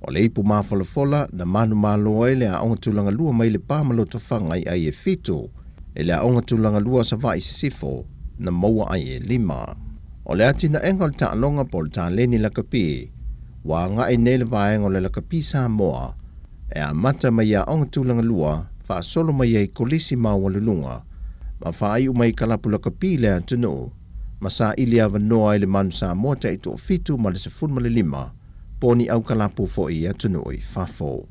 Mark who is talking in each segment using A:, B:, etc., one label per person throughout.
A: O le ipu mafolafola na manumalo ai le Aoga Tulaga Lua mai Lepa ma Lotofaga i ai e 7, i le Aoga Tulaga Lua o Savaii Sisifo na maua ai e 5. O le atinaega o le taaloga po o le taleni lakapi, ua agai nei le vaega o le Lakapi Samoa e amata mai i Aoga Tulaga Lua faasolo mai ai Kolisi Maualuluga ma faaiu mai i kalapu lakapi i le atunuu ma saili avanoa ai le Manu Samoa taitoafitu ma le 15 po o ni aukalapu foi i atunuu i fafo.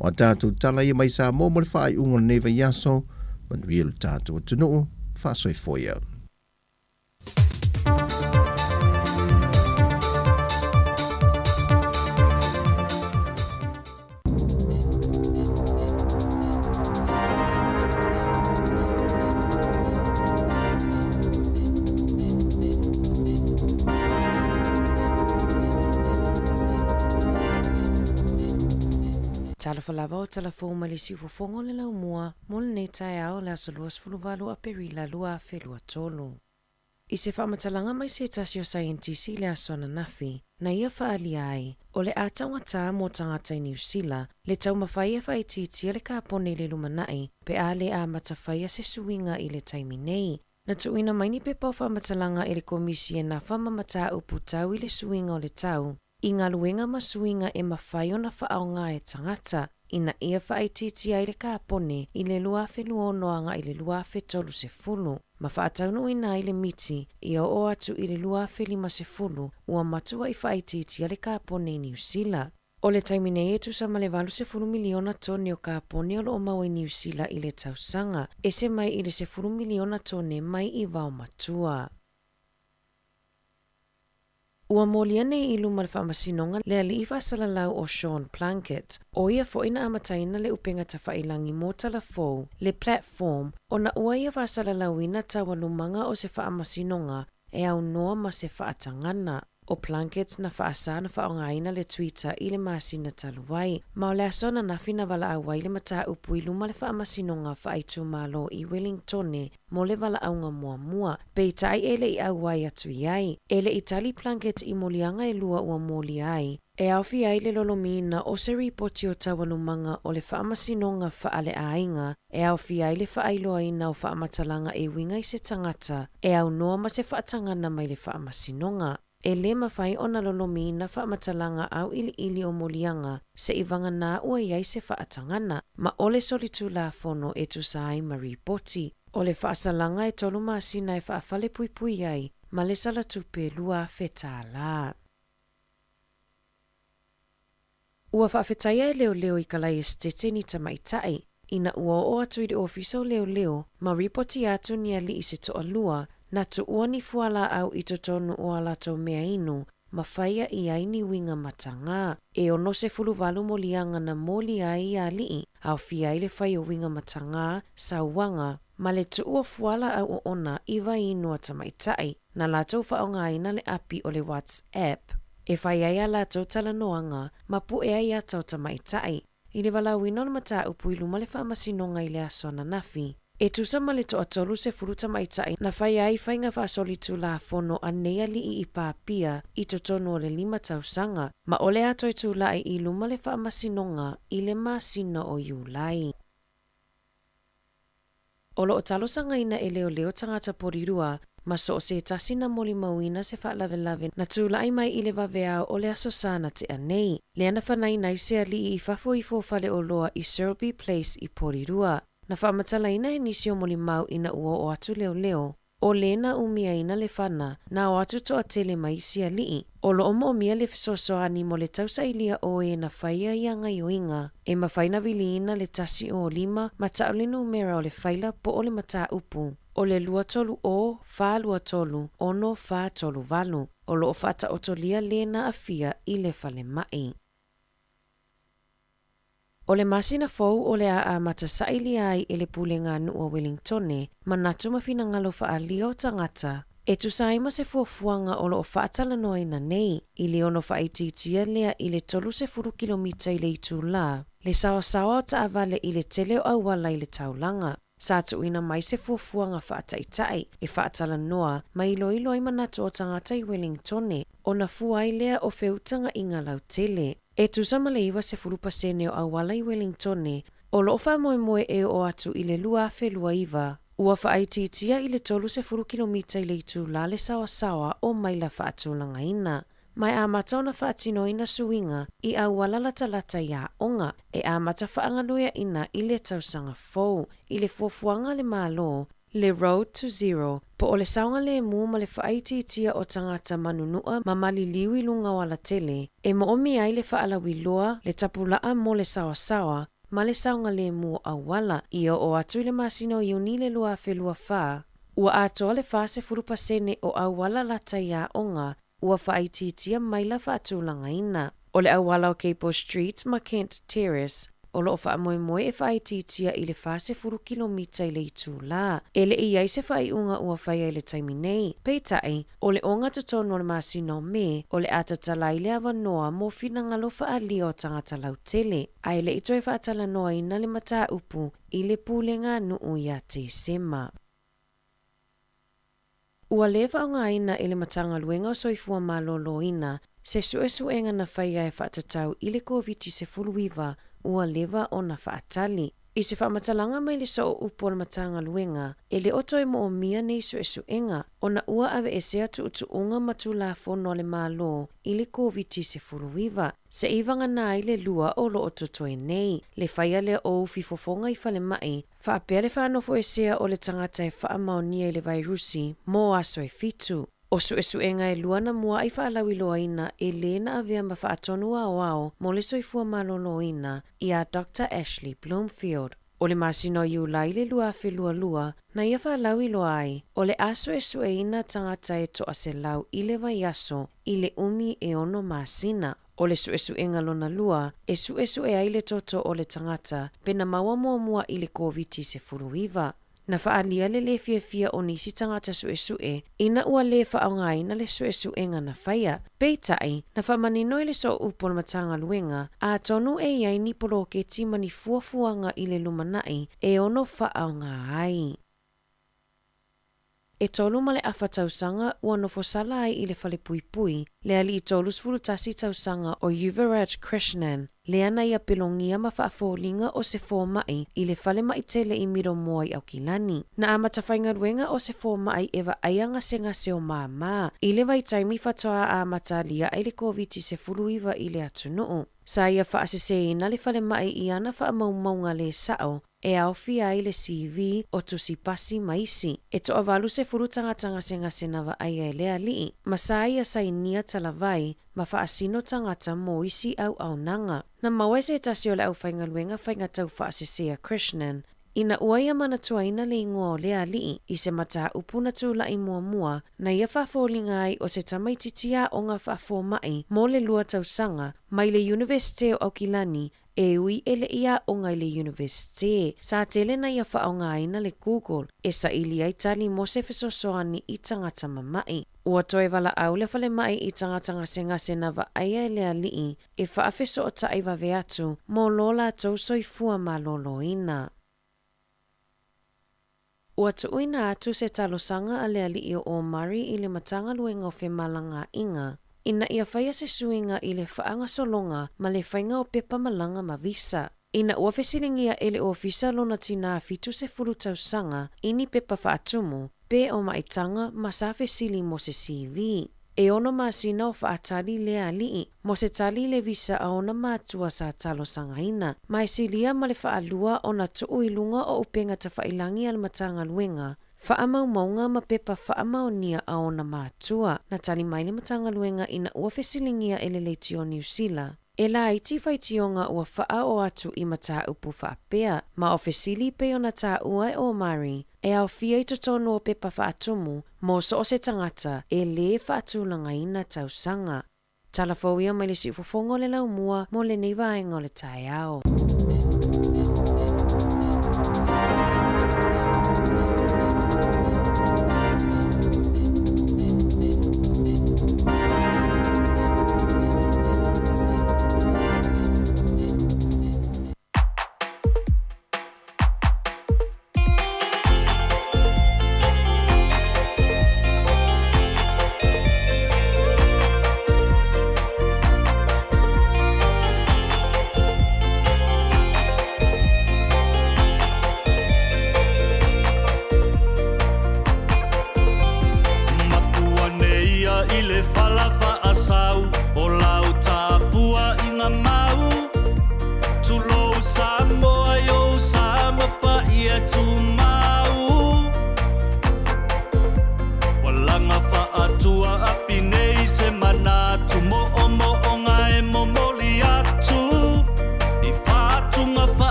A: O a tatou tala ia mai Samoa mo le faaiuga o lenei vaiaso, manuia lo tatou atunuu, faasoifoia.
B: Talofa lava o tala fou mai le siufofoga o le laumua mo lenei taeao o le aso 28 o Aperila 2023. I se faamatalaga mai se tasi o saienitisi i le aso ananafi, na ia faaalia ai, o le a taugatā mo tagata i Niu Sila le taumafai e faaitiitia le kapone i le lumanai pe a le amata faia se suiga i le taimi nei. Na tuuina mai ni pepa o faamatalaga e le Komisi e nafa ma mataupu tau i le suiga o le tau i galuega ma suiga e mafai ona faaaoga e tagata ina ia faaitiitia ai le kapone i le 2026 agai i le 2030 ma faataunuuina ai le miti ia oo atu i le 2050 ua matuai faaitiitia le kapone i Niu Sila. O le taimi nei e tusa ma le 80 miliona tone o kapone o lo o maua i Niu Sila i le tausaga, ese mai i le 10 miliona tone mai i Vaomatua. Ua molia nei i luma le Faamasinoga le alii faasalalau o Sean Plunket, ʻo ia foʻi na amataina le upega tafailagi mo tala fou, le platform, ona ua ia faasalalauina taualumaga o se faamasinoga e aunoa ma se faatagana. ʻO Plunket na faasā na faaaogaina le Twitter i le masina talu ai, ma o le aso ananafi na valaau ai le mataupu i luma le Faamasinoga Faaitumalo i Wellingtone mo le valaauga muamua, peitai e le i ʻauai atu i ai. E le i tali Plunket i moliaga e lua ua molia ai, e aofia ai le lolomiina o se ripoti o taualumaga o le Faamasinoga Faaleaiga e aofia ai le faailoaina o faamatalaga e uiga i se tagata e aunoa ma se faatagana mai le Faamasinoga. E lē mafai ona lolomiina faamatalaga auʻiliʻili o moliaga seʻi vaganā ua i ai se faatagana, ma ʻole solitulafono e tusa ai ma ripoti. O le faasalaga e tolu masina e faafalepuipui ai ma le sala tupe $2,000. Ua faafetaia e leoleo i ka laiesetete ni tamaitai ina ua oo atu i le ofisa o leoleo ma ripotia atu ni aliʻi se toalua na tuua ni fualaau i totonu o a latou mea inu ma faia i ai ni uiga matagā. E 68 moliaga na molia ai ia aliʻi, aofia ai le fai o uiga matagā, sauaga, ma le tuu o fualaau oona i wai inu a tamaitai. Na latou faaaogaina le api o le WhatsApp e fai ai a latou talanoaga ma puʻe ai ata o tamaitai i le valaauina o le mataupu i luma le faamasinoga i le aso ananafi. E tusa ma le toatolu sefulu tamaitai na faia ai faiga faasolitulafono a nei aliʻi i Pāpia i totonu o le 5 tausaga, ma ʻo le a toe tulaʻi i luma le faamasinoga i le masina o Iulai. O lo o talosagaina e leoleo tagata polirua ma so o se tasi na molimauina se faalavelave na tulaʻi mai i le vaveao o le aso Sā na tea nei, lea na fanaina ai se aliʻi i fafo ifo o Faleoloa i Serlby Place i Porirua. Na faamatalaina e nisi o molimau ina ua oo atu leoleo, ʻo lē na umiaina le fana, na o atu toatele ma isi aliʻi. O lo o moʻomia le fesoasoani mo le tausailia o ē na faia ia gaioiga, e mafai na viliina le 105 ma taʻu le numera o le faila po o le mataupu o le 230 423 6438. O lo o faataotolia lē na aafia i le falemaʻi. O le masina fou o le a amata sailia ai e le Pulega a Nuu o Wellingtone manatu ma finagalo faaalia o tagata e tusa ai ma se fuafuaga o lo o faatalanoaina nei i le ono faaitiitia lea i le 30 kilomita i le itulā le saosaoa o taavale i le tele o auala i le taulaga. Sa tuuina mai se fuafuaga faataitai e faatalanoa ma iloilo ai manatu o tagata i Wellingtone ona fua ai lea o feutagaiga lautele. E tusa ma le 90% o auala i Welingtone o lo o faamoemoe e oo atu i le 2029, ua faaitiitia i le 30 kilomita i le itulā le saoasaoa o maila faatulagaina. Ma e amata ona faatinoina suiga i auala latalata i aoga e amata faagalueaina i le tausaga fou i le fuafuaga a le Malo, le Road to Zero, po o le saogalemu ma le faaitiitia o tagata manunua ma maliliu i luga o alatele, e moomia ai le faalauiloa, le tapulaa mo le saoasaoa, ma le saogalemu o auala. I oo atu i le masina o Iuni i le 2024, ua atoa le 40% o auala lata i aoga ua faaitiitia maila faatulagaina. O le auala o Cable Street ma Kent Terrace o lo o faamoemoe e faaitiitia i le 40 kilomita i le itulā. E le i i ai se faaiuga ua faia i le taimi nei. Peitai, o le ogatotonu o le masina o Me, o le a tatala ai le avanoa mo finagalo faaalia o tagata lautele, a e le i toe faatalanoaina le mataupu i le pulega nuu ia Tesema. Ua lē faaaogaina e le Matagaluega o Soifua Maloloina se suesuega na faia e faatatau i le Koviti-19 ua leva ona faatali. I se faamatalaga mai le sooupu o le Matagaluega, e le o toe moomia nei suesuega ona ua aveesea tuutuuga ma Tulafono a le Malo i le Koviti-19, seia vagana ai le lua o lo o totoe nei, le faia lea o ufi fofoga i falemai Faapea le faanofoesea o le tagata e faamaonia i le vairusi mo aso e fitu. O suesuega e lua na muaai faalauiloaina e lē na avea ma faatonu aoao mo le soifua maloloina iā Doctor Ashley Bloomfield. O le masina o Iulai le 2022 na ia faalauiloa ai, o le a suesueina tagata e toaselau i le vaiaso i le umi e ono masina. O le suesuega lona lua e suesue ai le toto o le tagata pe na maua muamua i le Koviti-19. Na faaalia le lē fiafia o nisi tagata suesue ina ua lē faaaogaina le suesuega na faia. Peitai, na faamanino e le sooupu o le Matagaluega, atonu e i ai ni poloketi ma ni fuafuaga i le lumanai e ono faaaoga ai. E tolu ma le afa tausaga ua nofo sala ai i le falepuipui le alii 31 tausaga o Yuvaraj Krishnan, lea na ia pelogia ma faafoliga o se fomai i le falemai tele i Miromoa i Aukilani. Na amata faigaluega o se fomai e vaaia gasegase o māmā i le vaitaimi faatoa amatalia ai le Koviti-19 i le atunuu. Sa ia faaseseina le falemai i ana faamaumauga lē sao e aofia ai le CV o tusi pasi ma isi. E toa-80 tagata gasegase na vaaia e le alii, ma sa ia sainia talavai ma faasino tagata mo isi auaunaga. Na maua e se tasi o le aufaigaluega faiga taufaasese a Krishnan, ina ua ia manatuaina le igoa o le alii i se mataupu na tulai muamua na ia faafoliga ai o se tamaitiiti aoga faafomai mo le lua tausaga mai le Iunivesite o Aukilani e ui e le i aoga i le Iunivesite. Sa tele na ia faaaogaina le Google e saili ai tali mo se fesoasoani i tagata mama'i. Ua toe valaau le falemai i tagata gasegase na vaaia e le alii e faafesootai vave atu mo lo latou soifua maloloina. Ua tuuina atu se talosaga a le alii o Omari i le Matagaluega o Femalagaaiga ina ia faia se suiga i le faagasologa ma le faiga o pepa malaga ma visa. Ina ua fesiligia e le ofisa lona tinā 70 tausaga i ni pepa faatumu pe o maitaga ma sa fesili mo se CV. E ono masina o faatali le alii mo se tali i le visa a ona matua sa talosagaina, ma e silia ma le faalua ona tuu i luga o upega tafailagi a le Matagaluega Faamaumauga ma Pepa Faamaonia a ona matua. Na tali mai le Matagaluega ina ua fesiligia e le Leitio Niu Sila, E laiti faitioga ua faaoo atu i mataupu faapea, ma o fesili pei ona taua e Omari, e aofia i totonu o pepa faatumu mo so o se tagata e lē faatulagaina tausaga. Tala fou ia mai le siufofoga o le laumua mo lenei vaega o le taeao.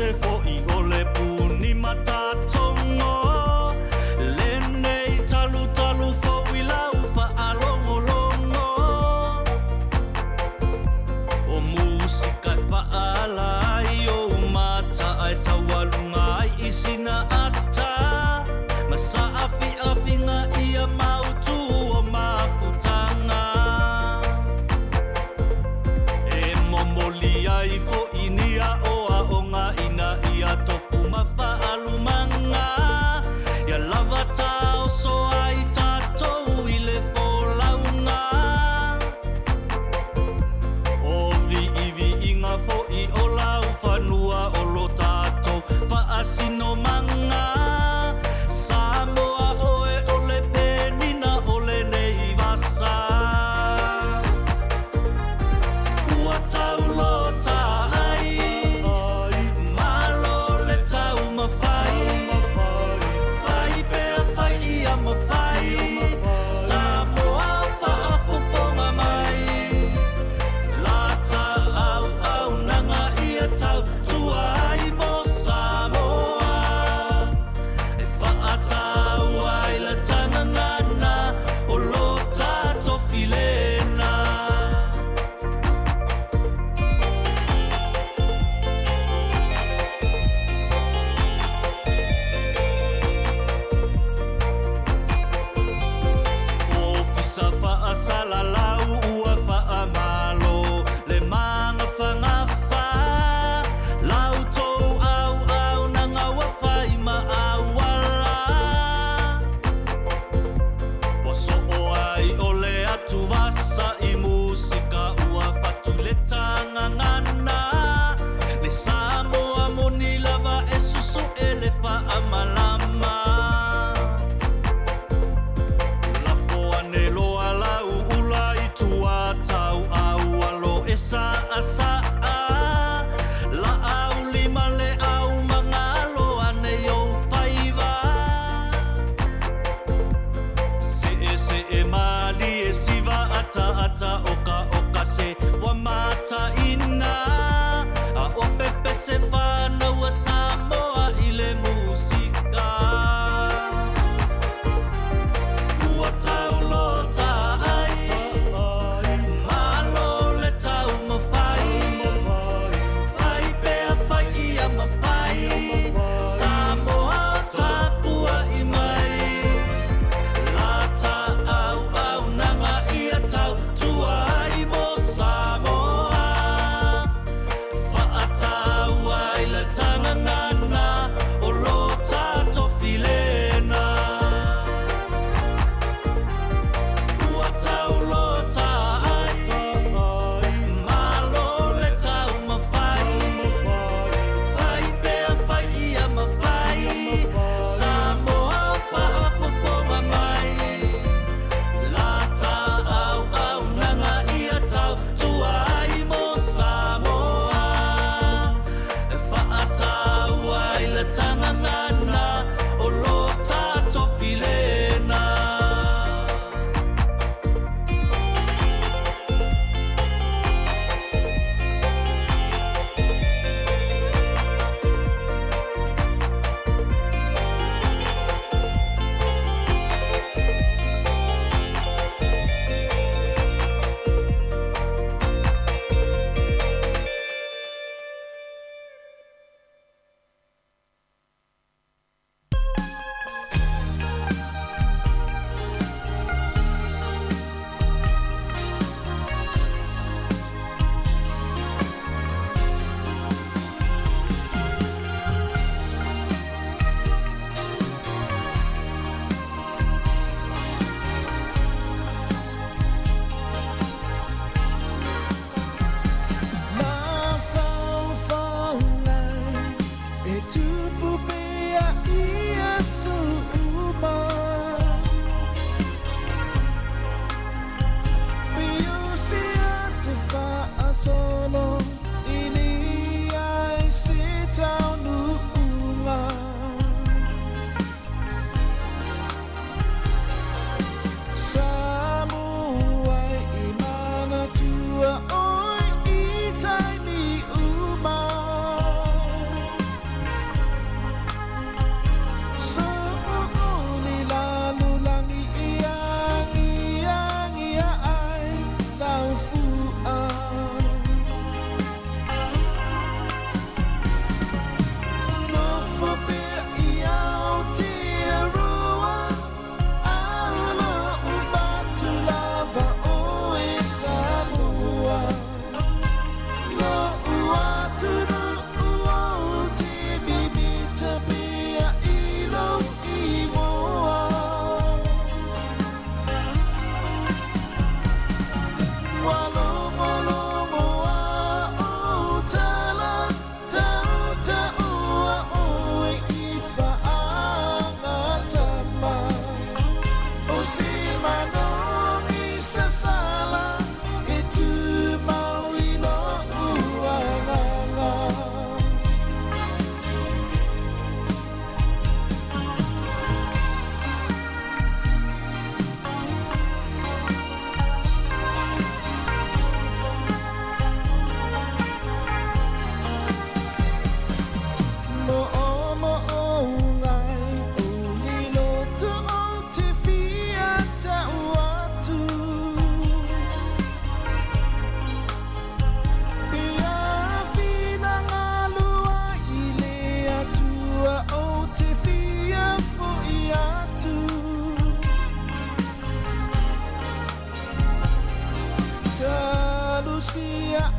C: Aemaise fo'i o le puni matatogo Lenei talutalu fou i lau faalogologo O musika e faaala ai ou mata Ae taualuga ai i sina ata Ma saafiafiga ia mautū o mafutaga E momoli ai fo'i ni aoaoga ina ia tofu ma faalumaga Ia lava taoso ai tatou i le folauga O viiviiga fo'i o laufanua o lo tatou faasinomaga Samoa oe o le penina o lenei vasa Ua taulota ai Malo le taumafai Fai pea fai ia mafai Samoa faafofoga mai Lata auaunaga ia tautua ai mo Samoa E faataua ai le tagagana o lo tatou filena. Ofisa faasalalau ua faamalo le magafagafa La outou auaunaga ua fai ma auala Ua soo ai o le atuvasa i musika ua fatu le tagagana Le Samoa moni lava e susu'e le faamalama Lafo ane loa lau ula Samoa.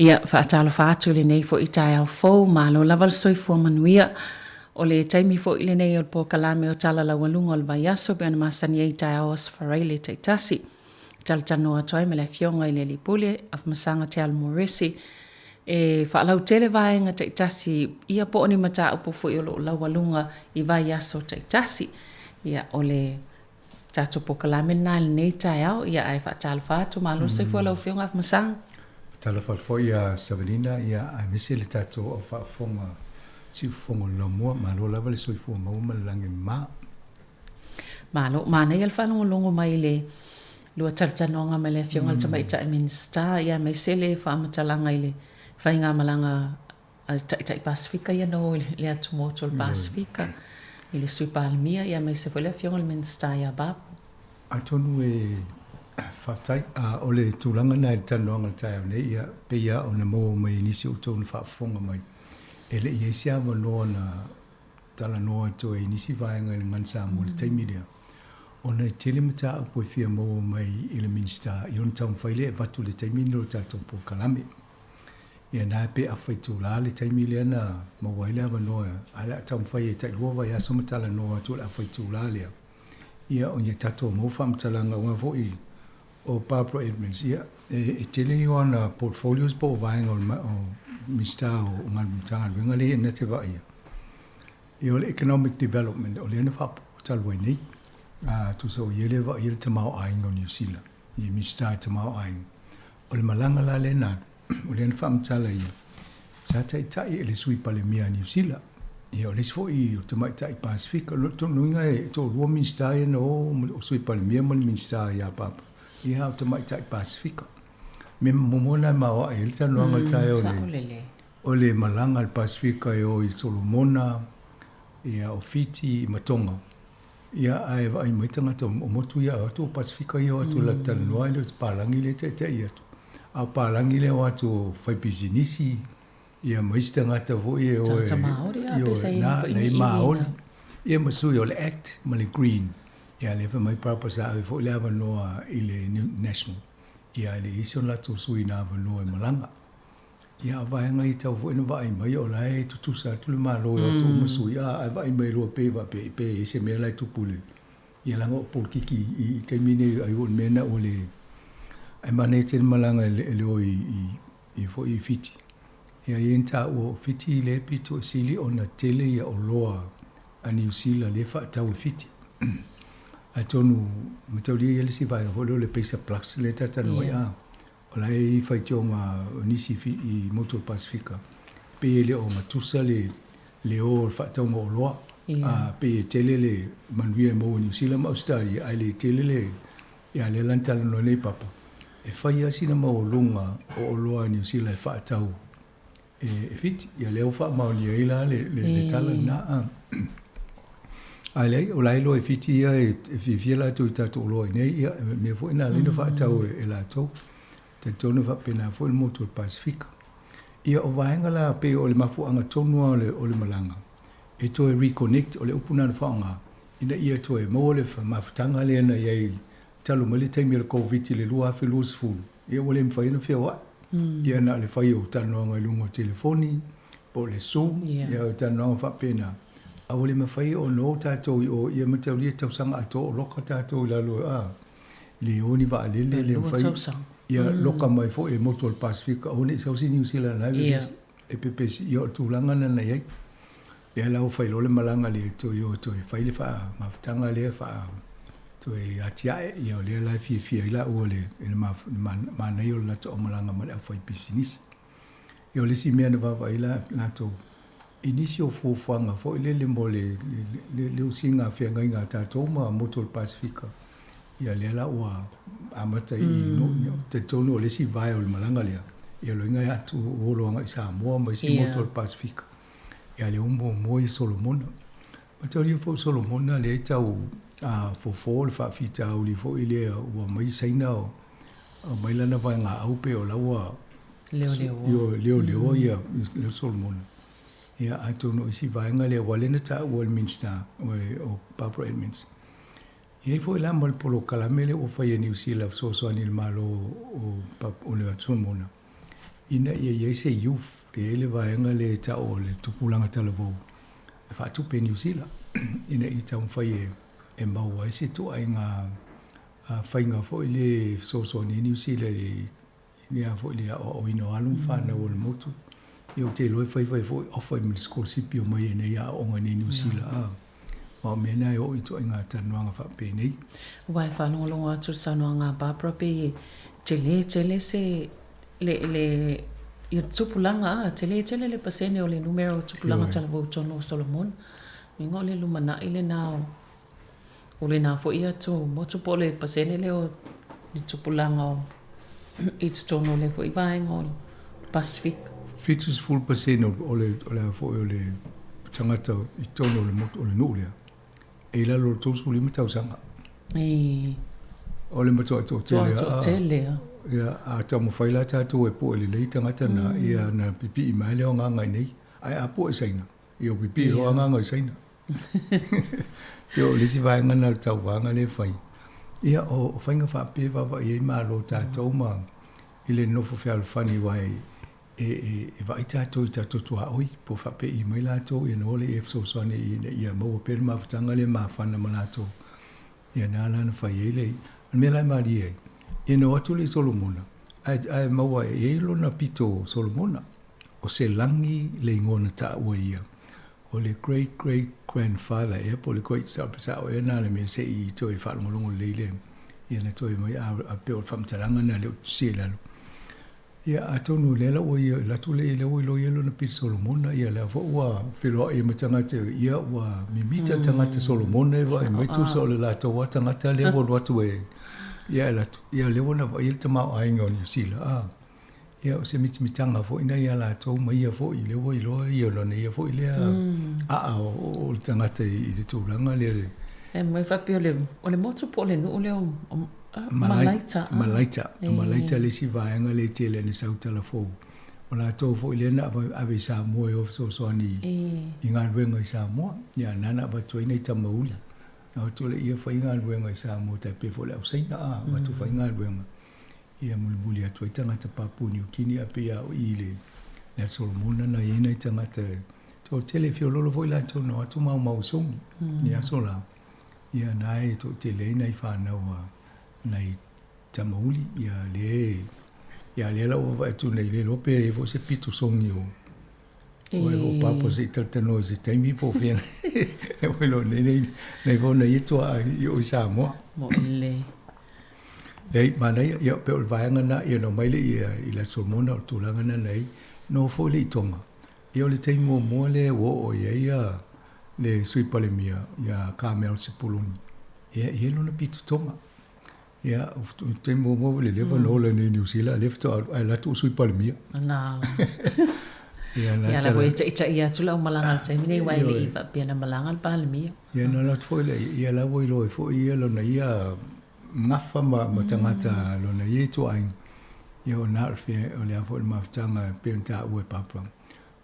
B: Ia, faatalofa atu i lenei foi taeao fou, malo lava le soifua manuia. O le taimi foi lenei o le polokalame o Tala Laualuga o le Vaiaso pei ona masani ai i taeao Aso Faraile taitasi. E talatalanoa atu ai ma le Afioga i le Alii Pule, Afamasaga Te Alo Moresi, e faalautele vaega taitasi ia po o ni mataupu foi o lo o laualuga i vaiaso taitasi. Ia, o le tatou polokalame lena i lenei taeao, ia ae faatalofa atu, malo le soifua lau Afioga Afamasaga.
D: Faatalofa atu foi ia Savelina, ia aemaise le tatou au faafofoga siufofoga o le laumua, malo lava le soifua maua ma le lagi e mama.
B: Malo, manaia le faalogologo mai i le lua talatalanoaga ma le Afioga i le Tamaitai Minisita, ia aemaise le faamatalaga i le faigamalaga a le Taitai Pasefika ia na o i le atumotu o le Pasefika, i le Sui Palemia, ia aemaise foi le Afioga i le Minisita ia Babu.
D: Atonu e faafetai, a o le tulaga lena i le talanoaga i le taeao nei, ia pei lava ona maua mai e nisi o outou na faafofoga mai, e le i i ai se avanoa na talanoa atu ai i nisi vaega i le Gagana Samoa i le taimi lea, ona e tele mataupu e fia maua mai i le Minisita i ona taumafai lea e avatu i le taimi lenei o le tatou polokalame. Ia na pe afa itula le taimi lea na maua ai le avanoa, ae o le a taumafai e tailua vaiaso ma talanoa atu o le afa itula lea, ia o ia tatou maua faamatalaga aua foi o Barbara Edmonds, ia e tele ia o ana portfolios po o vaega o le Minisita o Matagaluega lea na te vaaia. Ia o le Economic Development o lea na faaopoopo talu ai nei. A tusa o ia lea e vaaia le tamaoaiga o Niu Sila, ia Minisita i le tamaoaiga. O le malaga la lea na alu, o lea na faamatala ia, sa taitai e le Sui Palemia a Niu Sila. Ia o le isi foi o tamaitai Pasefika. O lona uiga e toalua Minisita ia na o, o Sui Palemia ma le Minisita ia Papa, ia a o tamaitai Pasefika. Mea muamua lena e maoae ai le talanoaga i le taeao nei, o le malaga a le Pasefika e o i Solomona, ia o Fiti ma Tonga. Ia, ae vaai mai tagata o motu ia, o atu o Pasefika ia o atu o latou talanoa, e le o se palagi lea e taitai atu, a o palagi lea o atu o faipisinisi, ia ma isi tagata foi e o e,
B: Tagata Māori, a, pe sa i ai
D: na, na i Māori, ia ma sui o le Act ma le Green. Ia, lea fai mai Papa sa ave foi le avanoa i le National, ia, e le i ai si o latou sui na avanoa e malaga. Ia, a o vaega ia tau foi na vaai mai, o la e tutusa atu le Malo e o atu uma sui, a, ae vaai mai loa pei faapea, pe i ai se mea la e tupu i le, ia leaga o polokiki i i taimi nei ai o le mea na ua le, ae manaia tele malaga e le, e le o i, i, i foi i Fiti. Ia, e i ai ni taua o Fiti lea e pito e sili ona tele ia oloa a Niu Sila lea e faatau i Fiti. Atonu, mataulia ia le isi vaega foi lea o le Pacer Plus lea e talatalanoa ai, a. O la e i ai faitioga o nisi i motu o le Pasefika pei e le o gatusa le le o o le faatauga o oloa, a pei e tele le manuia e maua i Niu Sila ma Ausetalia ae le tele le ia lea la na talanoa nei Papa, e fai lava sina maualuga o oloa a Niu Sila e faatau e Fiti. Ia lea ua faamaonia ai la le le tala lena. Ae leai, o la e iloa e Fiti ia e fiafia latou i tatou oloa i inei, ia e mea foi na ala ai ona faatau e latou. Talitonu e faapena foi le motu o le Pasefika. Ia o vaega la pei o le mafuaaga tonu lava o le malaga, e toe reconnect, o le upu lena na faaaoga, ina ia toe maua le mafutaga lea na i ai talu mai le taimi o le Koviti i le 2020, ia ua le mafai ona feoai. Ia na o le fai o talanoaga i luga o telefoni po o le Zoom, ia o talanoaga faapena, a ua le mafai ona o tatou i o, ia mataulia tausaga atoa o loka tatou i lalo, a, le o ni vaalele, le mafai, ia loka mai foi e motu o le Pasefika, aua ne i sau se Niu Sila la e vevesi, e pepesi, ia o le tulaga lena na i ai. Lea la ua fai loa le malaga lea toe o toe fai le faamafutaga lea faa toe atiae, ia o lea la e fiafia ai laua i le manaia o le latou aumalaga ma le aufaipisinisi. Ia o le isi mea na vaavaai latou i nisi o fuafuaga foi lele mo le le usiga a feagaiga a tatou ma motu o le Pasefika, ia lea la ua amata i i, talitonu o le isi vae o le malaga lea, ia loiga e atu olo agai i Samoa ma isi motu o le Pasefika. Ia lea ua muamua i Solomona. Mataulia foi o Solomona lea e tau fofo le faafitauli foi lea ua aumai Saina aumai lana vaegaau pei o la ua leoleoa ia Solomona. Ia atonu o isi vaega lea aua lea na taua e le Minisita o Barbara Edmonds. E i ai foi la ma le polokalame lea ua fai e Niu Sila e fesoasoani i le Malo o le Solomona ina ia i ai se youth, e i ai le vaega lea e tau o le tupulaga talavou e faatupe e Niu Sila ina ia taumafai e maua ai se ituaiga faiga foi lea e fesoasoani ai Niu Sila i le foi le aoaoina o alo ma fanau o le motu. Ia ou te iloa e fai fai foi offer ma le sikolasipi e omai ai nei aoaoga i nei Niu Sila. Aua o mea na e oo i ituaiga talanoaga faapenei.
B: Aua e faalogologo atu i le saunoaga a Barbara pei e tele tele se le le ia tupulaga a tele tele le pasene o le numera o tupulaga talavou i totonu o Solomona. Lona uiga o le lumanai lena o O lena foi atu motu po o le pasene lea o le tupulaga o i totonu o lea foi vaega o le Pasifika.
D: 70% o le o le a foi o le tagata i totonu o le motu o le nuu lea e i lalo o le 35 tausaga.
B: E.
D: O le matuai toatele
B: lava. Toatele lava.
D: Ia, a taumafai la tatou e pue lelei tagata na, ia ona pipii mai lea o agaga i inei. Ae a pue i Saina, ia ua pipii loa agaga i Saina. Pei o le isi vaega lena o le tauvaga lea e fai. Ia, o faiga faapea e vaavaai ai Malo o tatou ma i le nonofo fealofani aua e, e, e vaai tatou i tatou tuaoi, po o faapei mai latou ia ona o lea e fesoasoani ina ia maua pea le mafutaga lea e mafana ma latou. Ia na ala na fai ai le, o le mea la e malie ai, ia na o atu lea i Solomona, ae, ae maua e i ai lona pito o Solomona, o Selagi le igoa na taua e ia. O le great great grandfather ea po o le great sao sao ea na le mea se i toe faalogologo lelei le ia na toe mai a a pei o le faamatalaga na lea ou te tusia i lalo. Ia atonu o lea la ua ia alu atu lea lea ua iloa ia lona pito Solomona ia lea foi ua feiloai ai ma tagata ia ua mimita tagata Solomona e vaai mai tusa o le latou lava tagata lea ua alu atu e ia alu atu ia lea ua na vaaia le tamaoaiga o Niu Sila a. Ia, o se mitamitaga foi na ia latou ma ia foi, lea ua iloa ia lona ia foi lea aa o le tagata i le tulaga lea.
B: E mai faapea o le motu po o le nuu lea o Malaita.
D: Malaita. O Malaita le isi vaega lea e tele ina sau talafou. O latou foi lea na ave i Samoa e o fesoasoani i galuega i Samoa. Ia, na na avatu ai nai tamauli. Avatu lea ia fai galuega i Samoa, tai pei foi o le au Saina, avatu fai galuega. Ia mulimuli atu ai tagata Papua Niu Kini a pei a o i le le Solomona na i ai nai tagata toatele e feololo foi latou na o atu maumau i Sogi i aso la. Ia na e toatele ai nai fanau a nai tamauli ia le ia lea la ua vaavaai atu nei le iloa pe i ai foi se pito Sogi o o Papa se i talatalanoa i se taimi po o fea ua iloa nei nei nei foi na ia tuaa i o i Samoa.
B: Moʻi lelei.
D: Leai, manaia, ia, pei o le vaega lena, ia na omai lea i le Aso Solomona, o le tulaga lena na i ai. Na o foi lea i Tonga. Ia o le taimi muamua lea ua oo i ai ia le Sui Palemia ia Carmel Sepuloni, ia e i ai lona pitotoga. Ia, o le taimi muamua ua leleva na ola nei i Niu Sila, lea faatoa alu, ae alu atu o Sui Palemia.
E: Na. Ia, na Ia, la foi e taʻitaʻi atu lau malaga i le taimi nei, aua e le i faapea na malaga le Palemia.
D: Ia, na alu atu foi lea, ia la ua iloa ai foi ia lona ia gafa ma, ma tagata lona ia ituaiga. Ia, o na o le, o le a foi le mafutaga e pei ona taua e Papa.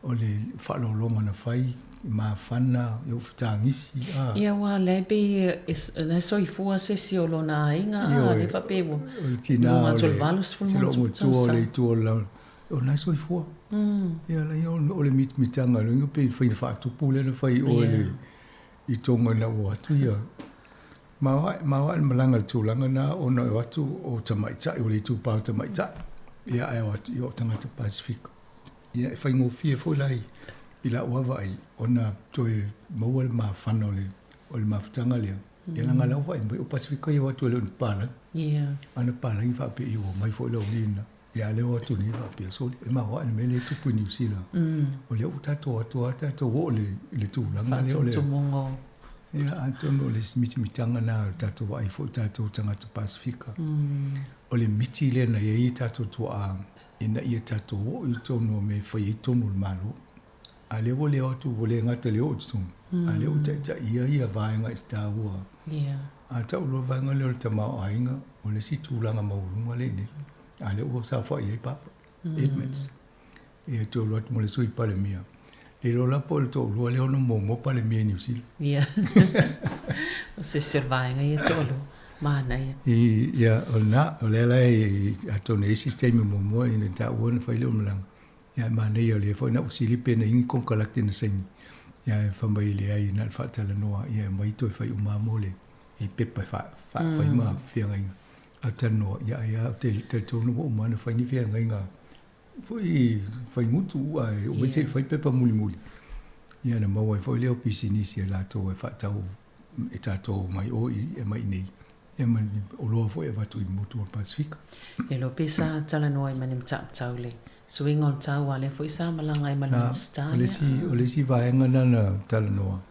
D: O le faaaloaloga na fai, mafana, e oo fetagisi,
E: a. Ia aua o lea e pei o la e soifua se isi o lona aiga, a, lea faapea ua
D: O le tina o le 80 ma ono tupu tausaga. O le itu o le launa, o lena e soifua. Ia la ia o le mitamitaga lea pei faiga faatupu lea na fai i o i le i Tonga ina ua o atu ia. Maoae, maoae le malaga i le tulaga lena ona e o atu o tamaitai, o le itupa o tamaitai, ia ae o atu ia o tagata Pasefika. Ia, e faigofie foi la i lau lava vaai ona toe maua le mafana o le, o le mafutaga lea. Ia leaga la ua vaai mai o Pasefika ia o atu e le o ni palagi.
E: Ia.
D: A na palagi faapea ia ua omai foi le aualii lena. Ia a lea ua o atu nei faapea, sole, e maoae le mea lea e tupu i Niu Sila. O lea ua tatou o atu lava tatou oo i le tulaga lea o le.
E: Faatumutumuga o.
D: Ia, atonu o le isi mitamitaga lena o le tatou vaai foi i tatou tagata Pasefika. O le miti lea na i ai tatou tuaa ina ia tatou oo i totonu o mea e fai ai tonu a le Malo. A lea ua le o atu, ua le gata i le oo i totonu, a lea ua taitaia ia vaega i se taua. A tau loa le vaega lea o le tamaoaiga, o le isi tulaga maualuga lea i inei. A lea ua saofai ai Papa Edmonds. Ia toe alu atu ma le Sui Palemia. Le iloa la po o le toalua lea ona muamua Palemia i Niu Sila.
E: Ia. O se isi o le vaega ia toalua. Manaia.
D: Ia, o lena, o lea la e, atonu e i ai se isi taimi muamua ina taua ona fai lea o malaga. Ia, ae manaia o lea foi na ou sili pe na i ai ni konekarate na saini. Ia, ae fai mai e leai na o le faatalanoa, ia e aumai toe fai uma lava mo le, i pepa e fai ma feagaiga. Ae ou te talanoa, ia ai lava, ou te talitonu ua uma ona fai ni feagaiga foi faigutu ae oo mai se i fai pepa mulimuli, ia ona maua ai foi lea o pisinisi a latou e faatau e tatou mai o i mai i nei, ia ma ni oloa foi e avatu i motu o le Pasefika.
E: Le iloa pe sa talanoa ai ma ni mataupu le suiga o le tau a lea foi sa malaga ai ma le Minista
D: lea. O le isi vaega lena na talanoa,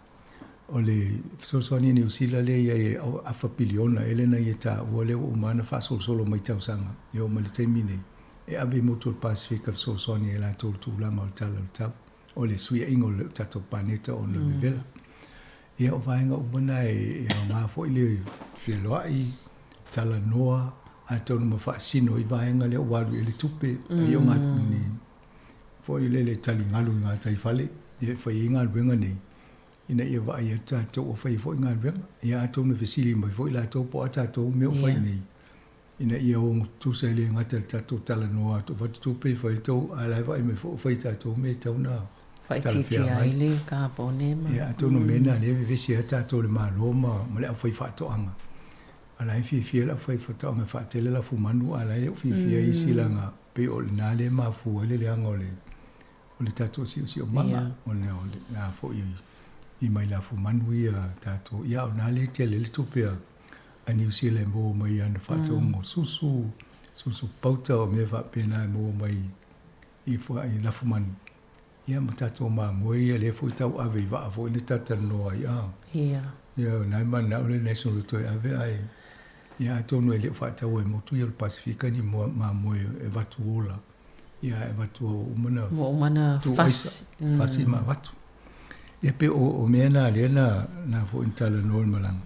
D: o le fesoasoani a Niu Sila lea i ai e afa piliona ea lea na ia taua lea ua uma ona faasolosolo mai tausaga e oo mai le taimi nei. E ave i motu o le Pasefika e fesoasoani ai latou i le tulaga o le tala o le tau, o le suiaiga o le tatou paneta ona vevela. Ia, o vaega uma na e aoga foi le feloai, talanoa, atonu ma faasino i vaega lea ua alu i ai le tupe, ai o ngā, ni, foi lele taligalu i gataifale, ia e fai ai galuega nei, ina ia vaai atu tatou ua fai ai foi galuega. Ia atonu e fesili mai foi latou po o a tatou mea o fai nei, ina ia o tutusa e le gata i le tatou talanoa atu avatu tupe e fai le tou ae la e vaai mai foi ua fai e tatou mea e tatau ona
E: Faaitiitia ai le kapone ma.
D: Ia atonu o mea na lea e vevesi ai tatou i le Malo ma ma le aufaifaatoaga. A la e fiafia le aufaifaatoaga e faatele lafumanu ae la e le o fiafia isi leaga pei o lena lea e mafua ai le leaga o le o le tatou siosiomaga ona o le a foi i mai lafumanu ia tatou ia a o lena lea e tele ai le tupe a a Niu Sila e maua mai ana faatauga o susu, susu pauta o mea faapena e maua mai i i lafumanu. Ia ma tatou mamoe ia lea foi tau ave i vaa foi na talatalanoa ai a.
E: Ia.
D: Ia o na e manao le National e toe ave ae ia atonu e le o faataua e motu ia o le Pasefika ni mamoe e avatu ola. Ia ae avatu ua uma
E: na Ua uma na fasi.
D: Fasi ma avatu. Ia pei o mea na lea na na foi na talanoa i le malaga.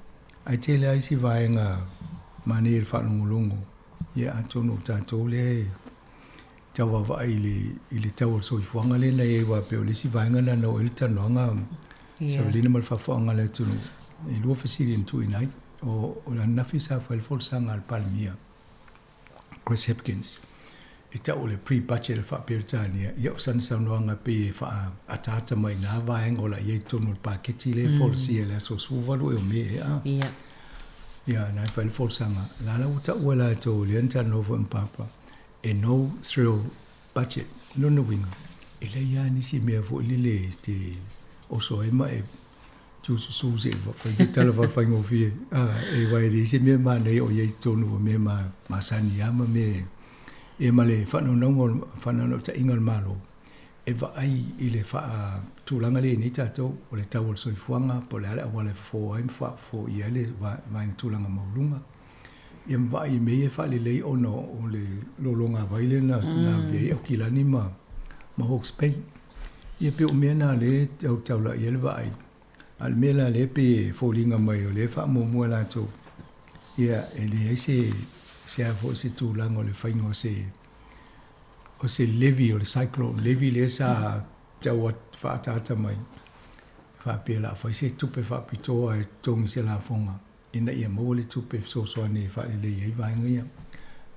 D: Ae tele lava isi vaega manaia i le faalogologo, ia atonu o tatou lea e tau vaavaai i le i le tau o le soifuaga lea na i ai aua pei o le isi vaega lena na oo i ai le talanoaga Savalina ma le faafofooga a le atunuu. E lua fesili na tuuina ai, o o le ananafi sa fai le folasaga a le Palemia Chris Hipkins, e tau o le pre-budget le faa-Peretania, ia o sana saunoaga pei e faaataata mai i nā vaega o la i ai i totonu o le paketi lea e folasia i le aso 18 ea o Me ea.
E: Ia.
D: Ia, na e fai le folasaga. La la ua taua e latou, lea na talanoa foi ma Papa, e no thrill budget. Lona uiga, e leai lava nisi mea foi lele e te oso ai ma e Tususu se fai te tala whawhaingofie. E wai re se mea manaia o i ai totonu o mea masani lava ma mea e ma le faanaunauga o faanaunautai o le Malo. E vaai i le faatulaga lea i nei tatou, o le tau o le soifuaga, po o le a le auala e fofo ai ma faafofoia ai le vaega tulaga maualuga. Ia ma vaai i mea ia e faalelei ona o le lologavai lea na avea ai Aukilani ma Hawke's Bay. Ia pei o mea na lea e tau taulai ai le vaai. A o le mea la lea e pei e foliga mai o lea e faamuamua e latou, ia e leai se se a foi se tulaga o le faiga o se o se levy, o le cyclone levy lea sa tau faaataata mai, faapea o le a fai se tupe faapitoa e totogi se lafoga ina ia maua le tupe e fesoasoani e faalelei ai vaega ia. O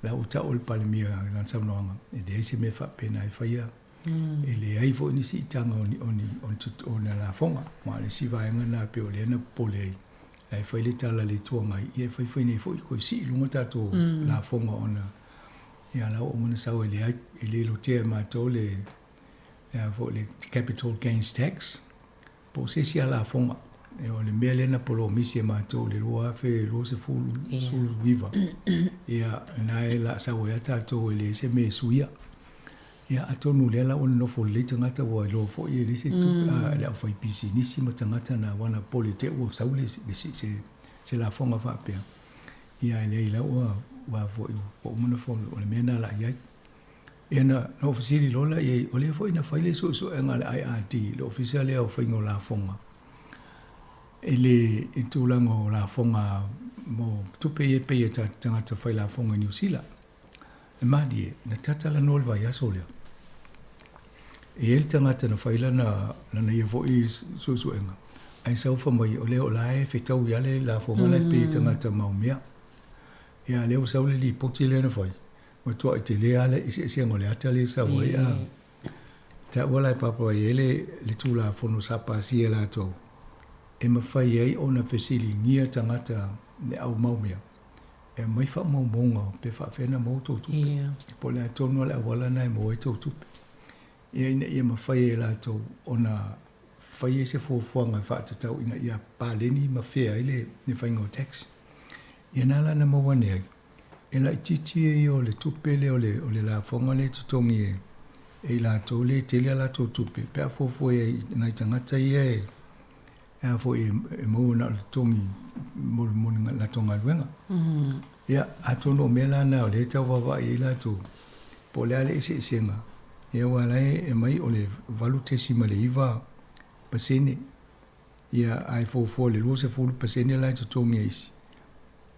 D: la ua tau e le Palemia i lana saunoaga, e leai se mea faapena e faia. E leai foi ni siitaga o ni, o ni, o ni lafoga. Ma o le isi vaega lena pei o lea na popole ai, la e fai le tala a le Itu Agai, ia e fai fai nei foi toe sii i luga tatou lafoga ona Ia la ua uma ona sau e leai, e le lotea e matou le, le a foi le capital gains tax, po o se isi lava lafoga. E o le mea lea na polomisi e matou i le 2019, ia lena e la sau ai lava tatou e leai se mea e suia. Ia atonu o lea la ua nonofo lelei tagata ua iloa foi e leai se tupe a le aufaipisinisi ma tagata na aua na popole te i ua sau le, le, se, se lafoga faapea. Ia e leai la ua ua foi ua uma ona fono o le mea na la i ai. Ia na na ou fesili loa la i ai, o lea foi na fai le suesuega a le IRD, le ofisa lea o faiga o lafoga, i le i tulaga o lafoga mo tupe ia e pay e tagata fai lafoga i Niu Sila. E malie, na tatalanoa le vaiaso lea. E i ai le tagata na fai lana, lana ia foi suesuega, ae sau fai mai, o lea o la e fetaui lava le lafoga la e pay e tagata mau mea. Ia a lea ua sau le lipoti lea na fai, matuai tele lava le eseesega o le ata lea e sau ai. A taua la e Papa e i ai le, le Tulafono sa pasia e latou e mafai ai ona fesiligia tagata le au mau mea e aumai faamaumauga pe faapefea ona maua tou tupe. Yeah. Po o le a tonu lava le auala lena e maua ai tou tupe. Ia ina ia mafai e latou ona fai ai se fuafuaga e faatatau ina ia paleni ma fair ai le, le faiga o tax. Ia na la na maua ane ai, e laitiiti ia o le tupe lea o le, o le lafoga lea e totogi e, e i latou lea e tele a latou tupe pe a fuafua i ai i nai tagata ia e, e a foi e maua na o le totogi mo mo le latou galuega. Ia, atonu o mea la na o lea e tau vaavaai ai latou, po o le a le eseesega, ia aua o la e aumai o le 8.9%, ia ae fuafua i le 20% la e totogi e isi.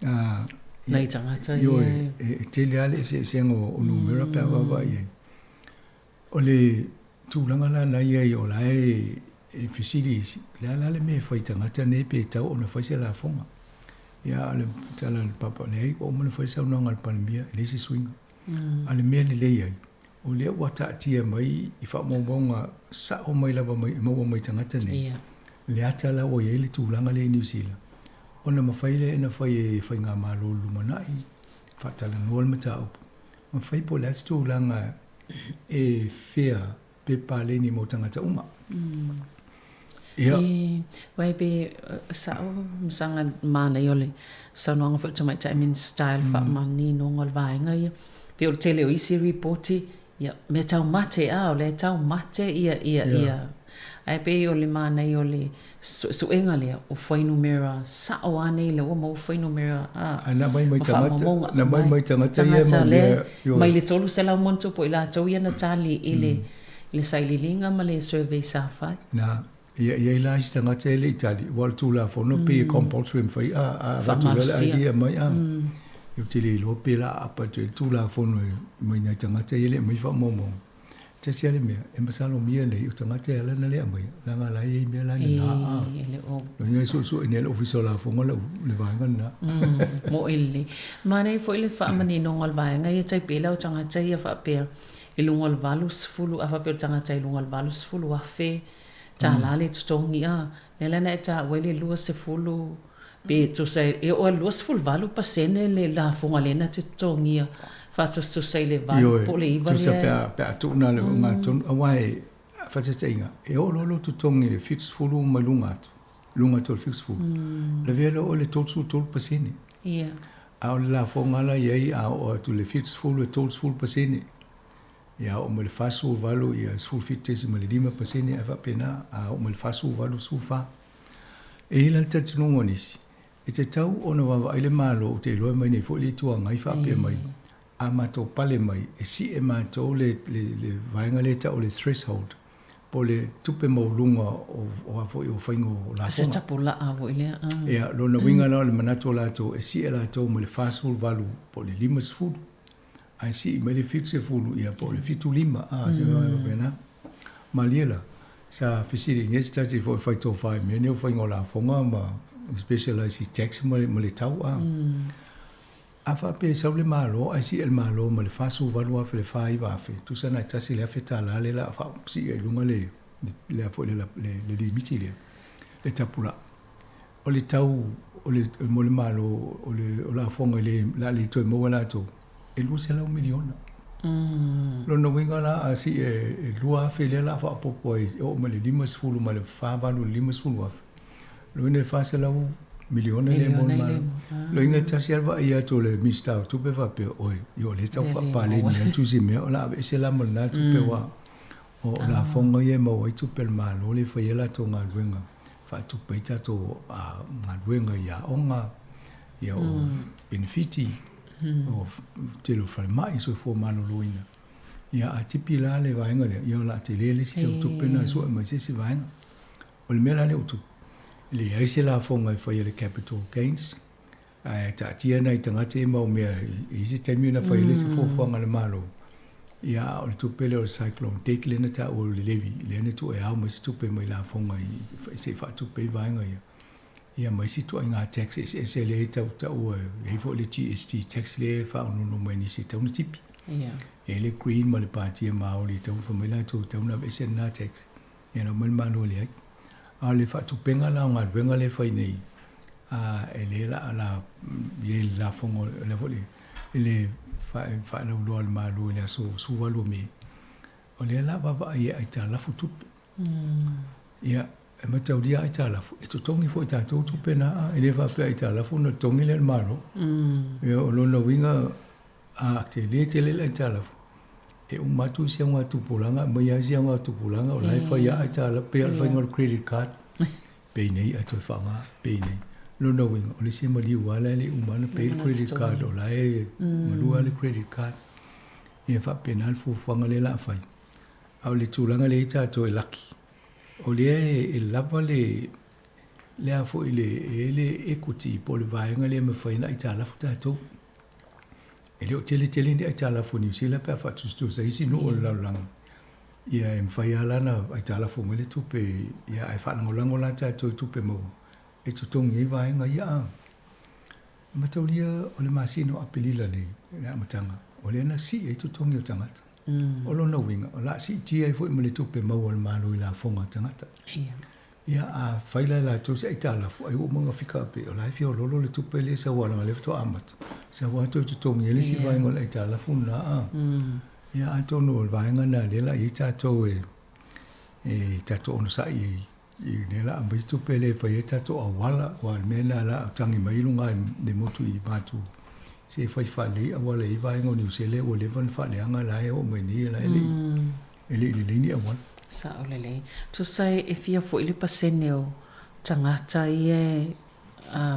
D: A,
E: Nai tagata ia.
D: Ioe, e tele lava le eseesega o numera pe a vaavaai i ai. O le tulaga la na i ai o la e fesili isi, o le a la le mea e fai i tagata nei pe tatau ona fai se lafoga? Ia, a o le tala a le Papa, leai, ua uma ona fai le saunoaga a le Palemia, e leai se suiga. A o le mea lelei ai, o lea ua taatia mai i faamaumauga sao mai lava mai, maua mai tagata nei, le ata la ua i ai le tulaga lea i Niu Sila, ona mafai lea ona fai e Faigamalo i le lumanai, faatalanoa le mataupu, ma fai po o le a se tulaga e fair pe paleni mo tagata uma.
E: Ia. E, wai pe sa'o masaga manaia o le saunoaga foi a le Tamaitai Minisita i le faamaninoga o le vaega ia. Pei o le tele o isi ripoti, ia, mea taumate a, o lea e taumate ia, ia, ia. Ae pei o le manaia o le suesuega lea, o fuainumera sa'o a nei lea ua maua fuainumera a,
D: A na aumai mai
E: ma
D: tagata,
E: faamaumauga
D: na aumai mai tagata ia
E: tagata
D: mau
E: lea
D: mea, ioe.
E: mai le 300 ma ona tupu o i latou ia na tali i le i le sailiiliga ma le survey sa fai.
D: Na, ia, i ai la isi tagata e le i tali, aua o le Tulafono pei e compulsory e mafai a, a avatu loa le ID e aumai a. Ou te le iloa pe la aapa atu ai le Tulafono e mai nai tagata ia e le aumai faamaumauga. Tasi lava le mea, e masalomia nei, o tagata e ala ona le aumaia, leaga o la e i ai mea la e nana a.
E: E le o.
D: Lona uiga e suesue nei e le Ofisa o Lafoga lau, le vaega lena.
E: Moʻi lelei. Manaia foi le faamaninoga o le vaega ia tai pei la o tagata ia faapea i luga o le 80, a faapea o le tagata i luga o le 80,000 tālā le totogi, a, lea la na e taua ai le 20 Pe tusa e oo i le 28% le lafoga lea na te totogia faatusatusa i le 8 po o le 9 lea.
D: Tusa pe a, pe a tuuna le ogatotonu, aua e, faataitaiga, e oo loa lou totogi i le 70 ma luga atu, luga atu o le 70, lavea loa oe i le 33%.
E: Ia.
D: A o le lafoga la e i ai a oo atu i le 70 e 30%. Ia, a oo mai i le 48, ia, 17.5% ae faapena, a oo mai i le 48, 14. E i ai la le talitonuga o nisi, e tatau ona vaavaai le Malo, ou te iloa e mai nei foi le Itu Agai faapea mai, a matou pale mai, e sie matou le, le, le vaega lea e tau o le threshold, po o le tupe maualuga o, o a foi o faiga o
E: Se
D: lafoga.
E: tapulaa foi lea.
D: Ia, lona uiga la o le manatu o latou, e sie latou mai le 48 po o le 50, ae sii mai le 70 ia po o le 75, a, se mea faapena. Malie la, sa fesiligia se tasi foi fai tofa i mea nei o faiga o lafoga ma specialise i tax ma le, ma le tau, a. A faapea e sau le Malo ae sii e le Malo ma le 48,000 i le 49,000, tusa na e tasi i le afe tala lea o le a faasii ai i luga le, le, a foi le, le, le limiti lea, le tapulaa. O le tau o le, mo le Malo, o le, o lafoga e le, o le a le toe maua e latou, e 200 miliona. Lona uiga la, a sii e, e 2,000 lea o le a faaopoopo ai e oo mai i le 50 mai le 48 i le 50,000, Lona uiga e 400 miliona lea mo le Malo. Lona uiga e tasi lava le vaai atu o le Minisita o Tupe faapea, oi, ia o lea e tau faapaleni atu isi mea, o le a aveese la ma lena tupe aua o lafoga ia e maua ai tupe a le Malo lea e fai ai latou galuega, faatupe ai tatou galuega i aoga, ia o penefiti, o tele o falemai, soifua maloloina. Ia a tipi la le vaega lea, ia o le a tele le isi tau tupe na e sue mai se isi vaega. O le mea la lea ua tupu, e leai se lafoga e fai e le capital gains, ae taatia nai tagata ia mau mea i isi taimi ona fai ai le isi fuafuaga a le Malo, ia a o le tupe lea o le cyclone deck lea na taua o le levy, lea na tuu e ao mai se tupe mai lafoga i se i faatupe ai vaega ia, ia ma isi ituaiga tax eseese lea e tau taua, e i ai foi le GST tax lea e faaonono mai nisi e tatau ona tipi. E i ai le Green ma le Pātia Māori e tatau ona fai mai latou e tatau ona aveese lena tax. Ia na aumai le Malo e leai. A o le faatupega la o galuega lea e fai nei, a e le la la i ai le lafoga o le foi le i le faalauiloa a le Malo i le aso 18 o Me, o lea la vaavaai e aitalafu tupe. Ia, e mataulia aitalafu, e totogi foi e tatou tupe na, e le faapea aitalafu ona totogi lea e le Malo. Ia, o lona uiga, A tele tele le aitalafu, e uma atu isi augatupulaga, aumai lava isi augatupulaga, o la e fai lava aitalafu, pei lava o le faiga o le credit card, pay nei ae toe faaaoga, pay nei. Lona uiga, o le isi e maliu lava la e le i uma ona pay le credit card, o la e malu lava le credit card. Ia e faapena le fuafuaga lea o le a fai. A o le tulaga lea e i ai tatou e laki, o lea e lava le, le a foi le, e i ai le equity po o le vaega lea e mafai ona aitalafu tatou. E le o tele tele ni aitalafu a Niu Sila pe a faatusatusa i isi nuu o le lalolagi. Ia e mafai lava la ona aitalafu mai le tupe, ia ae faalagolago la tatou i tupe maua e totogi ai vaega ia. A mataulia o le masina o Aperila nei i le amataga, o lea na sii ai totogi o tagata. O lona uiga, o le a siitia ai foi ma le tupe maua a le Malo i lafoga a tagata. Ia, a fai la e latou se aitalafu, ai ua uma ona fika pei o la e fia ololo le tupe lea e sau leaga o lea faatoa amata, sau lava toe totogi ai le isi vaega o le aitalafu lena. A. Ia, atonu o le vaega lena lea o le a i ai tatou e, e tatou onosai i, i lea o le a aumai se tupe lea e fai ai tatou auala, aua o le mea lena o le a tagi mai luga i le motu i Matu, se i fai faalelei auala i ia vaega o Niu Sila ua leva ona faaleaga la e oo mai nei la e le i E le i lelei ni auala.
E: Sao lelei. Tusa e fia foi le pasene o tagata ia e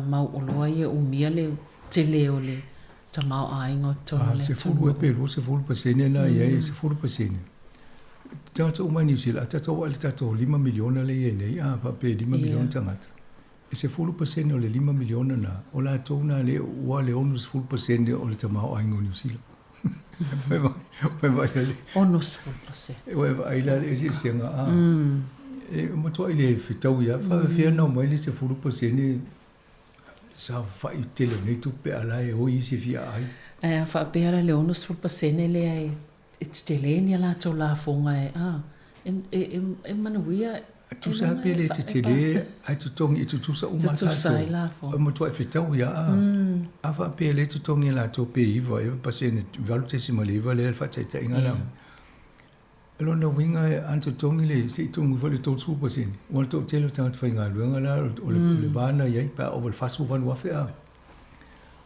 E: mau oloa ia e umia le tele o le tamaoaiga o totonu o le atunuu.
D: Sefulu e pe 20% na i ai, e 10%. Tagata uma i Niu Sila, a tatou vaai i le tatou lima miliona lea e i ai nei, a faapea e lima miliona tagata, e 10% o le lima miliona na, o latou na lea ua le 60% o le tamaoaiga o Niu Sila.
E: 60%.
D: Ua e vaai la i le eseesega a. E matuai le fetaui lava, faapefea ona omai le 10% saofafai tele o nei tupe a la e oi isi e fia aai.
E: Ae a faapea la le 60% lea e tetele ni a latou lafoga e a, e manuia.
D: E tusa lava pe le tetele ae totogi e tutusa uma tatou. E matuai fetaui lava a. A faapea lea e totogi e latou pe iva ea pasene 8.9 lea le faataitaiga la. O lona uiga ana totogi le se i totogi foi le 30%, ua le toatele o tagata faigaluega la o le va lena i ai pe a ova i le 48,000 a.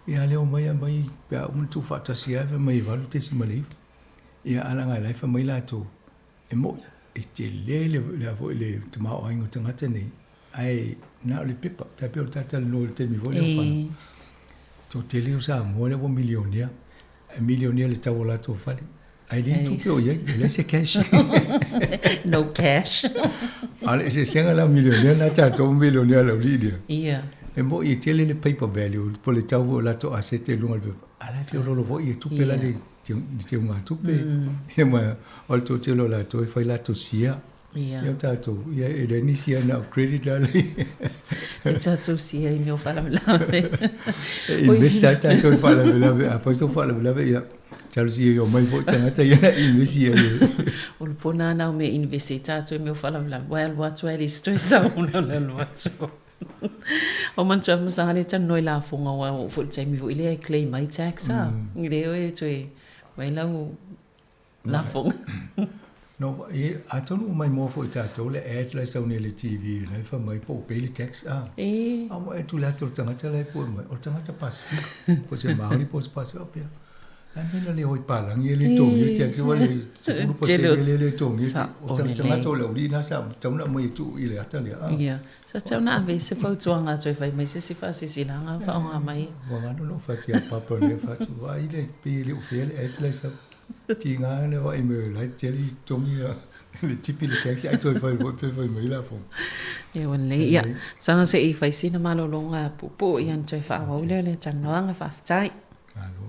D: Ia lea omai aumai pe a uma ona tuufaatasi lava fai mai e 8.9. Ia, a leaga o la e fai mai latou, e moni, e tele le, le a foi le tamaoaiga o tagata nei, ae na o le pepa, tai pei o le talatalanoa i le taimi foi lea o fanau. Toatele o Samoa lea ua milionea, e milionea i le tau o latou fale, ae leai ni tupe o i ai, e leai se cash.
E: No cash.
D: A o le eseesega la o milionea na tatou ma milionea a le aualii lea. Ia. E moni e tele le paper value, po o le tau foi o latou asete i luga o le pepa, a o la e feoloolo foi e tupe la le teugatupe. Ia ma o le toatele o latou e fai latou sia. Ia. Ia o tatou, ia e leai ni sia na o credit la le.
E: E tatou sia i mea o faalavelave.
D: E invest lava tatou i faalavelave, a fai sou faalavelave, ia talosia ia omai foi tagata ia na invest i ai.
E: O le pona lena o mea e invest ai tatou i mea o faalavelave, aua e alu atu lava e le isi toe sau ona o le alu atu. O manatua ma sa le talanoa i lafoga aua ua oo foi i le taimi foi lea e claim ai tax a. E le o e toe aumai lau lafoga.
D: No, e, atonu ua maimoa foi tatou le ad la e sau nei i le TV la e fai mai po o pay le tax a. E. A ua e tuli atu o le tagata la e pue mai, o le tagata Pasifika, po o se Māori po o se Pasifika, faapea, le a le mea na le o ai palagi e le togia tax aua le 10% lea e le togia, o le tagata o le aualii lena sa tatau ona aumai e tuu i le ata lea a.
E: Ia, sa tatau ona ave ai se fautuaga toe fai mai se isi faasilasilaga ma faaaoga mai.
D: Ua galo lou fai atu ia Papa lea fai atu, vaai le pei e le o fair le ad la e sau. Tiga le vaai mai o la e tele togi le tipi le taxi ae toe fai foi pe fai mai lafoga.
E: Ia ua lelei. Ia, saga se i fai sina malologa puupuu ia ona toe faaauau lea o le talanoaga. Faafetai.
D: Malo.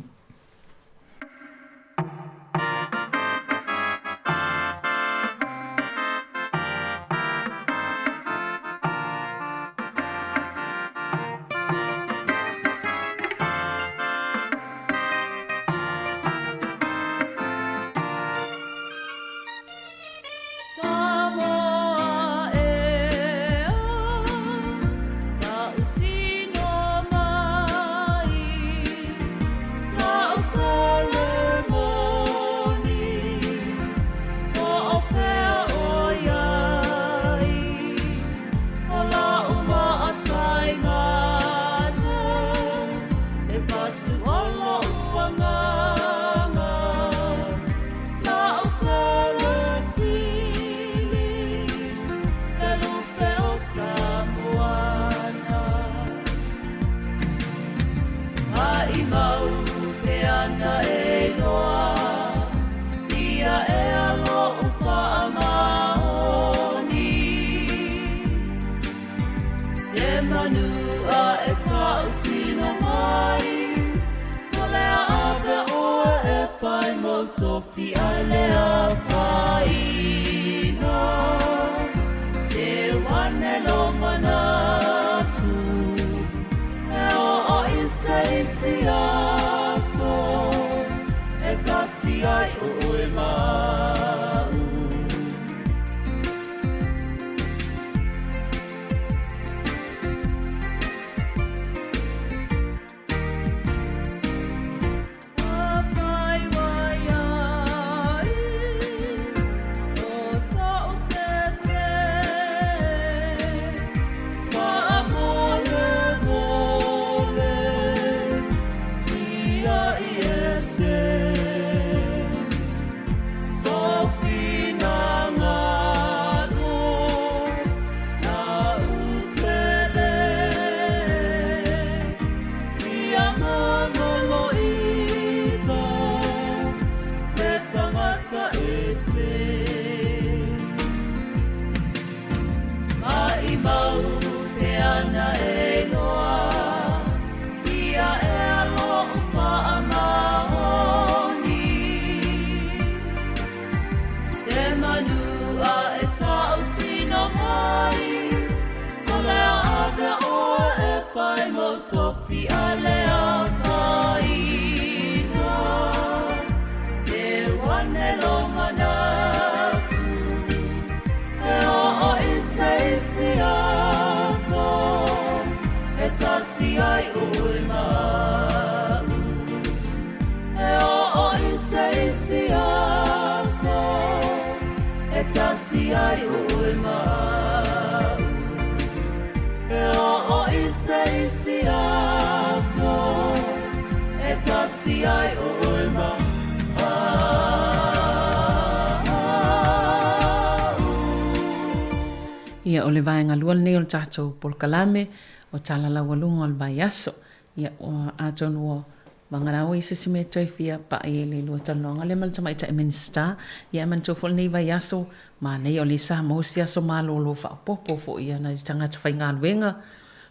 E: Ia, o le vaega lua lenei o le tatou polokalame o Tala Laualuga o le Vaiaso. Ia, ua, atonu ua vagana ai se isi mea e toe fia pa'i i le lua talanoaga lea ma le Tamaitai Minisita. Ia, ae manatua foi lenei vaiaso, manaia o lea sa maua si aso malolo faaopoopo foi ia nai tagata faigaluega,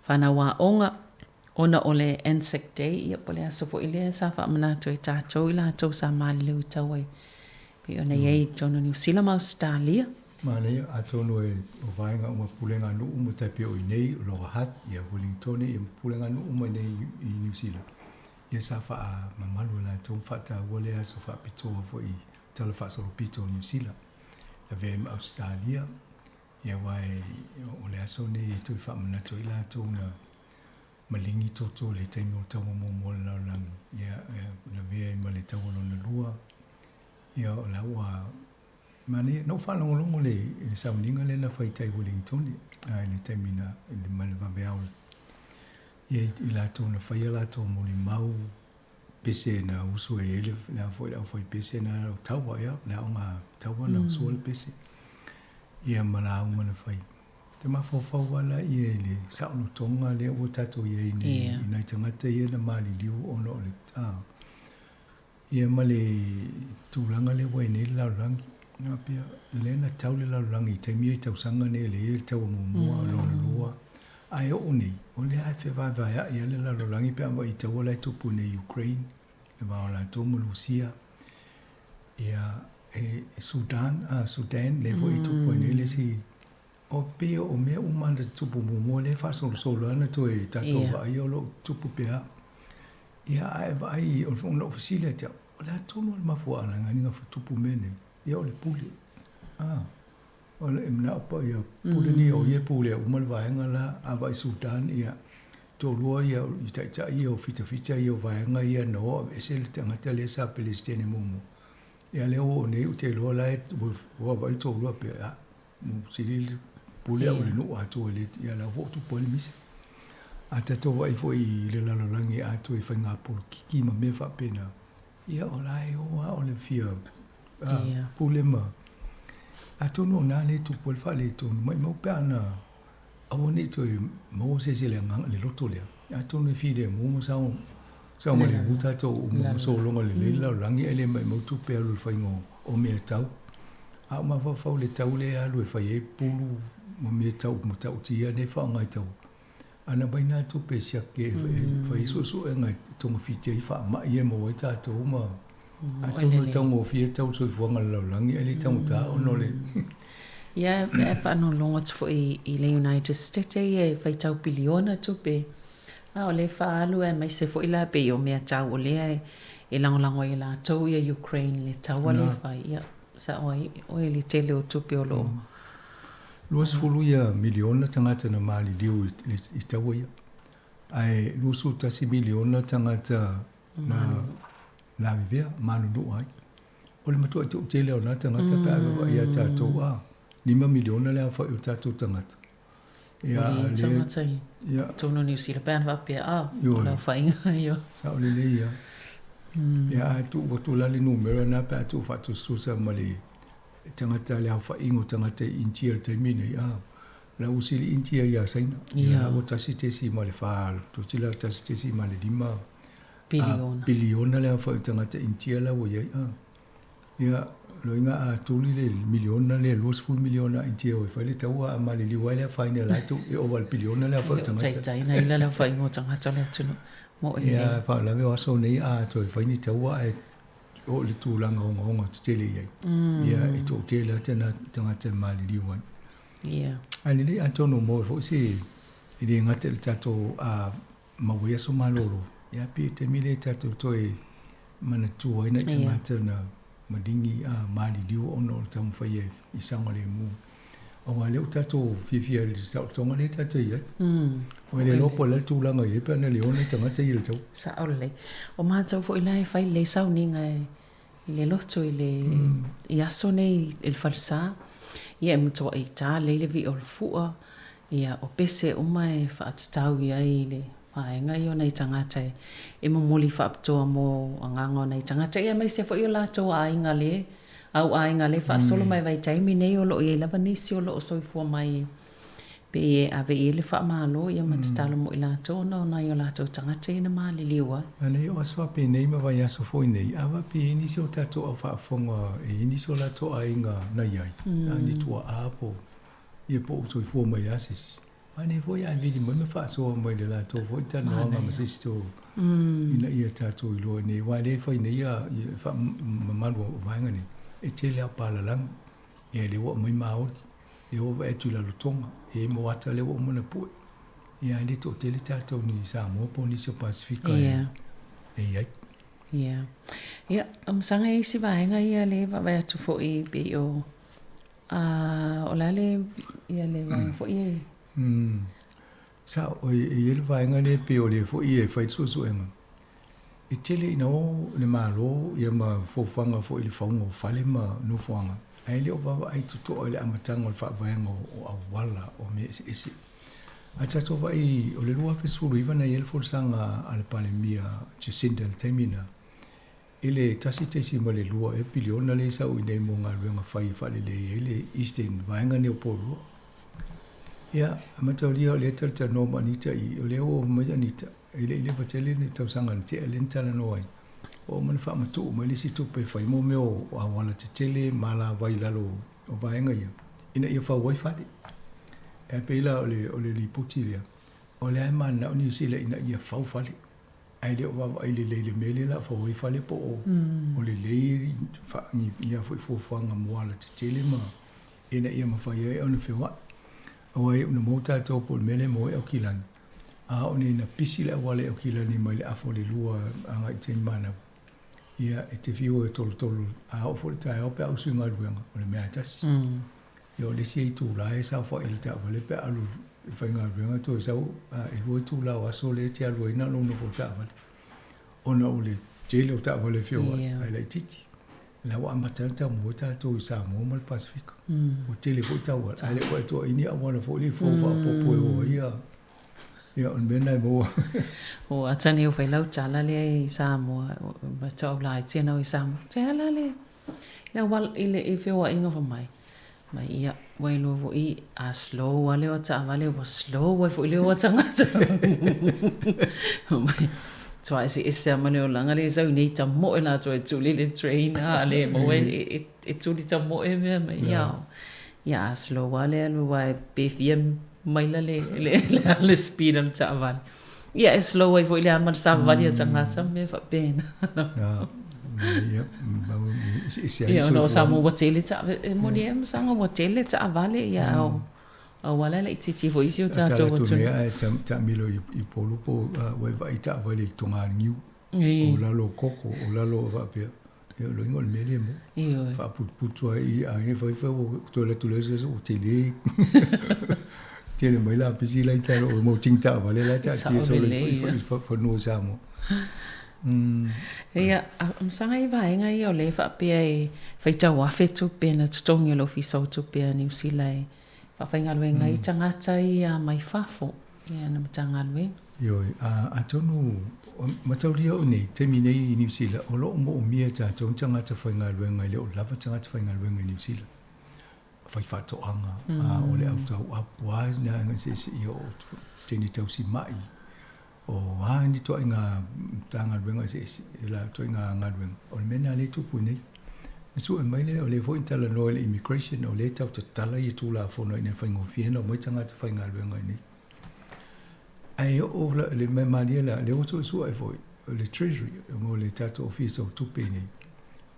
E: fanau aoga, ona o le Anzac Day, ia po o le aso foi lea sa faamanatu ai e tatou i latou sa maliliu i taua e pei ona i ai i totonu o Niu Sila ma Ausetalia.
D: Manaia, atonu e o vaega uma pulega nuu uma tai pei o inei, o Lower Hutt, ia Wellingtone, ia pulega nuu uma inei i Niu Sila, ia sa faamamalu e latou ma faataua lea aso faapitoa foi i Tala Faasolopito o Niu Sila, lavea ai ma Ausetalia, ia aua e o le aso lenei e toe faamanatu ai latou na maligi toto i le taimi o le taua muamua o le lalolagi, ia lavea ai ma le taua lona lua, ia o la ua Manaia, na ou faalogologo i le sauniga lea na fai i tai Wellingtone i le taimi na, ma le vaveao i latou na faia latou molimau pese na usu ai ai le a foi le aufaipese na o taua ia, le aoga taua na usua le pese ia ma lauga na fai. Te mafaufau lava laia i le saolotoga lea ua tatou i ai nei i nai tagata ia na maliliu ona o le Ia ma le tulaga lea ua i ai nei le lalolagi, na pea, lea na tau le lalolagi i taimi ia i tausaga nei lea i le taua muamua, lona lua, ae oo nei, o lea lava e fevaevaea'i lava le lalolagi pe a vaai i taua la e tupu nei i Ukraine, le va o latou ma Lusia, ia, e Sudan, Sudan, lea foi e tupu ai nei le isi, o pei o mea uma na tutupu muamua lea e faasolosolo lava na toe tatou vaaia o lo o tutupu pea. Ia, a e vaai, o lou fesili ia te au, o le a tonu le mafuaaga na ina tupu mea nei? Ia, o le pule. A, o le manao pa ia pule ni o ia pulea uma le vaega la, a vaai Sudan, ia, toalua ia i taitai ia o fitafita ia o vaega ia na o aveese le tagata lea sa Peresetene muamua. Ia, lea ua oo nei ou te iloa la e ua vaai le toalua pea, a, Sili le pule au i le nuu atoa i le ia la ua tupu ai le misa. A tatou vaai foi i le lalolagi atoa i faiga polokiki ma mea faapena, ia o la e o lava o le fia pule ma atonu o na lea e tupu ai le faaletonu, maimau pe ana aua ne i toe maua se isi i le agaga i le loto lea, atonu e filemu ma saogalemu tatou uma ma sologa lelei le lalolagi ae le maimau tupe e alu i le faiga o mea tau. A o mafaufau i le tau lea e alu e fai ai pulu ma mea tau matautia nei e faaaoga i tau, a na aumai nā tupe e siaki e fai ai suesuega e togafiti ai faamai ia e maua ai tatou ma atonu e taugofie le tau o le soifuaga i le lalolagi ae le taugata ona o le
E: Ia, e faalogologo atu foi i le United States ia e faitau piliona tupe, a o lea e faaalu aemaise foi la pei o mea tau o lea e lagolago ai e latou ia Ukraine i le taua lea e fai. Ia. Sao ai oe i le tele o tupe o lo o.
D: 20 ia miliona tagata na maliliu i taua ia, ae 21 miliona tagata na lavevea, malunuu ai. O le matuai toatele o na tagata pe a vaavaai ia tatou, a, 5 miliona le aofai o tatou tagata.
E: Ia, a le. Tagata i totonu o Niu Sila pe ana faapea, a, o le aofaiga ia.
D: Sao lelei ia. Ia, a tuu atu la le numera lena pe a tuu faatusatusa ma le tagata, le aofaiga o tagata i Intia i le taimi lenei, a, la ua sili Intia ia Saina. Ia, la ua 1.4, toeitiiti la 1.5 piliona le aofai o tagata Intia la ua i ai, a. Ia, loiga a tuli le miliona le 20 miliona a Intia e fai le taua a maliliu ai le afaina e latou e ova i le piliona le aofai o tagata.
E: Taitai na ila le aofaiga o tagata o le atunuu. Moʻi lelei.
D: Ia, faalavelave o aso nei a toe fai ni taua ae oo i le tulaga ogaoga tetele i ai. Ia, e toatele lava tagata e maliliu ai.
E: Ia.
D: Ae lelei atonu maua foi se, e le gata i le tatou maua ai aso malolo, ia pei o le taimi lea tatou toe manatua ai nai tagata na maligi a maliliu ona o le taumafai e saogalemu. Aua lea ua tatou fiafia i le saolotoga lea tatou i ai. Ua le iloa po o le a le tulaga e i ai pe ana le o nai tagata ia i le taua.
E: Sao lelei. O matou foi la e fai lelei sauniga e i le loto i le i aso nei i le falesa, ia e matuai ta lelei le vii o le fua, ia o pese uma e faatatau i ai i le vaega ia o nai tagata e momoli faapitoa mo agaga o nai tagata, ia aemaise foi o latou aiga le au aiga le faasolo mai vaitaimi nei o lo o i ai lava nisi o lo o soifua mai. Pei e ave i ai le faamalo ia ma tatalo mo i latou ona o nai o latou tagata ia na maliliu ai.
D: Manaia o aso faapenei ma vaiaso foi nei, a faapea e i ai nisi o tatou au faafofoga e i ai nisi o latou aiga na i ai, a ni tuaa po ia po o soifua mai lava se isi. Manaia foi ae vili mai ma faasoa mai le latou foi talanoaga ma se isi tolu ina ia tatou iloa nei, aua o lea e fai nei ia faamamalu o vaega nei, e tele lava o palalagi. Ia lea ua aumai Maori, lea ua vaai atu i Rarotonga, e i ai Moata lea ua uma ona pue. Ia ae le toatele tatou ni Samoa po o nisi o Pasefika e i ai.
E: Ia. Ia, masaga e i ai isi vaega ia lea e vaavaai atu foi pei o o le a le ia le vaega foi ia
D: Sao, e i ai le vaega lea pei o lea foi e fai le suesuega. E tele ina o le Malo ia ma fuafuaga foi i le fauga o fale ma nofoaga, ae le o vaavaai totoa i le amataga o le faavaega o auala o mea eseese. A tatou vaai o le 2019 na i ai le folasaga a le Palemia Jacinda i le taimi lena, i le 1.2 ea piliona lea e sau i inei mo galuega fai e faalelei ai le Eastern vaega nei o Porirua. Ia, e mataulia o lea e talatalanoa ma Anita i i, o lea ua oo mai Anita, e le i leva tele le tausaga na tea lea na talanoa ai, ua uma ona faamatuu mai le isi tupe e fai mo mea o auala tetele ma alavai i lalo o vaega ia, ina ia fau ai fale. E pei la o le, o le lipoti lea, o lea e mananao Niu Sila ina ia fau fale, ae le o vaavaai lelei i le mea lea o le a fau ai fale po o, o lelei ia foi fuafuaga mo alatetele ma ina ia mafai ai ona feoai. Aua e iu ina maua tatou po o le mea lea e maua ai Aukilani, a oo nei ina pisi le auala i Aukilani mai le afa o le lua agai i taimi manava, ia e te fiu e tolotolo, a oo foi i le taeao pe a usu i galuega, o le mea lava e tasi. Ia o le isi itula e saofai i le taavale pe a alu i faigaluega toe sau, e lua itula o aso lea e te alu ai na o lou nofo i le taavale ona o le tele o taavale e feoai ae laitiiti. La ua amata ona taumua ai tatou i Samoa ma le Pasefika. Ua tele foi tauala, ae le o atoa ai ni auala foi lea fou faaopoopo e o ai ia, ia o le mea lena e maua.
E: O atane o fai lau tala lea i Samoa, ma tau laiti ana i Samoa. Te ala le, le auala i le i feoaiga fai mai. Mai ia, ua iloa foi a slow lava le o a taavale, ua slow ai foi le o a tagata. Mai, matua eseese lava ma le olaga lea e sau nei tamoe latou e tuli le train a le maua e, e tuli tamoe mea mai. Ia, ia a slow lava le alu aua pe fia maila le, le, le, le speed o le taavale. Ia e slow ai foi le ama le savavali a tagata ma mea faapena. Ia ona o Samoa ua tele taavale, e moni ai ma saga ua tele taavale ia ao auala e laitiiti foi isi o tatou
D: atunuu. Ae taamilo i Upolu po ua e vaai i taavale i Toganiu, o lalo o koko, o lalo o faapea. Ia o loiga o le mea lea mo.
E: Ioe.
D: Faaputuputu ai i aiga fai fai ua toe alu atu lea se ua tele. Tele mai lapisi la i talo o mau tingi taavale la e taatia solo i fanua i Samoa.
E: Ia, masaga i vaega ia o lea e faapea e faitau afe tupe na totogi e le Ofisa o Tupe a Niu Sila e faafaigaluega ai tagata ia mai fafo i ana Matagaluega.
D: Ioe, atonu, mataulia o nei taimi nei i Niu Sila, o lo o moomia e tatou ni tagata faigaluega, e le o lava tagata faigaluega i Niu Sila, faifaatoaga, a o le au tauapu, a ni aiga eseese, ia o teine tausi mai, o a ni ituaiga Matagaluega eseese, e la ituaiga galuega, o le mea lena lea e tupu i nei. Na sue mai lea, o lea foi na talanoa i le immigration, o lea e tau tatala ia Tulafono ina ia faigofie ona omai tagata faigaluega i nei. Ae oo la, le mea malie la, lea ua suesue ai foi, o le Treasury, mo le tatou Ofisa o Tupe i nei,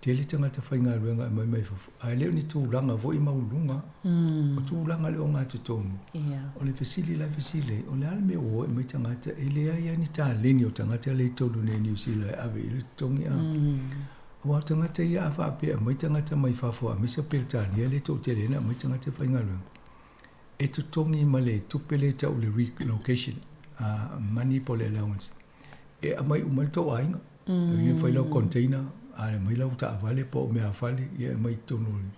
D: tele tagata faigaluega e aumai mai fafo, ae le o ni tulaga foi maualuluga, o tulaga le ogatotonu. O le fesili la e fesili ai, o le a le mea ua o ai aumai tagata, e leai lava ni taleni o tagata lea i totonu nei i Niu Sila e ave i ai le totogi a. Aua o tagata ia a faapea e aumai tagata mai fafo aemaise o Peretania lea e toatele ai ona aumai tagata e faigaluega, e totogi ma le tupe lea e tau o le relocation money po o le allowance e aumai uma ai le tou aiga. E fai lau container, aumai lau taavale po o meaafale, ia e aumai i totonu o le...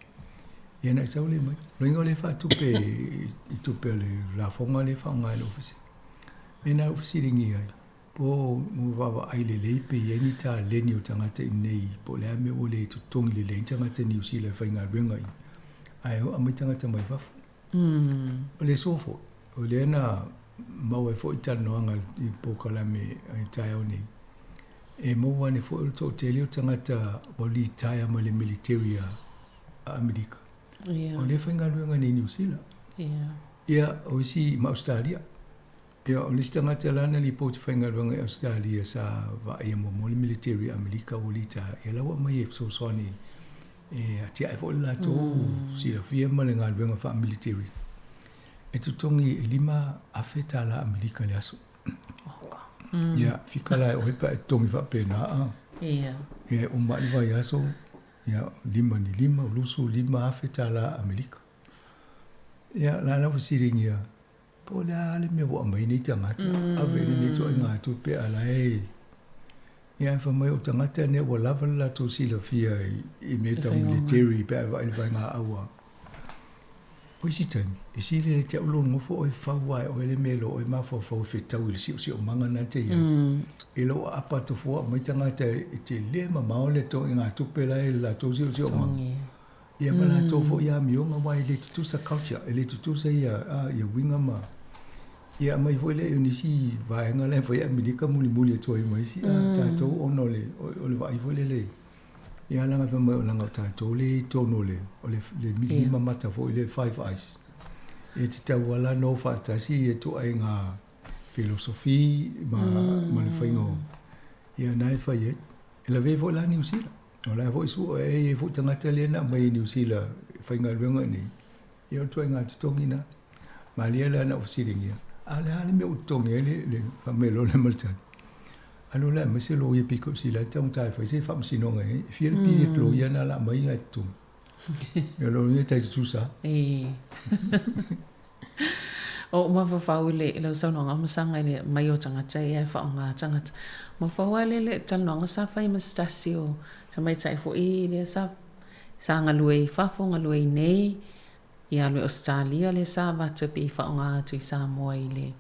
D: Ia ona e sau lea e aumai. Loiga o lea e faatupe i tupe a le lafoga lea e faaaoga e le Ofisa. Mena ua fesiligia ai, po ua vaavaai lelei pe i ai ni taleni o tagata i inei, po o le a le mea ua le totogi lelei ai ni tagata Niu Sila e faigaluega i, ae aumai tagata mai fafo. O le soa foi, o lea na maua ai foi talanoaga i polokalame i taeao nei, e maua ane foi o le toatele o tagata ua litaea mai le military a Amerika. O lea e faigaluega nei i Niu Sila. Ia, o isi ma Ausetalia. Ia, o le isi tagata la na lipoti faigaluega i Ausetalia sa vaaia muamua le military a Amerika ua litaea, ia la ua aumai e fesoasoani e atiae foi le latou silafia ma le galuega faa-military. E totogi e $5,000 tala Amerika i le aso. Ia, fika la e oe pe a e totogi faapena a.
E: Ia.
D: Ia, e uma le vaiaso, ia, lima ni lima, $25,000 tala Amerika. Ia, la la fesiligia, po o le a le mea ua aumai nei tagata, ave i lenei ituaiga tupe a la e Ia ae fai mai o tagata nei ua lava le latou silafia i mea tau military pe a e vaai i le vaega aua. O isi taimi, e sili ia te au lou nofo oe fau lava e oe le mea e iloa oe mafaufau e fetau i le siosiomaga na te i ai. I lou aapa atu fua aumai tagata e tele mamao le ituaiga tupe la e i le latou siosiomaga. Ia ma latou foi amioga aua e le tutusa culture, e le tutusa ia ia uiga ma ia aumai foi lea o nisi vaega la e fai e Amerika mulimuli atu ai ma isi a tatou ona o le o le vaai foi lele ia leaga fai mai leaga o tatou lea i totonu o le o le lima mata foi lea five eyes e tatau lava la ona o faatasi ia ituaiga philosophy ma ma le faiga o ia na e fai ai. E lavea foi la Niu Sila. O la foi sua e i ai foi tagata lea na aumai i Niu Sila e faigaluega i inei, ia o le ituaiga totogi lena. Malie la na ou fesiligia, a o le a le mea ua totogi ai le, le fai mai loa lea ma le tali, alu la e aumai se loia pito sili ai le taugata e fai se faamasinoga i ai, e fia le pili atu loia na o le a aumai ae totogi. Ia o lona uiga e tai tutusa lava.
E: E. Ou mafaufau i le lau saunoaga ma saga i le mai o tagata ia e faaaoga tagata. Mafaufau lava lea i le talanoaga sa fai ma se tasi o tamaitai foi lea sa sa galue i fafo, galue i nei, ia alu i Ausetalia lea sa avatu e pei e faaaoga atu i Samoa i le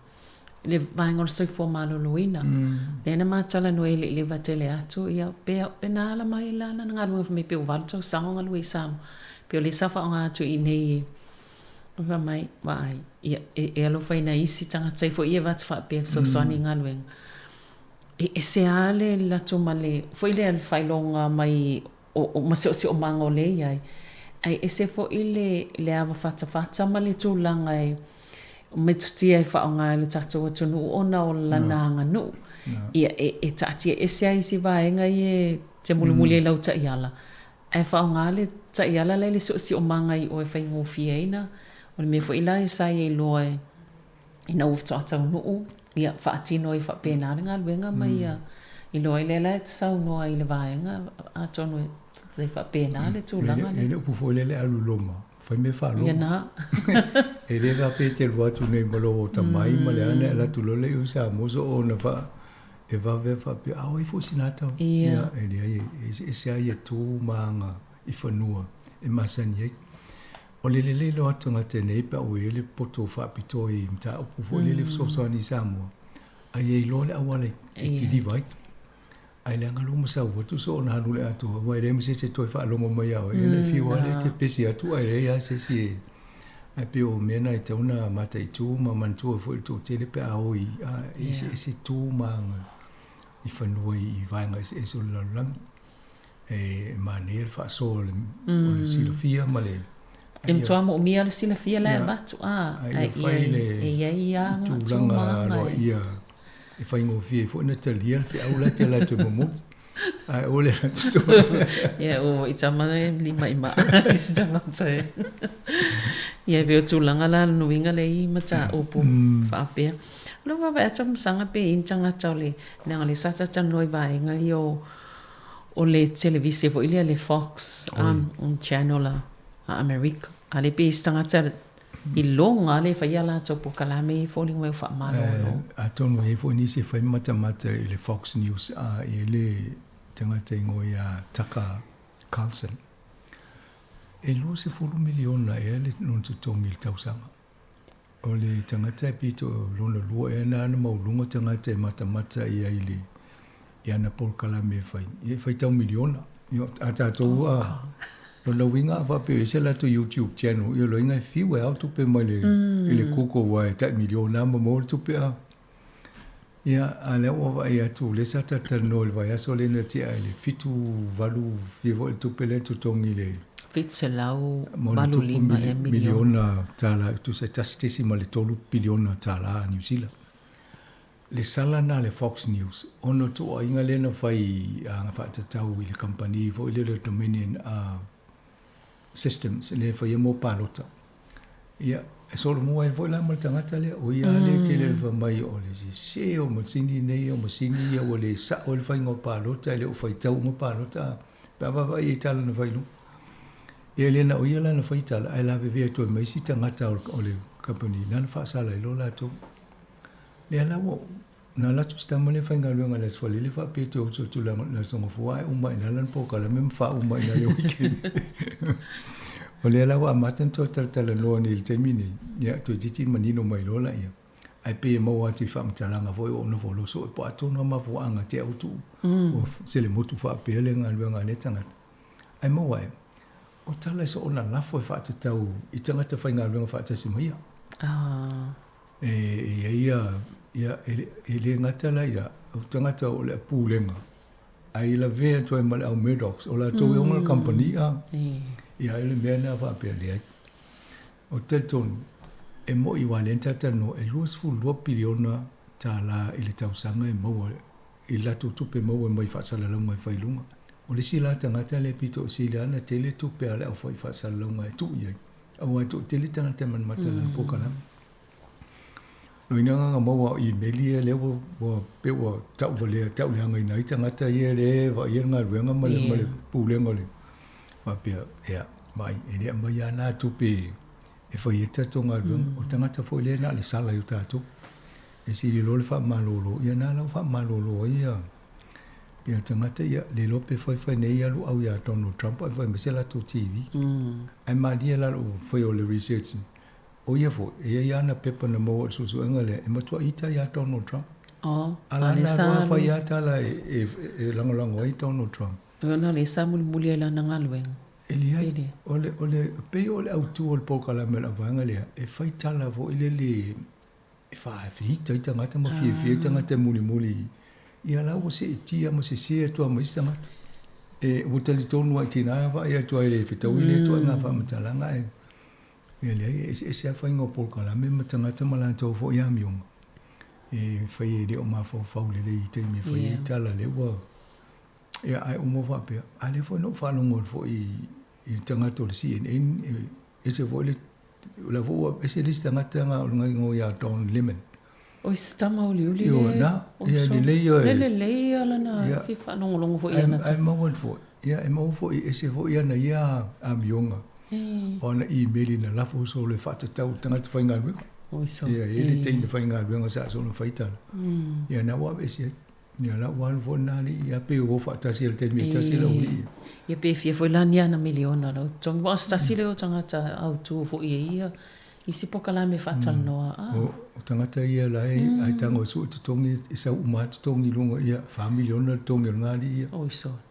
E: le vaega o le soifua maloloina. Lea na ma talanoa i le i leva tele atu, ia pe pe na ala mai lana galuega fai mai pe ua 8 tausaga o galue i Samoa, pei o lea sa faaaoga atu i inei i Fai mai, vaai, ia, e, e alofa i nai isi tagata i foi ia avatu faapea e fesoasoani i galuega. E ese lava le latou ma le, foi lea le faailoga mai o, o, ma siosiomaga o lea e i ai, ae ese foi le, le ava fatafata ma le tulaga e metotia e faaaoga e le tatou atunuu ona o lana aganuu. Ia, e, e taatia ese lava isi vaega ia e te mulimuli ai i lau taiala, Ae faaaoga le taiala la i le siosiomaga i o e faigofie ai na. O le mea foi la e sa i ai loa e ina ua faatoa taunuu, ia faatino ai faapena le galuega ma ia iloa ai lea la e te saunoa i le vaega atonu e faapena le tulaga
D: lea. E le upu foi lea le alu i Roma, fai mea faa-Roma.
E: Ia na.
D: E le faapea e te alu atu nei ma lou atamai ma le ana e alu atu loa lea i Samoa soo ona faa E vave a faapea, a o ai foi sina ata?
E: Ia.
D: E leai, e eseese lava ia tu ma aga i fanua e masani ai. O le lelei loa atu tagata nei pe a ua i ai le poto faapitoa i mataupu foi lele fesoasoani i Samoa, a ia iloa le auala e kiliva ai. Ae leaga lou masau atu soona alu le atoa, aua e leai ma se isi e toe faalogo mai ia oe, ia e fiu lava lea e te pesi atu ae leai lava se isi e Ae pei o mea na e tatau ona mataitu ma manatua foi i le toatele pe a o i eseese tu ma aga i fanua i vaega eseese o le lalolagi. E manaia le faasoa o le silafia ma le...
E: E matua moomia le silafia la e avatu, a,
D: ae ia fai le
E: e i ai lava
D: tulaga aloaia e faigofie ai foi ona talia le feau la e te alu atu e momoli. Ae aua le alu atu tonu.
E: Ia, ua i tama e limaima isi tagata e. Ia, e pei o tulaga la lona uiga lea i mataupu faapea. O lou vaavaai atu masaga pe i ai ni tagata o le, leaga o lea sa talatalanoa i vaega ia o, o le televise foi lea le Fox channel a Amerika. A lea pe i ai se tagata I loga lea e fai a latou polokalame e foliga mai ua faamalolo.
D: Atonu e i ai foi nisi e fai matamata i le Fox News a i ai le tagata igoa ia Tucker Carlson. E 20 miliona ea le lona totogi i le tausaga. O le tagata e pito lona lua ea na ana maualuga tagata e matamata i ai i le i ana polokalame e fai, ia e faitau miliona. Ia, a tatou a, Lona uiga a faapea e i ai se latou YouTube channel, ia loiga e fiu e ao tupe mai le, i le Google aua e tai miliona lava ma maua le tupe a. Ia, a lea ua vaai atu, lea sa talatalanoa i le vaiaso lea na tea i le 7, 8 fia foi le tupe lea na totogi i le
E: 785 ea miliona.
D: Miliona tala, tusa e 1.3 piliona tala a Niu Sila. Le sala lena a le Fox News, ona o tuuaiga lea na fai i aga faatatau i le kamupani foi lea o le Dominion Systems lea e faia mo palota. Ia, e solomua ai foi la ma le tagata lea, o ia lava lea e tele le fai mai o le sese o masini nei, o masini ia ua le sao ai le faiga o palota, e le o faitau uma palota, pe a vaavaai i ai i tala na fai i luga. Ia e le na o ia la na fai tala, ae lavevea atu ai ma isi tagata o le kamupani lana faasala ai loa latou. Lea la ua na alu atu si tama lea faigaluega i le Aso Faraile faapea e toe usu atu i le Aso Gafua ae uma i ina lana polokalame ma faauma i ina le weekend. O lea la ua amata ona toe talatalanoa nei i le taimi nei, ia toeitiiti manino mai loa laia. Ae pei e maua atu i faamatalaga foi o ona foloso e po o a tonu lava mafuaaga te autu ua selemotu faapea le galuega a lea tagata. Ae maua e, o tala e soona lafo e faatatau i tagata faigaluega faatasi ma ia. E i ai ia, ia e le gata la ia, o tagata o le Pulega, ae i lavea atu ai ma le au Murdochs, o latou e ona le kamupani a. Ia ai o le mea lena faapea leai. Ou te talitonu, e moni aua o lea na talatalanoa, e $22 piliona tala i le tausaga e maua i latou tupe maua mai faasalalauga e fai i luga. O le isi la tagata lea e pito sili lava ona tele tupe a le aufai faasalalauga e tuu i ai, aua e toatele tagata e manumata i lana polokalame. Loina agaga maua o imeli ia lea ua, ua pei ua tauvalea, tauleagaina ai tagata ia lea e vaaia le galuega ma le, ma le pulega o le faapea, ia, vaai, e le aumaia lava na tupe e fai ai le tatou galuega. O le tagata foi lea na o le sala i o tatou. E sili loa le faamalolo, ia na la ua faamalolo ai ia, ia le tagata, ia le iloa pe fai fai nei alu au ia Donald Trump ae fai mai se latou TV. Ae malie la lou fai o le research, o ia foi, e i ai ana pepa na maua i le suesuega lea, e matua ita ia Donald Trump.
E: Oh,
D: A la na alu lava fai lava tala e, e, e lagolago ai Donald Trump.
E: Ona lea sa mulimuli ai lana galuega.
D: E leai, o le, o le, pei o le autu o le polokalame o le auvaega lea, e fai tala foi lele e faafeita ai tagata ma fiafia ai tagata e mulimuli ia la ua seetia ma sese atu lava ma isi tagata. E, ua talitonu lava i tina vaai atu ai le fetaui lea ituaiga faamatalaga ae ia leai e eseese lava faiga o polokalame ma tagata ma latou foi amioga e fai e le o mafaufau lelei i taimi e fai ai tala lea ua ia ae uma faapea. A lea foi na ou faalogo atu foi i le tagata o le CNN e ese foi le O la foi ua ese le isi tagata na o le igoa ia Don Lemon.
E: Oi se tama uliuli le.
D: Ioe na, ia lelei ia.
E: Le lelei ia lana fia faalogologo foi i ana
D: tala. Ae maua foi, ia e maua foi e ese foi ana ia amioga. O ana imeli na lafo solo e faatatau i le tagata faigaluega.
E: Oi so.
D: Ia e i ai le teine faigaluega sa soona fai tala. Ia na ua aveese ai. Ia la ua alu foi lena alii ia pei ua o faatasi i le taimi e tasi lau alii.
E: Ia pe fia foi la ni ana miliona lau totogi aua o se tasi lea o tagata autu foi e ia isi polokalame faatalanoa a.
D: O tagata ia la e ai tago e sue totogi e sau uma lava totogi i luga ia $4 miliona le totogi o lena alii ia.
E: Oi sole.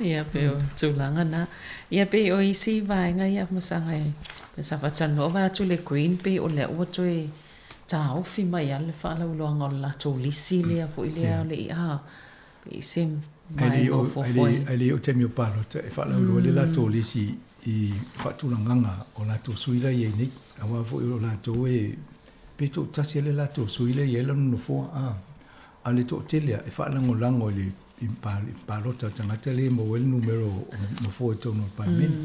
E: Ia pei o tulaga na. Ia pei o isi vaega ia masaga e sa faatalanoa vae atu le green pei o lea ua toe taofi mai lava le faalauiloaga o le latou lisi lea foi lea o le a pei se vaega o fuafua ai.
D: Ae le i oo taimi o palota e faalauiloa ai le latou lisi i faatulagaga o latou sui la e i ai nei. Aua foi o latou e pe toatasi lava le latou sui lea e i ai lona nofoa a a o le toatele lava e faalagolago i le palota a le tagata lea e maua ai le numera o nofoa i totonu o le Palemene.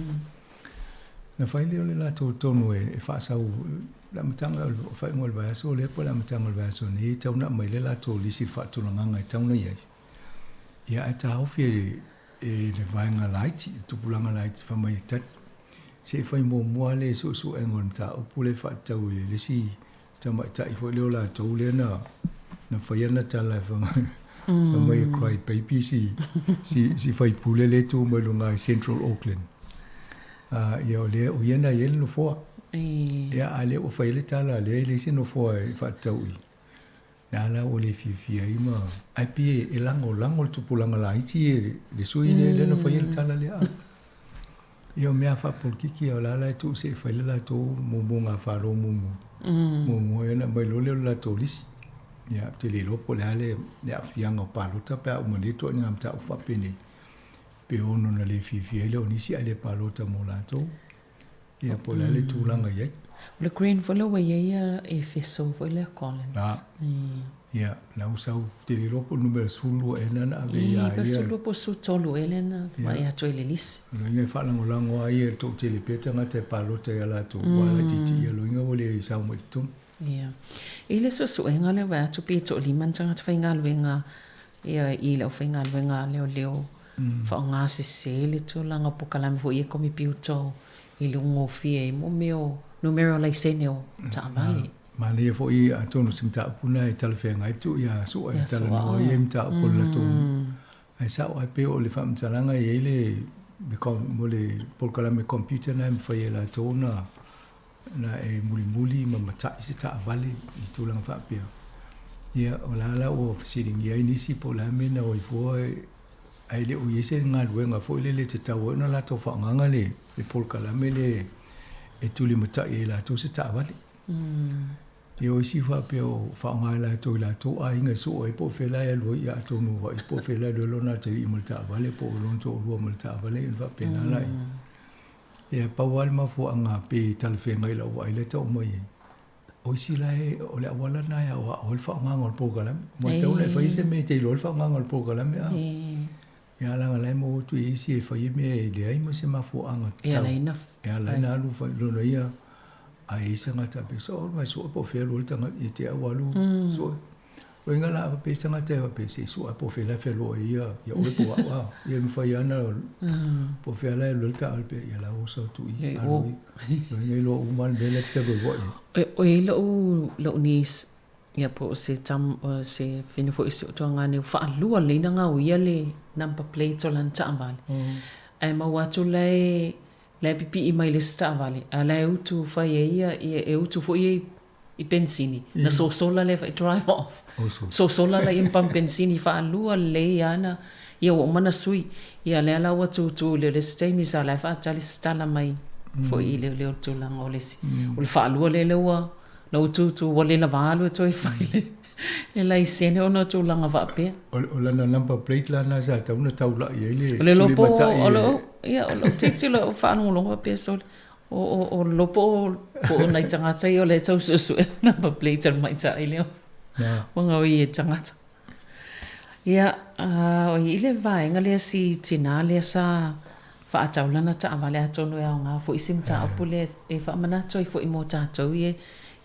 D: Na fai lea o le latou tonu e faasau le amataga o le faaiuga o le vaiaso lea po o le amataga o le vaiaso nei e tatau ona aumai le latou lisi i le faatulagaga e tatau ona i ai. Ia ae taofi e e le vaega laiti, le tupulaga laiti fai mai e tali. Se i fai muamua lava le suesuega o le mataupu lea e faatatau i le isi tamaitai foi lea o latou lea na na fai ana tala e fai mai, fai mai e cry baby si si si faipule lea e tu mai luga i Central Auckland. Uh, ia o lea, o ia na i ai le nofoa. Ia, a lea ua fai ai le tala lea e leai se nofoa e faatatau i. Lena la ua le fiafia ai ma, ae pei e lagolago le tupulaga laiti i le sui lea lea na faia le tala lea. Ia o mea faapolokiki o la la e tuu se i fai le latou muamua gafalo muamua. Muamua ia ona aumai loa lea o le latou lisi. Ia ou te le iloa po o le a le aafiaga o palota pe a uma nei ituaiga mataupu faapenei. Pe ono na le fiafia ai lea o nisi ae le palota mo latou. Ia po o le a le tulaga i ai.
E: O le green foi lea ua i ai ia Efeso foi lea Collins.
D: A, ia, na ua sau, ou te le iloa po o le numera 12 ea lena na ave ia ia.
E: 12 po o 13 ea lea na vaai atu ai i le lisi.
D: O lona uiga e faalagolago lava ia i le toatele pea tagata e palota ia latou, aua e laitiiti ia, o lona uiga ua le sao mai i totonu.
E: Ia. I le suesuega lea vaai atu pe toalima ni tagata faigaluega Ia, i le aufaigaluega a leoleo, faaaoga sese le tulaga o polokalame foi ia komepiuta i le gofie ai mo mea o numera o laisene o taavale.
D: Manaia foi atonu o se mataupu lena e talafeagai le tuu ia Sua e talanoa ai ia mataupu o le latou Ae sao lava pei o le faamatalaga e i ai le mo le polokalame computer lena e mafai e latou ona na e mulimuli ma matai se taavale i tulaga faapea. Ia, o la la ua fesiligia ai nisi po o le a mea na o ai fua ae le o i ai se galuega foi lele e tatau ai ona latou faaaogaina le polokalame lea e tulimatai ai e latou se taavale. Ia o isi faapea o faaaoga e latou i latou aiga e sue ai po o fea la e alu ai, ia atonu ua vaai po o fea la e alu ai lona atalii ma le taavale po o lona toalua ma le taavale ia ona faapena lea. Ia, pau lava le mafuaaga pei e talafeagai i lau vaai lea e tau mai ai, o isi la e, o le auala lena e aoao ai le faaaogaina o le polokalame. Ua tatau ona e faia se mea e te iloa ai le faaaogaina o le polokalame, a. Ia, leaga o la e maua atu i isi e fai mea e leai ma se mafuaaga
E: tatau. E ala ai ona.
D: E ala ai ona alu fai, lona ia, a i ai se tagata e pei, so, mai sue po o fea e alu ai le tagata, ia te au alu sue. Loiga la faapea se tagata e faapea se i sue po o fea la e feloai ai ia ia oe po o au a. Ia e mafai lava ona po o fea la e alu ai le taavale pea ia la ua oso atu i i alu ai. Loiga iloa uma lava le mea lea e te feloai ai.
E: E i ai lou lou niece ia po o se tama o se fine foi o si ou tuagane ua faalua lelei ona gaoia le number plate o lana taavale. Ae maua atu la e la e pipii mai le isi taavale a la e utu fai ai ia e utu foi ia i i penisini, na sosola lea fai drive off. Sosola la ia ma pamu penisini faalua lelei lava na, ia ua uma ona sui. Ia lea la ua tutu i le isi taimi sa la e faatali se tala mai foi i leoleo i le tulaga o le isi. O le faalua lea lea ua na ua tutu ua le lava alu e toe fai le laisene ona o tulaga faapea.
D: O lana number plate la lena sa tatau ona taulai ai le
E: O le lopo o lou, ia o lou tilotilo o faalogologo faapea sole, O o o lo po o po o nai tagata ia o lea e tau suesue number plate a le tamaitai lea ua gaoi e tagata. Ia, o i le vaega lea si tinā lea sa faatau lana taavale atonu e aoga foi se mataupu lea e faamanatu ai foi mo tatou ia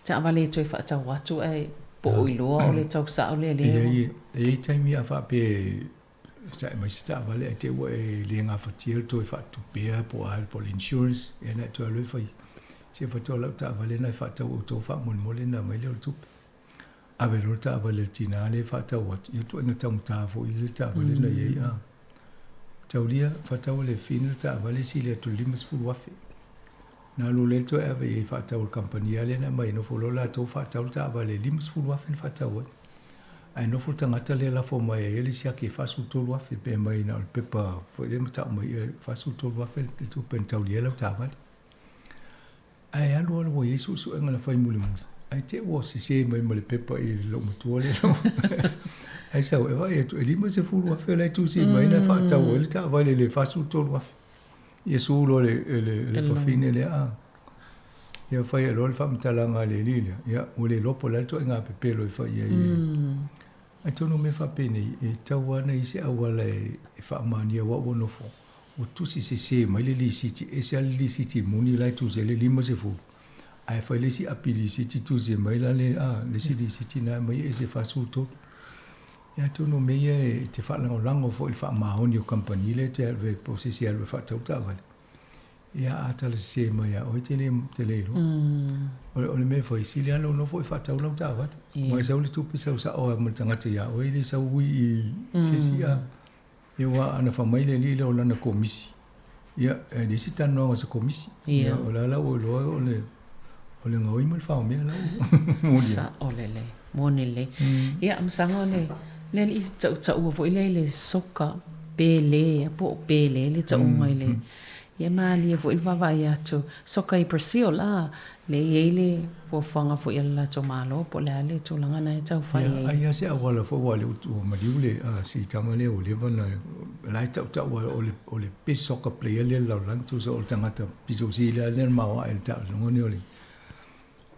E: taavale e toe faatau atu ae po o iloa o le tau sao lea lea
D: ua. E i ai taimi a faapea Sae mai se taavale ae te i ua e le gafatia le toe faatupea po o a po o le insurance ia na e toe alu e fai se faatoa lau taavale na e faatau outou faamolemole na aumai lea o le tupe. Ave loa le taavale a le tina lea e faatau atu, ia ituaiga taugata foi le taavale na i ai a. Taulia, faatau e le Finn le taavale sili atu i le 50,000. Na alu lea toe ave i ai faatau a le kamupani lea na aumai, nofo loa latou faatau le taavale i le 50,000 na faatau ai. Ae nofo le tagata lea lafo mai ai le siaki e 43,000 pe aumai na o le pepa foi lea ma tau mai e 43,000 le tupe na taulia ai lau taavale. Ae alu alu ua i ai suesuega na fai mulimuli, ae te i ua sese mai ma le pepa i le loomatua lea. Ae sau e vaai atu e 50,000 la e tusi mai na faatau ai le taavale i le 43,000. Ia su loa e le fafine lea a. Ia fai ai loa le faamatalaga a le alii lea, ia ua le iloa po o le a le ituaiga pepelo e fai i ai. Atonu o mea faapenei, e tatau lava ona i ai se auala e faamaonia aua ua nofo, ua tusi sese mai le lisiti, ese lava le lisiti moni la e tusi ai le 50, ae fai le isi api lisiti tusi mai la le, a, le isi lisiti na aumai e ese 43. Ia atonu o mea ia e te faalagolago foi i le faamaoni o kamupani lea e toe alu ai po o se isi e alu e faatau taavale. Ia a tala sese mai ia oe te le, te le iloa. O le, o le mea foi, sili lava lou nofo e faatau lau taavale. Aua e sau le tupe sau sao lava ma le tagata ia oe, e le sau ui i se isi a. Ia aua ana fai mai le alii lea o lana komisi, ia e leai se talanoaga o se komisi. Ia o la la ua iloa o le, o le gaoi ma le faomea la ua molia.
E: Sao lelei. Moni lelei. Ia, masalo o le le alii tautaua foi lea i le soka Pele po o Pele le tauga i le ia malie foi le vaavaai atu soka i Brazil a lea e i ai le fuafuaga foi a le latou Malo po o le a le tulaga lena e tau fai ai.
D: Ai lava se auala foi aua o lea ua maliu le si tama lea ua leva ona la e tautau lava o le best soccer player lea i le lalolagi tusa o le tagata pito sili lava lea ona maoae i le taaloga lenei o le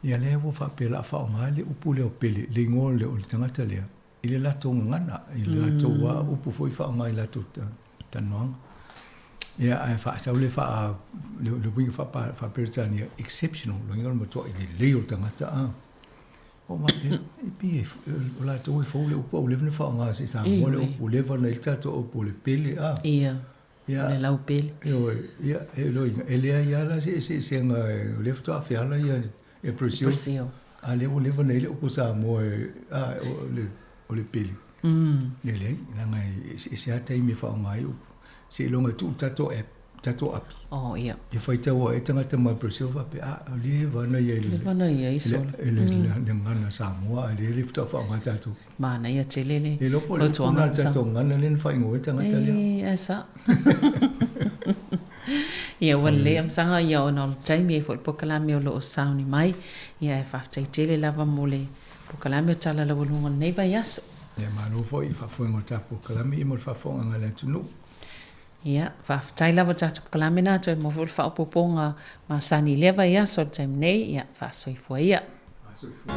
D: Ia lea ua faapea o le a faaaoga le upu lea o Pele, le igoa o le tagata lea, i le latou gagana, i le latou lava upu foi faaaoga i latou talanoaga. Ia, ae faasau le faa, le uiga faa-Peretania, exceptional, lona uiga o le matuai lelei o le tagata a. Ua faapea, e pei o latou e fou le upu a ua leva ona faaaoga se i Samoa le upu, ua leva ona i ai le tatou upu o le Pele a.
E: Ia. Ia. O le laupele.
D: Ioe, ia, e lona uiga, e leai lava la se eseesega, o lea faatoa feala ia e Brazil.
E: Brazil.
D: A lea ua leva ona i ai le upu Samoa e, a, o le pele. E leai, leaga e eseese lava taimi e faaaoga ai upu. Seiloga e tuu le tatou app, tatou api.
E: Oh, ia.
D: Ia faitau ai tagata mai Brazil faapea, ah, o leva ona i ai le.
E: Leva ona i ai solo.
D: Le gagana Samoa, a lea faatoa faaaoga tatou.
E: Manaia tele le
D: Le iloa po o le upu lena a le tatou gagana lea na faaigoa ai le tagata lea.
E: E, ae sao. Ia, ua lelei Amasaga, ia ona o le taimi e foi le polokalame o lo o sauni mai. Ia, e faafetai tele lava mo le polokalame o Tala Laualuga o lenei vaiaso.
D: Ia, malo foi i le faafoega o le tatou polokalame ia ma le faafofogaaga a le atunuu.
E: Ia, faafetai lava tatou polokalame na toe maua foi le faaopoopoga masani i lea vaiaso i le taimi nei, ia, faasoifua ia.
D: Faasoifua.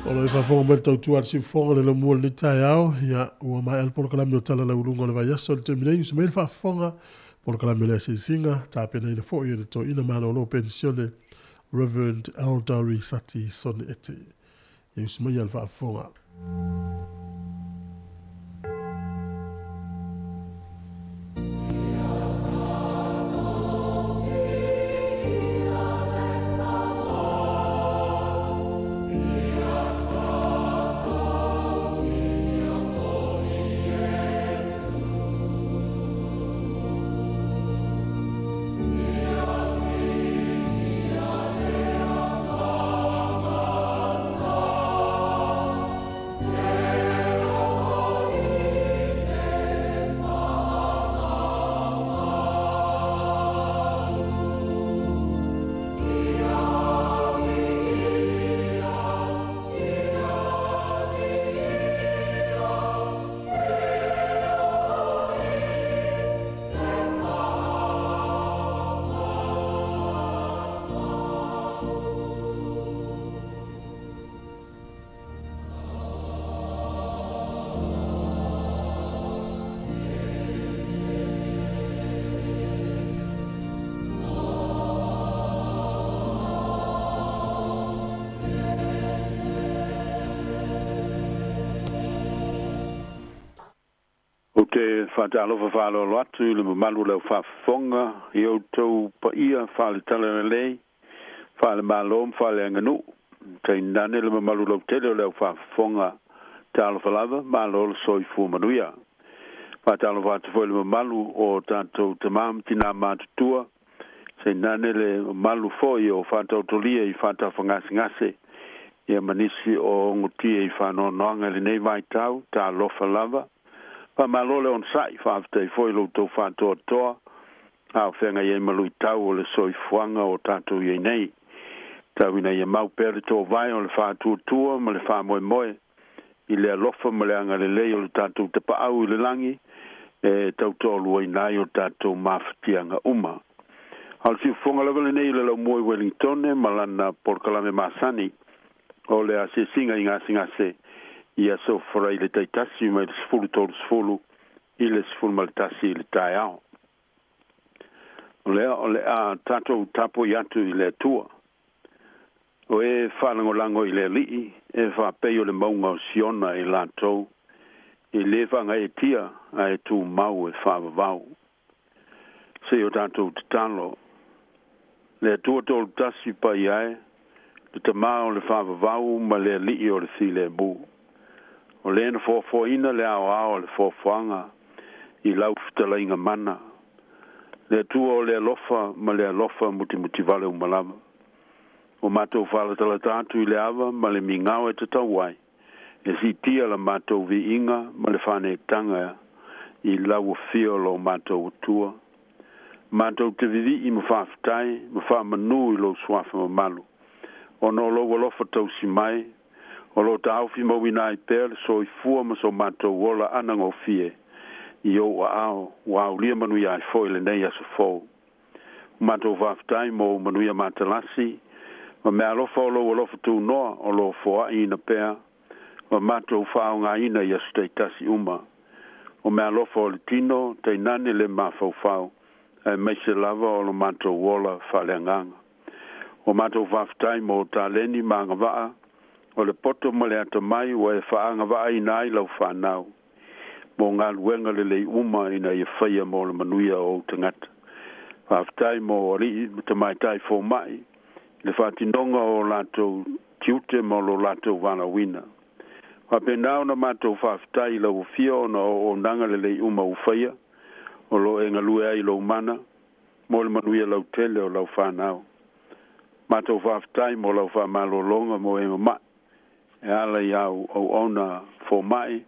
F: O lo o faafofoga mai le tautua a le siufofoga le laumua o lenei taeao, ia, ua maea le polokalame o Tala Lauuluga o le Vaiaso i le taimi nei, usu mai le faafofoga, polokalame o le asiasiga, tapenaina foi e le toeaina malolo penisione Rev. Eldari Sati Sonny Ete. Ia usu mai le faafofoga.
G: Ou te faatalofa faaaloalo atu i le mamalu o le aufaafofoga i outou paia faale-talalelei, faale-Malo ma faaleaganuu, tainane le mamalu lautele o le aufaafofoga talofa lava, malo le soifua manuia. Faatalofa atu foi i le mamalu o tatou tama ma tina matutua, tainane le mamalu foi o faataotolia i faatafagasegase ia ma nisi o ogotia i faanoanoaga i lenei vaitau, talofa lava. Faamalo le onosai, faafetai foi i lo outou faatoatoa a o feagai ai ma luitau o le soifuaga o tatou i ai nei. Tau ina ia mau pea le toovae o le faatuatua ma le faamoemoe i le alofa ma le agalelei o le tatou Tapaau i le lagi e tautoaluaina ai o tatou mafatiaga uma. A o le siufofoga lava lenei i le laumua i Wellingtone ma lana polokalame masani o le asiasiga i gasegase i aso Faraile taitasi mai le 10:30 i le 11 i le taeao. O lea o le a tatou tapuai atu i le Atua. O e faalagolago i le Alii, e faapei o le mauga o Siona i latou, e lē faagaeetia ae tumau e faavavau. Se i o tatou tatalo. Le Atua Toolutasi paia e, le Tamā o le faavavau ma le Alii o le filemu. O lē na foafoaina le aoao o le foafoaga i lau fetalaiga mana. Le Atua o le alofa ma le alofa mutimutivale uma lava. Ua matou faalatalata atu i le ava ma le migao e tatau ai, e siitia la matou viiga ma le faaneetaga i lau afio o lo matou Atua. Matou te vivii ma faafetai ma faamanū i lou suafa mamalu, ona o lou alofa tausi mai, o lo o taofi mauina ai pea le soifua ma so matou ola anagofie i ou aao, ua aulia manuia ai foi lenei aso fou. Ua matou faafetai mo ou manuia matalasi ma meaalofa o lou alofa tunoa o lo o foaiina pea ma matou faaaogaina i aso taitasi uma. O meaalofa o le tino, tainane le mafaufau, aemaise lava o lo matou ola faaleagaga. Ua matou faafetai mo taleni ma agavaa o le poto ma le atamai ua e faaagavaaina ai lau fanau mo galuega lelei uma ina ia faia mo le manuia o ou tagata. Faafetai mo alii ma tamaitai fomai i le faatinoga o latou tiute ma lo latou valaauina. Faapena ona matou faafetai i lau afio ona o auaunaga lelei uma ua faia, o lo o e galue ai i lou mana mo le manuia lautele o lau fanau. Matou faafetai mo lau faamalologa mo e mama'i e ala i āu auauna fomai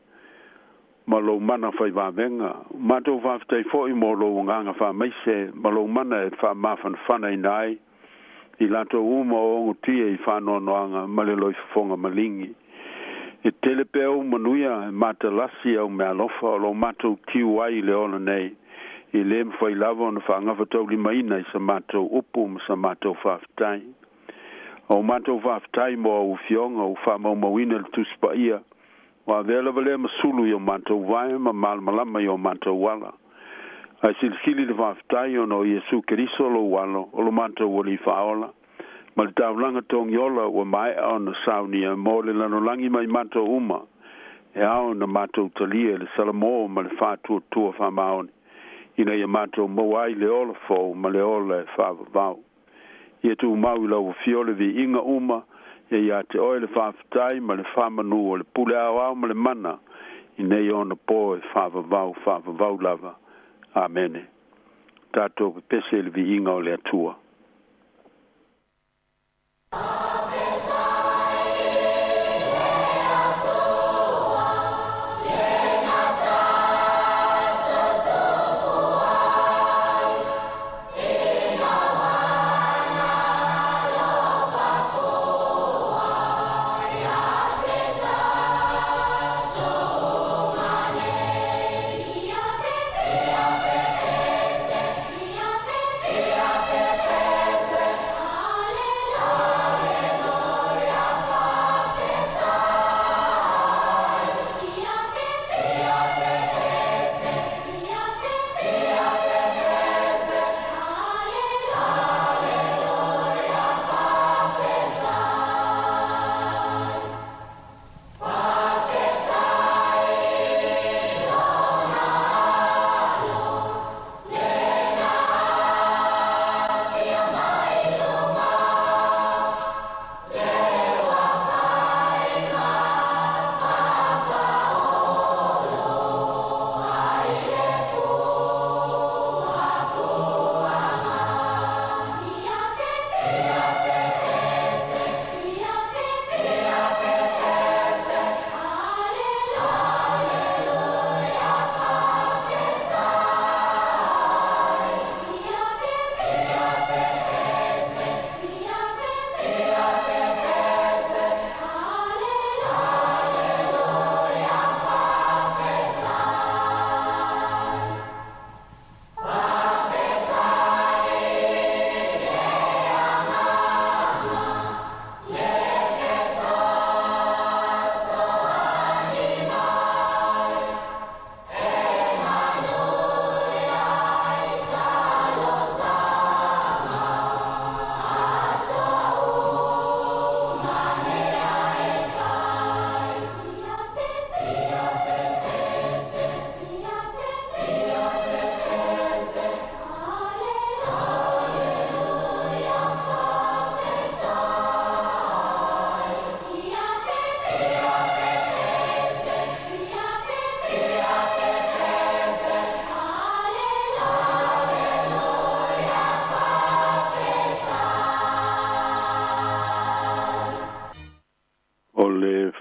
G: ma lou mana fai vavega. Matou faafetai foi mo lou agaga faamaise ma lou mana e faamafanafanaina ai i latou uma o ogotia i faanoanoaga ma le loifofoga maligi. E tele pea ou manuia e matalasi au meaalofa o lo o matou tiu ai i le ola nei, e lē mafai lava ona faagafataulimaina i sa matou upu ma sa matou faafetai. O matou faafetai mo au afioga ua faamaumauina le Tusi Paia, ua avea lava lea ma sulu i o matou vae ma malamalama i o matou ala. Ae silisili le faafetai ona o Iesu Keriso lou Alo, o lo matou Alii Faaola, ma le taulaga togiola ua maea ona saunia mo le lalolagi mai matou uma, e ao ona matou talia le salamo ma le faatuatua faamaoni, ina ia matou maua ai le ola fou ma le ola e faavavau. Ia tumau i lau afio le viiga uma, e iā te oe le faafetai ma le faamanu o le pule aoao ma le mana i nei ona po e faavavau faavavau lava. Amene. Tatou pepese i le viiga o le Atua.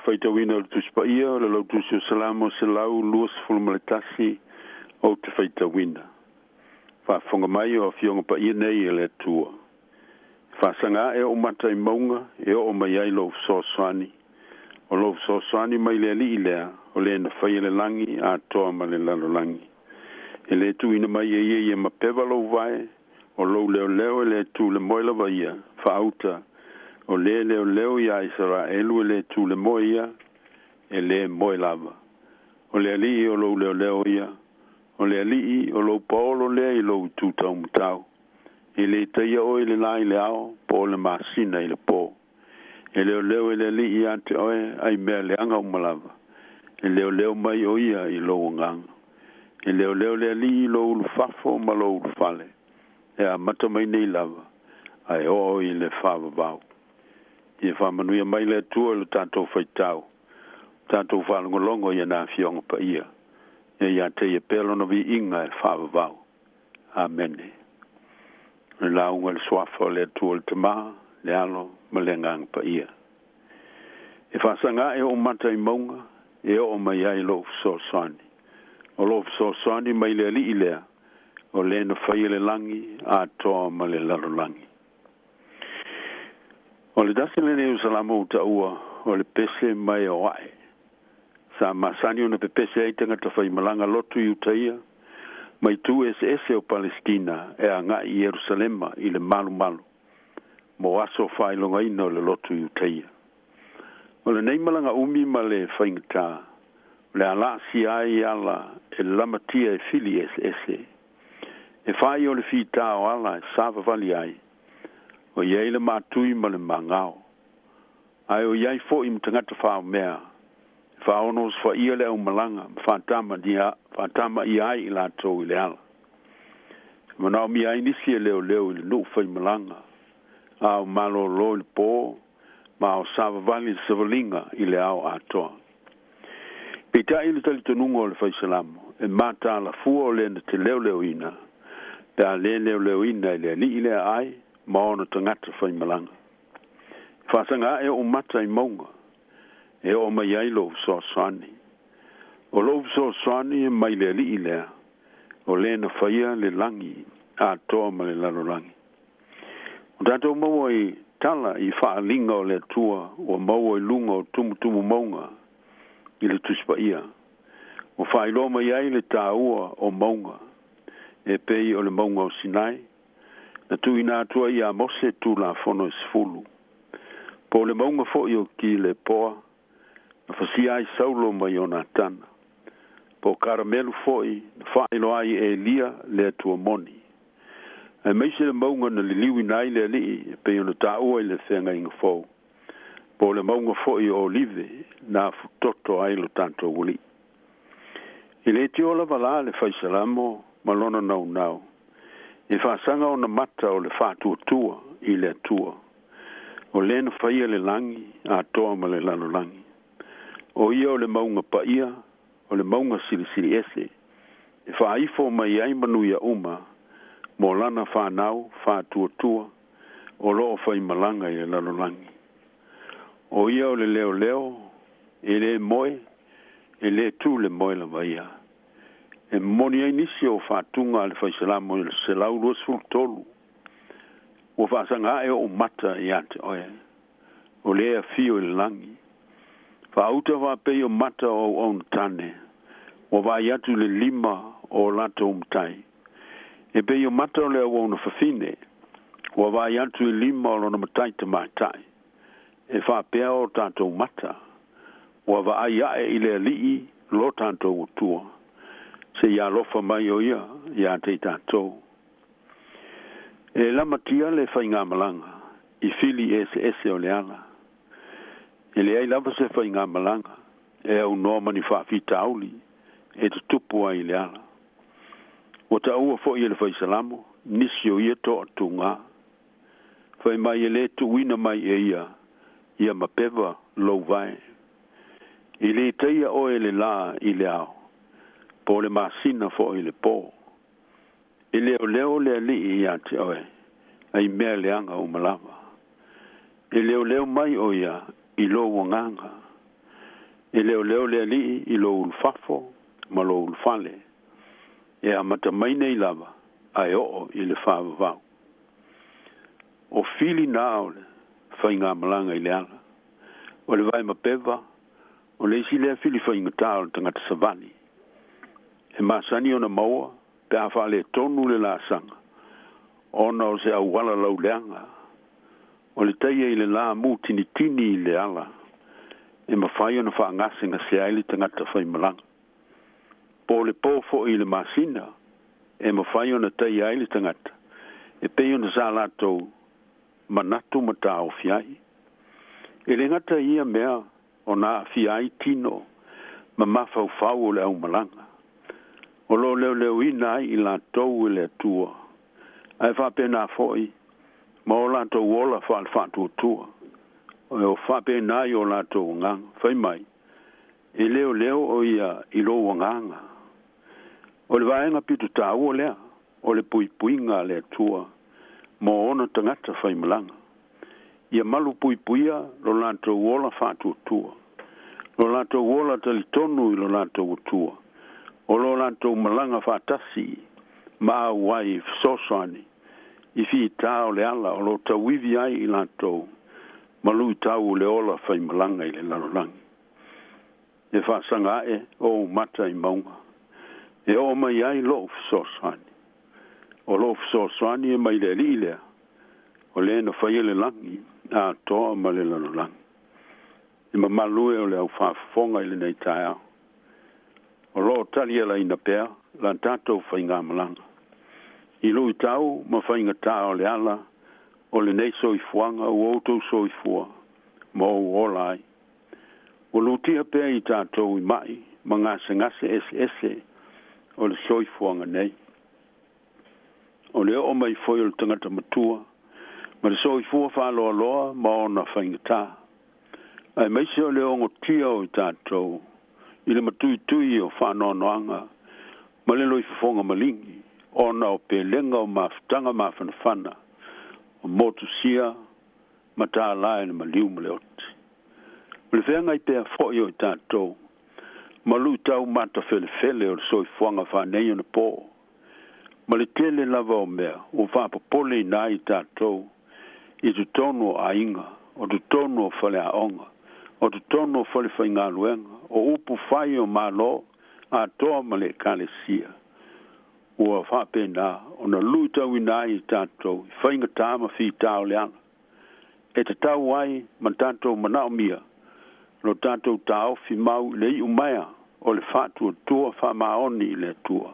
G: Faitauina o le Tusi Paia o le Lautusi o Salamo 121 ou te faitauina. Faafofoga mai o Afioga Paia nei e le Atua. E faasaga ae ou mata i mauga e oo mai ai lou fesoasoani. O lou fesoasoani mai le Alii lea, o le na faia le lagi atoa ma le lalolagi. E le tuuina mai e ia ia mapeva lou vae, o lou leoleo e le tu le moe lava ia, faauta, o le leoleo iā Isaraelu e le tu le moe ia, e le moe lava. O le Alii o lou leoleo ia, o le Alii o lou paolo lea i lou itu taumatau. E le taia oe i le la i le ao, po o le masina i le po. E leoleo e le Alii ia te oe, ai mea leaga uma lava. E leoleo mai o ia i lou agaga. E leoleo le Alii i lou ulufafo ma lou ulufale, e amata mai nei lava, ae oo i le faavavau. Ia faamanuia mai le Atua i lo tatou faitau, tatou faalogologo i ana Afioga Paia. Ia ia te ia pea lona viiga e faavavau. Amene. O le lauga i le Suafa o le Atua le Tama, le Alo ma le Agaga Paia. E faasaga ae ou mata i mauga e oo mai ai lou fesoasoani. O lou fesoasoani mai le Alii lea, o le na faia le lagi atoa ma le lalolagi. O le tasi lenei o Salamo ua taua o le pese mai o ae. Sa masani ona pepese ai tagata faimalaga lotu i Utaia, mai itu eseese o Palesitina e agai i Ierusalema i le malumalu mo aso faailogaina o le lotu i Utaia. O lenei malaga umi ma le faigata, o le a laasia ai ala e lamatia e fili eseese. E fai o le fita o ala e savavali ai, o i ai le matui ma le magao. Ae o i ai foi ma tagata faomea, e faaono osofaia le aumalaga ma faatamaia ai i latou i le ala. E manaomia ai nisi e leoleo i le nuu faimalaga, a o malōlō i le pō, ma o savavali le savaliga i le ao atoa. Peitai i le talitonuga o le Faisalamo, e mataala fua o le na te leoleoina, pe a le leoleoina e le Alii lea ai ma ona tagata faimalaga. E faasaga ae ou mata i mauga, e oo mai ai lou fesoasoani. O lou fesoasoani e mai le Alii lea, o le na faia le lagi atoa ma le lalolagi. O tatou maua i tala i faaaliga o le Atua ua maua i luga o tumutumu mauga i le Tusi Paia. Ua faailoa mai ai le taua o mauga, e pei o le mauga o Sinai, na tuuina atu ai iā Mose Tulafono e 10. Po o le mauga foi o Kilepoa, na fasia ai Saulo ma Ionatana. Po o Karamelu foi, na faailoa ai e Elia le Atua moni. Aemaise le mauga na liliuina ai le Alii e pei ona taua i le Feagaiga Fou, po o le mauga foi o Olive na afutoto ai lo tatou Alii. E le tio lava la le Faisalamo ma lona naunau, e faasaga ona mata o le faatuatua i le Atua, o le na faia le lagi atoa ma le lalolagi. O ia o le mauga paia, o le mauga silisili ese, e faaifo mai ai manuia uma mo lana fanau faatuatua o loo faimalaga i le lalolagi. O ia o le leoleo, e le moe, e le tu le moe lava ia. E moni ai nisi o faatuga a le Faisalamo i le 123, Ua faasaga ae ou mata ia te oe, o le afio i le lagi. Faauta faapei o mata o auauna tane, ua vaai atu i le lima o o latou matai. E pei o mata o le auauna fafine, ua vaai atu i lima o lona matai tamaitai. E faapea o tatou mata, ua vaai ae i le Alii lo tatou Atua, seia alofa mai o ia ia te i tatou. E lamatia le faigamalaga i fili eseese o le ala. E leai lava se faigamalaga e aunoa ma ni faafitauli e tutupu ai i le ala. Ua taua foi e le Faisalamo nisi o ia toatugā. Fai mai e le tuuina mai e ia ia mapeva lou vae. E le taia oe le la i le ao, po o le masina foi i le po. E leoleo le Alii ia te oe, ai mea leaga uma lava. E leoleo mai o ia i lou agaga. E leoleo le Alii i lou ulufafo ma lou ulufale, e amata mai nei lava ae oo i le faavavau. O fili na o le faigamalaga i le ala. O le vae mapeva, o le isi lea fili faigata o le tagata savali. E masani ona maua pe a faaletonu le laasaga, ona o se auala lauleaga. O le taia i le la mutinitini i le ala, e mafai ona faagasegasea ai le tagata faimalaga. Po o le po foi i le masina, e mafai ona taia ai le tagata, e pei ona sa latou manatu ma taofi ai. E le gata i ia mea ona aafia ai tino ma mafaufau o le aumalaga, o lo o leoleoina ai i latou e le Atua, ae faapena foi ma o latou ola faale-faatuatua, o faapena i o latou agaga. Fai mai, e leoleo o ia i lou agaga. O le vaega pito taua lea, o le puipuiga a le Atua mo ona tagata faimalaga. Ia malu puipuia lo latou ola faatuatua, lo latou ola talitonu i lo latou Atua, o lo latou malaga faatasi ma auai i fesoasoani i fitā o le ala o lo o tauivi ai i latou ma luitau o le ola faimalaga i le lalolagi. E faasaga ae ou mata i mauga, e oo mai ai lou fesoasoani. O lou fesoasoani e mai le Alii lea, o le na faia le lagi atoa ma le lalolagi. E mamalu e o le au faafofoga i lenei taeao. O lo o talialaina pea la tatou faigamalaga. I luitau ma faigata o le ala o lenei soifuaga ua outou soifua ma ou ola ai. Ua lutia pea i tatou i mai ma gasegase eseese o le soifuaga nei. O le oo mai foi o le tagata matua ma le soifua faaloaloa ma ona faigata. Aemaise o le ogotia o i tatou i le matuitui o faanoanoaga ma le loifofoga maligi ona o pelega o mafutaga mafanafana o motusia ma tālā e le maliu ma le oti. O le feagai pea foi o i tatou ma luitau matafelefele o le soifuaga faaneionapo ma le tele lava o mea ua faapopoleina ai i tatou i totonu o aiga, o totonu o faleaoga, o totonu o falefaigaluega, o upu fai o Malo atoa ma le Ekalesia, ua faapena ona luitauina ai i tatou i faigata ma fitā o le ala e tatau ai ma tatou manaomia lo tatou taofi mau i le iumaea o le faatuatua faamaoni i le Atua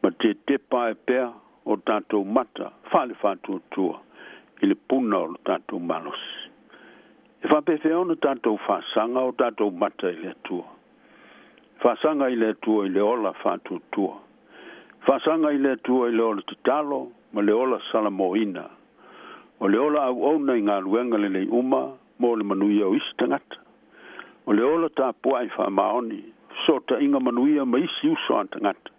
G: ma tetepa ai pea o tatou mata faale-faatuatua i le puna o lo tatou malosi. E faapefea ona tatou faasaga o tatou mata i le Atua? Faasaga i le Atua i le ola faatuatua. Faasaga i le Atua i le ola tatalo ma le ola salamoina. O le ola auauna i galuega lelei uma mo le manuia o isi tagata. O le ola tapuai faamaoni, fesootaiga manuia ma isi uso a tagata,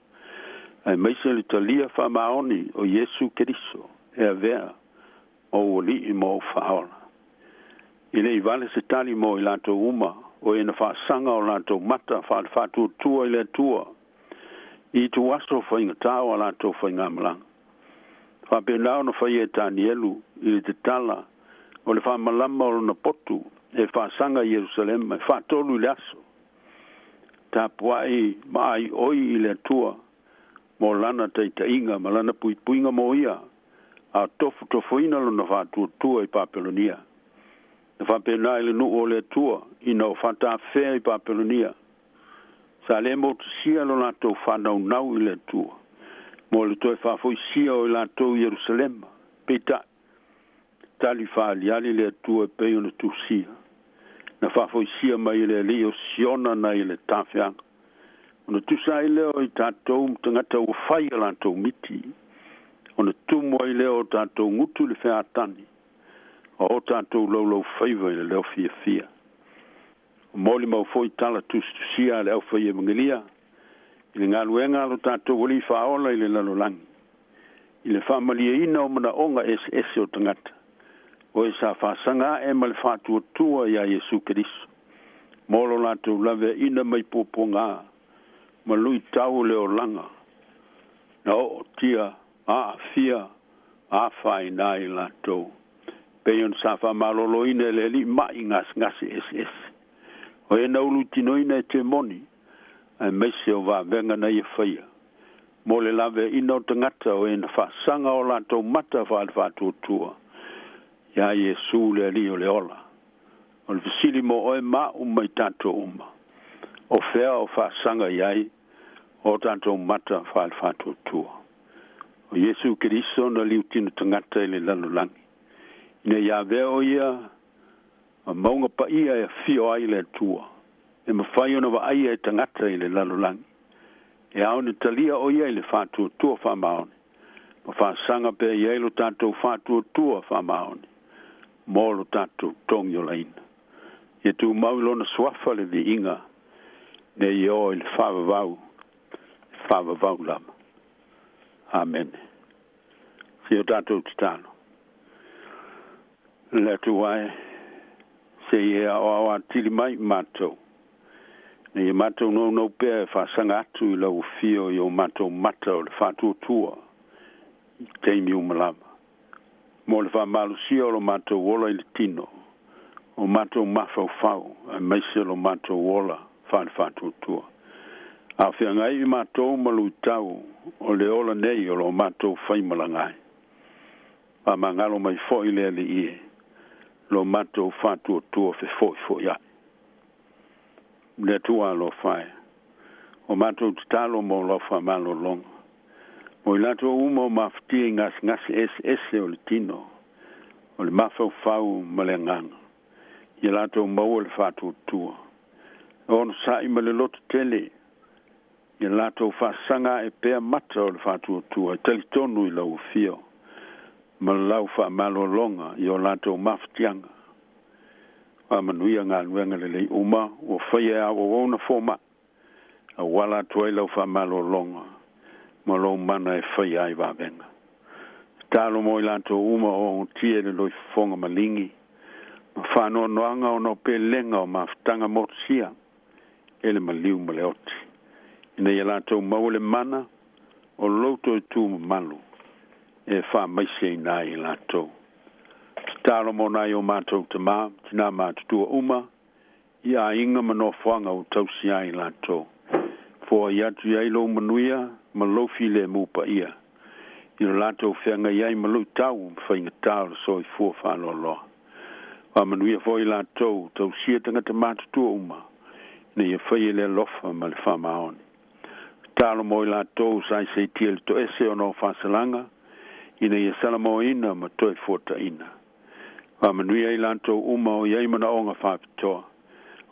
G: aemaise le talia faamaoni o Iesu Keriso e avea ma ou Alii ma ou Faaola. E le i vale se tali mo i latou uma o e na faasaga o latou mata faale-faatuatua i le Atua i ituaso faigata o a latou faigamalaga. Faapena ona faia e Tanielu i le tatala o le faamalama o lona potu e faasaga i Ierusalema e faatolu i le aso. Tapuai ma aioi i le Atua mo lana taitaiga ma lana puipuiga mo ia, a o tofutofuina lona faatuatua i Papelonia. Na faapena i le nuu o le Atua ina o faatafea i Papelonia. Sa le motusia lo latou faanaunau i le Atua mo le toe faafoisia o i latou i Ierusalema. Peitai, tali faaaliali le Atua e pei ona tusia. Na faafoisia mai e le Alii o Siona nai le tafeaga. Ona tusa ai lea o i tatou ma tagata ua fai a latou miti, ona tumu ai lea o tatou gutu i le featani, ma o tatou laulaufaiva i le leo fiafia. Ua molimau foi tala tusitusia a le aufai-evagelia i le galuega a lo tatou Alii Faaola i le lalolagi, i le faamalieina o manaoga eseese o tagata, o e sa faasaga ae ma le faatuatua iā Iesu Keriso. Mo lo latou laveaina mai puapuaga ma luitau o le olaga na ootia, aafia, afaina ai latou, pei ona sa faamaloloina e le Alii ma'i gasegase eseese. O e na ulutinoina e temoni, aemaise o vavega na ia faia, mo le laveaina o tagata o e na faasaga o latou mata faale-faatuatua iā Iesu le Alii o le ola. O le fesili mo oe ma a'u ma i tatou uma, o fea o faasaga i ai o tatou mata faale-faatuatua? O Iesu Keriso na liutino tagata i le lalolagi, ina ia avea o ia ma mauga paia e afio ai le Atua, e mafai ona vaaia e tagata i le lalolagi. E ao ona talia o ia i le faatuatua faamaoni, ma faasaga pea i ai lo tatou faatuatua faamaoni mo lo tatou togiolaina. Ia tumau i lona suafa le viiga, nei oo i le faavavau, e faavavau lava. Amene. Se i o tatou tatalo. Le Atua e, se i e aoao atili mai i matou, ina ia matou naunau pea e faasaga atu i lau afio i o matou mata o le faatuatua i taimi uma lava, mo le faamalosia o lo matou ola i le tino, o matou mafaufau, aemaise lo matou ola faale-faatuatua. A o feagai i matou ma luitau o le ola nei o lo matou faimalaga ai. Faamagalo mai foi le Alii e, lo matou faatuatua fefo'ifo'i a'i. Le Atua alofa e, o matou tatalo mo lau faamalologa, mo i latou uma o mafatia i gasegase eseese o le tino, o le mafaufau ma le agaga, ia latou maua le faatuatua, e onosai ma le loto tele, ia latou faasaga ae pea mata o le faatuatua e talitonu i lau afio ma lau faamalologa i o latou mafatiaga. Faamanuia galuega lelei uma ua faia e auauauna foma'i, auala atu ai lau faamalologa ma lou mana e faia ai vavega. Tatalo mo i latou uma o ogotia i le loifofoga maligi ma faanoanoaga ona o pelega o mafutaga motusia e le maliu ma le oti, ina ia latou maua le mana o lou toe tu mamalu e faamaiseina ai i latou. Tatalo mo nai o matou tamā, tinā matutua uma i aiga ma nofoaga ua tausia ai i latou. Foai atu i ai lou manuia ma lou filemu paia i lo latou feagai ai ma luitau ma faigata o le soifua faaloaloa. Faamanuia foi i latou tausia tagata matutua uma ina ia faia i le alofa ma le faamaoni. Tatalo mo i latou sa isaitia i le toese ona o faasalaga ina ia salamoaina ma toe fuataina. Faamanuia i latou uma o i ai manaoga faapitoa,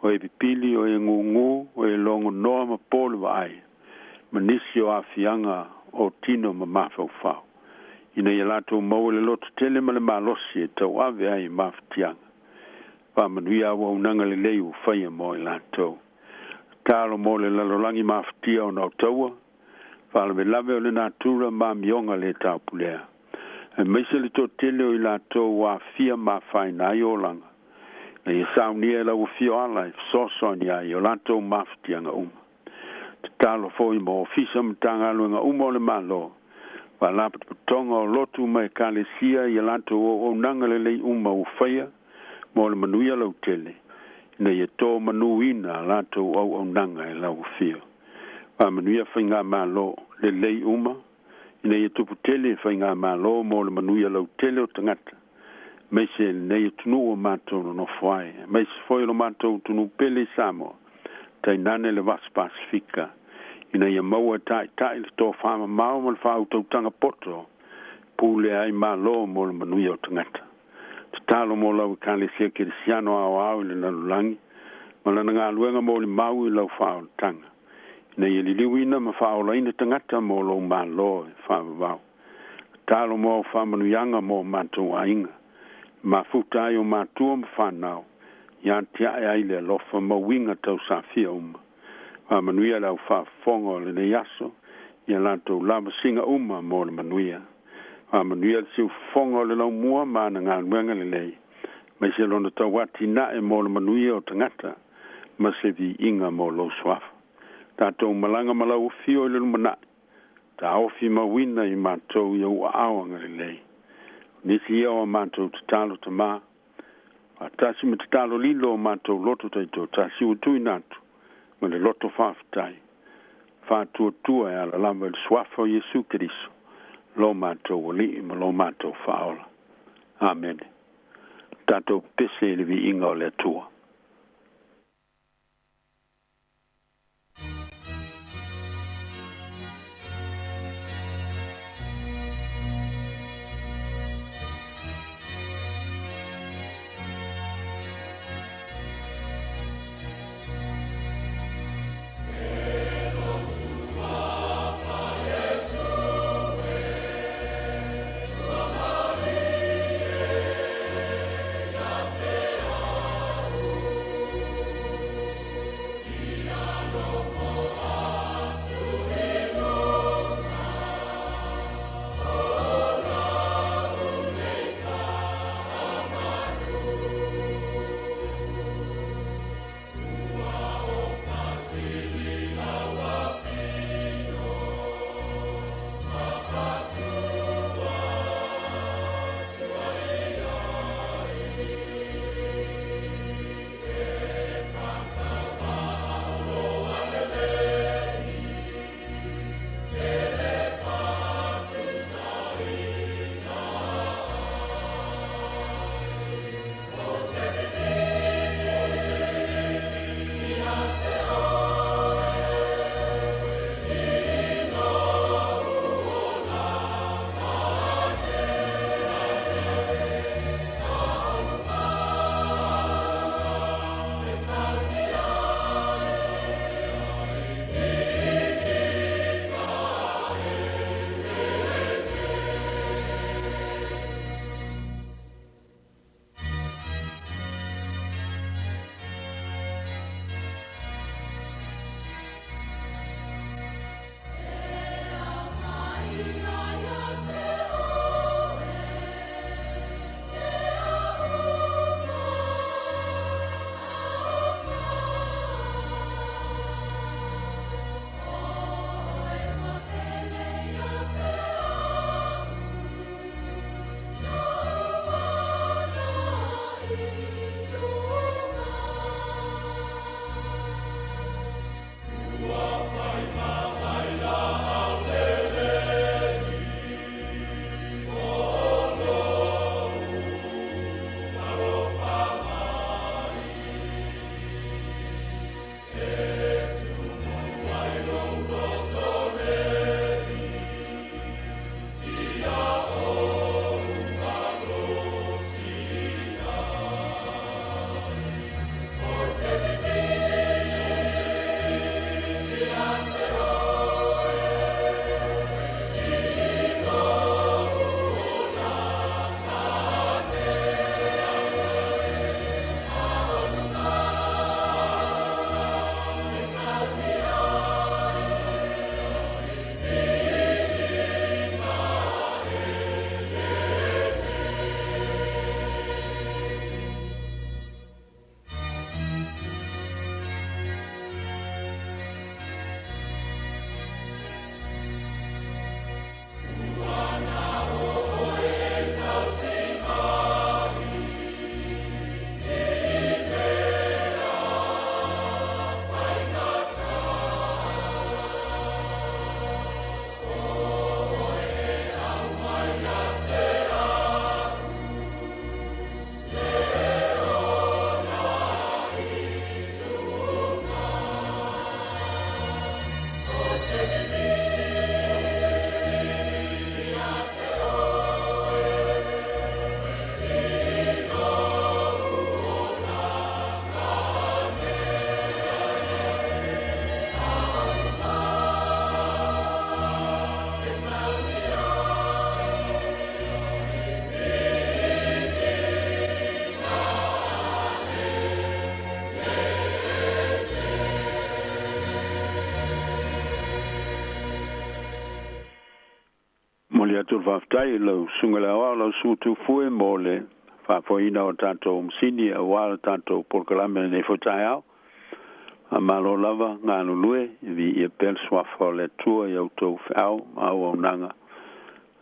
G: o e pipili, o e gūgū, o e logonoa ma po le vaai, ma nisi o aafiaga o tino ma mafaufau, ina ia latou maua le loto tele ma le malosi e tauave ai i mafatiaga. Faamanuia auaunaga lelei ua faia mo i latou. Tatalo mo le lalolagi mafatia ona o taua, faalavelave o le natura ma amioga lē taupulea, aemaise le toatele o i latou ua aafia ma afaina ai olaga, ina ia saunia e lau afio ala e fesoasoani ai i o latou mafatiaga uma. Tatalo foi mo ofisa ma Matagaluega uma o le Malo, Faalapotopotoga o Lotu ma Ekalesia i a latou auaunaga lelei uma ua faia mo le manuia lautele, ina ia to manuina a latou auaunaga e lau afio. Faamanuia faigamalo lelei uma, ina ia tupu tele faigamalo mo le manuia lautele o tagata, aemaise lenei atunuu o matou nonofo ai, aemaise foi o lo matou atunuu pele i Samoa, tainane le Vasa Pasefika, ina ia maua e taitai le tofamamao ma le faautautaga poto, pule ai Malo mo le manuia o tagata. Tatalo mo lau Ekalesia Kerisiano aoao i le lalolagi ma lana galuega molimau i lau faaolataga, ina ia liliuina ma faaolaina tagata mo lou Malo e faavavau. Tatalo mo au faamanuiaga mo o matou aiga, e mafuta ai o matua ma fanau, i atiae ai le alofa ma uiga tausafia uma. Faamanuia le au faafofoga o lenei aso i a latou lavasiga uma mo le manuia. Faamanuia le siufofoga o le laumua ma ana galuega lelei, aemaise lona tauatinae mo le manuia o tagata. ma se viiga mo lou suafa. Tatou malaga ma lau afio i le lumanaʻi, taofimauina i matou i ou aao agalelei. O nisi ia o a matou tatalo Tamā, faatasi ma tatalo lilo o matou loto taitoatasi ua tuuina atu ma le loto faafetai faatuatua e ala lava i le suafa o Iesu Keriso, lo matou Alii ma lo matou Faaola. Amene. Tatou pese i le viiga o le Atua. Momoli atu le faafetai i lau Susuga i le Aoao, lau Susuga Tufue mo le faafoeina o tatou masini aua le tatou polokalame i lenei foi taeao. Faamalo lava galulue, e viia pea le Suafa o le Atua i a outou feau ma auaunaga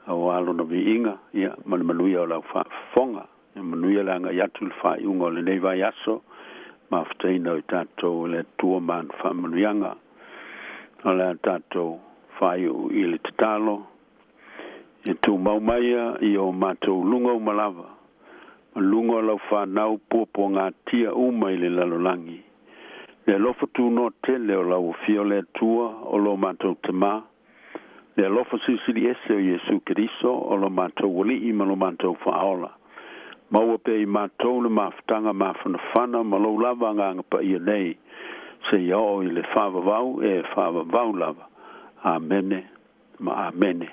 G: aua Lona viiga, ia, ma le manuia o lau faafofoga. Ia manuia le agai atu i le faaiuga o lenei vaiaso, mafutaina o i tatou e le Atua ma ana faamanuiaga. O le a tatou faaiu i le tatalo, Ia tumau maia i o matou luga uma lava, ma luga o lau fanau puapuagatia uma i le lalolagi, le alofa tunoa tele o lau Afio le Atua o lo matou Tama, le alofa silisili ese o Iesu Keriso o lo matou Alii ma lo matou Faaola. Maua pea i matou le mafutaga mafanafana ma lou lava Agaga Paia nei, seia oo i le faavavau e faavavau lava. Amene ma Amene.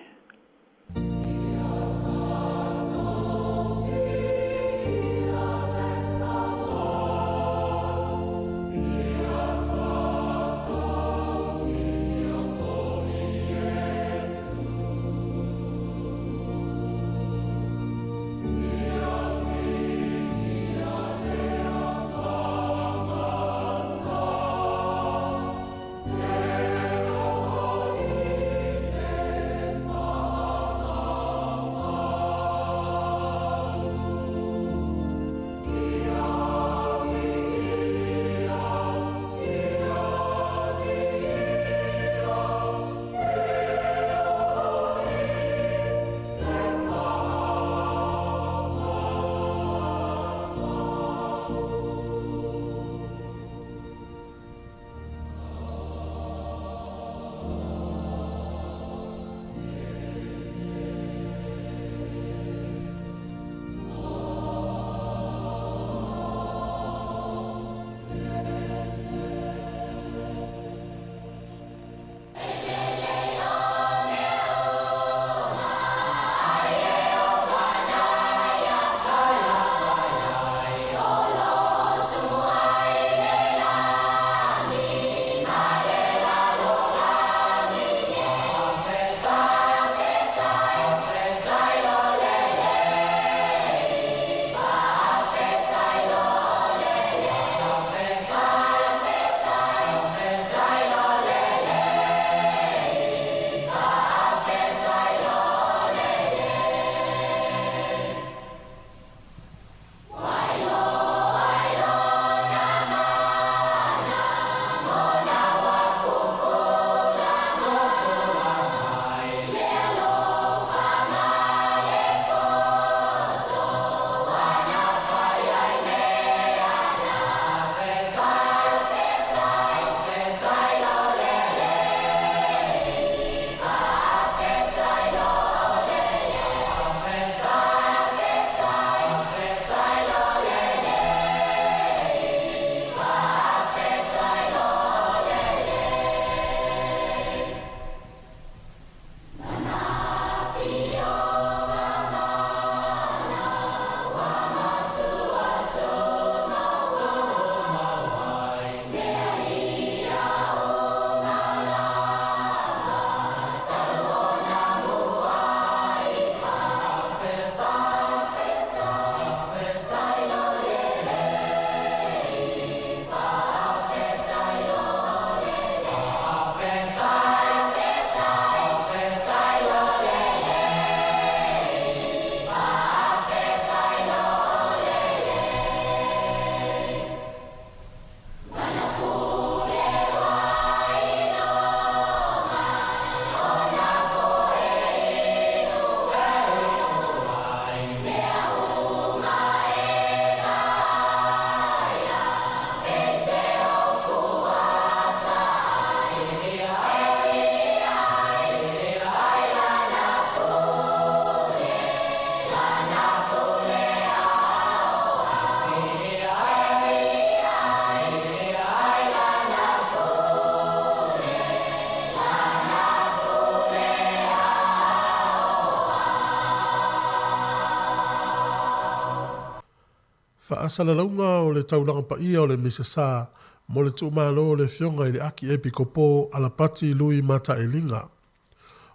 F: Faasalalauga o le Taulaga Paia o le Misasa mo le Tuumalo o le Afioga i le Akiepikopo Alapati Lui Mataeliga.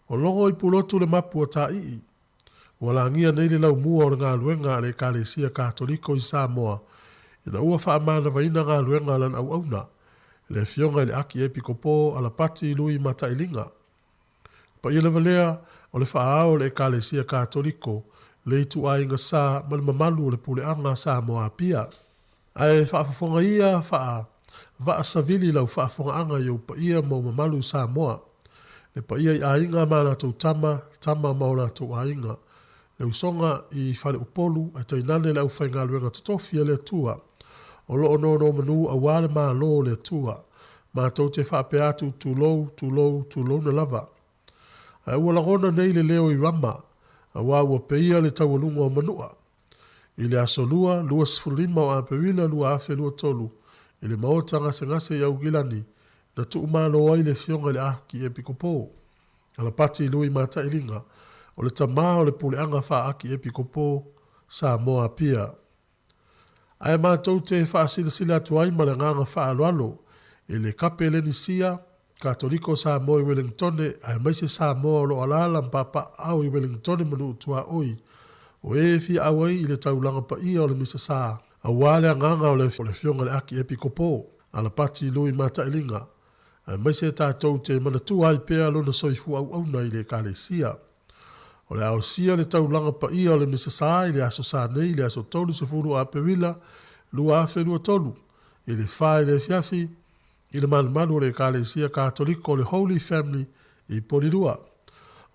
F: O logo i Pulotu le mapu a Taii. Ua lagia nei le laumua o le galuega a le Ekalesia Katoliko i Samoa ina ua faamanavaina galuega a lana auauna. le Afioga i le Akiepikopo Alapati Lui Matailiga. Paia lava lea o le faaao o le Ekalesia Katoliko, le ituaiga sa ma le mamalu o le Puleaga Samoa Apia. Ae faafofoga ia faa vaa savili lau faafogaaga i ou paia ma ou mamalu Samoa. Le paia i aiga ma a latou tama, tama ma o latou aiga. Le usoga i Faleupolu ae tainane le aufaigaluega totofi a le Atua o lo o nonomanu aua le Malo o le Atua. Matou te faapea atu, Tulou, tulou, tulouna lava. Ae ua lagona nei le leo i Rama, aua ua peia le taualuga o Manua. I le Aso Lua, 25 o Aperila 2023, i le Maota Gasegase i Aukilani, na tuumalo ai le Afioga i le Akiepikopo, Alapati Lui Matailiga, o le tama o le Puleaga Faa-Akiepikopo, Samoa Apia. Ae matou te faasilasila atu ai ma le agaga faaaloalo i le Kapelenisia Katoliko Samoa i Welengitone aemaise Samoa o lo o alaala ma papaaao i Welengitone ma nuu tuaoi o e fia auai i le taulaga paia o le Misa Sa aua le agaga o le Afioga i le Akiepikopo Alapati Lui Matailiga aemaise tatou te manatua ai pea lona soifua auauna i le Ekalesia. O le a osia le taulaga paia o le Misa Sa i le aso Sa nei, le aso 30 o Aperila 2023, i le fa i le afiafi, i le malumalu o le Ekalesia Katoliko o le Holy Family i Polilua.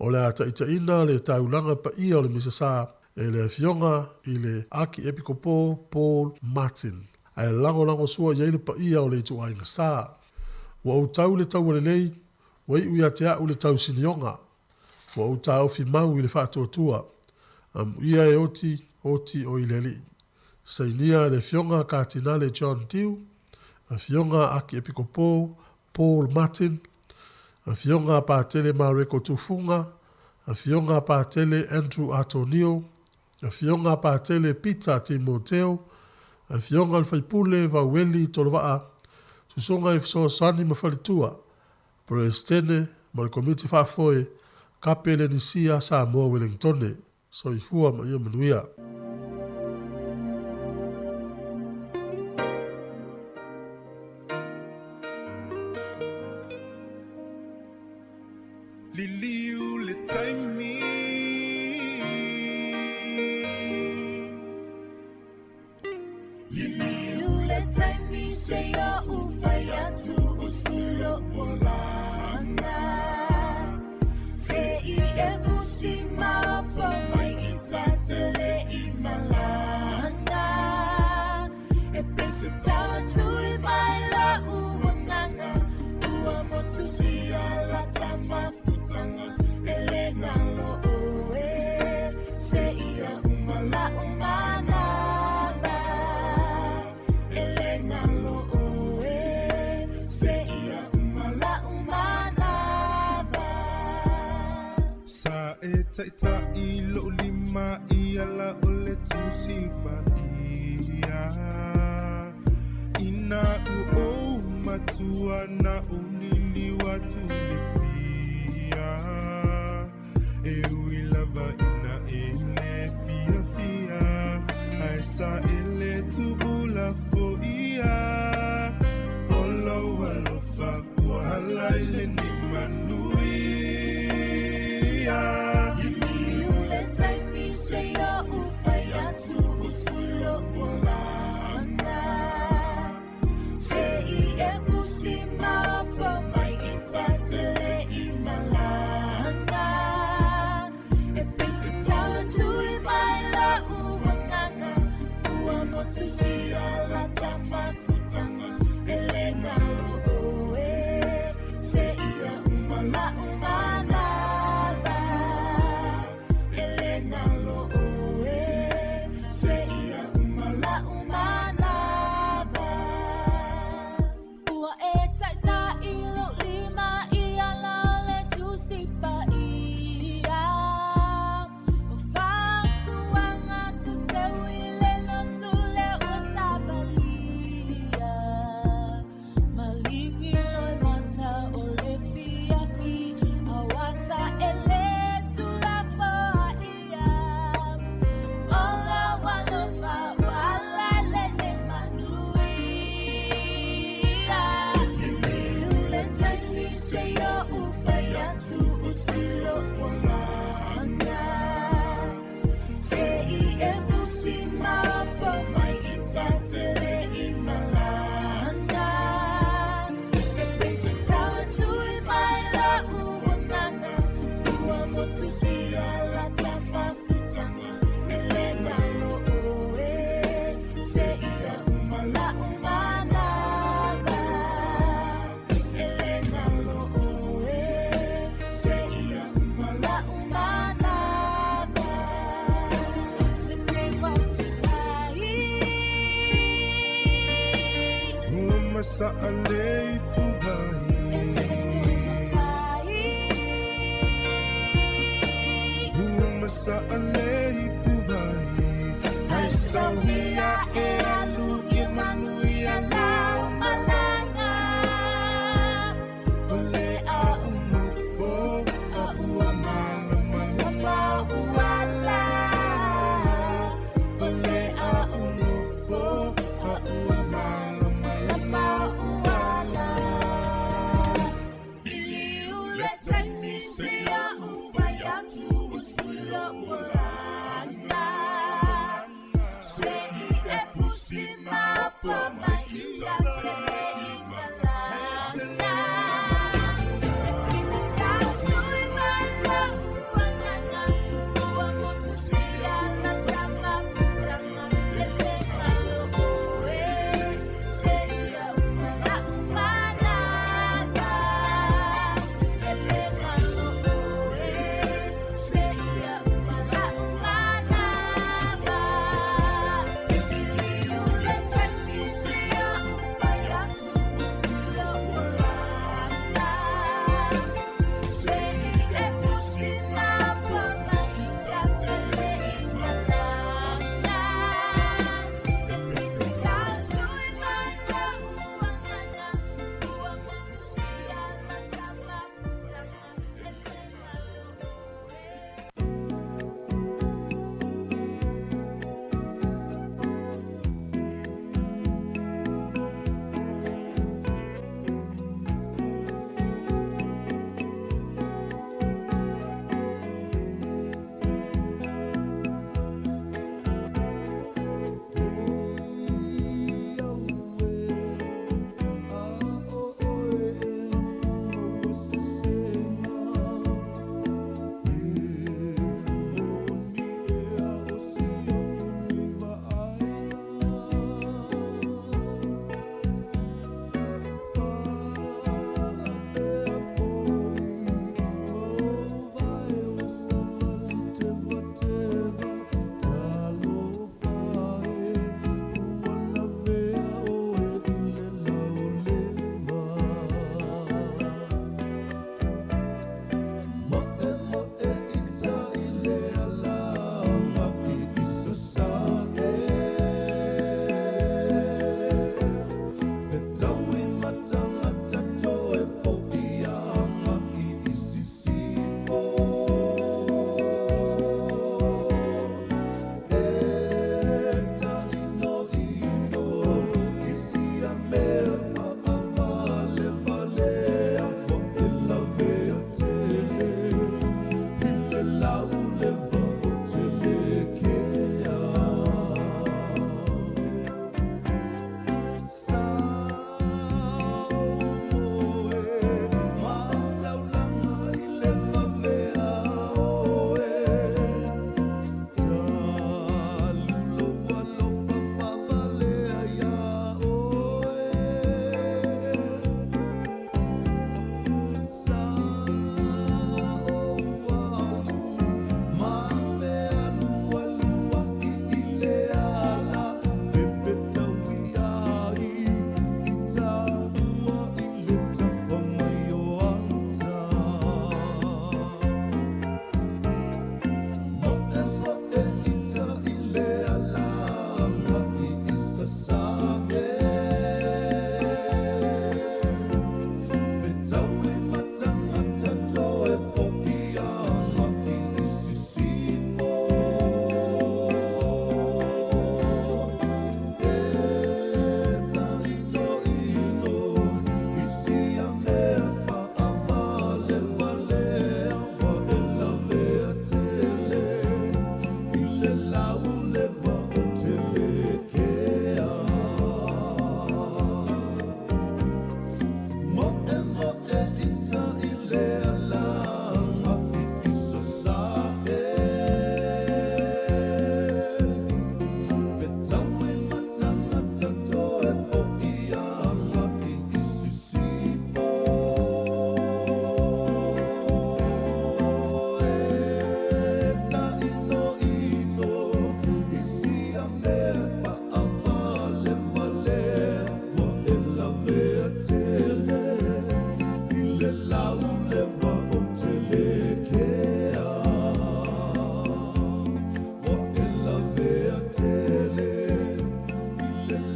F: O le a taitaiina le taulaga paia o le Misa Sa e le Afioga i le Akiepikopo Paul Martin, ae lagolagosua i ai le paia o le ituaiga sa. Ua ou tau le taua lelei, ua iu ia te a'u le tau sinioga. Ua ou taofi mau i le faatuatua. Amuia e oti, oti o i le Alii. Sainia e le Afioga Katinale John Dew, Afioga Akiepikopo Paul Martin, Afioga Patele Mareko Tufuga, Afioga Patele Andrew Atonio, Afioga Patele Peter Timoteo, Afioga le Faipule Vaueli Tolovaa, Susuga i Fesoasoani ma Faletua, Peresetene ma le Komiti Faafoe, Kapelenisia Samoa Welengitone. Soifua ma ia manuia.
H: Liliu le taimi. Liliu le taimi se ia u fai atu usu lo olanga. Se i e fusi mapo mai i tatele i malanga. E pese tau atu i mai la uanganga. Ua motu sia la tamafutanga. E le nalo oe. Se ia uma la umanava. E le nalo oe. Se ia uma la umanava. Sa e taʻitaʻi loʻu lima i ala o le tusi paia. Ina ua ou matua na ou liliu atu le pia. E ui lava ina e le fiafia, ae sa e le tuula foia. O lou alofa ua hala i le ni manuia. Liliu le taimi se ia u fai atu usu lo olanga. Se i e fusi mapo mai i tatele i malanga. E pese tau atu i mai la uanganga. Ua motu sia la tamafutanga. E le nalo oe. Se ia uma la umanava. E le nalo oe. Se ia uma la umanava. Ua e taʻitaʻi lou lima i ala o le tusi paia. O fautuaga tuteu i le lotu le ua savalia. masaʻalei puvai. Ua masaʻalei puvai. Ai sauia e alu i manuia lau malaga. O le a unofo a ua malamalama uala. O le a unofo a ua malamalama uala. Iliu le taimi se ia ufai atu o suila ua laga. Se i e fusi ma po mai ia te le i malaga.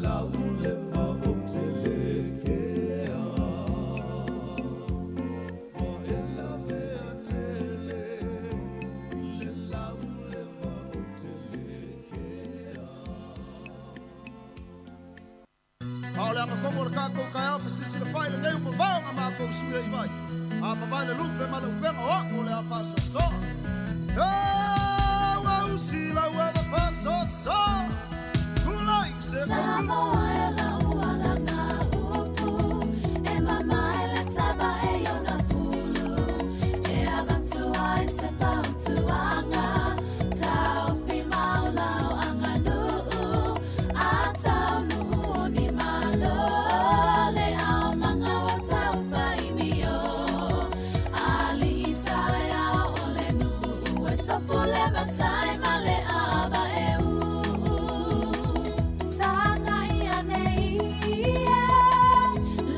C: lauleva ou te le kelea. Ua e lavea tele i le lauleva ou te le kea.
I: A o le agakomo o le tatou taeao fesisilafai lenei ua mamao na matou sui ai mai. A mavae le lupe ma le upega o a'u o le a faasoasoa. E ua usi lau ava faasoasoa. Tulai se
J: Samoa e lau alaga upu e mamae le tava e ona fulu e avatu ai se fautuaga taofi mau lau aganuu a taunuu o ni malo le aumaga ua taufaimio alii taeao o le nuu e tofu le matai ma le ava e uu sagai ane ia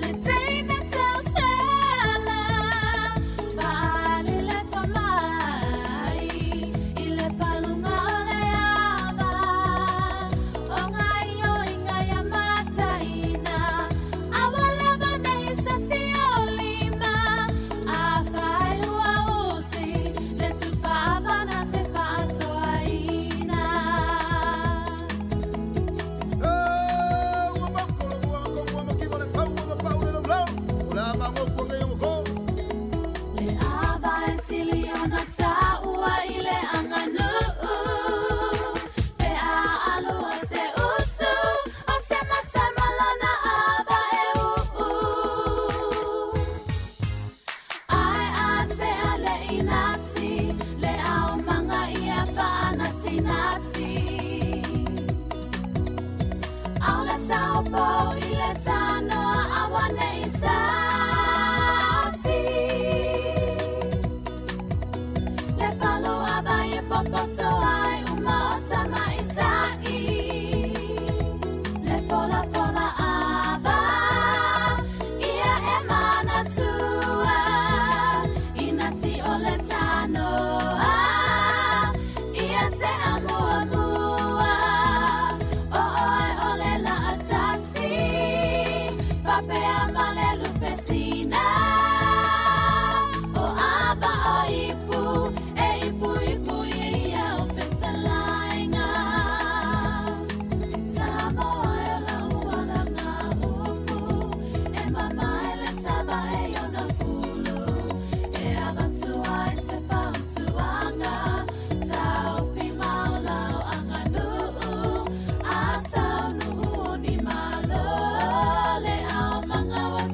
J: le teine tausela faaali le tomai i le paluga o le ava o gaioiga ia mataina aua lava nei sasi o lima afai ua usi le tufaavana se faasoaina.
I: E ua mako le ua agakomo ua makiva le fau ua mapau le laulau. O le a magopu nei o ko.
J: Le ava e sili ona taua i le aganuu pe a alua se usu o se matai ma lona ava e uu. Ae atea le inati le aumaga ia faanatinati. Au le taupou i le tanoa aua nei sasi. Le palu ava e popoto ai uma o tamaitai. Le fola fola ava ia e manatua. Inati o le tanoa ia te amuamua. O oe o le laatasi fapea ma le lupe sina. O ava o ipu e ipu ipu ia o fetalaiga. Samoa e lau alaga upu e mamae le tava e ona fulu e avatu ai se fautuaga taofi mau lau aganuu a taunuu o ni malo le aumaga ua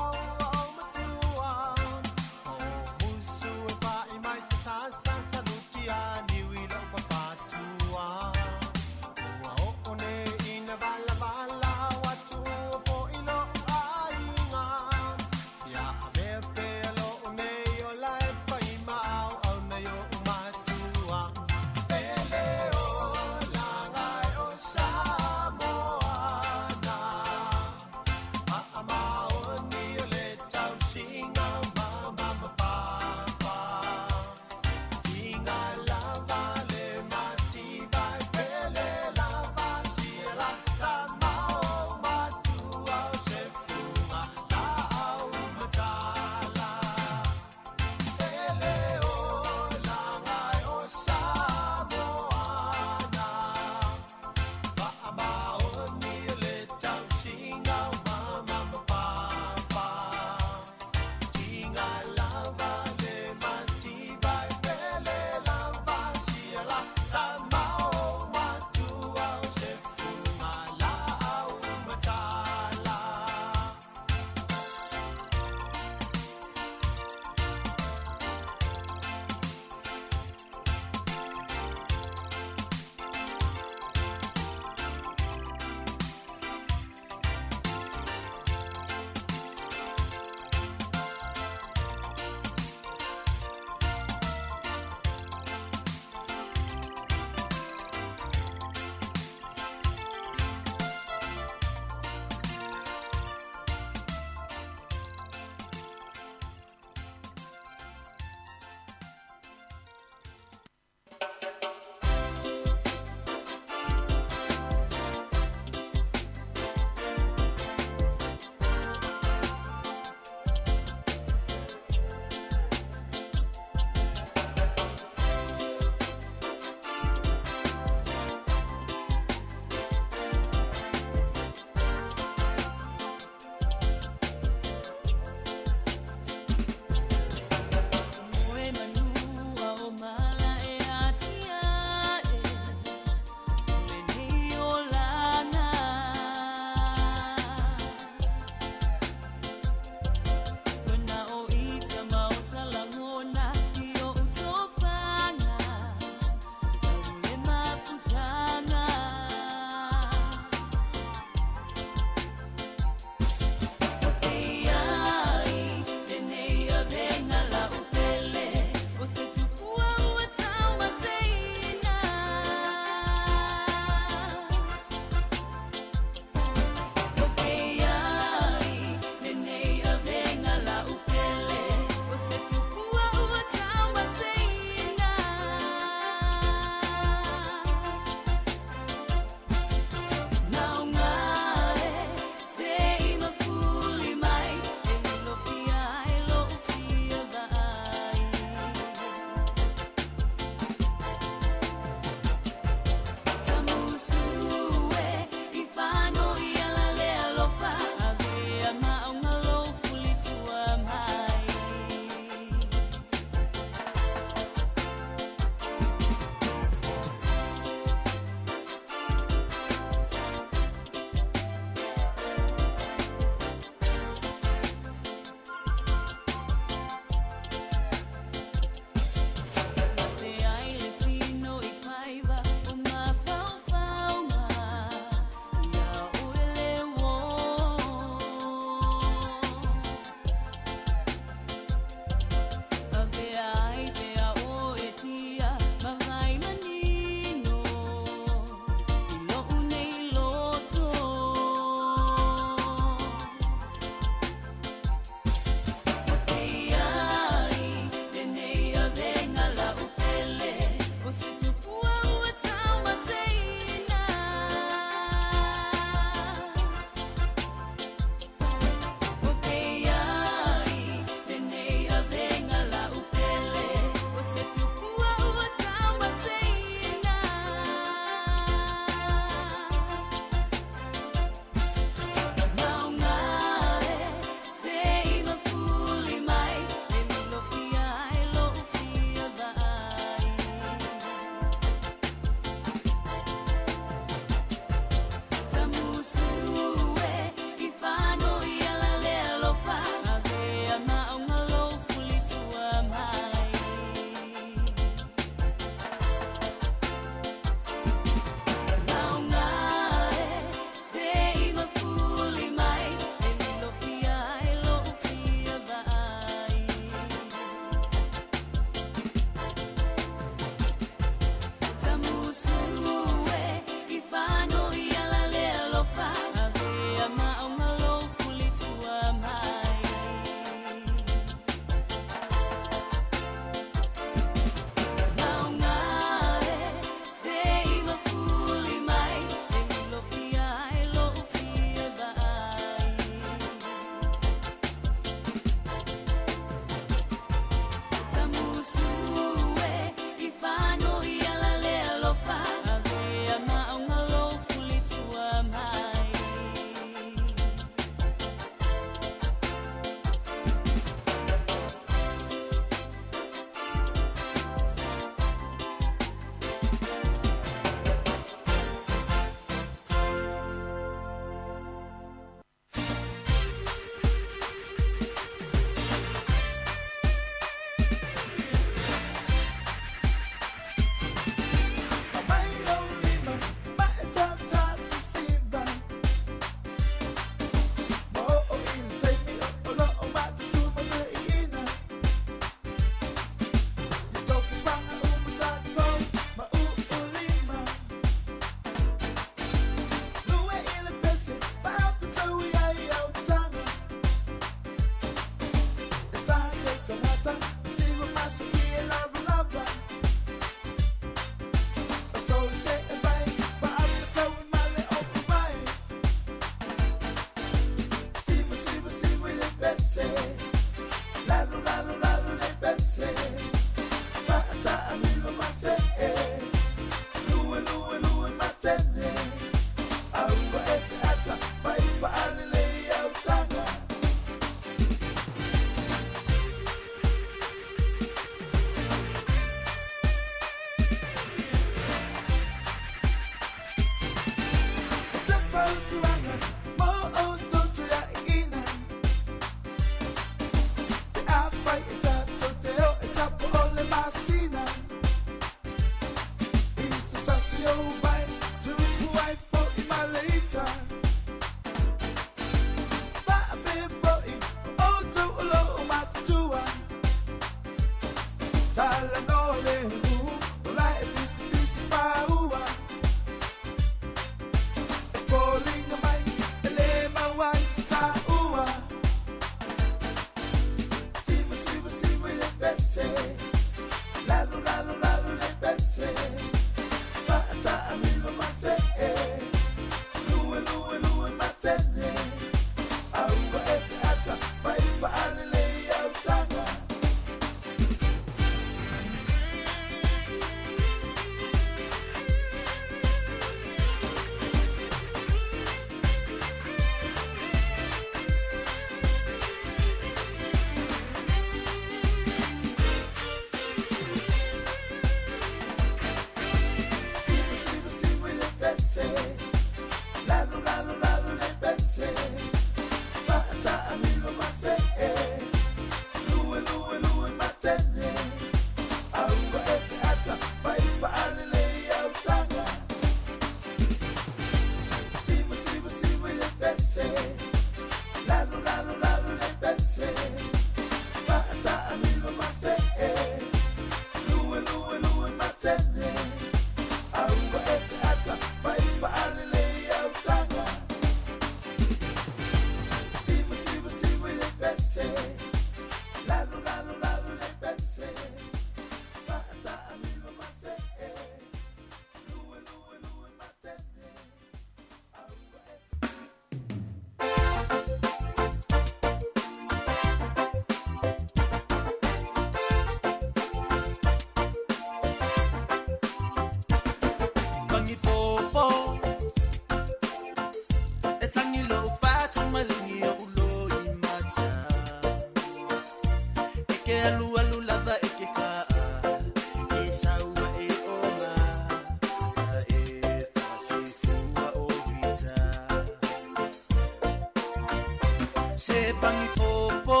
C: Se pagi popo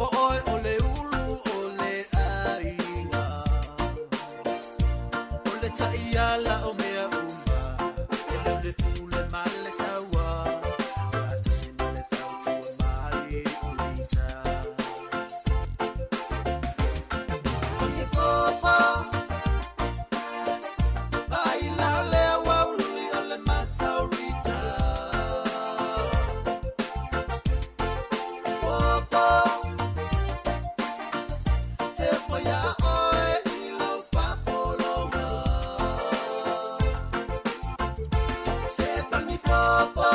C: O oe o le ulu o le aiga O le taiala o mea uma E leo le pule ma le saua Faatasi ma le tautua mai o le ita Pagi popo Vaai la o le aoauli o le mataurita Popo Te po ia oe i lau faapologa Se pagi popo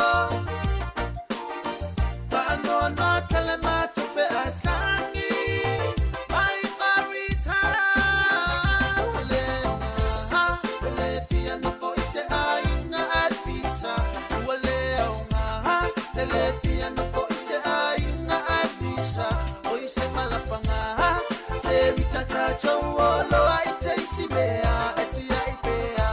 C: Faanoanoa tele ma tupe a tangi Mai marita Ua le aoga E le fia nofo i se aiga ae pisa Ua le aoga Te le fia nofo i se aiga ae pisa O i se malapaga Se ritata olo ai se isi mea e tiai pea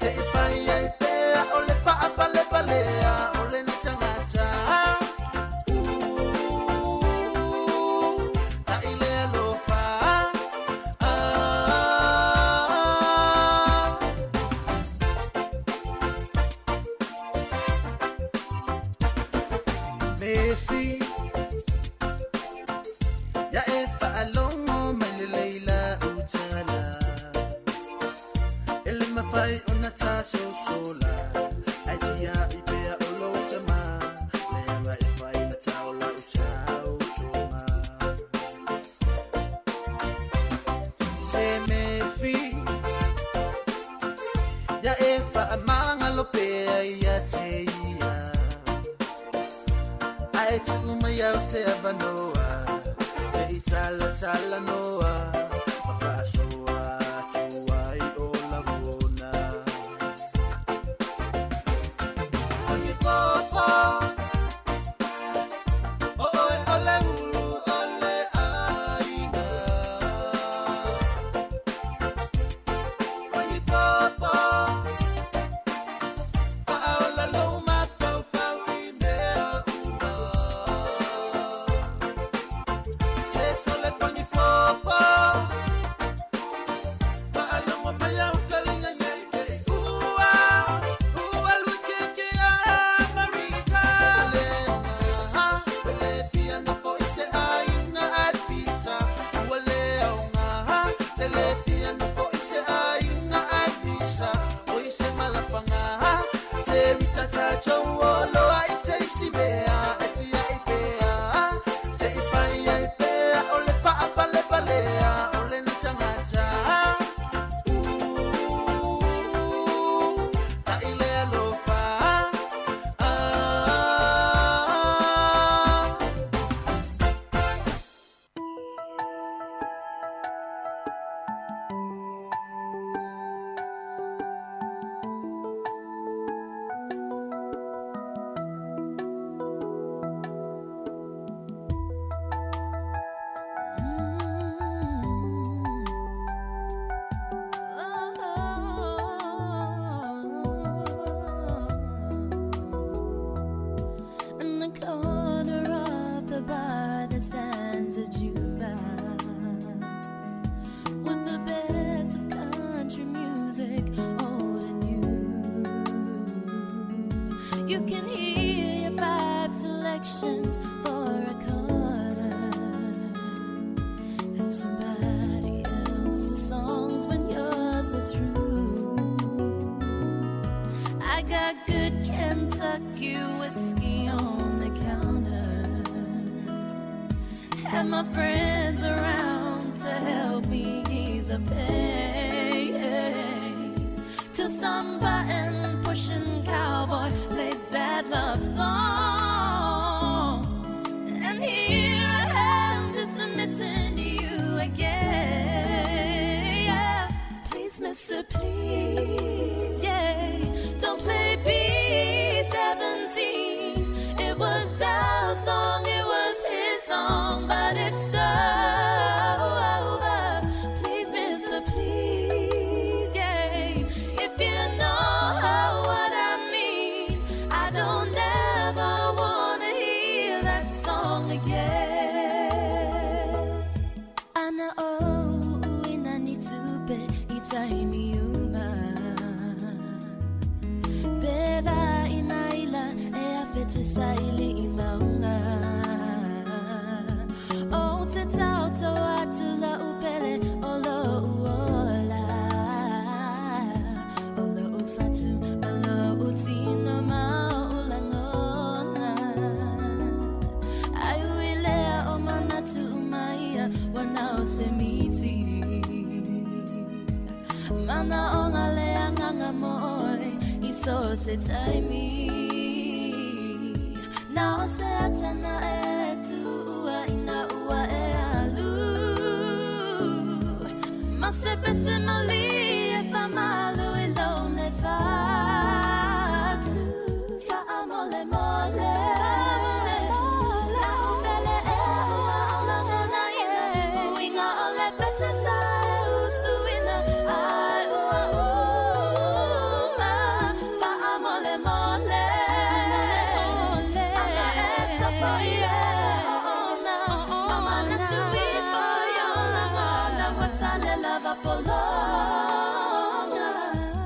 C: Se i fai ai pea o le faapalepalea o le gatagata Ta i le alofa ah. Mefi Ia e faalogo mai le leila utala E le mafai ona tasosola Ai tia i pea o lou tama Leaga e fai ma tao lau tautoga Se mefi Ia e faamagalo pea ia te ia Ae tuu mai au se avanoa Se i talatalanoa Ma faasoa atu ai o lagona Pagi popo O oe o le ulu o le aiga Pagi popo Faaola lou mafaufau i mea uma Se sole pagi popo Faalogo mai au taliga nei ke i ua Ua lui ke ke a Marita Le aoga E le fia nofo i se aiga ae pisa Ua le aoga Te le fia nofo i se aiga ae pisa O i se malapaga Se ritata olo ai se isi mea e tiai pea Se i fai ai pea o le faapalepalea o le gatagata Ta i le alofa ah.
J: In the corner of the bar there stands a jukebox with the best of country music, old and new. You can hear your five selections for a quarter and somebody else's songs when yours are through. I got good Kentucky whiskey on the counter. Have my friends around to help me ease the pain. Till some button pushing cowboy plays that love song. And here I am just missing you again. Yeah. Please, mister, please, yeah. Don't play B-17. It was our song, it was his song, but it's over. Please, mister, please, yeah. If you know what I mean, I don't ever Manaʻoga le agaga mo ʻoe i so o se taimi. Na o se ata naʻe e tuʻua inā ua e alu. Ma se pese malie faamalu i lou nei fatu. Faamolemole. La'u pele ea ua ou lagonaina. Uiga o le pese sa e usuina. Ae ua uma. Faamolemole. Ana e topo i e oona. Ma manatu ifo i o lagona ua tale lava pologa.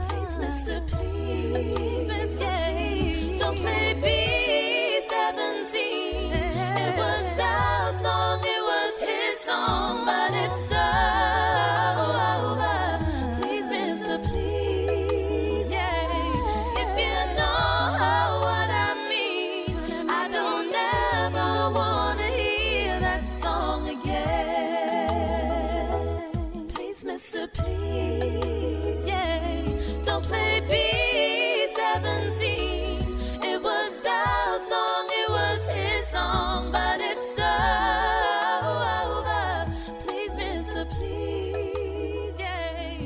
J: Please, mister, please, mister, please, don't play B-17. It was our song, it was his song, but it's over. Please, mister, please, yeah. If you know what I mean, I don't ever wanna hear that song again. Please, mister, please, yeah. Don't play B-17. It was our song, it was his song, but it's over. Please, mister, please, yeah.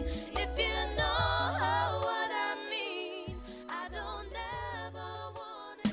J: If you know what I mean, I don't ever wanna.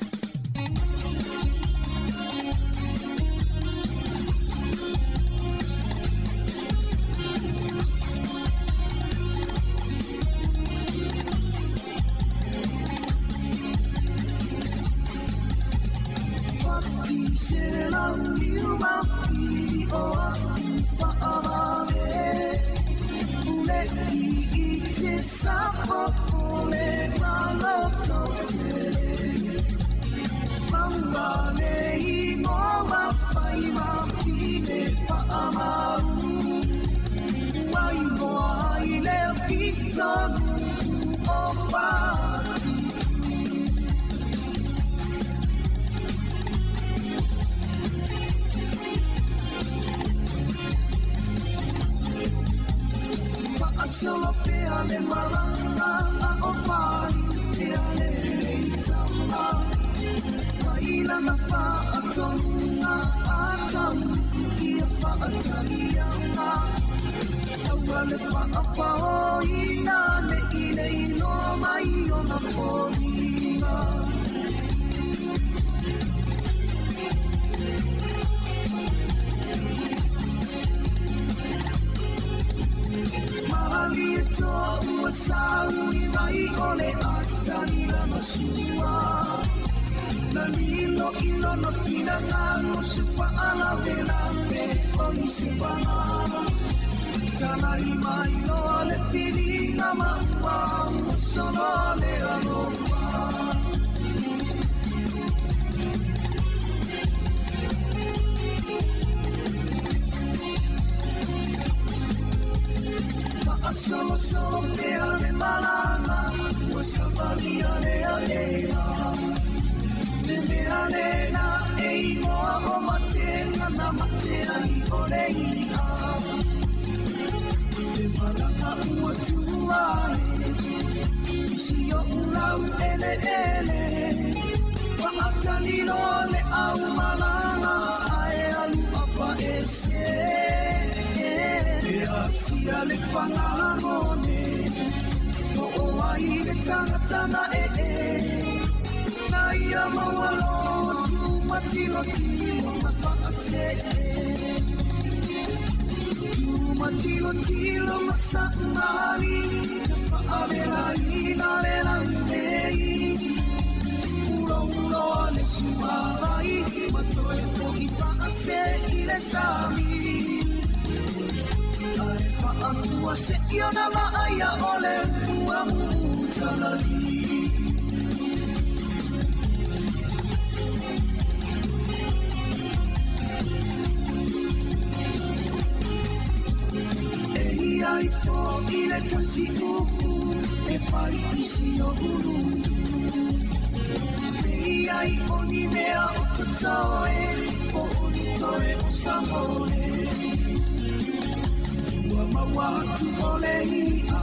K: Ua maua atu o le i'a.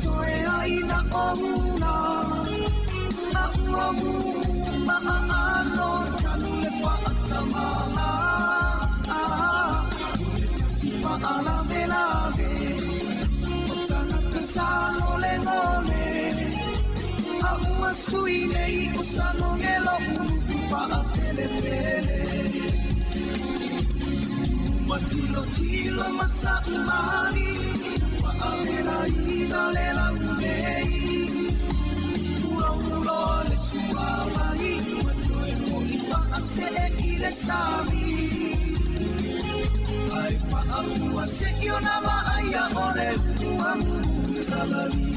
K: toe ai na ona A ua ma a alo tanu le faatamala O le tasi faalavelave O tagata sa golegole A ua sui nei o Sagoge lo'u nu'u faateletele Ua tilotilo ma sa'umali Ua avelaina le laulei Ulouloa le suavai Ua toe fo'i fa'ase'e i le sami Ae fa'afua se'i ona va'aia o le upu amutalali.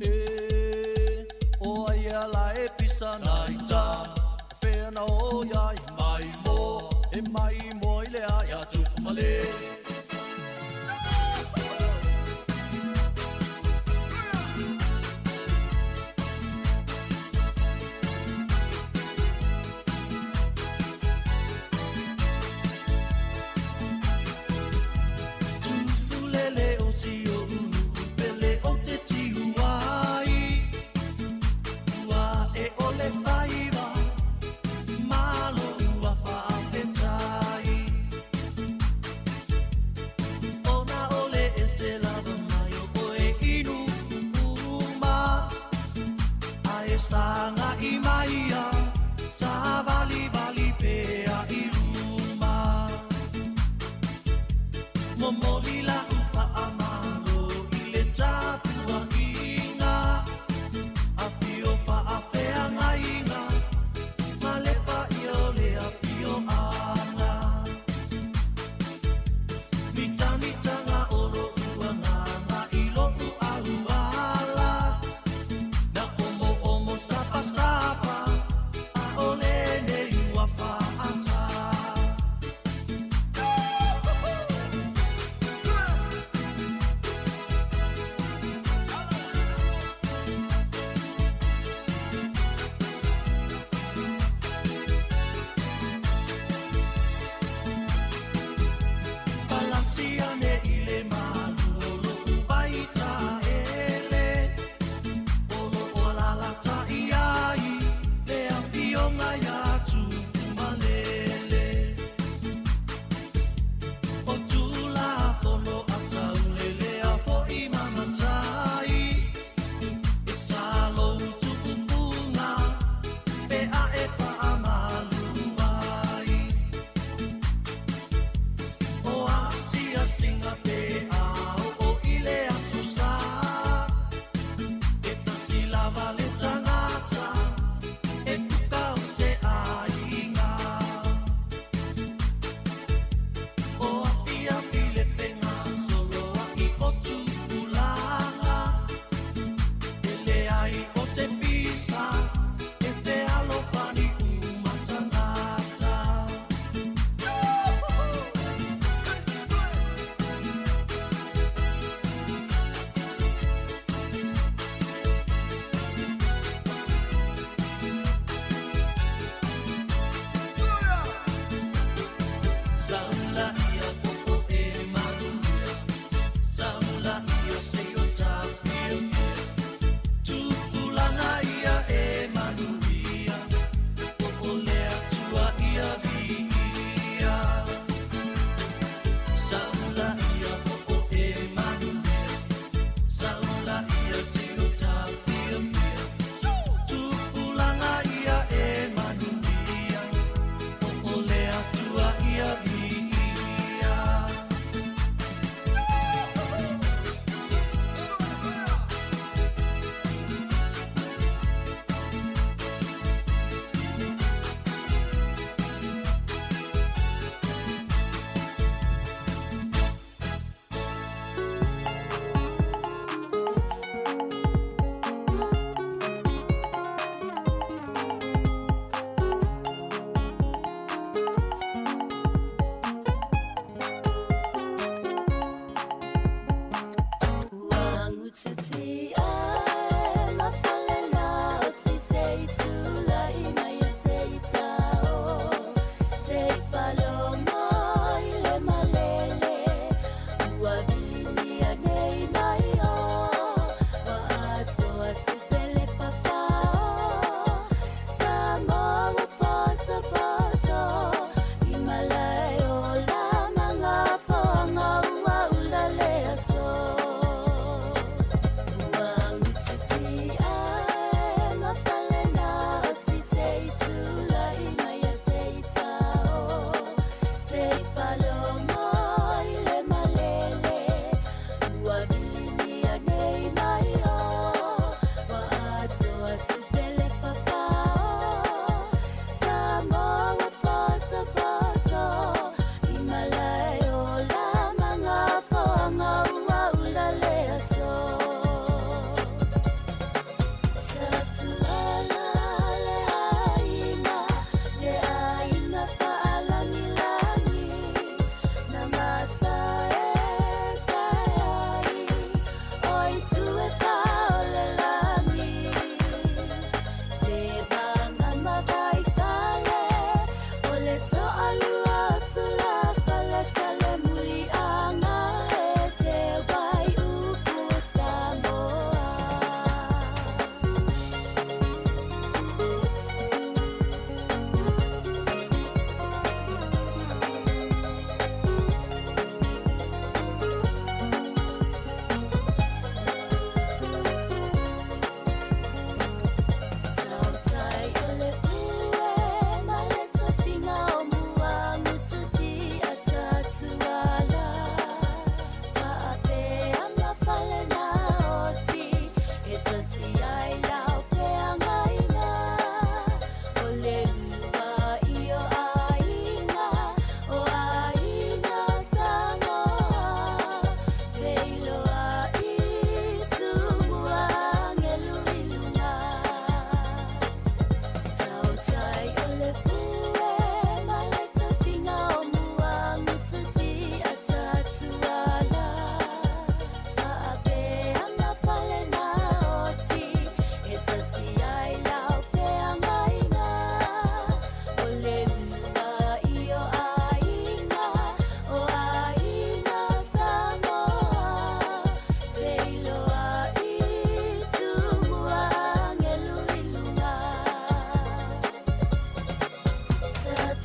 C: E o ai ala e pisa na ita Whea na o ia i mai mo E mai mo i le ai a tufumale.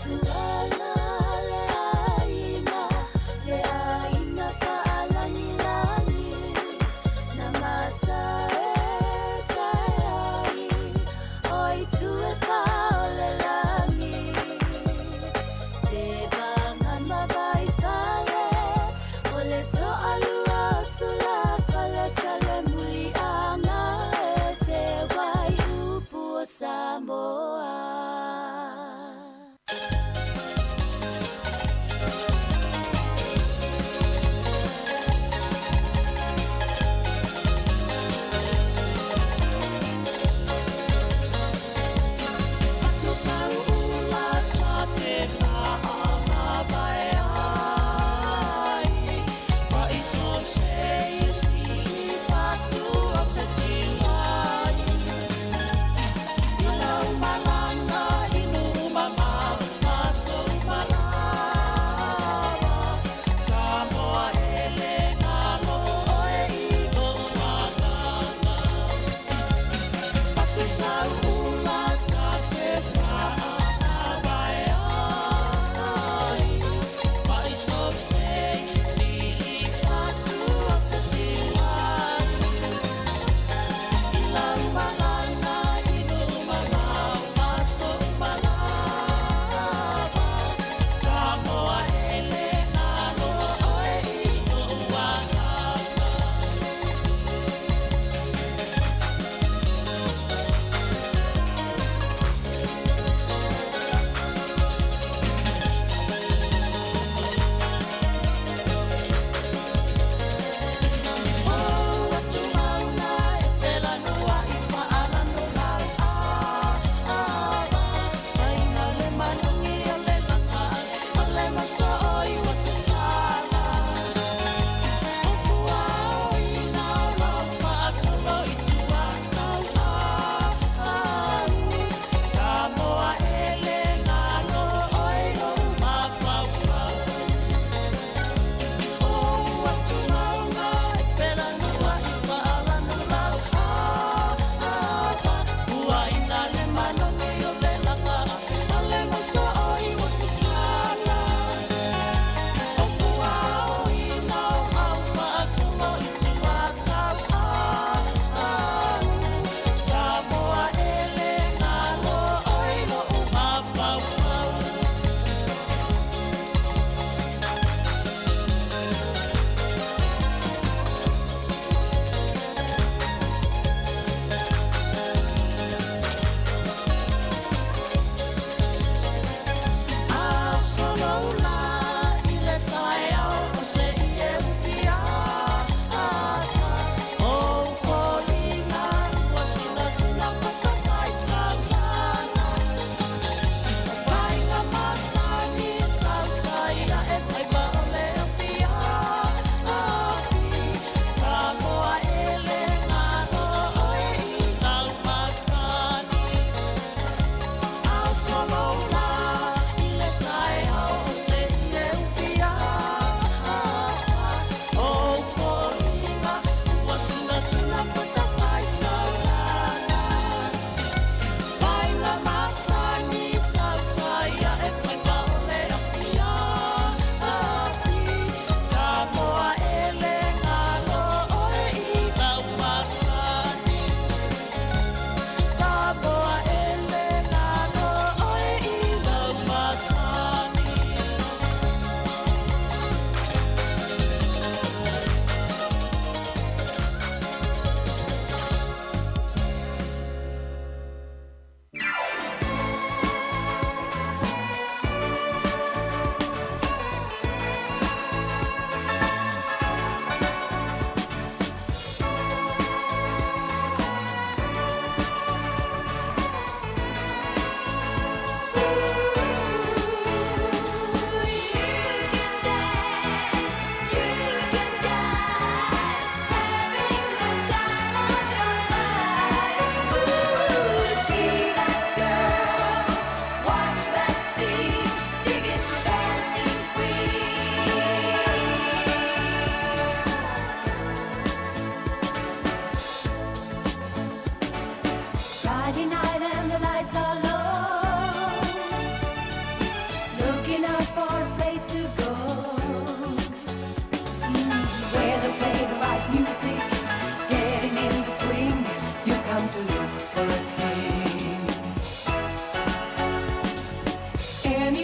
J: Tuala le aiga, le aiga faalagilagi, na masaesae ai o itu e fa o le lagi. Tevaga ma Vaifale, o le toalua o Tulafale, Salemuliaga e te wai upu o Samoa.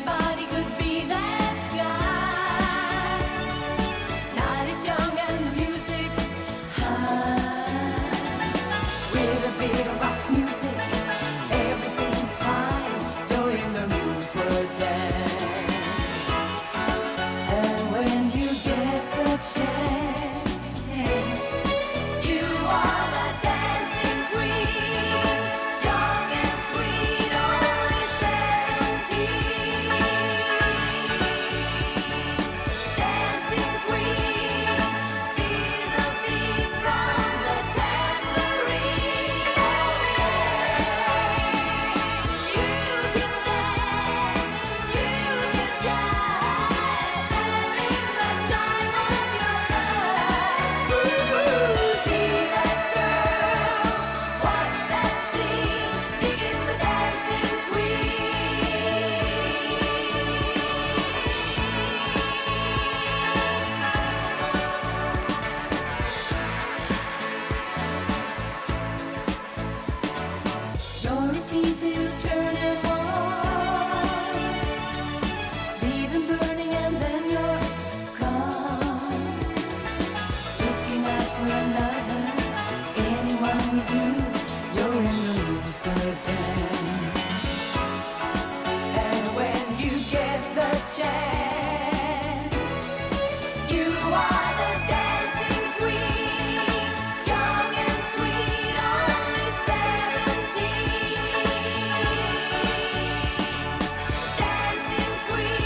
J: Anybody could be that guy. Night is young and the music's high. With a bit of rock music, everything's fine. You're in the mood for a dance. And when you get the chance, you are the dancing queen, young and sweet, only 17. Dancing queen, feel the beat from the tambourine. You can dance, you can jive, having the time of your life. See that girl, watch that scene, digging the dancing queen. You're a teaser, you turn 'em on. Leave 'em burning and then you're gone. Looking out for another, anyone will do. You're in the mood for a dance. And when you get the chance, you are the dancing queen, young and sweet, only 17. Dancing queen.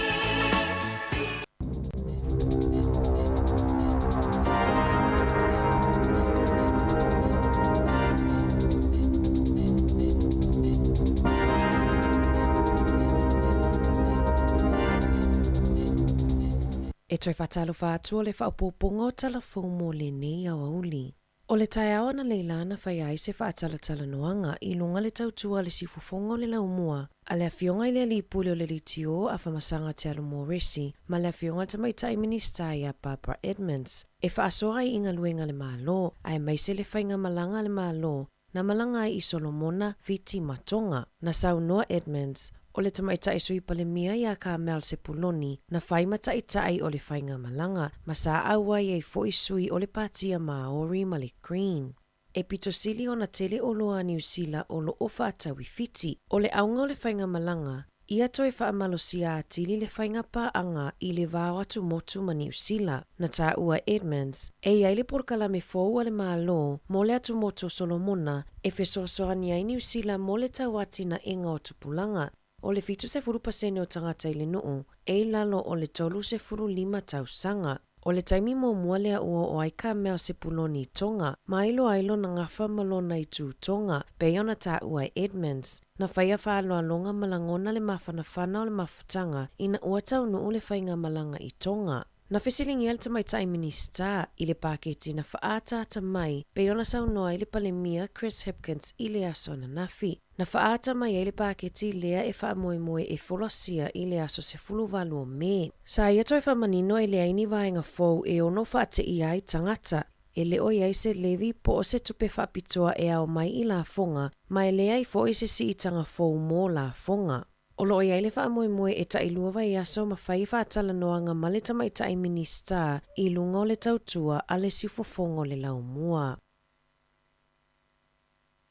B: E toe faatalofa atu o le faaopoopoga o tala fou mo lenei aoauli. O le taeao analeila na faia ai se faatalatalanoaga i luga le tautua a le siufofoga o le laumua a le Afioga i le Alii Pule o le Leitio Afamasaga Te Alo Moresi ma le Afioga i le Tamaitai Minisita ia Barbara Edmonds e faasoa ai i galuega a le Malo aemaise le faigamalaga a le Malo na malaga ai i Solomona, Fiti ma Tonga. Na saunoa Edmonds, o le tamaitai Sui Palemia iā Carmel Sepuloni na fai ma taitai o le faigamalaga ma sa auai ai foi sui o le Patia Māori ma le Green. E pito sili ona tele oloa a Niu Sila o loo faatau i Fiti. O le auga o le faigamalaga, Ia toe faamalosia atili le faiga paaga i le va o atumotu ma Niu Sila. Na taua e Edmonds, e i ai le polokalame fou a le Malo mo le atumotu o Solomona e fesoasoani ai Niu Sila mo le tauatinaʻega o tupulaga. O le 70 pasene o tagata i le nuu e i lalo o le 35 tausaga. O le taimi muamua lea ua oo ai ka mea o Sepuloni i Tonga, ma iloa ai lona gafa ma lona itu Tonga, pei ona taua e Edmonds. Na faia faaaloaloga ma lagona le mafanafana o le mafutaga ina ua taunuu le faigamalaga i Tonga. Na fesiligia le Tamaitai Minisita i le paketi na faaataata mai pei ona saunoa ai le Palemia Chris Hipkins i le aso ananafi. Na faaata mai ai le paketi lea e faamoemoe e folasia i le aso 18 o Me. Sa ia toe faamanino e leai ni vaega fou e ono faateia ai tagata, e le o i ai se levy po o se tupe faapitoa e ao mai i lafoga, ma e leai foi se siitaga fou mo lafoga. O lo o i ai le faamoemoe e tailua vaiaso ma fai faatalanoaga ma le Tamaitai Minisita i luga o le tautua a le siufofoga o le laumua.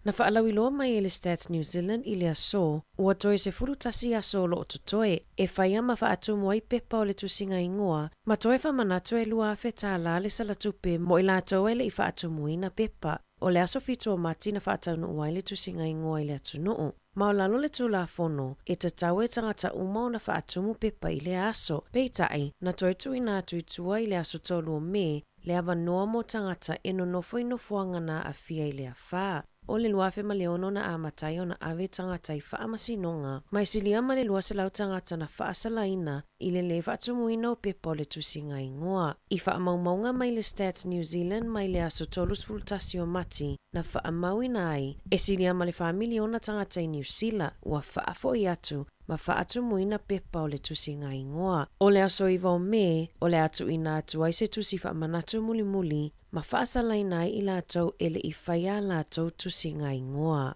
B: Na faalauiloa mai e le Stats New Zealand i le aso, ua toe 11 aso o lo o totoe, e faia ma faatumu ai pepa o le tusiga igoa, ma toe faamanatu e $2,000 le salatupe mo i latou e le i faatumuina pepa. O le aso 7 o Mati na faataunuu ai le tusiga igoa i le atunuu. Ma o lalo le Tulafono, e tatau e tagata uma ona faatumu pepa i lea aso. Peitai, na toe tuuina atu i tua i le aso 3 o Me, le avanoa mo tagata e nonofo i nofoaga na aafia i le afa. O le 2006 na amata ai ona ave tagata i faamasinoga, ma e silia ma le 200 tagata na faasalaina i le lē faatumuina o pepa o le tusiga igoa. I faamaumauga mai le Stats New Zealand mai le aso 31 o Mati na faamauina ai, e silia ma le 4 miliona tagata i Niu Sila ua faafoi atu ma faatumuina pepa o le tusiga igoa. O le aso 9 o Me, o le a tuuina atu ai se tusi faamanatu mulimuli ma faasalaina ai i latou e le i faia a latou tusiga igoa.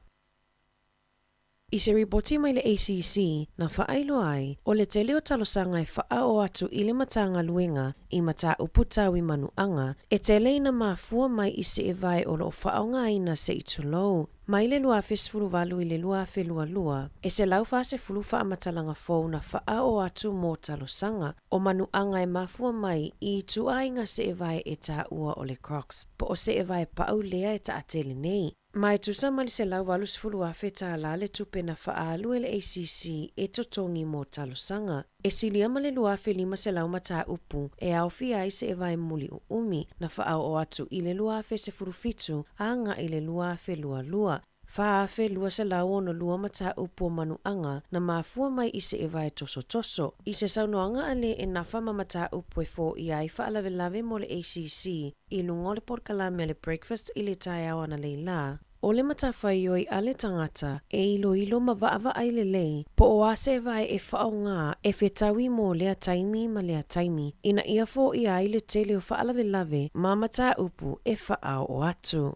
B: I se ripoti mai le ACC na faailoa ai, o le tele o talosaga e faaoo atu i le Matagaluega i mataupu tau i manuaga, e tele ina mafua mai i seevae o lo o faaaogaina se i tulou. Mai le 2018 i le 2022, e 140 faamatalaga fou na faaoo atu mo talosaga, o manuaga e mafua mai i ituaiga seevae e taua o le Crocs po o seevae pau lea e taatele nei. Ma e tusa ma le $180,000 le tupe na faaalu e le ACC e totogi mo talosaga. E silia ma le 2,500 mataupu e aofia ai seevae muli uumi na faaoo atu i le 2017 agai i le 2022. 4,262 mataupu o manuaga na mafua mai i seevae tosotoso. I se saunoaga a le e nafa ma mataupu e foia ai faalavelave mo le ACC i luga o le polokalame a le Breakfast i le taeao analeila, o le matafaioi a le tagata e iloilo ma vaavaai lelei po o a seevae e faaaoga e fetaui mo lea taimi ma lea taimi ina ia foia ai le tele o faalavelave ma mataupu e faaoo atu.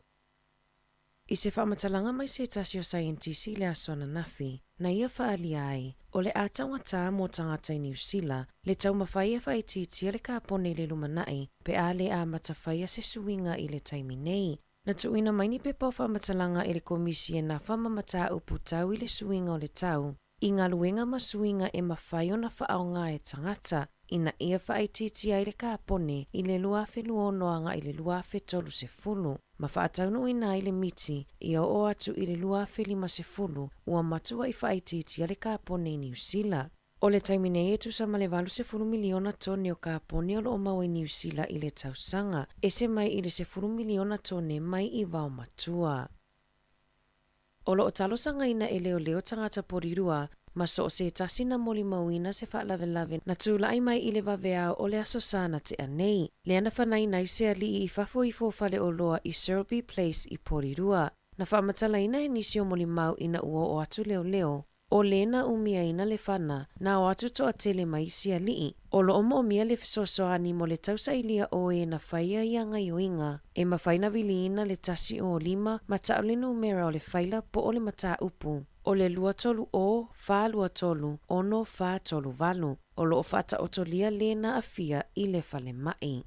B: I se faamatalaga mai se tasi o saienitisi i le aso ananafi, na ia faaalia ai, o le a taugatā mo tagata i Niu Sila le taumafai e faaitiitia le kapone i le lumanai pe a le amata faia se suiga i le taimi nei. Na tuuina mai ni pepa o faamatalaga e le Komisi e nafa ma mataupu tau i le suiga o le tau i galuega ma suiga e mafai ona faaaoga e tagata ina ia faaitiitia ai le kapone i le 2026 agai i le 2030 ma faataunuuina ai le miti ia oo atu i le 2050 ua matuai faaitiitia le kapone i Niu Sila. O le taimi nei e tusa ma le 80 miliona tone o kapone o lo o maua i Niu Sila i le tausaga, ese mai i le 10 miliona tone mai i Vaomatua. O lo o talosagaina e leoleo tagata porirua ma so o se tasi na molimauina se faalavelave na tulai mai i le vaveao o le Aso Sa na tea nei, lea na fanaina ai se alii i fafo ifo o faleoloa i Serlby Place i Porirua. Na faamatalaina e nisi o molimau ina ua oo atu leoleo, O le na umiaina le fana, na o atu toatele ma isi alii, o lo o moomia le fesoasoani mo le tausailia o e na faia ia gaioiga, e mafai na viliina le 105 ma tau le numera o le faila po o le mataupu, o le 230 423 6438, o lo o faataotolia le na aafia i le falemai.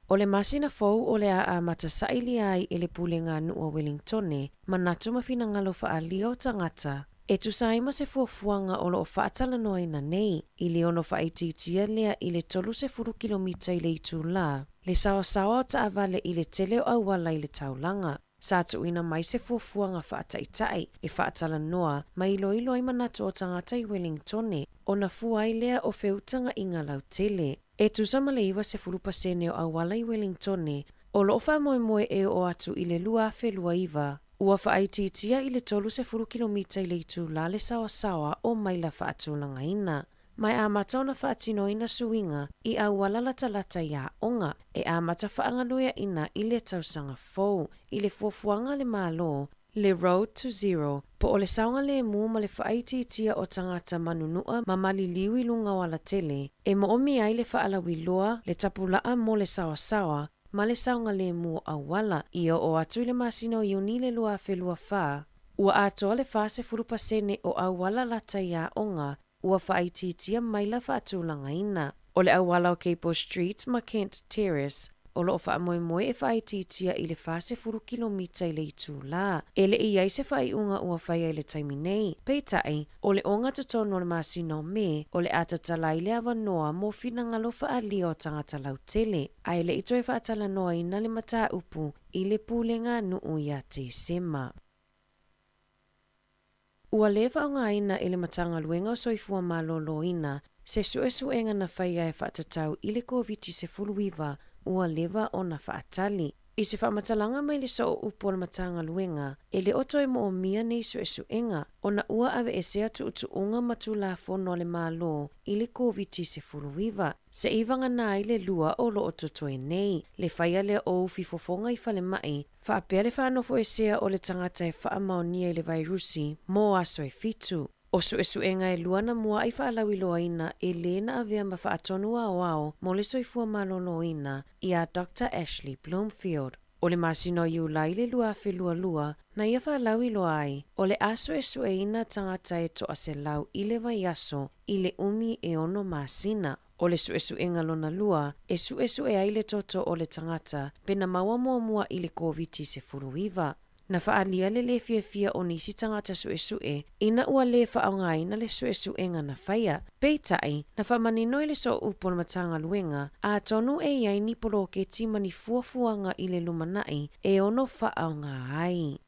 B: O le masina fou o le a amata sailia ai e le Pulega a Nuu o Wellingtone manatu ma finagalo faaalia o tagata e tusa ai ma se fuafuaga o lo o faatalanoaina nei i le ono faaitiitia lea i le 30 kilomita i le itulā le saoasaoa o taavale i le tele o auala i le taulaga. Sa tuuina mai se fuafuaga faataitai e faatalanoa ma iloilo ai manatu o tagata i Wellingtone ona fua ai lea o feutagaiga lautele. E tusa ma le 90% o auala i Wellingtone o lo o faamoemoe e oo atu i le 2029, ua faaitiitia i le 30 kilomita i le itulā le saoasaoa o maila faatulagaina. Ma e amata ona faatinoina suiga i auala latalata i aoga e amata faagalueaiina i le tausaga fou i le fuafuaga a le Malo, le Road to Zero, po o le saogalemu ma le faaitiitia o tagata manunua ma maliliu i luga o alatele, e moomia ai le faalauiloa, le tapulaa mo le saoasaoa, ma le saogalemu o auala, i oo atu i le masina o Iuni i le 2024, ua atoa le 40% o auala lata i aoga ua faaitiitia maila faatulagaina. O le auala o Cable Street ma Kent Terrace o lo o faamoemoe e faaitiitia i le 40 kilomita i le itulā. E le i i ai se faaiuga ua faia i le taimi nei. Peitai, o le ogatotonu o le masina o Me, o le a tatala ai le avanoa mo finagalo faaalia o tagata lautele, a e le i toe faatalanoaina le mataupu i le Pulega a Nuu ia Tesema. Ua le faaaogaina e le Matagaluega o Soifua Maloloina se suesuega na faia e faatatau i le Koviti-19 ua leva ona faatali. I se faamatalaga mai le sooupu o le Matagaluega, e le o toe moomia nei suesuega ona ua aveesea tuutuuga ma Tulafono a le Malo i le Koviti-19, seia vagana ai le lua o lo o totoe nei, le faia lea o ufi fofoga i falemai Faapea le faanofoesea o le tagata e faamaonia i le vairusi mo aso e fitu. O suesuega e lua na muaai faalauiloaina e lē na avea ma faatonu aoao mo le soifua maloloina iā Doctor Ashley Bloomfield. O le masina o Iulai le 2022, na ia faalauiloa ai, o le a suesueina tagata e toaselau i le vaiaso i le umi e ono masina. O le suesuega lona lua e suesue ai le toto o le tagata pe na maua muamua i le Koviti-19. Na faaalia le lē fiafia o nisi tagata suesue ina ua lē faaaogaina le suesuega na faia. Peitai, na faamanino e le Sooupu o le Matagaluega, atonu e i ai ni poloketi ma ni fuafuaga i le lumanai e ono faaaoga ai.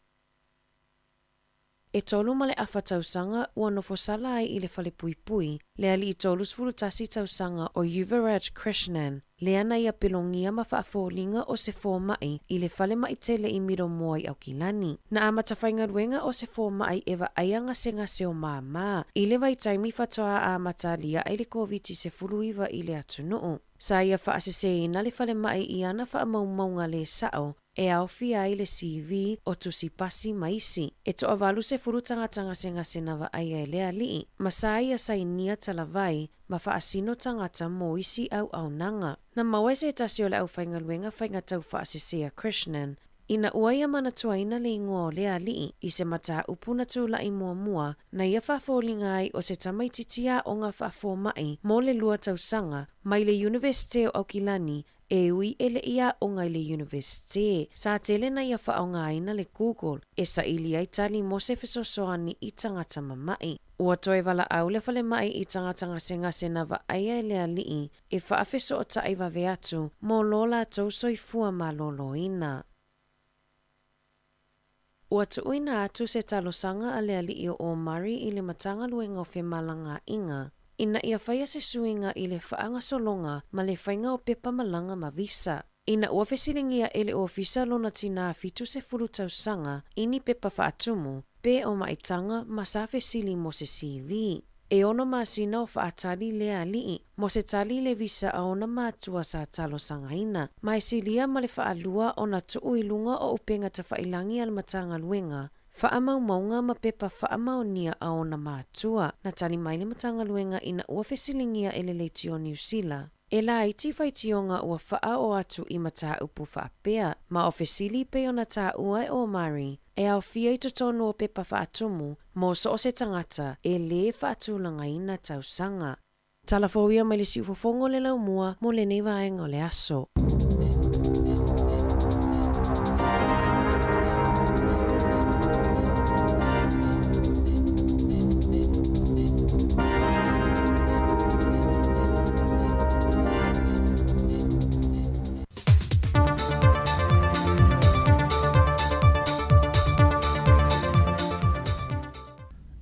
B: E tolu ma le afa tausaga ua nofo sala ai i le falepuipui le alii 31 tausaga o Yuvaraj Krishnan, lea na ia pelogia ma faafoliga o se fomai i le falemai tele i Miromoa i Aukilani. Na amata faigaluega o se fomai e vaaia gasegase o māmā i le vaitaimi faatoa amatalia ai le Koviti-19 i le atunuu. Sa ia faaseseina le falemai i ana faamaumauga lē sao e aofia ai le CV o tusi pasi ma isi. E toa-80 tagata gasegase na vaaia e le alii, ma sa ia sainia talavai ma faasino tagata mo isi auaunaga. Na maua e se tasi o le aufaigaluega faiga taufaasese a Krishnan, ina ua ia manatuaina le igoa o lea alii i se mataupu na tula'i muamua na ia faafoliga ai o se tamaitiiti aoga faafoma'i mo le lua tausaga mai le Iunivesite o Aukilani e ui e le'i aoga i le Iunivesite. Sa tele na ia faaaogaina le Google e saili ai tali mo se fesoasoani i tagata mama'i. Ua toe valaau le falemai i tagata gasegase na vaaia e le alii e faafesootai vave atu mo lo latou soifua malōlōina. Ua tuuina atu se talosaga a le alii o Omari i le Matagaluega o Femalagaiga ina ia faia se suiga i le faagasologa ma le faiga o pepa malaga ma visa. Ina ua fesiligia e le ofisa lona tinā 70 tausaga i ni pepa faatumu pe o maitaga ma sa fesili mo se CV. E ono masina o faatali lea alii mo se tali i le visa a ona matua sa talosagaina, ma e silia ma le faalua ona tuu i luga o upega tafailagi a le Matagaluega faamaumauga ma pepa faamaonia a ona matua. Na tali mai le Matagaluega ina ua fesiligia e le Leitio Niu Sila, e laiti faitioga ua faaoo atu i mataupu faapea, ma o fesili pei ona taua e Omari, e aofia i totonu o pepa faatumu mo so o se tagata e lē faatulagaina tausaga. Tala fou ia mai le siufofoga o le laumua mo lenei vaega o le aso.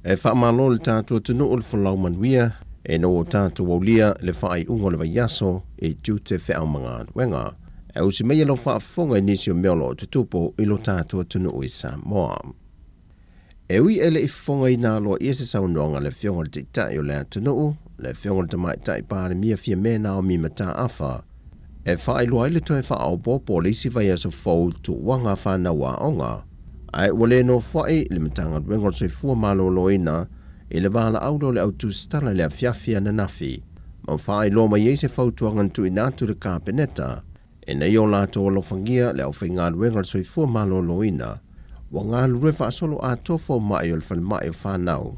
A: E faamalo i le tatou atunuu le folau manuia ina ua tatou aulia le faaiuga o le vaiaso i tiute feau ma galuega. E usi maia lau faafofoga i nisi o mea o lo o tutupu i lo tatou atunuu i Samoa. E ui e le i fofogaina aloaia se saunoaga a le Afioga i le Taitai o le atunuu, le Afioga i le Tamaitai Palemia Fiame Naomi Mataafa, e faailoa ai le toe faaopoopo o le isi vaiaso fou i tuuaga a fanau aoga, ae ua le nofoai le Matagaluega o le Soifua Maloloina i le valaau lea o le au tusitala i le afiafi ananafi, ma faailoa mai ai se fautuaga na tuuina atu i le Kapeneta ina ia o latou alofagia le aufaigaluega o le soifua maloloina ua galulue faasoloatoa fomai o le falemai o fanau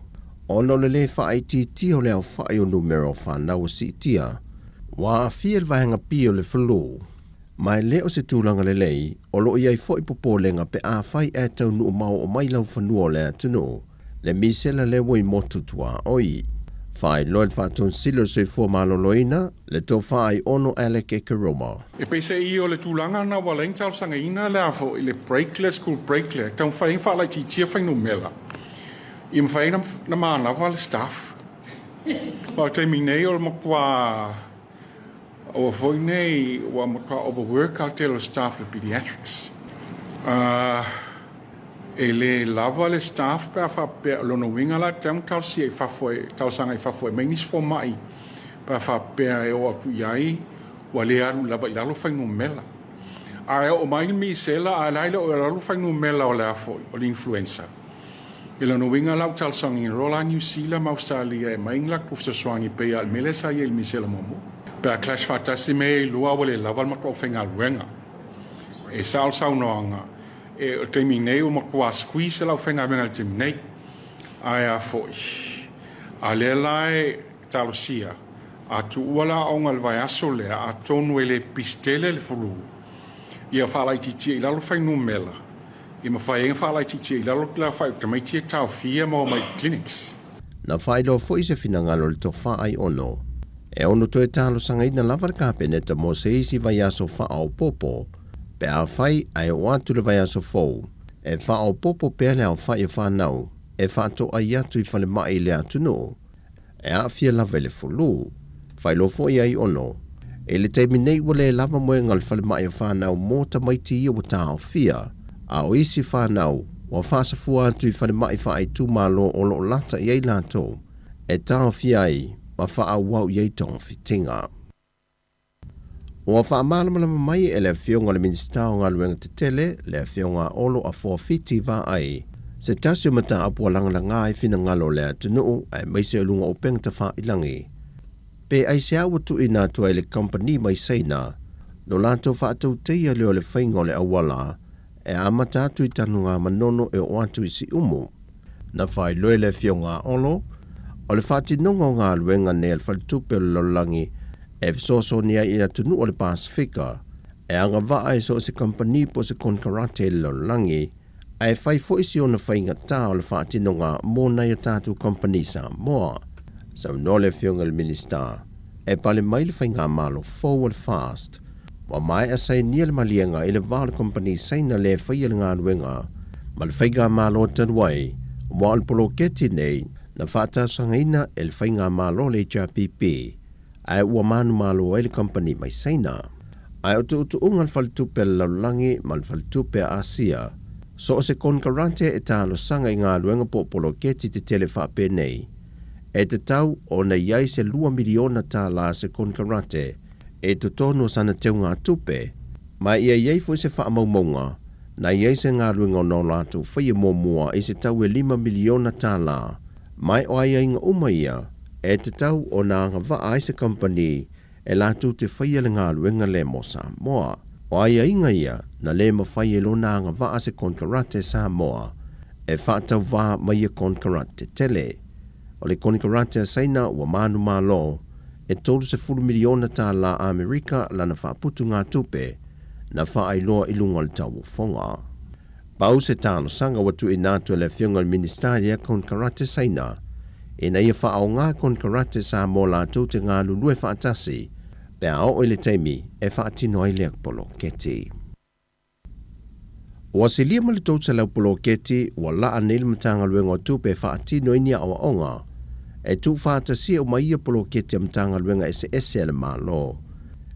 A: ona o le lē faaitiitia o le aofai o numera o fanau ua siitia ua aafia le vaega B o le flu. Ma e le o se tulaga lelei, o lo o i ai foi popolega pe afai ae taunuu maooo mai laufanua o le atunuu le misela lea ua i motu tuaoi. Faailoa e le Faatonesili o le Soifua Maloloina, le Tofa Aiono Alec Ekeroma.
L: E peiseai o le tulaga lena ua ala ai ona talosagaina le a foi le break lea, school break lea, e taumafai ai ona faalaitiitia fuainumera ia mafai ai ona manava le staff. Aua o le taimi nei o le matua Aua foi nei ua matua overwork lava le tele o staff i le pediatrics. E le lava le staff pe a faapea, o lona uiga la e tatau ona talosia i fafo e talosaga i fafo e aumai nisi fomai pe a faapea e oo atu i ai ua le alu lava i lalo fuainumera. Ae oo mai le misela ae la e le o i lalo fuainumera o le a foi, o le influenza. I lona uiga la ua talosagaina loa la Niu Sila ma Ausetalia e aumai ni latou fesoasoani pei lava o le mea lea sa i ai i le misela muamua. Pe a clash faatasi mea ia e lua ua le lava le matou aufaigaluega. E sao le saunoaga, e, o le taimi nei ua matua squeeze le aufaigaluega i le taimi nei. Ae a foi, a lea la e talosia, a tuua le aoga i le vaiaso lea, atonu e le pisi tele le flu, ia faalaitiitia i lalo fuainumera, ia mafai ai ona faalaitiitia i lalo le aofai o tamaiti e taofia ma omai i clinics.
A: Na faailoa foi se finagalo o le Tofa Aiono, e ono toe talosagaina lava le Kapeneta mo se isi vaiaso faaopoopo, pe afai ae oo atu le vaiaso fou, e faaopoopo pea le aofai o fanau e faatoai atu i falemai i le atunuu, e aafia lava i le fulu. Faailoa foi Aiono, i le taimi nei ua le lava moega o le falemai o fanau mo tamaiti ia ua taofia, a o isi fanau ua faasafua atu i falemai faaitumalo o lo o lata i ai latou e taofia ai ma faaauau i ai togafitiga. Ua faamalamalama mai e le Afioga i le Minisita o Galuega Tetele, le Afioga Olo Afoa Fiti Vaai, se tasi o mataupu ua lagalaga ai finagalo o le atunuu aemaise o luga o upega tafailagi. Pe aisea ua tuuina atu ai le kamupani mai Saina lo latou faatauteia lea o le faiga o le auala e amata atu i Tanugamanono e oo atu i Siumu. Na faailoa e le Afioga a Olo, o le faatinoga o galuega nei a le Faletupe o le Lalolagi e fesoasoani ai i atunuu o le Pasefika, e agavaa i so o se kamupani po o se konekarate i le lalolagi, ae fai foi si ona faigata o le faatinoga mo nai a tatou kamupani Samoa. Saunoa le Afioga i le Minisita, e pale mai le faigamalo fou a le FAST, ua maea sainia le maliega i le va o le kamupani Saina lea e faia le galuega ma le faigamalo talu ai, aua o le poloketi nei na faatalosagaina e le faigamalo a le HRPP ae ua manumalo ai le kamupani mai Saina. Ae o tuutuuga a le Faletupe a le Lalolagi ma le Faletupe a Asia, so o se konekarate e talosaga i galuega po o poloketi tetele faapenei, e tatau ona i ai se $2 miliona se konekarate i totonu o sana teugatupe, ma ia i ai foi se faamaumauga na i ai se galuega ona o latou faia muamua i se tau e $5 miliona. Ma o aiaiga uma ia e tatau ona agavaa ai se kamupani e latou te faia le galuega lea mo Samoa. O aiaiga ia na le mafai e lona agavaa se konekarate Samoa e faatauvā ma ia konekarate tetele. O le konekarate a Saina ua manumalo e $30 miliona Amerika lana faaputugatupe na faailoa i luga o le tauofoga. Pau se talosaga ua tuuina atu e le Afioga i le Minisita i lea konekarate Saina, ina ia faaaoga konekarate Samoa latou te galulue faatasi pe a oo i le taimi e faatino ai lea poloketi. Ua silia ma le 300 poloketi ua laa nei le Matagaluega o Tupe e faatino ai ni aoaoga e tuufaatasia uma ia poloketi a Matagaluega eseese a le Malo.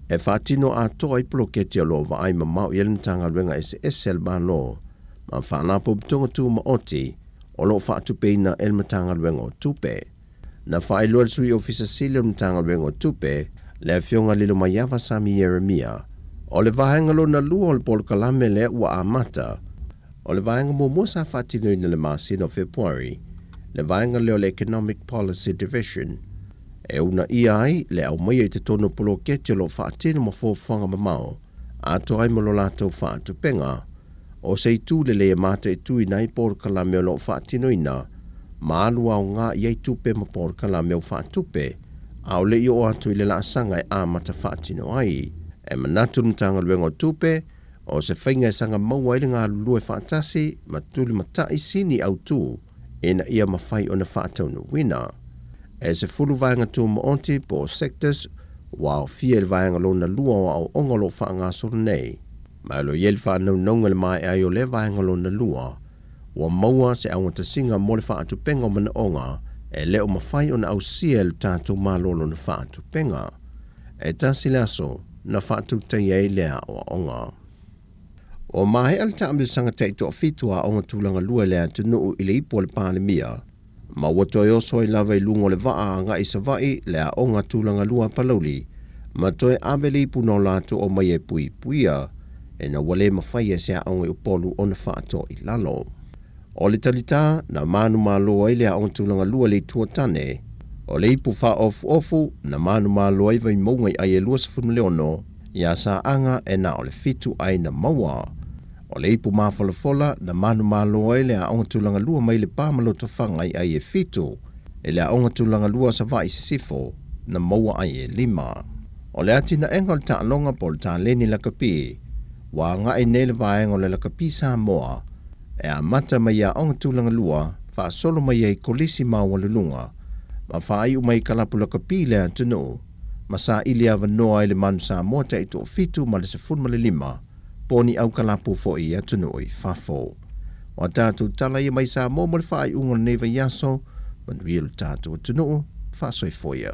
A: E faatino atoa ai poloketi o lo o vaai mamao i ai le Matagaluega eseese a le Malo ma Faalapotopotoga Tumaoti o lo o faatupeina e le Matagaluega o Tupe. Na faailoa e le Sui Ofisa Sili o le Matagaluega o Tupe, le Afioga Lilomaiava Sami Ieremia, o le vaega lona lua o le polokalame lea ua amata. O le vaega muamua sa faatinoina i le masina o Fepuari, le vaega lea o le Economic Policy Division, e uunaia ai le aumaia i totonu o poloketi o lo o faatino ma fuafuaga mamao atoa ai ma lo latou faatupega. O se itu lelei e mataituina ai polokalame o lo o faatinoina ma alu aoga i ai tupe ma polokalame o faatupe, a o le i oo atu i le laasaga e amata faatino ai. E manatu le Matagaluega o Tupe, o se faiga e saga maua ai le galulue faatasi ma tulimatai sini autu ina ia mafai ona faataunuuina. E 10 vaega tumaoti po o sectors ua aofia i le vaega lona lua o aoaoga o lo o faagasolo nei. Ma o lo o i ai le faanaunauga i le maea ai o lea vaega lona lua, ua maua se augatasiga mo le faatupenga o manaoga e le o mafai ona ausia e le tatou Malo lona faatupenga. E tasi le aso na faatautaia ai lea aoaoga. Ua maea le taamilosaga taitoafitu a aoga tulaga lua i le atunuu i le ipu a le Palemia, ma ua toe oso ai lava i luga o le vaa agai i Savaii le aoga tulaga lua a Palauli, ma toe ave le ipu na o latou aumaia e puipuia, ina ua le mafai e se aoga i Upolu ona faatoa i lalo. O le talitā na manumalo ai le aoga tulaga lua i le Itu o Tane, o le ipu faaofuofu na manumalo ai Vaimauga i ai e 26, Iā Saaga e na o le 7 ai na maua. O le ipu mafolafola na manumalo ai le Aoga Tulagalua mai Lepa ma Lotofaga i ai e 7, e le Aoga Tulagalua o Savaii Sisifo na maua ai e 5. O le atinaega o le taaloga po o le taleni lakapi, ua agai nei le vaega o le Lakapi Samoa e amata mai i Aoga Tulagalua faasolo mai ai i Kolisi Maualuluga ma faaiu mai i Kalapu Lakapi i le atunuu ma saili avanoa ai le Manu Samoa taitoafitu ma le 15 po o ni aukalapu foi i atunuu i fafo. O a tatou tala ia mai Samoa mo le faaiuga o lenei vaiaso, manuia lo tatou atunuu, faasoifua ia.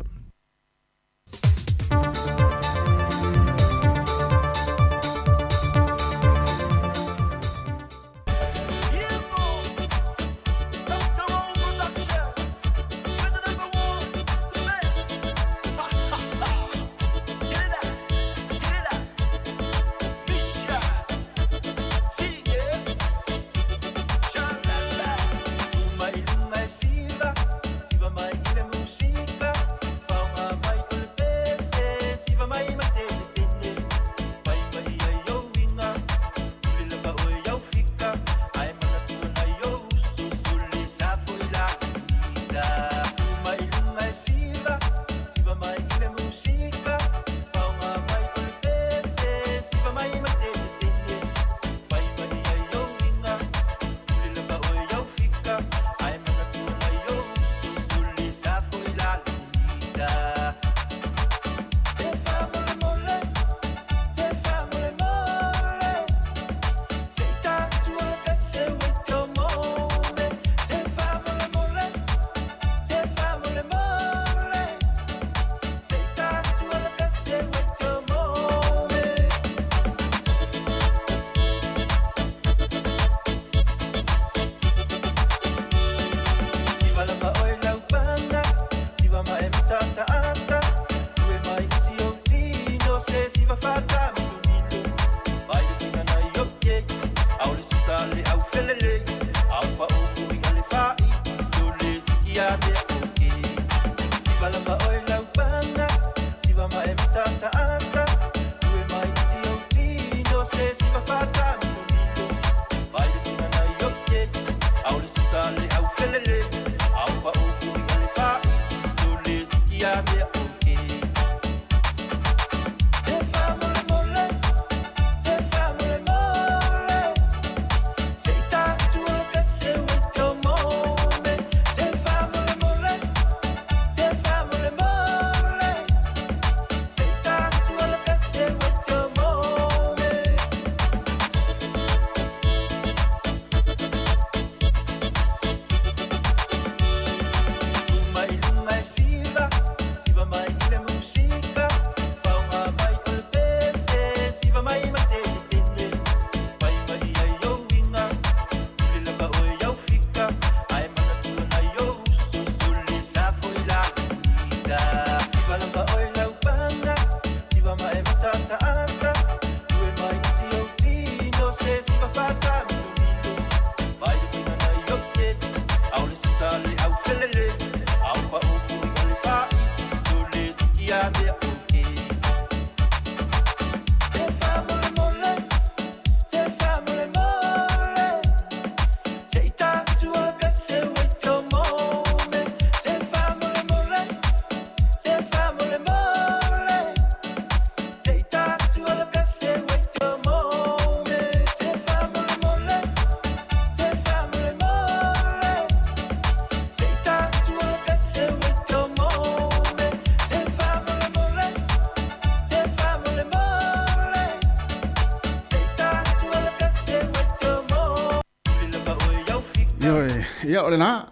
M: Ioe, ia o lena.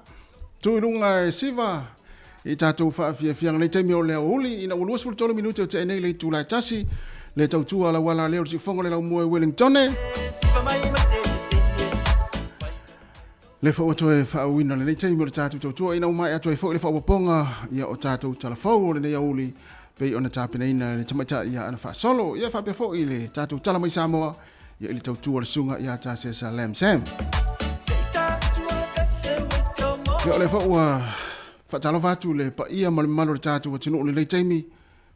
M: Tu i luga e siva i tatou faafiafiaga nei taimi o le aoauli ina ua 23 minute o tea nei le itula e tasi le tautua lauala lea o le siufofoga le laumua i Wellingtone. Le foi ua toe faauuina lenei taimi o le tatou tautua ina ua maea atu ai foi le faaopoopoga ia o tatou talafou o lenei aoauli pei ona tapenaina e le tamaitai ia Ana Faasolo ia faapea foi le tatou tala mai Samoa ia i le tautua le susuga ia Tasesa Lam Sam. Ia o lea foi ua faatalofa atu le paia ma le mamalu o le tatou atunuu i lenei taimi.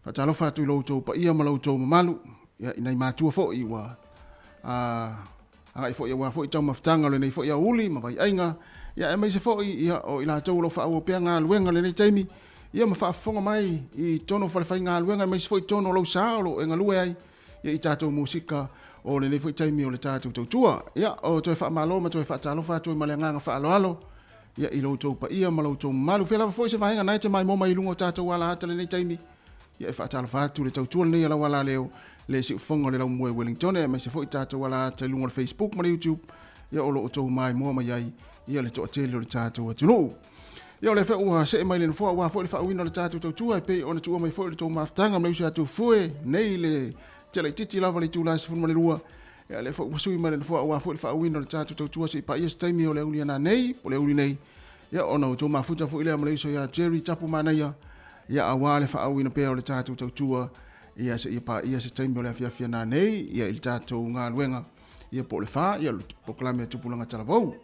M: Faatalofa atu i lo outou paia ma lo outou mamalu, ia, i nai matua foi ua agai foi aua foi taumafataga o lenei foi aoauli ma vaiaiga, ia, aemaise foi ia, o i latou o lo o faaauau pea galuega i lenei taimi, ia ma faafofoga mai i totonu o falefaigaluega aemaise foi totonu o lou sa o lo o e galue ai ia, i tatou musika o lenei foi taimi o le tatou tautua. Ia, o toe faamalo ma toe faatalofa atu ai ma le agaga faaaloalo ia, i lo outou paia ma lo outou mamalu. Fea lava foi se vaega na e te maimoa mai i luga o tatou alaata lenei taimi, ia e faatalofa atu le tautua lenei a lau alaleo, le siufofoga o le laumue Wellington, aemaise foi tatou alaata i luga o le Facebook ma le YouTube, ia o lo o outou maimoa mai ai ia le toatele o le tatou atunuu. Ia o lea foi ua see mai le nofoa aua foi le faauiina o le tatou tautua e pei ona tuua mai foi le tou mafutaga ma le uso ia Tufue nei le telaititi lava le itula e 12. Ia lea foi ua sui mai le nofoa aua foi le faauiina o le tatou tautua se i paia se taimi o le auli ana nei po o le auli nei. Ia ona outou mafuta foi lea ma le uso ia Jerry Tapu Manaia ia aua le faauiina pea o le tatou tautua ia seia paia se taimi o le afiafi ana nei ia i le tatou galuega ia po o le 4 ia le polokalame a Tupulaga Talavou.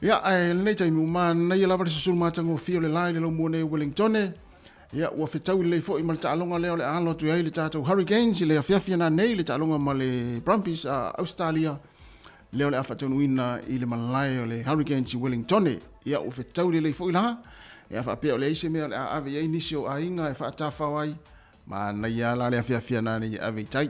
M: Ia, ae lenei taimi ua manaia lava le susulu matagofie o le la i le laumua nei o Wellingtone. Ia, ua fetaui lelei foi ma le taaloga lea o le a alo atu ai le tatou Hurricanes i le afiafi ana nei, le taaloga ma le Brumbies a Australia lea o le a faataunuuina i le malae o le Hurricanes i Wellingtone. Ia, ua fetaui lelei foi la. Ia, faapea o leai se mea o le a ave i ai nisi o aiga e faatafao ai. Manaia la le afiafi ana nei e ave i tai.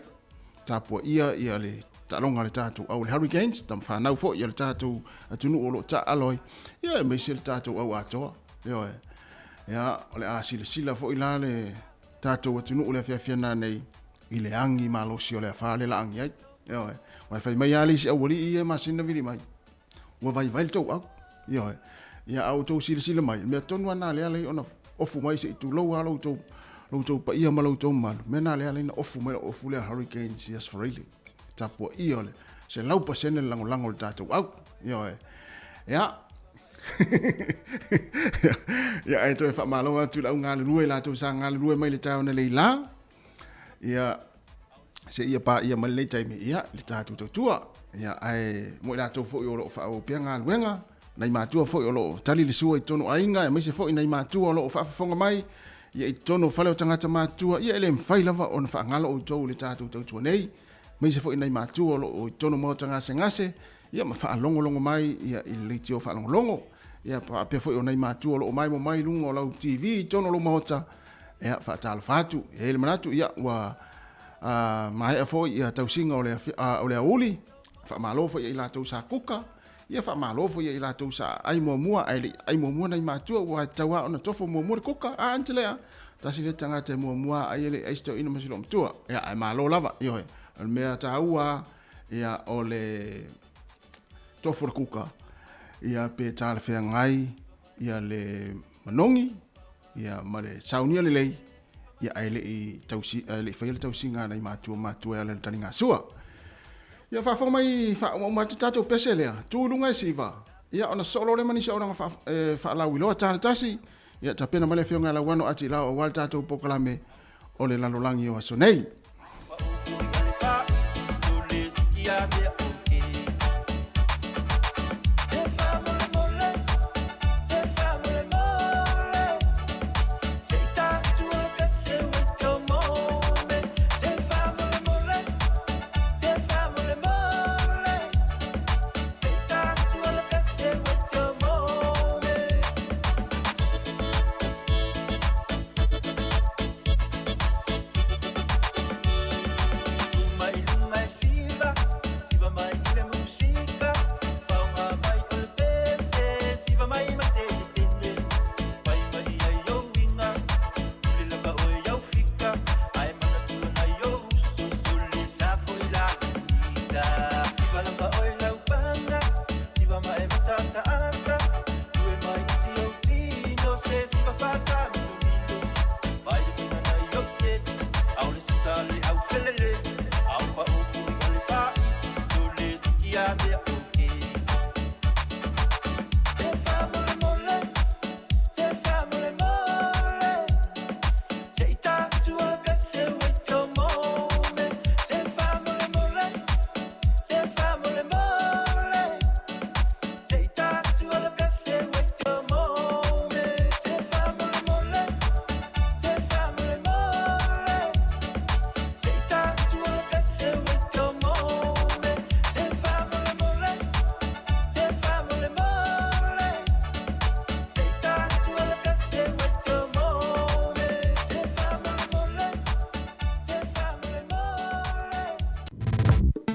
M: Tapuaia ia le taaloga a le tatou au le Hurricanes, tama fanau foi a le tatou atunuu o lo o taaalo ai, ia aemaise le tatou au atoa. Ioe. Ia, o le a silasila foi la le tatou atunuu le afiafi ana nei i le agi malosi o le afa le laagi ai. Ioe. Ua fai mai lava le isi aualii ia masina vili mai. Ua vaivai le tou au. Ioe. Ia a outou silasila mai, mea tonu lava na lea alai ona ofu mai se i tulou lava lo outou lo outou paia ma lo outou mamalu. Mea na lea alai na ofu mai le ofu lea Hurricanes i Aso Faraile. Tapuaia o le 100% le lagolago o le tatou au. Ioe. Ia. Ia ae toe faamalo atu i le au galulue i latou sa galulue mai le taeao nei la. Ia seia paia mai lenei taimi, ia, le tatou tautua. Ia, ae mo i latou foi o lo o faaauau pea galuega, nai matua foi o lo o tali le sua i totonu o aiga, aemaise foi nai matua o lo o faafofoga mai, ia, i totonu o fale o tagata matutua, ia, e le mafai lava ona faagalo outou i le tatou tautua nei, aemaise foi nai matua o lo o i totonu o maota gasegase, ia, ma faalogologo mai, ia, i le leitio faalogologo. Ia, faapea foi o nai matua o lo o maimoa mai i luga o lau TV i totonu o lou maota, ia, faatalofa atu. E i ai le manatu, ia, ua maea foi ia tausiga o le, o le aoauli, faamalo foi ia i latou sa kuka, ia faamalo foi ia i latou sa ai muamua, ae le i ai muamua nai matua, ua tatau lava ona tofo muamua le kuka, a Angelea, tasi lea tagata e muamua ai e le i ai se toeaina ma si loomatua, ia, ae malo lava, ioe, o le mea taua, ia, o le tofo o le kuka, ia, pe talafeagai, ia, le manogi, ia, ma le saunia lelei, ia ae le i tausi ae le i faia le tausiga a nai matua matua e ala i le taligasua. Ia faafofoga mai faaumauma atu tatou pese lea, tu i luga e siva, ia ona sosoo loa lea ma nisi auaunaga faa, e, faalauiloa tala tasi, ia tapena mai le afioga ia Lauano Atilao aua le tatou polokalame o le lalolagi o aso nei.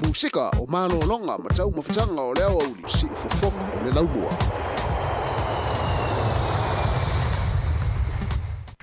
M: Musika, o malologa ma taumafataga o le aoauli, siufofoga o le laumua.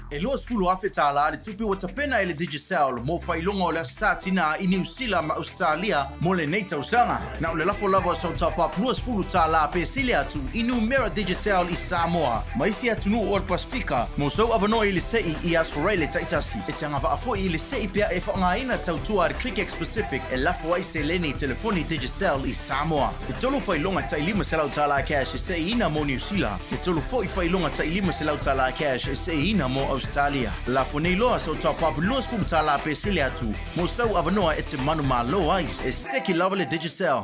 N: E $20,000 tālā le tupe ua tapena e le Digicel mo faailoga o le Aso Sa Tinā i Niu Sila ma Ausetalia mo lenei tausaga. Na o le lafo lava o sau top-up $20 tālā pe sili atu i numera Digicel i Samoa ma isi atunuu o le Pasefika mo sou avanoa i le se'i i Ausfaraile taitasi. E te agavaa foi i le se'i pea e faaaogaina tautua a le ClickX Pacific e lafo ai seleni i telefoni Digicel i Samoa. E tolu faailoga tai $500 cash e seʻiina mo Niu Sila, e tolu foi faailoga tai $500 cash e seʻiina mo Ausetalia. Lafo nei loa sou top up $20 pe sili atu mo sou avanoa e te manumalo ai. E seki lava le Digicel.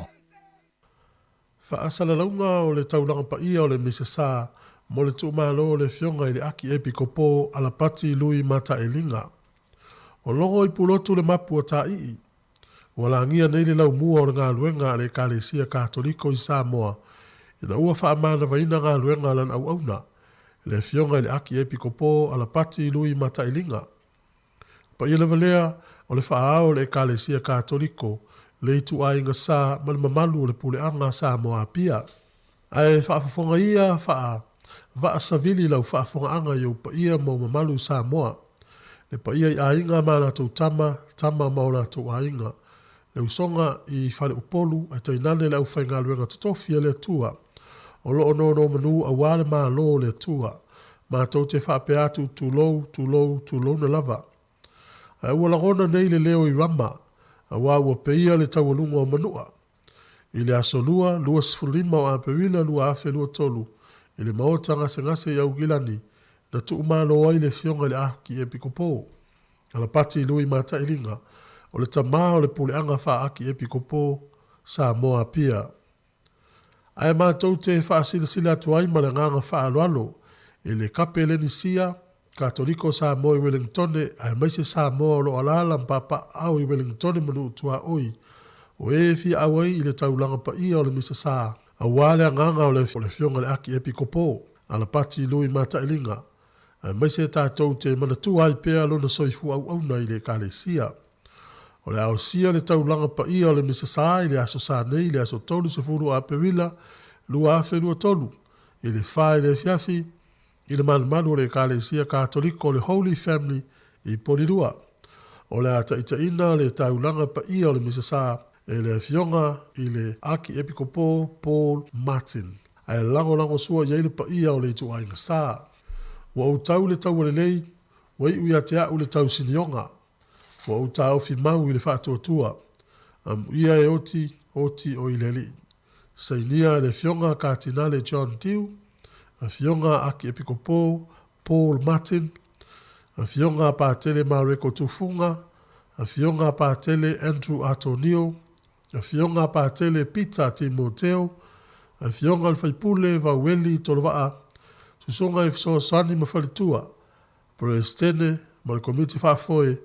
F: Faasalalauga o le taulaga paia o le Misa Sa mo le tuumalo o le Afioga i le Akiepikopo Alapati Lui Mataeliga. O logo i Pulotu le mapu o Taii. Ua lagia nei le laumua o le galuega a le Ekalesia Katoliko i Samoa ina ua faamanavaina galuega a lana auauna, le Afioga i le Akiepikopo Alapati Lui Matailiga. Paia lava lea o le faaao o le Ekalesia Katoliko, le ituaiga sa ma le mamalu o le puleaga a Samoa Apia. Ae faafofoga ia faa vaa savili lau faafogaaga i ou paia ma ou mamalu Samoa. Le paia i aiga ma latou tama, tama ma o latou aiga. Le usoga i Faleupolu ae tainane le aufaigaluega totofi a le Atua o lo o nonomanu aua le Malo o le Atua. Matou te faapea atu tulou, tulou, tulouna lava. Ae ua lagona nei le leo i Rama, aua ua peia le taualuga o Manua. I le Aso Lua, 25 o Aperila 2023, i le Maota Gasegase i Aukilani, na tuumalo ai le Afioga i le Akiepikopo, Alapati Lui Matailiga, o le tama o le Puleaga Faa-Akiepikopo, Samoa Apia. Ae matou te faasilasila atu ai ma le agaga faaaloalo i le Kapelenisia Katoliko Samoa i Welengtone aemaise Samoa o lo o alaala ma papaaao i Welengtone ma nuu tuaoi o e fia auai i le taulaga paia o le Misa Sa aua le agaga o le Afioga i le Akiepikopo Alapati Lui Matailiga aemaise tatou te manatua ai pea lona soifua auauna i le Ekalesia. O le a osia le taulaga paia o le Misa Sa i le aso Sa nei, le aso 30 o Aperila 2023, i le 4 i le afiafi, i le malumalu o le Ekalesia Katoliko o le Holy Family i Polirua. O le a taitaiina le taulaga paia o le Misa Sa e le Afioga i le Akiepikopo Paul Martin, ae lagolago sua i ai le paia o le ituaiga sa. Ua ou tau le taua lelei, ua iu ia te a'u le tau sinioga. Ua ou taofi mau i le faatuatua. Amuia e oti, oti o i le Alii. Sainia e le Afioga Katinale John Dew, Afioga Akiepikopo Paul Martin, Afioga Patele Mareko Tufunga, Afioga Patele Andrew Atonio, Afioga Patele Peter Timoteo, Afioga le Faipule Vaueli Tolovaa, Susuga i Fesoasoani ma Faletua, Peresetene ma le Komiti Faafoe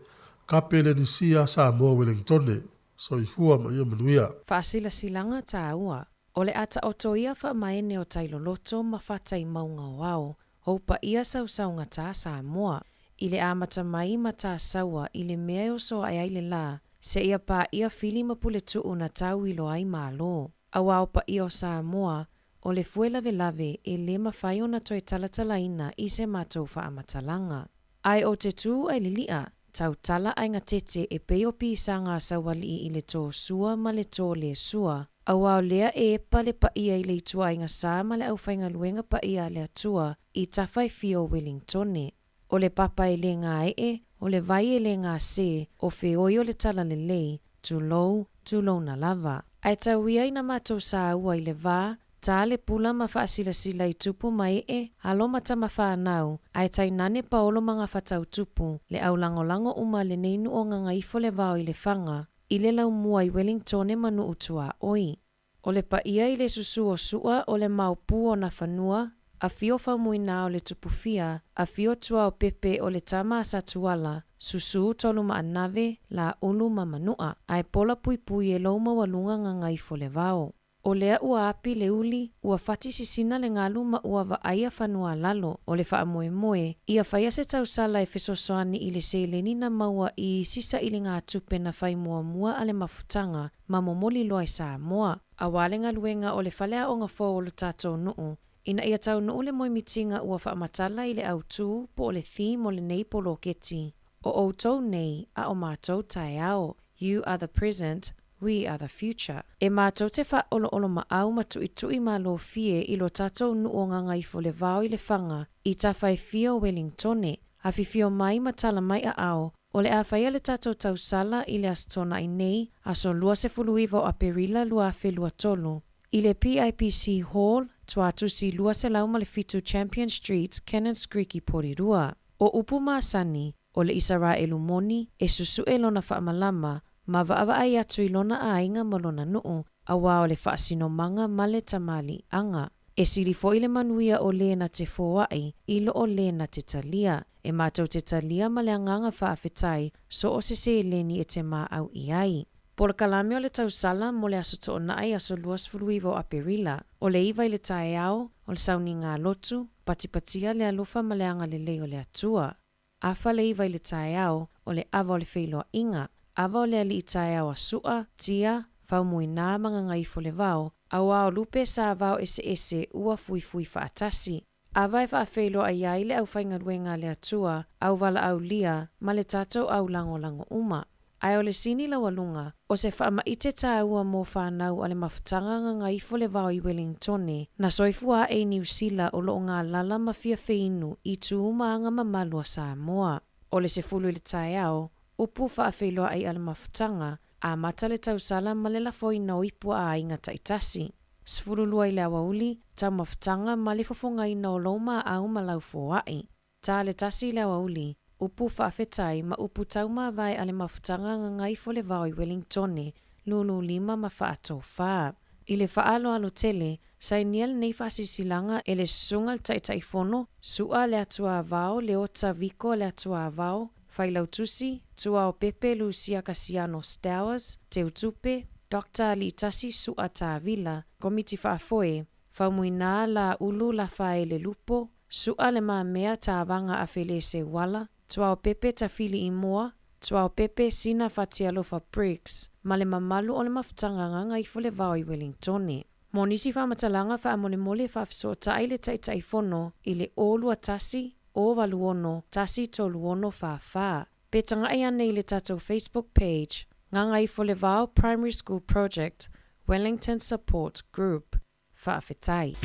F: Kapelenisia Samoa Welengtone. Soifua ma ia manuia.
B: Faasilasilaga taua. O le a taoto ia faamaene o Tailoloto ma Fatai mauga o ao, hou paia sausaugatā Samoa. I le amata mai ma Tasaua i le mea e oso ae ai le lā, seia paia Fili ma Puletuu na tauilo ai Malo. Aua o paia o Samoa, o le fue lavelave e lē mafai ona toe talatalaina i se matou faamatalaga. Ae o te tū ai lili'a, tautala ai gatete e pei o pisaga a Saualii i le tō sua ma le tō lē sua, aua o lea e epa le paia i le ituaiga sa ma le aufaigaluega paia a le Atua i tafa e fia o Welingtone. O le papa e lē gae'e, o le vai e lē gasē, o feoi o le talalelei, tulou, tulouna lava. Ae tau ia ina matou saua i le va, tā le pula ma faasilasila i tupu ma e'e, alo ma tama whānau, ae tainane paolo ma ngā whatau tupu, le au lagolago uma a lenei nuu o Gagaifo le vao i Lefaga, i le laumua i Wellingtone ma nuu tuaoi. O le paia i le susu o Su'a o le maopu o Nafanua, afio Faumuina o le Tupufia, afio Tuaopepe o le tama a Satuala, susu Tolumaanave, Laulu ma Manu'a, ae pola puipui e lou maualuga Gagaifo le vao. O lea ua api le uli, ua fati sisina le galu ma ua vaaia fanua a lalo. O le faamoemoe, ia faia se tausala e fesoasoani i le seleni na maua i isi sailigatupe na fai muamua a le mafutaga ma momoli loa i Samoa, aua le galuega o le faleaoga fou o lo tatou nuu, ina ia taunuu le moemitiga ua faamatala i le autū po o le theme o lenei poloketi, O outou nei, a o matou taeao, You are the present, we are the future. E matou te faaoloolomaau ma tuitui malofie i lo tatou nuu o Gagaifolevao i Lefaga, i tafa e fia o Welingtone. Afifio mai ma tala mai aao, o le a faia le tatou tausala i le Aso Toonai nei, aso 29 o Aperila 2023, i le PIPC Hall, Tuatusi 207 Champion Street, Cannons Creek i Porirua. O upu masani, o le Isaraelu moni, e susuʻe lona faamalama, ma vaavaai atu i lona aiga ma lona nuu, aua o le faasinomaga ma le tamaliiaga. E sili foi le manuia o lē na te foai i lo o lē na te talia. E matou te talia ma le agaga faafetai so o se seleni e te maau i ai. Polokalame o le tausala mo le Aso Toonai aso 29 o Aperila, o le 9 i le taeao, o le sauniga a lotu, patipatia le alofa ma le agalelei o le Atua. Afa le 9 i le taeao, o le ava o le feiloaiga, ava o le alii taeao a Su'a, Tia, Faumuina ma Gagaifolevao, aua o lupe sa vao eseese ua fuifui faatasi. Ava e faafeiloai ai le aufaigaluega a le Atua, auvalaaulia, ma le tatou aulagolago uma. Ae o le sini laualuga, o se faamaite tāua mō whānau a le mafutaga Gagaifo le Vao i Welingtone, na soifua aʻe i Niu Sila o loo galala ma fia feinu i tū ma aga mamalu a Samoa. O le 10 i le taeao, upu faafeiloai a le mafutaga, amata le tausala ma le lafoina o ipu a aiga taitasi. 12 i le aoauli, taumafataga ma le fofogaina o lou maau ma lau foai. Ta le 1 i le aoauli, upu faafetai ma upu taumavae a le mafutaga Gagaifolevao i Welingtone, lulu lima ma faatofā. I le faaaloalo tele, sainia lenei faasilasilaga e le Susuga i le Taitaifono, Su'a Leatuavao Leota Viko Leatuavao, Failautusi, Tuaopepe Lusia Kasiano Stowers, Teutupe, Dr Aliitasi Su'a Tavila, Komiti Faafoe, Faumuina Laulu Lafaele Lupo, Su'a Le Mamea Tavaga Afeleseuala, Tuaopepe Tafiliimoa, Tuaopepe Sina Fatialofa Briggs, ma le mamalu o le mafutaga Gagaifolevao i Welingtone. Mo nisi faamatalaga faamolemole faafesootai le Taitaifono i le 021 086 136 44. Pe tagai ane i le tatou Facebook page, Gagaifolevao Primary School Project, Wellington Support Group. Faafetai.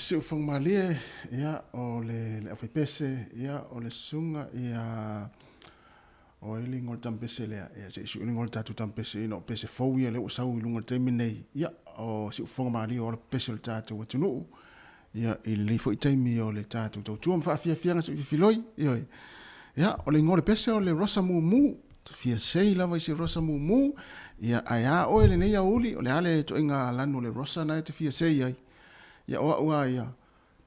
M: Siufogomalie, ia, o le, le aufaipese, ia, o le susuga, ia, o ai le igoa o le tampese lea, ia, se i sui le igoa o le tatou tampese ina o pese fou ia lea ua sau i luga i le taimi nei, ia, o Siufogomalie o ala pese o le tatou atunuu, ia, i lenei foi taimi o le tatou tautua ma faafiafiaga siufifiloi, ioe. Ia, o le igoa o le pese o le Rosa Mumu, fia sei lava i se Rosa Mumu, ia, ae a oe lenei aoauli, o le a le ituaiga lanu o le Rosa na e te fia sei ai? Ia, o au a ia,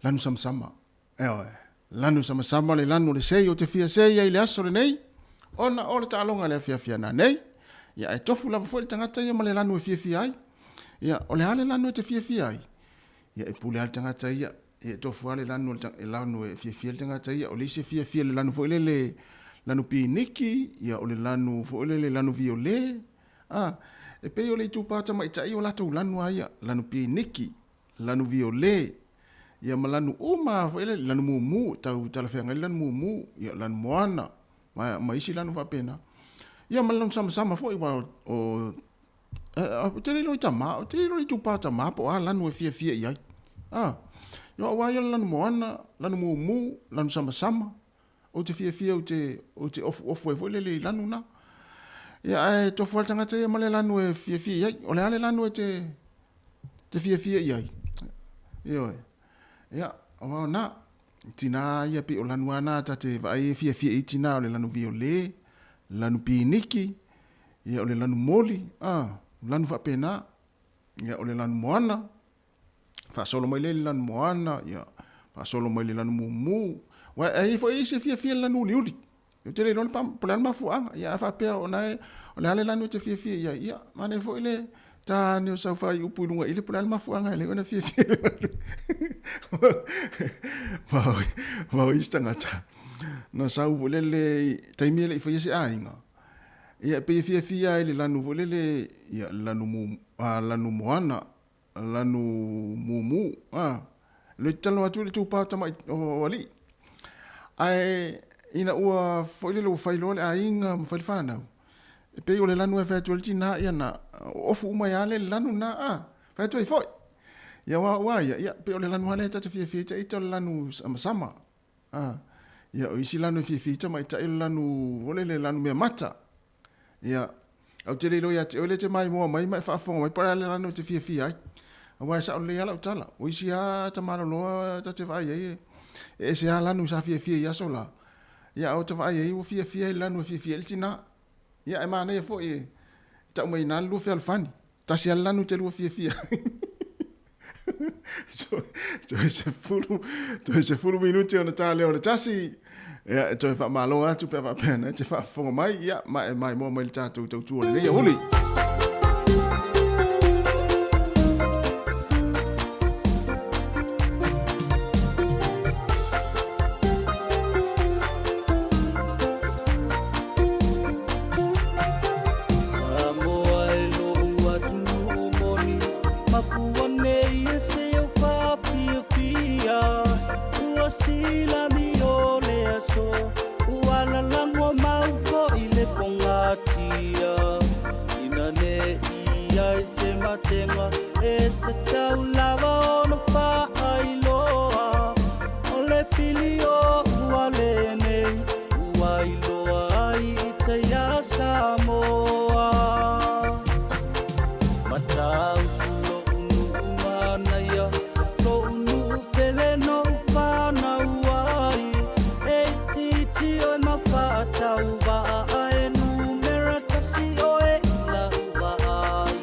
M: lanu samasama, ioe, lanu samasama le lanu o le sei ou te fia sei ai i le aso lenei, ona o le taaloga i le afiafi ana nei, ia, ae tofu lava foi le tagata ia ma le lanu e fiafia ai. Ia, o le a le lanu e te fiafia ai? Ia, e pule lava le tagata ia, ia e tofu lava le lanu o le lanu e fiafia ai le tagata ia. O le isi e fiafia i le lanu foi lele, lanu piniki, ia o le lanu foi lele, lanu viole, a. E pei o le itupa tamaitai o latou lanu lava ia, lanu piniki, lanu viole, ia ma lanu uma lava foi lele, lanu mumu, tau talafeagai le lanu mumu, ia lanu moana, ma isi lanu faapena. Ia ma le lanu samasama foi, aua o Ou te le iloa i tama, ou te le iloa i le itupa tama po o a lanu e fiafia i ai. A, ioe aua ia le lanu moana, lanu mumu, lanu samasama, ou te fiafia ou te, ou te ofuofu ai foi lele i lanu na. Ia ae tofu lava le tagata ia ma le lanu e fiafia i ai. O le a le lanu e te, te fiafia i ai? Ioe. Ia, aua o na, tinā ia pei o lanu lava na ta te vaai e fiafia i tinā o le lanu viole, lanu piniki, Ia, o le lanu moli, a, lanu faapena, ia, o le lanu moana, faasolo mai lea i le lanu moana, ia, faasolo mai le lanu mumu. Uae, e i ai foi isi e fiafia i le lanu uliuli. Ou te le iloa po o le a le mafuaaga, ia, a faapea o na e, o le a le lanu e te fiafia i ai, ia, manaia foi le ta ane o sau faaiupu i luga i le po o le a le mafuaaga e ala ai ona fiafia i le lanu. Ma o isi tagata, na sau foi lele i taimi e le i faia se aiga, Ia, e pei e fiafia ai i le lanu foi lele, ia, le lanu mu, a, lanu moana, lanu mumu, a. Le talanoa atu i le itupa tamai o alii. Ae ina ua foi lele ua fai loa le aiga ma fai le fanau, e pei o le lanu e fai atu ai le tinā, ia na ofu uma ai lava le lanu na, a. Fai atu ai foi. Ia aua o au lava ia, ia, pei o le lanu lava lea ta te fiafia ai ita o le lanu samasama. A, ia, o isi lanu e fiafia ai tamaitai o le lanu, o le lanu meamata. Ia, ou te le iloa ia te oe lea e te maimoa mai ma e faafofoga mai po o le a le lanu e te fiafia ai. Aua e sao lelei lava lau tala. O isi lava tamaloloa ta te vaai ai e ese lava lanu sa fiafia i aso la. Ia, a ou te vaai ai ua fiafia i le lanu e fiafia ai le tina. Ia, ae manaia foi e tau mai i ina le lua fealofani. Tasi lava le lanu te lua fiafia ai. Toe 10, toe 10 minute ona ta lea o le tasi. Ia, e toe faamalo atu pe a faapea na e te faafofoga mai, ia, ma e maimoa mai le tatou tautua lenei aoauli.
C: Samoa e lo'u atunuu moni Mapua nei e se au faafiafia Ua silami o le aso Ua lalago mau fo'i le pogatia Ina ne i ai se matega E tatau lava ona faailoa O le pili o ua lenei Ua iloa ai i tai a Samoa. Matautu lo'u nuu manaia, lo'u nuu pele no'u fanau ai. E itiiti oe ma faatauvaa ae numera tasi oe i la'u vaai.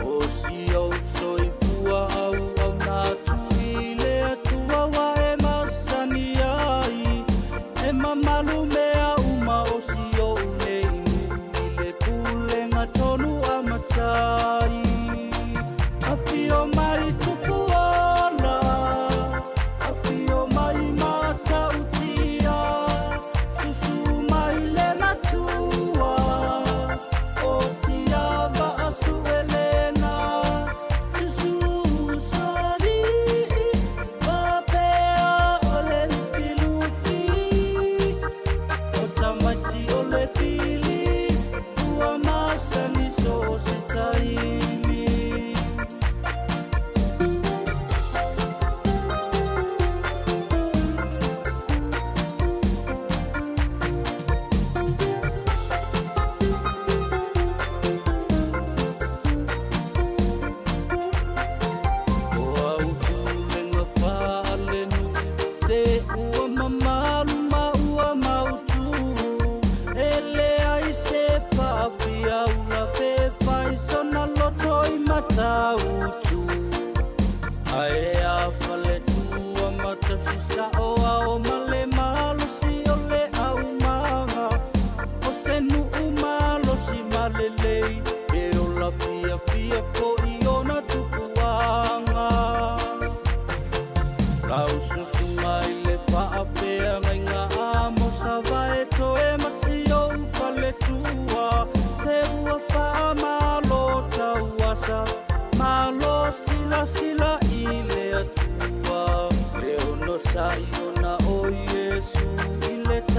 C: O si ou soifua auauna atu i le Atua ua e masani ai. E mamalu mea uma o si ou nei nuu i le pulega tonu a matai. Afio mai Tupuola, afio mai Matautia, susu mai le matua o Tiava Asuelena, susu Usoalii. Faapea o le Lufilufi, o tamaiti o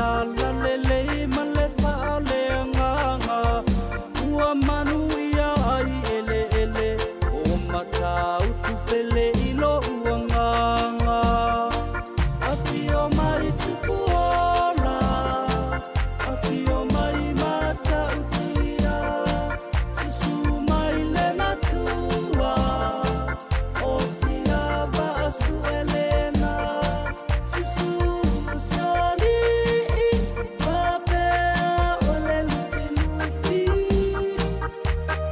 C: Talalelei ma le faaleagaga ua manuia ai eleele o Matautu pele i lo'u agaga. Afio mai Tupuola, afio mai Matautia, susu mai le Matua o Tiavaasuelena, susu Usoalii faapea o le Lufilufi,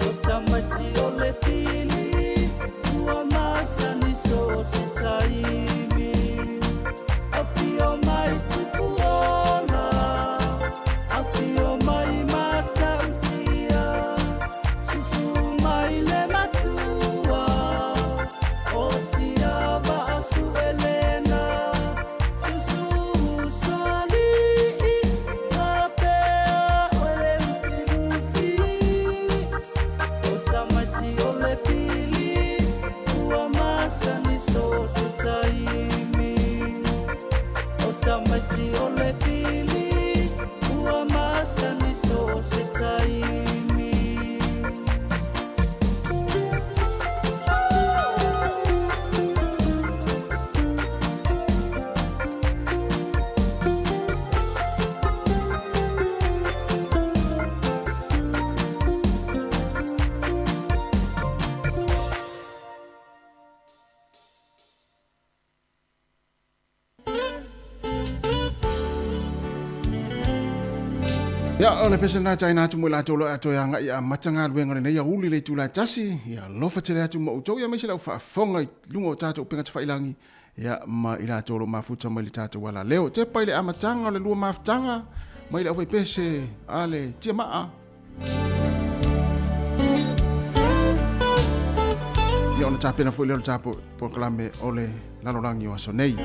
C: o tamaiti o le pili ua masani so o se taimi. Afio mai Tupuola, afio mai Matautia, susu mai le Matua o Tiavaasuelena, susu Usoalii faapea o le Lufilufi, o tamaiti o le pili ua masani so o se taimi. O tamaiti o le pili ua masani so o se taimi.
M: Ia, o le pese na taina atu mo i latou lo e atoe agai i amata galuega o lenei auli i le itula e tasi. Ia, alofa tele atu ma outou, ia aemaise lau faafofoga i luga o tatou upega tafailangi, ia, ma i latou o lo o mafuta mai le tatou alaleo. Tepa i le amataga o le lua mafutaga mai le aufaipese a le Tiamaa. Ia, ona tapena foi lea o le tapo polokalame o le lalolagi o aso nei.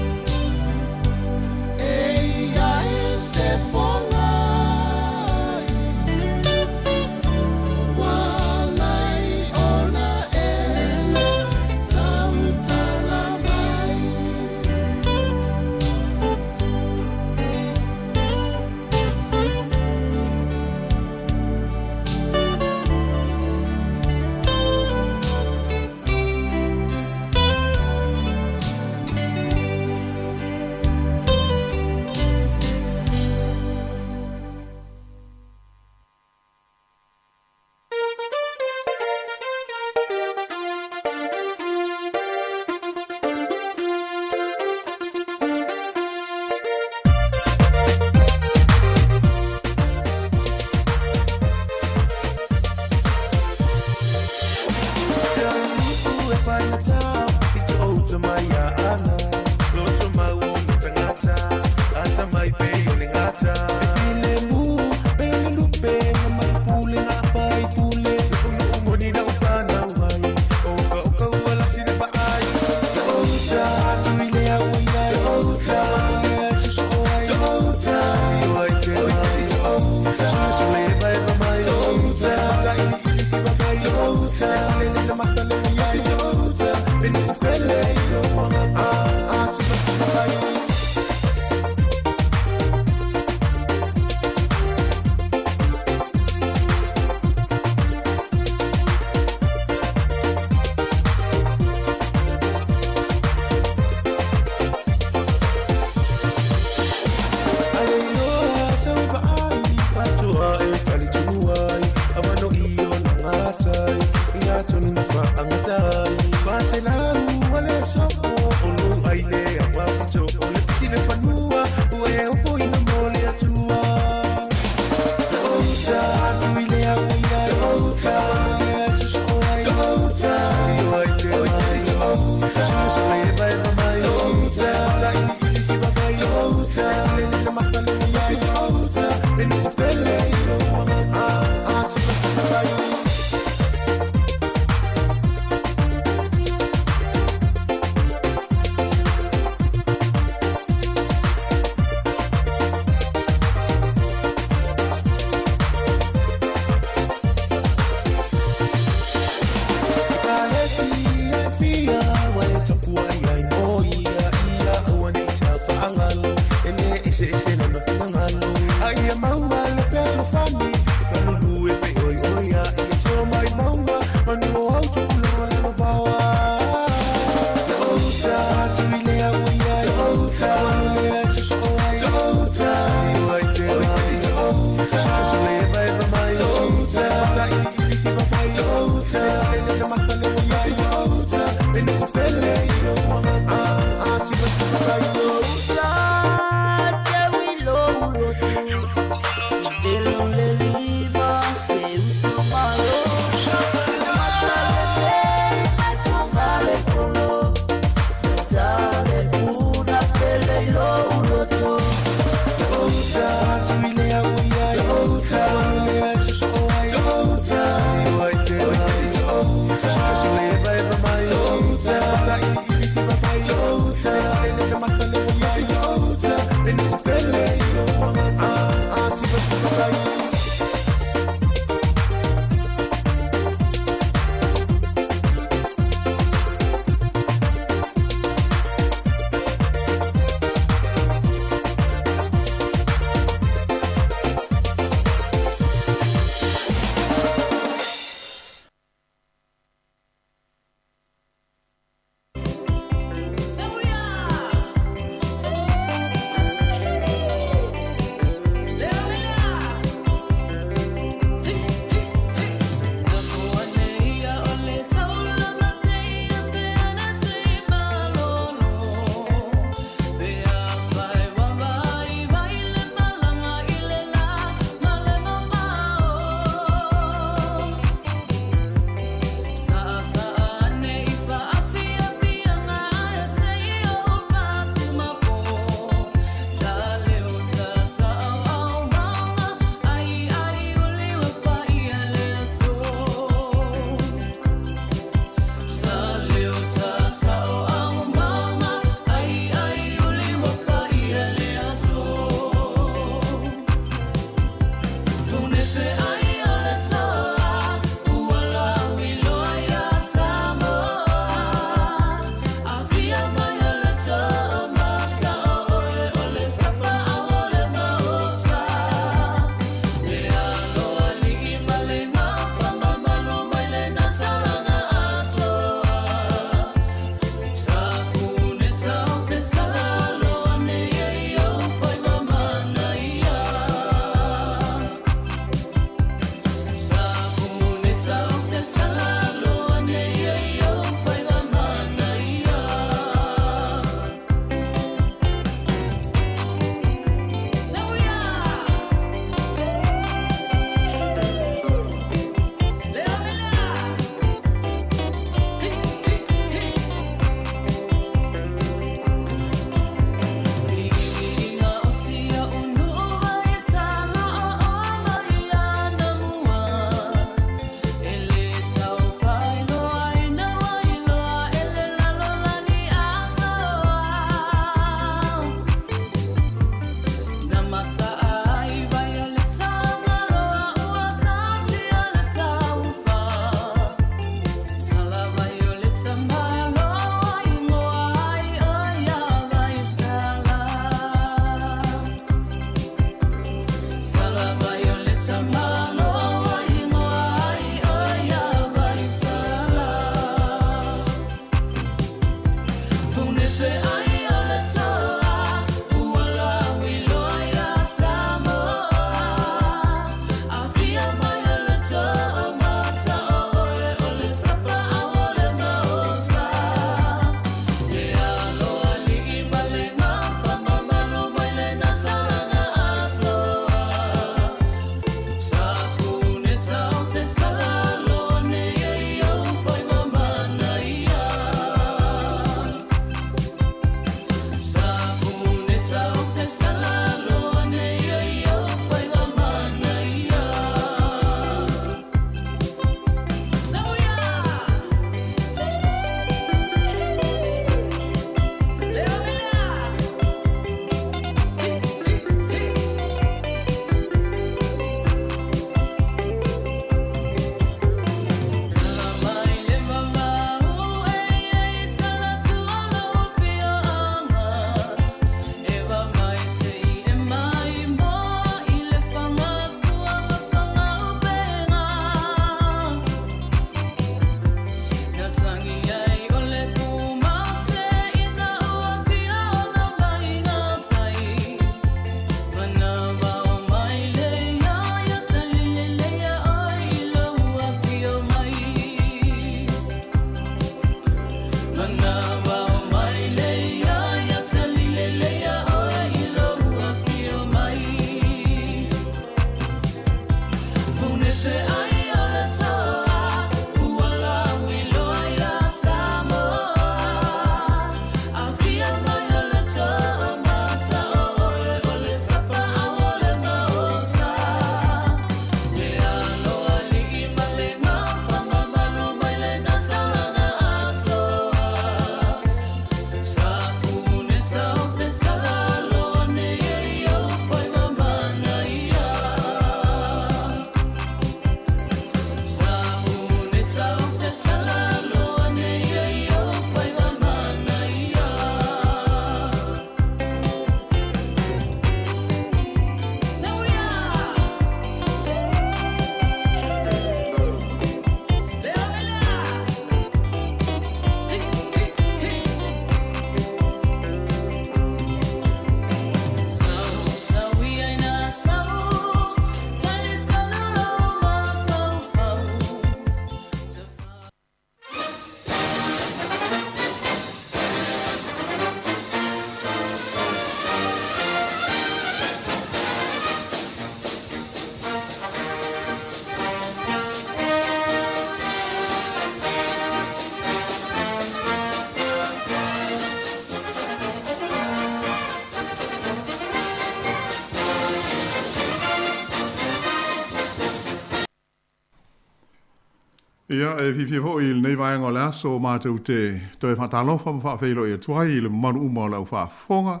O: Ia, e fiafia foi i lenei vaega o le aso matou te toe faatalofa ma faafeiloai atu ai i le mamalu uma o le au faafofoga,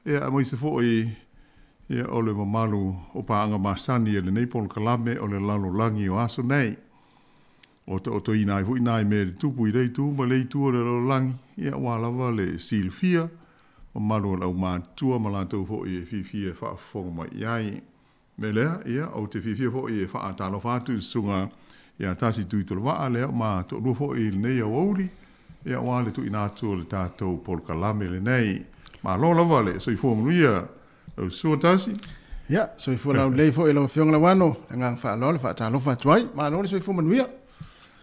O: ia, aemaise foi ia, o le mamalu o paaga masani a lenei polokalame o le lalolagi o aso nei. O taotoina ai foi nai mea e tutupu i lea itu ma lea itu o le lalolagi, ia, aua lava le silafia, mamalu o le aumatutua ma latou foi e fiafia e faafofoga mai i ai. Mea lea, ia, ou te fiafia foi e faatalofa atu i le Susuga ia Tasi Tuitolovaa, lea ma toalua foi i lenei aoauli, ia, aua le tuuina atu o le tatou polokalame lenei. Malo lava le soifua manuia, lau Susuga Tasi.
M: Ia, soifua laulelei foi i lau Afioga Lauano, le agaga faaaloalo e faatalofa atu ai. Malo le soifua manuia.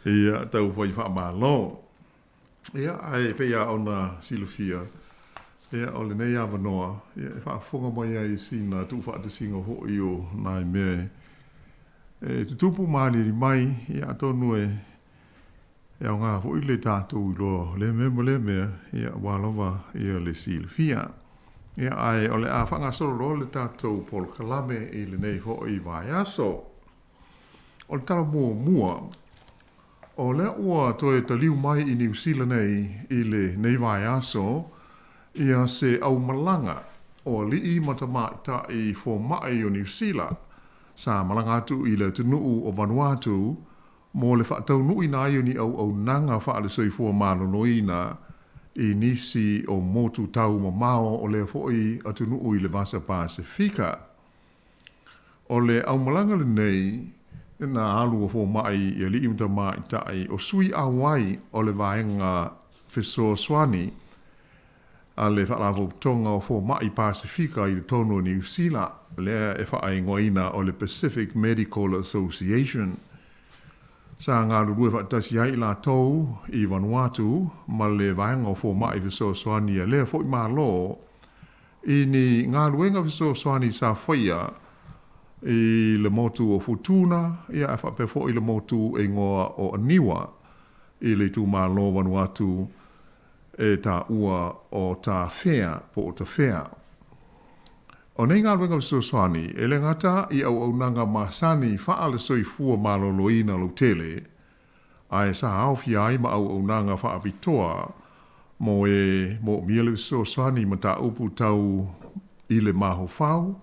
O: Ia, taufai faamalo. Ia, ae pei lava ona silafia, ia, o lenei avanoa, ia, e faafofoga mai ai i sina tuufaatasiga foi o nai mea e tutupu ma aliali mai, ia, atonu e aoga foi le tatou iloa o lea mea ma lea mea, ia, aua lava ia le silafia. Ia, ae o le a faagasolo loa le tatou polokalame i lenei foi vaiaso. O le tala muamua, o lea ua toe taliu mai i Niu Sila nei i lenei vaiaso ia se aumalaga o alii ma tamaitai fomai o Niu Sila sa malaga atu i le atunuu o Vanuatu mo le faataunuuina ai o ni auaunaga faale-soifua maloloina i nisi o motu taumamao o lea foi atunuu i le Vasa Pasefika. O le aumalaga lenei na alu o fomai i alii ma tamaitai o sui auai o le vaega fesoasoani a le Faalapotopotoga o Fomai Pasefika i totonu o Niu Sila, lea e faaigoaina o le Pacific Medical Association. Sa galulue faatasi ai i latou i Vanuatu ma le vaega o fomai fesoasoani a lea foi Malo I ni galuega fesoasoani sa faia i le motu o Futuna, ia ae faapea foi le motu e igoa o Aniwa i le itumalo o Vanuatu e taua o Tafea po o Tafea. O nei galuega fesoasoani e le gata i auaunaga masani faale-soifua maloloina lautele, ae sa aofia ai ma auaunaga faapitoa mo e moomia le fesoasoani i mataupu tau i le mafaufau,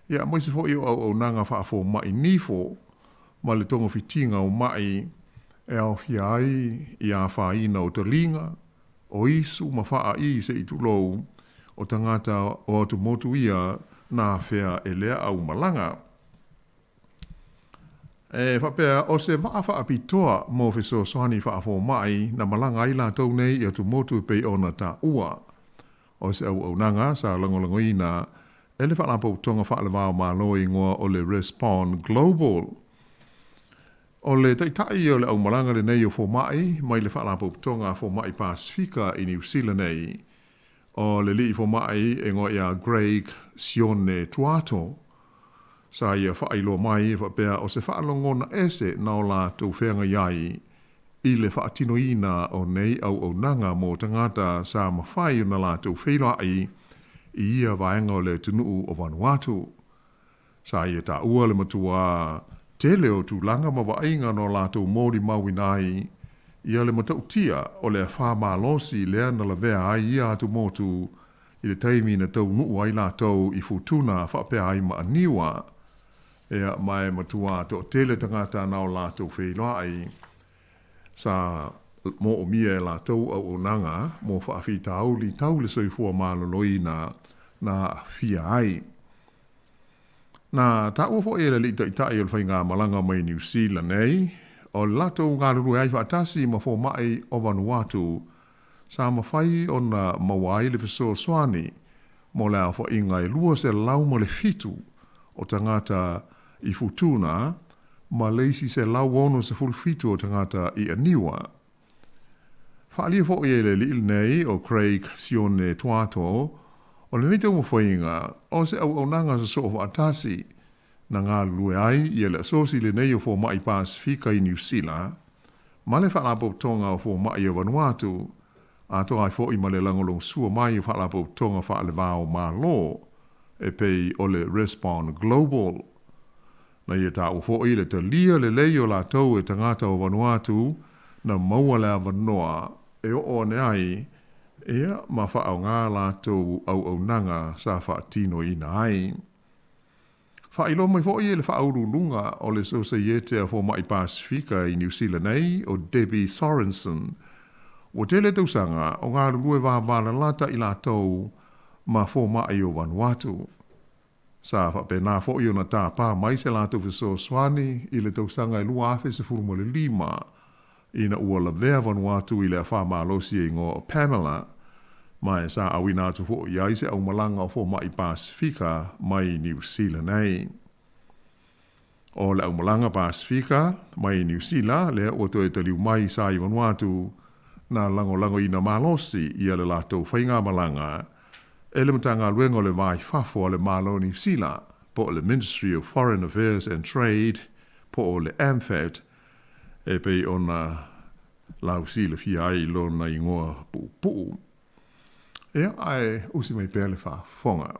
O: ia aemaise foi o auaunaga faafomai nifo ma le togafitiga o ma'i e aofia ai i afaina o taliga, o isu ma faa'i se i tulou o tagata o atumotu ia na afea e lea aumalaga. E faapea, o se vaa faapitoa mo fesoasoani faafomai na malaga ai latou nei i atumotu e pei ona taua. O se auaunaga sa lagolagoina e le Faalapotopotoga Faale-va o Malo e igoa o le Respond Global. O le taitai o le aumalaga lenei o fomai mai le Faalapotopotoga a Fomai Pasefika i Niu Sila nei, o le alii fomai e igoa ia Greig Sione Tuato, Sa ia faailoa mai e faapea o se faalogona ese na o latou feagai ai i le faatinoina o nei auaunaga mo tagata sa mafai ona latou feiloai i ia vaega o le atunuu o Vanuatu. Sa ia taua le matuā tele o tulaga ma vaaiga na o latou molimauina ai ia le matautia o le afā malosi lea na lavea ai ia atumotu I le taimi na taunuu ai latou i Futuna faapea ai ma Aniwa, ea, ma e matuā toatele tagata na o latou feiloai, sa moomia e latou auaunaga mo faafitauli tau le soifua maloloina na aafia ai. Na taua foi e le alii taitai o le faigamalaga mai Niu Sila nei, o le latou galulue ai faatasi ma fomai o Vanuatu sa mafai ona maua ai le fesoasoani mo le aofaiga e 207 o tagata i Futuna ma le isi 167 o tagata i Aniwa. Faaalia foi e le alii lenei o Craig Sione Tuato, o lenei taumafaiga o se auaunaga sosoo faatasi na galulue ai ia le Asosi lenei o Fomai Pasefika i Niu Sila ma le Faalapotopotoga o Fomai o Vanuatu, atoa ai foi ma le lagolagosua mai o Faalapotopotoga faale-va o Malo e pei o le Respond Global. Na ia taua foi le talia lelei o latou e tagata o Vanuatu na maua le avanoa e oo ane ai, ia, ma faaaoga latou auaunaga sa faatinoina ai. Faailoa mai foi e le Faauluuluga o le Sosaiete a Fomai Pasifika i Niu Sila nei, o Debbie Sorensen, ua tele tausaga o galulue vavalalata i latou ma fomai o Vanuatu. Sa faapena foi ona tapa mai se latou fesoasoani i le tausaga e 2015 ina ua lavea Vanuatu i le afa malosi e igoa o Pamela, ma e sa auina atu foi i ai se aumalaga o fomai Pasifika mai Niu Sila nei. O le aumalaga Pasifika mai Niu Sila lea ua toe taliu mai sa i Vanuatu na lagolagoina malosi ia le latou faigamalaga e le Matagaluega o le Va i Fafo a le Malo o Niu Sila, po o le Ministry of Foreign Affairs and Trade, po o le MFAT, e pei ona lausilafia ai lona igoa puupuu. Ia, ae usi mai pea le faafofoga.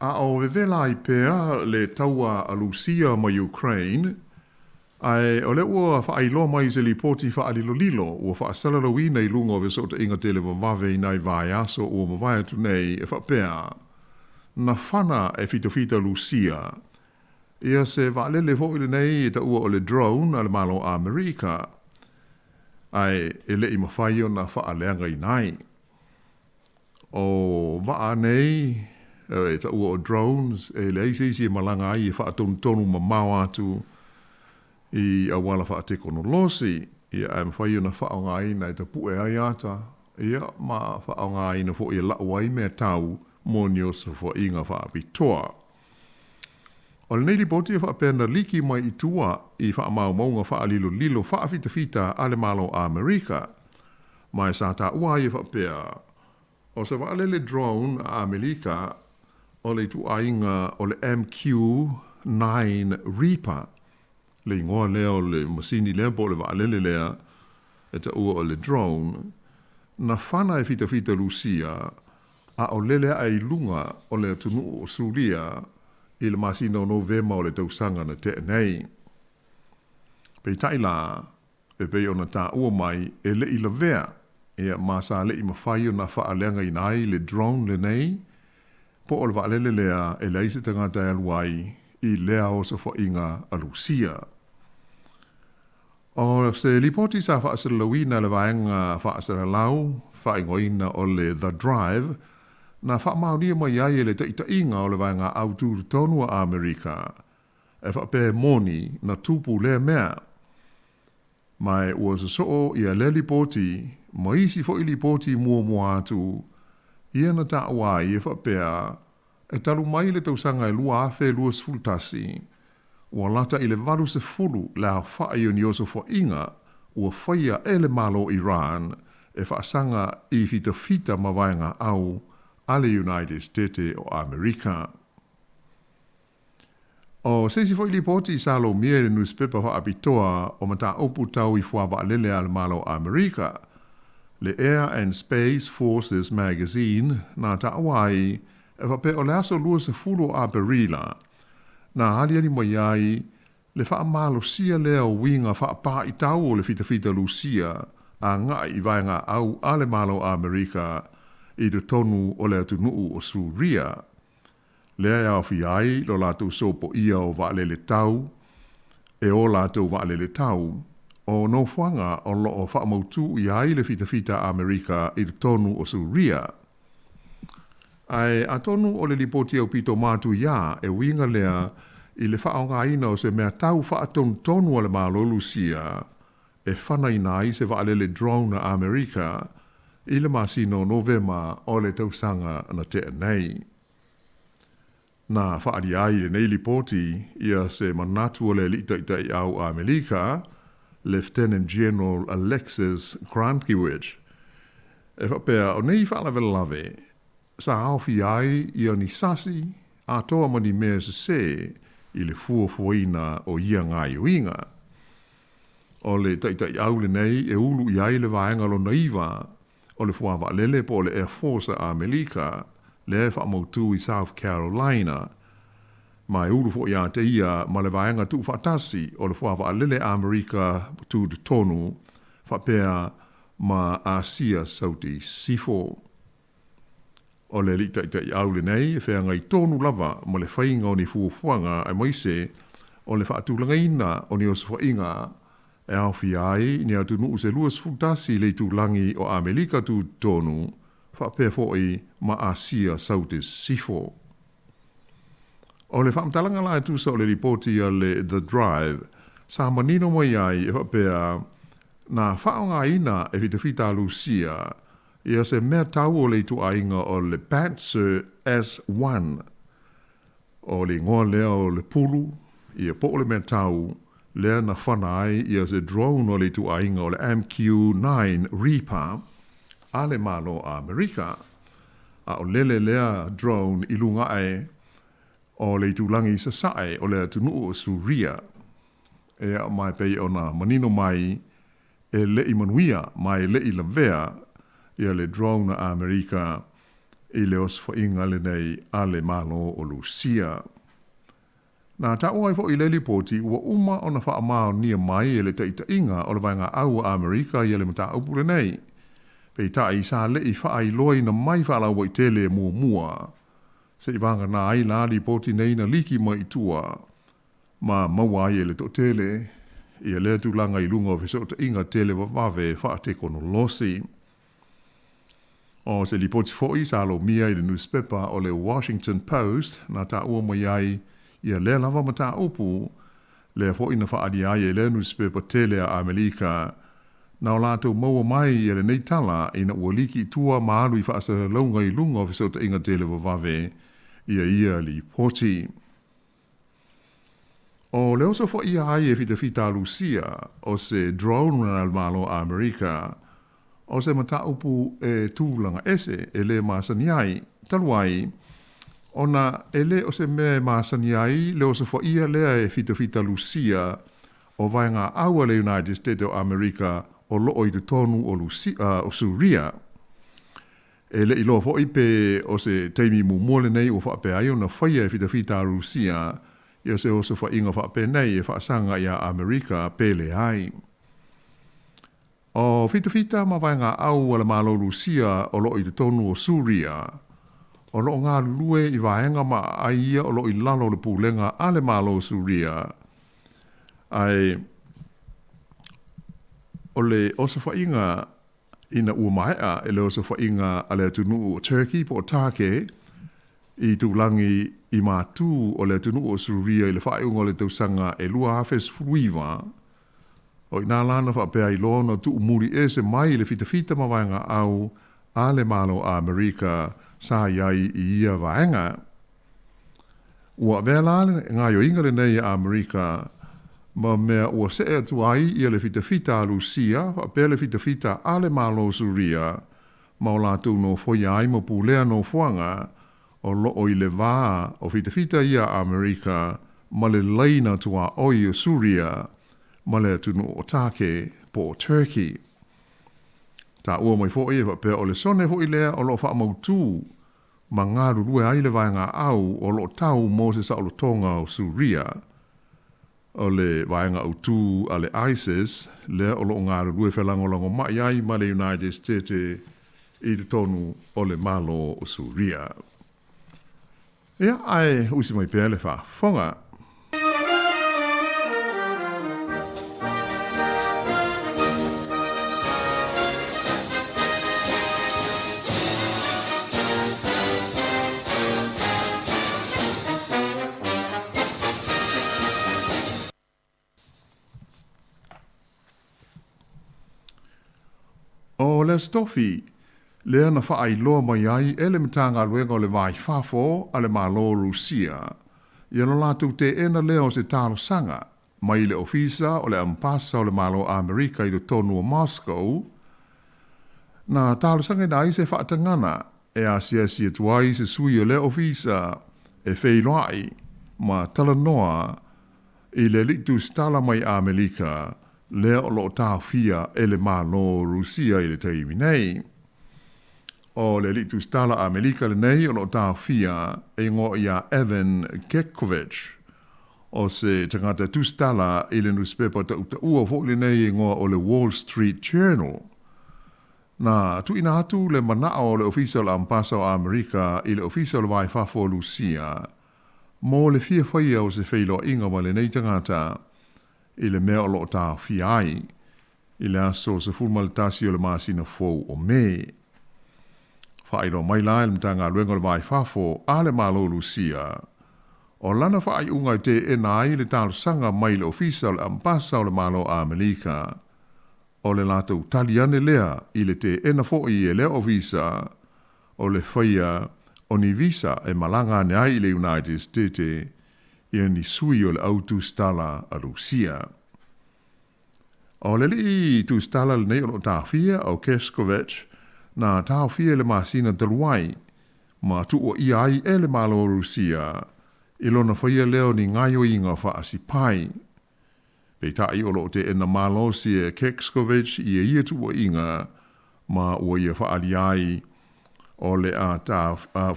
O: A o vevela ai pea le taua a Lusia ma Ukraine, ae o lea ua faailoa mai i se lipoti faalilolilo ua faasalalauina i luga o fesootaiga televavave i nai vaiaso ua mavae atu nei e faapea, Na fana e fitafita Lusia ia se vaalele foi lenei e taua o le drone a le Malo Amerika, ae e le i mafai ona faaleagaina ai. O vaa nei e taua o drones e leai se isi e malaga ai e faatonutonu mamao atu i auala faatekonolosi, ia ae mafai ona faaaogaina e tapue ai ata, ia ma faaaogaina foi e lau ai mea tau mo ni osofaiga faapitoa. O lenei lipoti e faapea na liki mai i tua i faamaumauga faalilolilo faafitafita a le Malo Amerika, ma e sa taua ai e faapea, o se vaalele drone a Amelika o le ituaiga o le MQ-9 Reaper, le igoa lea o le masini lea po o le vaalele lea e taua o le drone, na fana e fitafita Lusia a o lele aʻe i luga o le atunuu o Suria i le masina o Novema o le tausaga na tea nei. Peitai la, e pei ona taua mai e le i lavea, ia ma sa le i mafai ona faaleagaina ai le drone lenei, po o le vaalele lea e leai se tagata e alu ai i lea osofaiga a Lusia. O se lipoti sa faasalalauina e le vaega faasalalau faaigoaina o le The Drive, na faamaonia mai ai e le taitaiga o le vaega aututonu a Amerika, e faapea e moni na tupu lea mea. Ma e ua sosoo ia lea lipoti ma isi foi lipoti muamua atu ia na taua ai e faapea e talu mai le tausaga e 2021, ua lata i le 80 le aofai o ni osofaʻiga ua faia e le Malo Iran e faasaga i fitafita ma vaegaau a le United Stete o Amerika. O se isi foi lipoti sa lomia i le nusipepa faapitoa o mataupu tau i fuavaalele a le Malo Amerika, le Air and Space Forces Magazine, na taua ai e faapea o le aso 20 o Aperila, na aliali mai ai le faamalosia lea o uiga faapaaitau o le fitafita Lusia agai i vaegaau a le Malo Amerika i totonu o le atunuu o Suria. Lea e aofia ai lo latou sopoia o vaalele tau e o latou vaalele tau, o nofoaga o lo o faamautū i ai le fitafita Amerika i totonu o Suria. Ae atonu o le lipoti aupito matuia e uiga lea i le faaaogaina o se mea tau faatonutonu a le Malo Lusia e fanaina ai se vaalele drone a Amerika. i le masina o Novema o le tausaga na tea nei. Na faaalia ai i lenei lipoti ia se manatu o le Alii Taitaiau a Amelika, Lieutenant General Alexus Grynkewich, e faapea o nei faalavelave sa aofia ai ia ni sasi atoa ma ni mea sesē i le fuafuaina o ia gaoioiga. O le taitaiau lenei e ulu i ai le vaega lona iva o le fuavaalele po o le Air Force a Amelika, lea e faamautū i South Carolina, ma e ulu foi ia te ia ma le vaega tuufaatasi o le fuavaalele Amerika Tutotonu faapea ma Asia Sauti Sisifo. O le alii taitaiau lenei e feagai tonu lava ma le faiga o ni fuafuaga aemaise o le faatulagaina o ni osofaiga e aofia ai ni atunuu se 21 i le itulagi o Amelika Tutotonu faapea foi ma Asia Sauti Sisifo. O le faamatalaga la e tusa o le lipoti a le The Drive sa manino mai ai e faapea na faaaogaina e fitafita a Lusia ia se mea tau o le ituaiga o le Pantsir S-1. O le igoa lea o le pulu, ia po o le mea tau lea na fana ai ia se drone o le ituaiga o le MQ-9 Reaper a le Malo a Amerika. A o lele lea drone i luga ae o le itulagi i sasae o le atunuu o Suria. Ea ma e pei ona manino mai e leʻi manuia ma e leʻi lavea ia le drone a Amerika i le osofaiga lenei a le Malo o Lusia. Na taua ai foi i le lipoti ua uma ona faamaonia mai e le taitaiga o le Vaegaau a Amerika ia le mataupu lenei. Peitai sa leʻi faailoaina mai faalauaitele muamua se i vagana ai la lipoti nei na liki mai i tua ma maua ai e le toatele ia lea tulaga i luga o fesootaiga televavave faatekonolosi. O se lipoti foi sa lomia i le nusipepa o le Washington Post na taua mai ai ia lea lava mataupu, lea foi na faaalia ai e lea nusipepa tele a Amelika na o latou maua mai ia lenei tala ina ua liki i tua ma alu i faasalalauga i luga o fesootaiga televavave ia ia lipoti. O le oso foi ia ai e fitafita a Lusia, o se drone a le Malo a Amerika, o se mataupu e tulaga ese e lē masani ai, talu ai, ona e lē o se mea e masani ai le osofaia lea e fitafita Lusia o vaegaau a le United States o Amerika o loo i totonu o Lusia, o Suria. E le i iloa foi pe o se taimi muamua lenei ua faapea ai ona faia e fitafita a Rusia ia se osofaiga faapenei e faasaga iā Amerika pe leai. O fitafita ma vaegaau a le Malo Rusia o lo o i totonu o Suria, o lo o galulue i vaega ma aai ia o lo o i lalo o le pulega a le Malo Suria, ae o le osofaiga Ina ua maea e le osofaiga a le atunuu o Turkey po o Tāke i itulagi i mātū o le atunuu o Suria i le faaiuga o le tausaga e 2019, o inā la na faapea ai loa ona tuumuli ese mai le fitafita ma vaegaau a le Malo a Amerika sa i ai i ia vaega. Ua avea la le gaoioiga lenei a Amerika ma mea ua see atu ai ia le fitafita a Lusia faapea le fitafita a le Malo Suria ma o latou nofoia ai ma pulea nofoaga o loo i le va o fitafita ia a Amerika ma le laina tuaoi o Suria ma le atunuu o Tāke po o Turkey. Taua mai foi e faapea o le sone foi lea o loo faamautū ma galulue ai le vaegaau o lo o tau mo se saolotoga o Suria. O le vaega autū a le ISIS lea o lo o galulue felagolagomai ai ma le United States i totonu o le Malo o Suria. Ia, ae usi mai pea le faafofoga. O le Aso Tofi, lea na faailoa mai ai e le Matagaluega o le Va i Fafo a le Malo o Rusia ia lo latou teena lea o se talosaga mai le Ofisa o le Ampasa o le Malo o Amerika i totonu o Moscow, na talosagaina ai se faatagana e asiasi atu ai se sui o lea ofisa e feiloai ma talanoa i le alii tusitala mai Amelika lea o lo o taofia e le Malo o Rusia i le taimi nei. O le alii tusitala Amelika lenei o lo o taofia e igoa ia Evan Gershkovich, o se tagata tusitala i le nusipepa tautaua foi lenei e igoa o le Wall Street Journal. Na tuuina atu le manao o le Ofisa o le Ampasa o Amerika i le Ofisa o le Va i Fafo o Lusia mo le fia faia o se feiloaiga ma lenei tagata i le mea o lo o taofia ai i le aso 11 o le masina fou o Me. Faailoa mai la e le Matagaluega o le Va i Fafo a le Malo o Lusia, o lana faaiuga e teena ai le talosaga mai le Ofisa o le Ampasa o le Malo o Amelika, o le latou tali ane lea i le teena foi e lea Ofisa o le faia o ni visa e malaga ane ai i le United States ia ni sui o le au tusitala a Lusia. O le alii tusitala lenei o lo o taofia o Keskovic na taofia i le masina talu ai ma tuuaia ai e le Malo o Rusia i lona faia lea o ni gaoioiga faasipai. Peitai o lo o teena malosi e Kekskovich ia ia tuuaiga ma ua ia faaalia ai o le a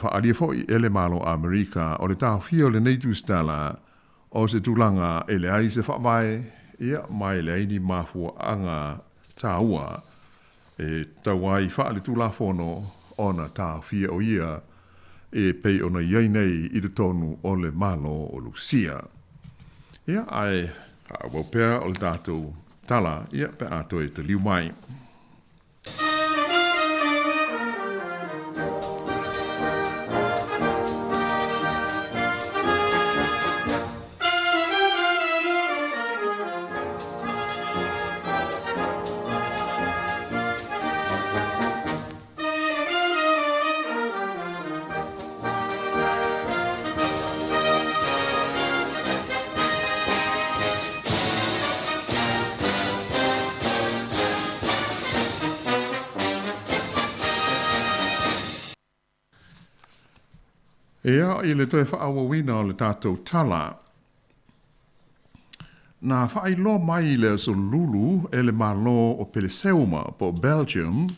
O: faaalia foi e le Malo o Amerika o le taofia o lenei tusitala o se tulaga e leai se faavae ia ma e leai ni mafuaaga taua e tatau ai faaletulafono ona taofia o ia e pei ona i ai nei i totonu o le Malo o Lusia. Ia, ae faaauau pea o le tatou tala, ia, pe a toe taliu mai. Ea, i le toe faaauauina o le tatou tala, na faailoa mai le Aso Lulu e le Malo o Peleseuma po o Belgium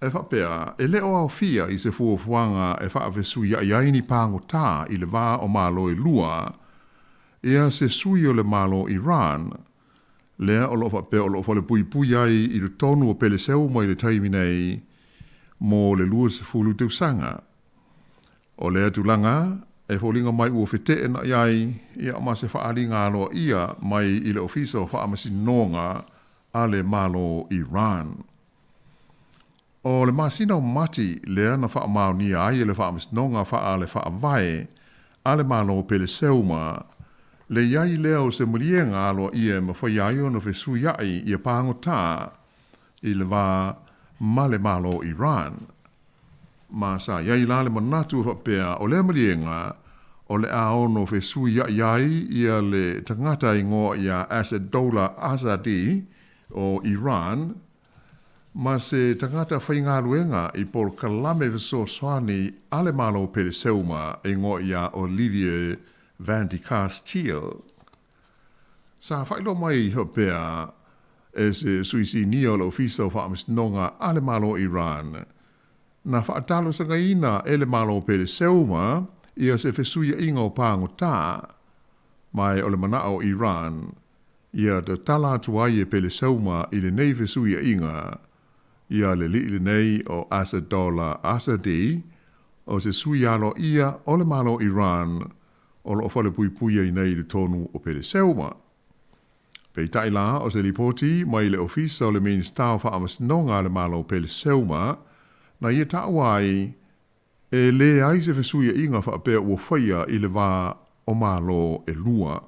O: e faapea e le o aofia i se fuafuaga e faafesuia'i ai ni pagotā i le va o Malo e lua ia se sui o le Malo Iran lea o lo o faapea o lo o falepuipui ai i totonu o Peleseuma i le taimi nei mo le 20 tausaga. O lea tulaga, e foliga mai ua feteenai ai ia ma se faaaliga aloaia mai i le Ofisa o Faamasinoga a le Malo Iran. O le masina o Mati lea na faamaonia ai e le Faamasinoga faa le Faavae a le Malo Peleseuma le i ai lea o se maliega aloaia e mafai ai ona fesuiai ia pagotā i le va ma le Malo Iran. Ma sa i ai la le manatu e faapea o lea maliega o le a ono fesuia'i ai ia le tagata igoa ia Assadollah Assadi o Iran ma se tagata faigaluega i polokalame fesoasoani a le Malo Peleseuma e igoa ia Olivier Vandecasteele. Sa faailoa mai faapea e se sui sinia o le Ofisa o Faamasinoga a le Malo o Iran, na faatalosagaina e le Malo Peleseuma ia se fesuiaiga o pagotā, ma e o le manao o Iran ia tatala atu ai e Peleseuma i lenei fesuiaiga ia le alii lenei o Assadollah Assadi, o se sui aloaia o le Malo o Iran o lo o falepuipui ai nei i totonu o Peleseuma. Peitai la, o se lipoti mai le Ofisa o le Minisita o Faamasinoga a le Malo o Peleseuma, na ia taua ai, e leai se fesuiaiga faapea ua faia i le va o Malo e lua.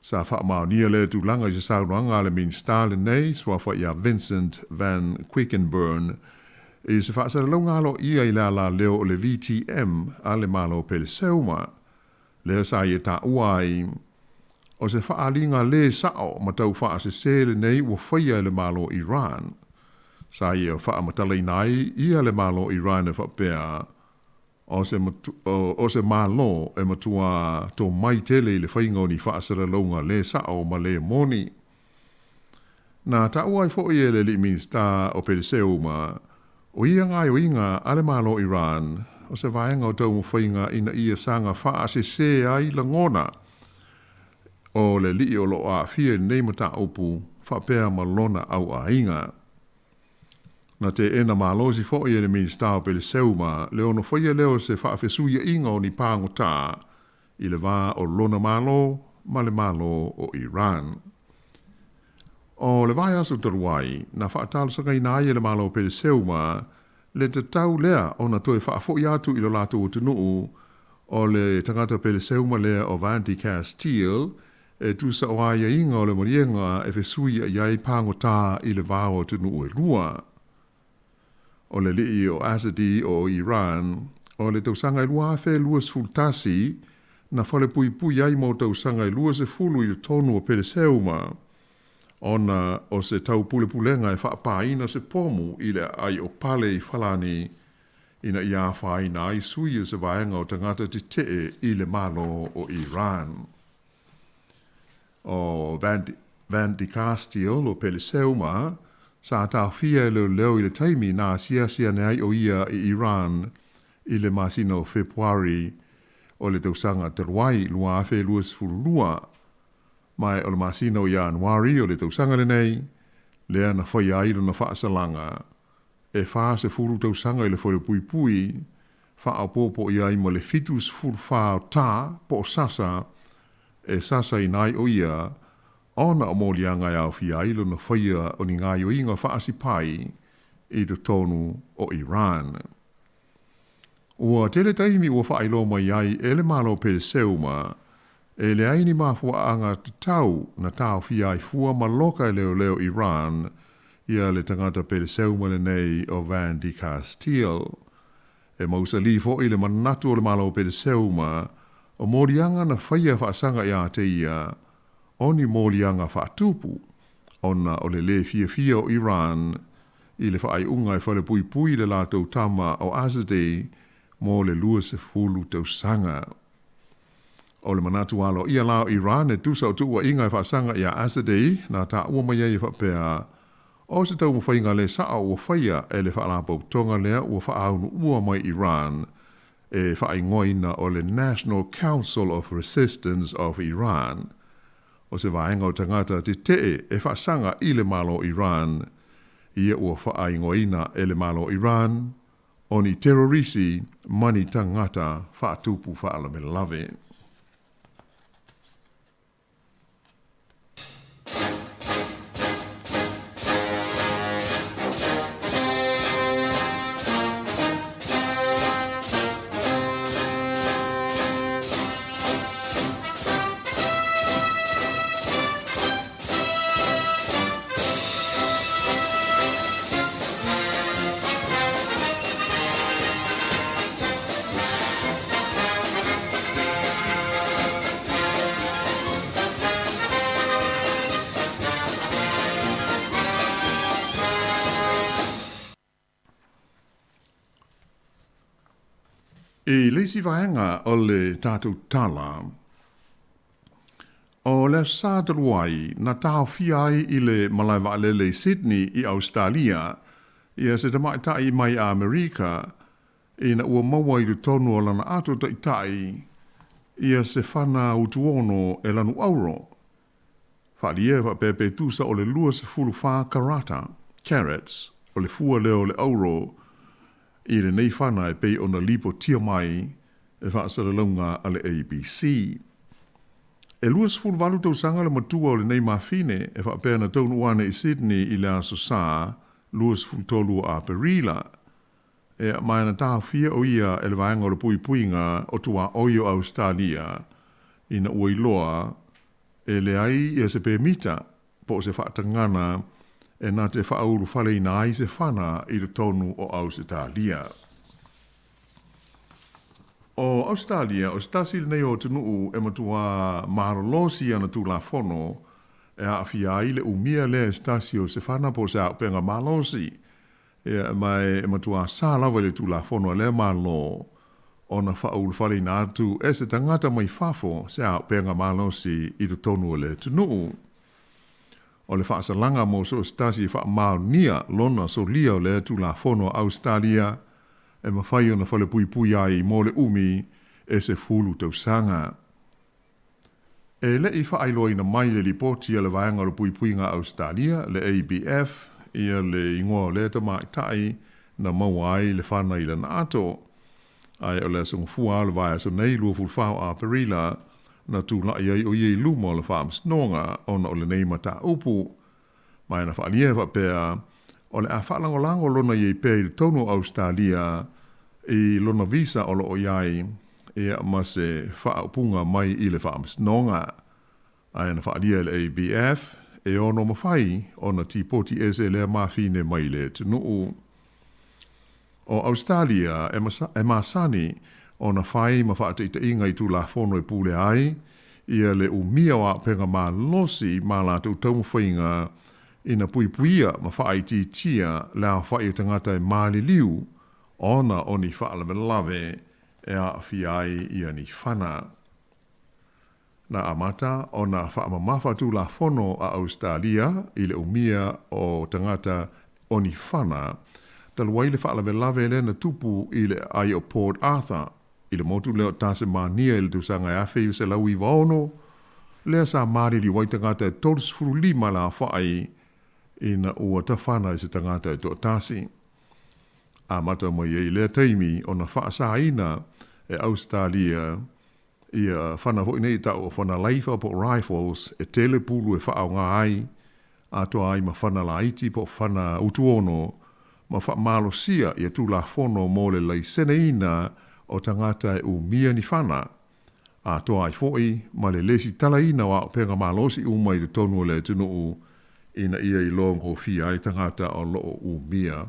O: Sa faamaonia lea tulaga i se saunoaga a le Minisita lenei, suafa ia Vincent Van Quickenborne, I se faasalalauga aloaia i le alaleo o le VTM a le Malo o Peleseuma, lea sa ia taua ai, o se faaaliga lē sa'o ma taufaasesē lenei ua faia e le Malo o Iran. Sa ia faamatalaina ai ia le Malo o Iran e faapea, o se, o se Malo e matuā tomai tele i le faiga o ni faasalalauga lē sa'o ma lē moni. Na taua ai foʻi e le alii Minisita o Peleseuma, o ia gaoioiga a le Malo o Iran, o se vaega o taumafaiga ina ia saga faasesē ai lagona o le alii o lo o aafia i lenei mataupu faapea ma lona auaiga. Na teena malosi foʻi e le Minisita o Peleseuma le ono faia lea o se faafesuiaʻiga o ni pagotā i le va o lona Malo ma le Malo o Iran. O le vaiaso talu ai, na faatalosagaina ai e le Malo o Peleseuma le tatau lea ona toe faafoʻi atu i lo latou atunuu o le tagata Peleseuma lea o Vandecasteele e tusa o aiaiga o le maliega e fesuiaʻi ai pagotā i le va o atunuu e lua. O le alii o Azadi o Iran, o le tausaga e 2021 na falepuipui ai mo tausaga e 20 i totonu o Peleseuma, ona o se taupulepulega e faapāina se pomu i le aai o Pale i Falani ina ia afaina ai sui o se vaega o tagata tetee i le Malo o Iran. O Vandecasteele o Peleseuma, sa taofia e leoleo i le taimi na asiasi ane ai o ia i Iran i le masina o Fepuari o le tausaga talu ai 2022, ma o le masina o Ianuari o le tausaga lenei, lea na faia ai lona faasalaga e 40 tausaga i le falepuipui, faaopoopo i ai ma le 74 o tā po o sasa e sasaina ai o ia ona o moliaga e aofia ai lona faia o ni gaoioiga faasipai i totonu o Iran. Ua tele taimi ua faailoa mai ai e le Malo o Peleseuma e leai ni mafuaaga tatau na taofia ai fua ma loka e leoleo Iran ia le tagata Peleseuma lenei o Vandecasteele. E mausali foʻi le manatu o le Malo o Peleseuma o moliaga na faia faasaga iā te ia o ni moliaga faatupu ona o le lē fiafia o Iran i le faaiuga e falepuipui le latou tama o Azadi mo le 20 tausaga. O le manatu aloaia la o Iran e tusa o tuuaiga e faasaga iā Azadi na taua mai ai e faapea, o se taumafaiga lē saʻo ua faia e le faalapotopotoga lea ua faaunuua mai Iran e faaigoaina o le National Council of Resistance of Iran, o se vaega o tagata tetee e faasaga i le Malo o Iran, ia ua faaigoaina e le Malo o Iran o ni terorisi ma ni tagata faatupu faalavelave. I le isi vaega o le tatou tala, o le Aso Sa talu ai na taofia ai i le malae vaalele i Sydney i Ausetalia ia se tamaitai mai Amerika ina ua maua i totonu o lana ato taitai ia se fana utuono e lanu auro. Faaalia e faapea pe tusa o le 24 karata, carats, o le fua lea o le auro i lenei fana e pei ona lipotia mai e faasalalauga a le ABC. E 28 tausaga le matua o lenei mafine e faapea na taunuu ane i Sydney i le Aso Sa 23 o Aperila. Ea, ma na taofia o ia e le vaega o le puipuiga o tuaoi o Ausetalia ina ua iloa e leai ia se pemita po o se faatagana e na te faaulufaleina ai se fana i totonu o Ausetalia. O Ausetalia, o se tasi lenei o atunuu e matuā malolosi ana Tulafono e aafia ai le umia lea e se tasi o se fana po o se auupega malosi. Ia, ma e matuā sa lava i le Tulafono a lea Malo ona faaulufaleina atu e se tagata mai fafo se auupega malosi i totonu o le atunuu. O le faasalaga mo so o se tasi e faamaonia lona solia o lea Tulafono a Ausetalia e mafai ona falepuipui ai mo le umi e 10 tausaga. E le i faailoaina mai le lipoti a le Vaega o le Puipuiga a Ausetalia, le ABF, ia le igoa o lea tamaitai na maua ai le fana i lana ato. Ae o le aso Gafua o le vaiaso nei, 24 o Aperila, na tulai ai o ia i luma o le Faamasinoga ona o lenei mataupu. Ma e na faaalia e faapea, o le a faalagolago lona i ai pea i totonu o Ausetalia i lona visa o lo o i ai, ia, ma se faaupuga mai i le Faamasinoga. Ae na faaalia e le ABF, e ono mafai ona tipoti ese lea mafine mai le atunuu. O Ausetalia e masani ona fai ma faataitaiga i Tulafono e pulea ai ia le umia o auupega malosi ma latou taumafaiga ina puipuia ma faaitiitia le aofai o tagata e maliliu ona o ni faalavelave e aafia ai ia ni fana. Na amata ona faamamafa Tulafono a Ausetalia i le umia o tagata o ni fana talu ai le faalavelave lea na tupu i le aai o Port Arthur i le motu lea o Tasemania i le tausaga e 1996, lea sa maliliu ai tagata e 35 le aofai ina ua tafana i se tagata e toatasi. Amata mai ai i lea taimi ona faasaina e Ausetalia Ia fana foi nei tau o fana laifa po o rifles e tele pulu e faaaoga ai, atoa ai ma fana laiti po o fana utuono, ma faamalosia ia Tulafono mo le laiseneina o tagata e umia ni fana, atoa ai foi ma le lesitalaina o auupega malosi uma i totonu o le atunuu ina ia iloa gofia ai tagata o lo o umia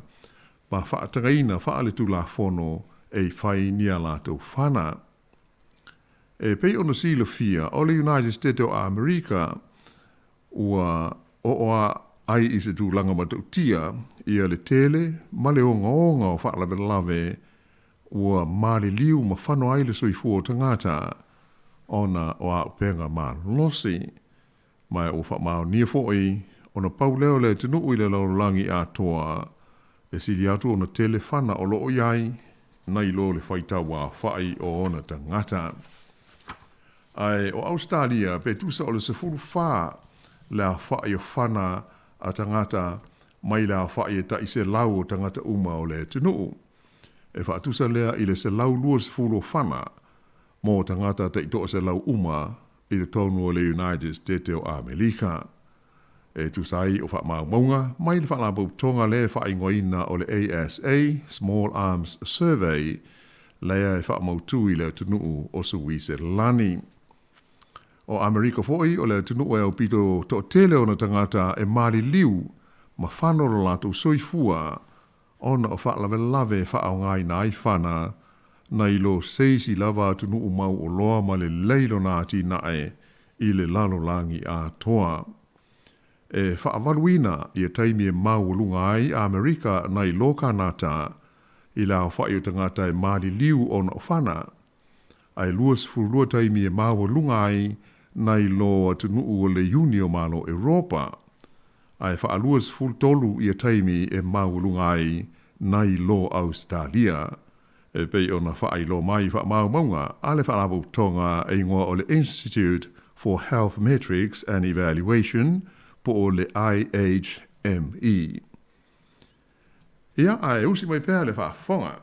O: ma faatagaina faaletulafono e fai ni a latou fana. E pei ona silafia, o le United States o Amerika ua oo ai i se tulaga matautia ia le tele ma le ogaoga o faalavelave ua maliliu ma fano ai le soifua o tagata ona o auupega malosi. Ma ua faamaonia foi ona pau lea o le atunuu i le lalolagi atoa e sili atu ona tele fana o lo o i ai nai lo le faitau aofai o ona tagata. Ae o Ausetalia pe tusa o le 14 le aofai o fana a tagata mai le aofai e tai 100 o tagata uma o le atunuu. E faatusa lea i le 120 o fana mo tagata tai 100 uma i totonu o le United States o Amerika. E tusa ai o faamaumauga mai le Faalapotopotoga lea e faaigoaina o le ASA, Small Arms Survey, lea e faamautu i le atunuu o Suiselani. O Amerika foi o le atunuu e aupito toatele ona tagata e maliliu ma fano lo latou soifua ona o faalavelave e faaaogaina ai fana nai lo se isi lava atunuu mauoloa ma lelei lona atinae i le lalolagi atoa. E faavaluina ia taimi e maualuga ai Amerika nai lo Kanata i le aofai o tagata e maliliu ona o fana, ae 22 taimi e maualuga ai nai lo atunuu o le Iuni o Malo Europa, ae faa-23 ia taimi e maualuga ai nai lo Ausetalia, e pei ona faailoa mai i faamaumauga a le Faalapotopotoga e igoa o le Institute for Health Metrics and Evaluation po o le IHME. Ia, ae usi mai pea le faafofoga.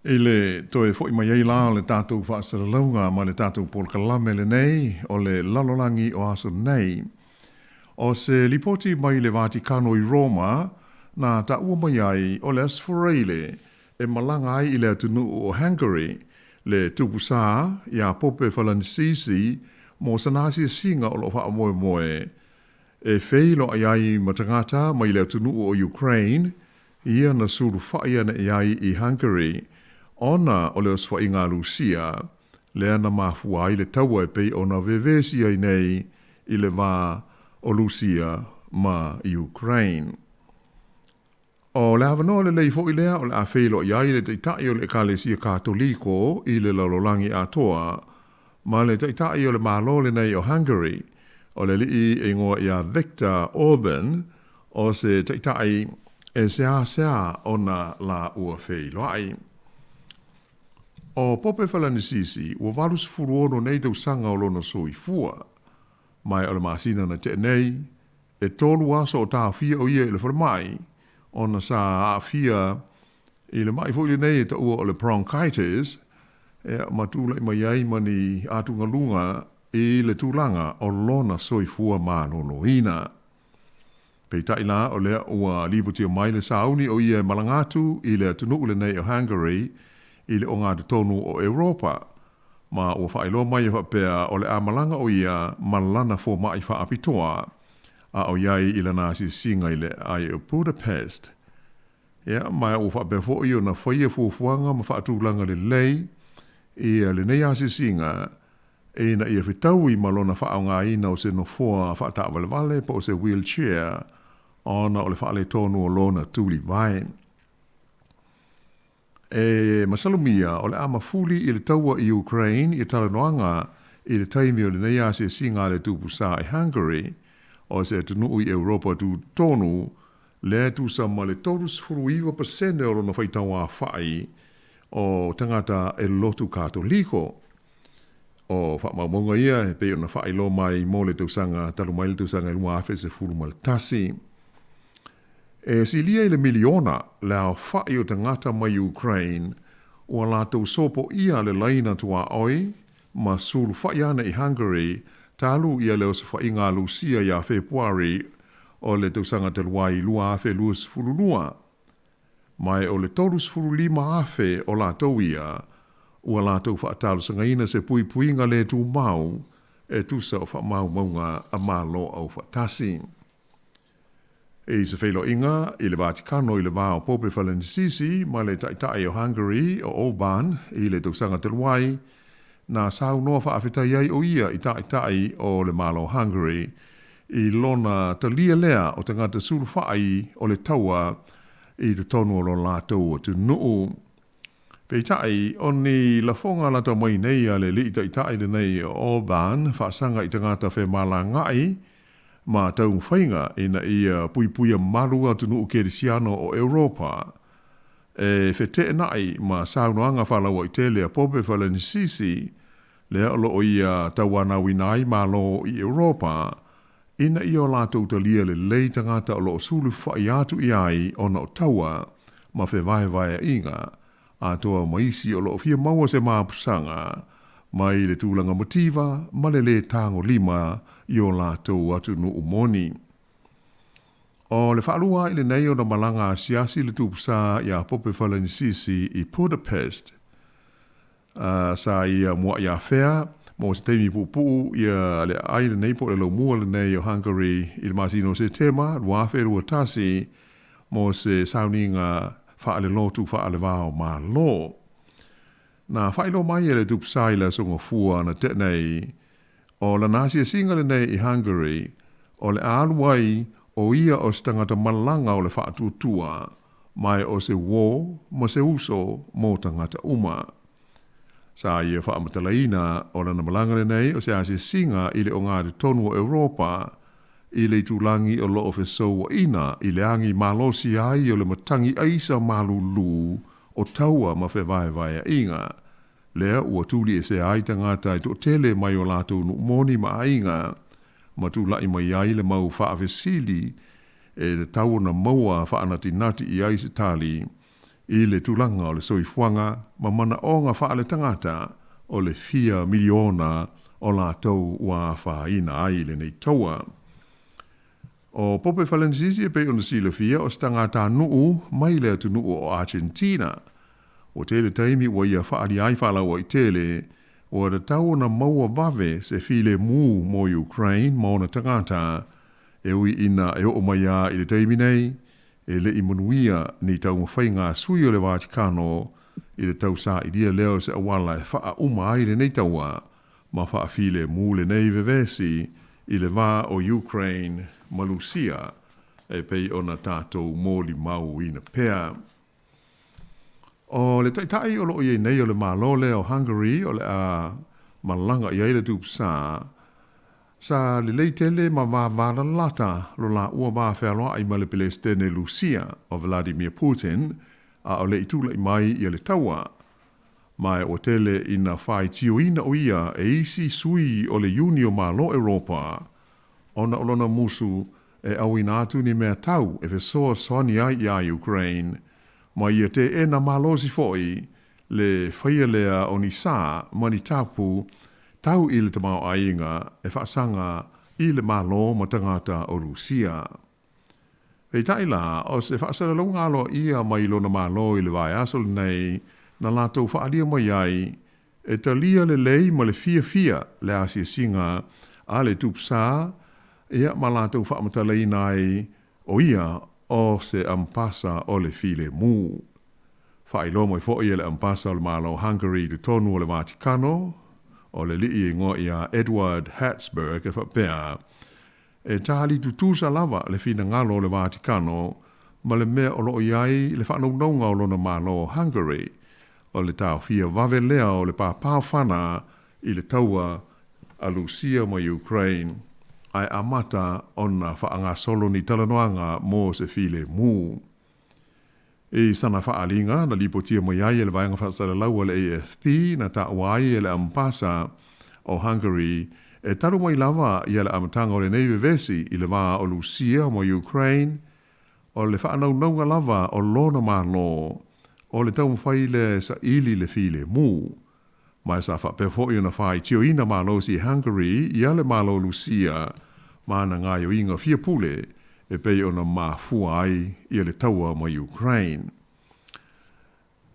O: I le toe fo'i mai ai la o le tatou faasalalauga ma le tatou polokalame lenei o le lalolagi o aso nei. O se lipoti mai le Vatikano i Roma na taua mai ai o le Aso Faraile e malaga ai i le atunuu o Hungary le Tupu Sa iā Pope Falanisisi mo sana asiasiga o lo o faamoemoe e feiloai ai ma tagata mai le atunuu o Ukraine ia na sulufa'i ane i ai i Hungary ona o le osofaiga a Lusia lea na mafua ai le taua e pei ona vevesi ai nei i le va o Lusia ma Ukraine. O le avanoa lelei fo'i lea o le a feiloai ai le Taitai o le Ekalesia Katoliko i le lalolagi atoa ma le Taitai o le Malo lenei o Hungary, o le alii e igoa ia Viktor Orban, o se Taitai e seāseā ona la ua feiloai. O Pope Falanisisi ua 86 nei tausaga o lona soifua, ma o le masina na teʻe nei, e tolu aso o taofia o ia i le falemai, ona sa aafia i le maʻi foi lenei e taua o le bronchitis, ea, ma tulai mai ai ma ni atugaluga i le tulaga o lona soifua maloloina. Peitai la, o lea ua lipotia mai le sauni o ia e malaga atu i le atunuu lenei o Hungary i le ogatotonu o Europa, ma ua faailoa mai e faapea o le a malaga o ia ma lana fomaʻi faapitoa a o i ai i lana asiasiga i le aai o Budapest. Ia, ma ua faapea foi ona faia fuafuaga ma faatulaga lelei ia lenei asiasiga ina ia fetaui ma lona faaaogaina o se nofoa faataavalevale po o se wheelchair ona o le faaletonu o lona tulivae. E masalomia o le a mafuli i le taua i Ukraine ia talanoaga i le taimi o lenei asiasiga a le Tupu Sa i Hungary, o se atunuu i Europa tutotonu lea e tusa ma le 39% o lona faitauafa'i o tagata e lotu Katoliko. O faamaumauga ia e pei ona faailoa mai mo le tausaga talu mai le tausaga 2011. E silia i le miliona le aofa'i o tagata mai Ukraine ua latou sopoia le laina tuaoi ma sulufa'i ane i Hungary talu ia le osofa'iga a Lusia iā Fepuari o le tausaga talu ai 2022. Ma e o le 35,000 o latou ia ua latou faatalosagaina se puipuiga lē tumau e tusa o faamaumauga a Malo Aufaatasi. I se feiloaiga i le Vatikano i le va o Pope Falenisisi ma le Taitai o Hungary o Orban i le tausaga talu ai, na saunoa faafetai ai o ia i Taitai o le Malo Hungary i lona talia lea o tagata sulufa'i o le taua i totonu o lo latou atunuu. Peitai, o ni lafoga lata mai nei a le Alii Taitai lenei o Orban faasaga i tagata femalaga'i ma taumafaiga ina ia puipuia malu atunuu kerisiano o Europa. E feteena'i ma saunoaga faalauaitele a Pope Falenisisi, lea o lo o ia tauanauina ai Malo i Europa ina ia o latou talia lelei tagata o lo o sulufa'i atu i ai ona o taua ma fevaevaea'iga atoa ma isi o lo o fia maua se mapusaga mai le tulaga mativa ma le lē tagolima i o latou atunuu moni. O le faalua ai lenei ona malaga asiasi le Tupusa iā Pope Falenisisi i Budapest. Sa ia muaʻi afea mo se taimi puupuu ia le aai lenei po o le laumua lenei o Hungary i le masina o Setema 2021 mo se sauniga faalelotu faalevao Malo. Na faailoa mai e le Tupu Sa i le Aso Gafua na tea nei, o lana asiasiga lenei i Hungary o le a alu ai o ia o se tagata malaga o le faatuatua ma e o se uō ma se uso mo tagata uma. Sa ia faamatalaina o lana malaga lenei o se asiasiga i le ogatotonu o Europa i le itulagi o lo o fesouaʻina i le agi malosi ai o le matagi aisa malūlū o taua ma fevaevaeaʻiga, lea ua tuliesea ai tagata e toatele mai o latou nuu moni ma aiga, ma tulaʻi mai ai le mau faafesili e tatau ona maua faanatinati i ai se tali. i le tulaga o le soifuaga ma manaoga faaletagata o le fia miliona o latou ua afaina ai i lenei taua. O Pope Falenisisi e pei ona silafia o se tagatanuu mai le atunuu o Argentina. Ua tele taimi ua ia faaalia ai faalauaitele ua tatau ona maua vave se filemu mo Ukraine ma ona tagata, e ui ina e oo mai lava i le taimi nei, e le i manuia ni taumafaiga a sui o le Vatikano i le tausailia lea o se auala e faauma ai lenei taua ma faafilemu lenei vevesi i le va o Ukraine ma Lusia e pei ona tatou molimauina pea. O le taitai o lo o i ai nei o le Malo lea o Hungary o le a malaga i ai le Tupu Sa, sa lelei tele ma vavalalata lo laua va fealoaʻi ma le Pelesitene Lusia o Vladimir Putin a o le i tulai mai ia le taua. Ma ua tele ina faitioina o ia e isi sui o le Iuni o Malo Europa ona o lona musu e auina atu ni mea tau e fesoasoani ai iā Ukraine ma ia teena malosi foi le faia lea o ni sa ma ni tapu tau i le tamaoaiga e faasaga i le Malo ma tagata o Rusia. Peitai la, o se faasalalauga aloaia mai lona Malo i le vaiaso lenei na latou faaalia mai ai, e talia lelei ma le fiafia le asiasiga a le Tupu Sa, ia ma latou faamatalaina ai o ia o se ampasa o le filemu. Faailoa mai foi e le ampasa o le Malo Hungary i totonu o le Vatikano, o le alii e igoa ia Eduard Hatzburg e faapea, E tali tutusa lava le finagalo o le Vatikano ma le mea o lo o i ai le faanaunauga o lona Malo Hungary, o le taofia vave lea o le papaofana i le taua a Lusia ma Ukraine, ae amata ona faagasolo ni talanoaga mo se filemu. I sana faaaliga na lipotia mai ai e le Vaega Faasalalau a le AFP na taua ai e le Ampasa o Hungary e talu mai lava ia le amataga o lenei vevesi i le va o Lusia ma Ukraine, o le faanaunauga lava o lona Malo o le taumafai lea e saili le filemu. Ma sa faapea foi ona faitioina malosi e Hungary ia le Malo Lusia ma ana gaoioiga fia pule e pei ona mafua ai ia le taua ma Ukraine.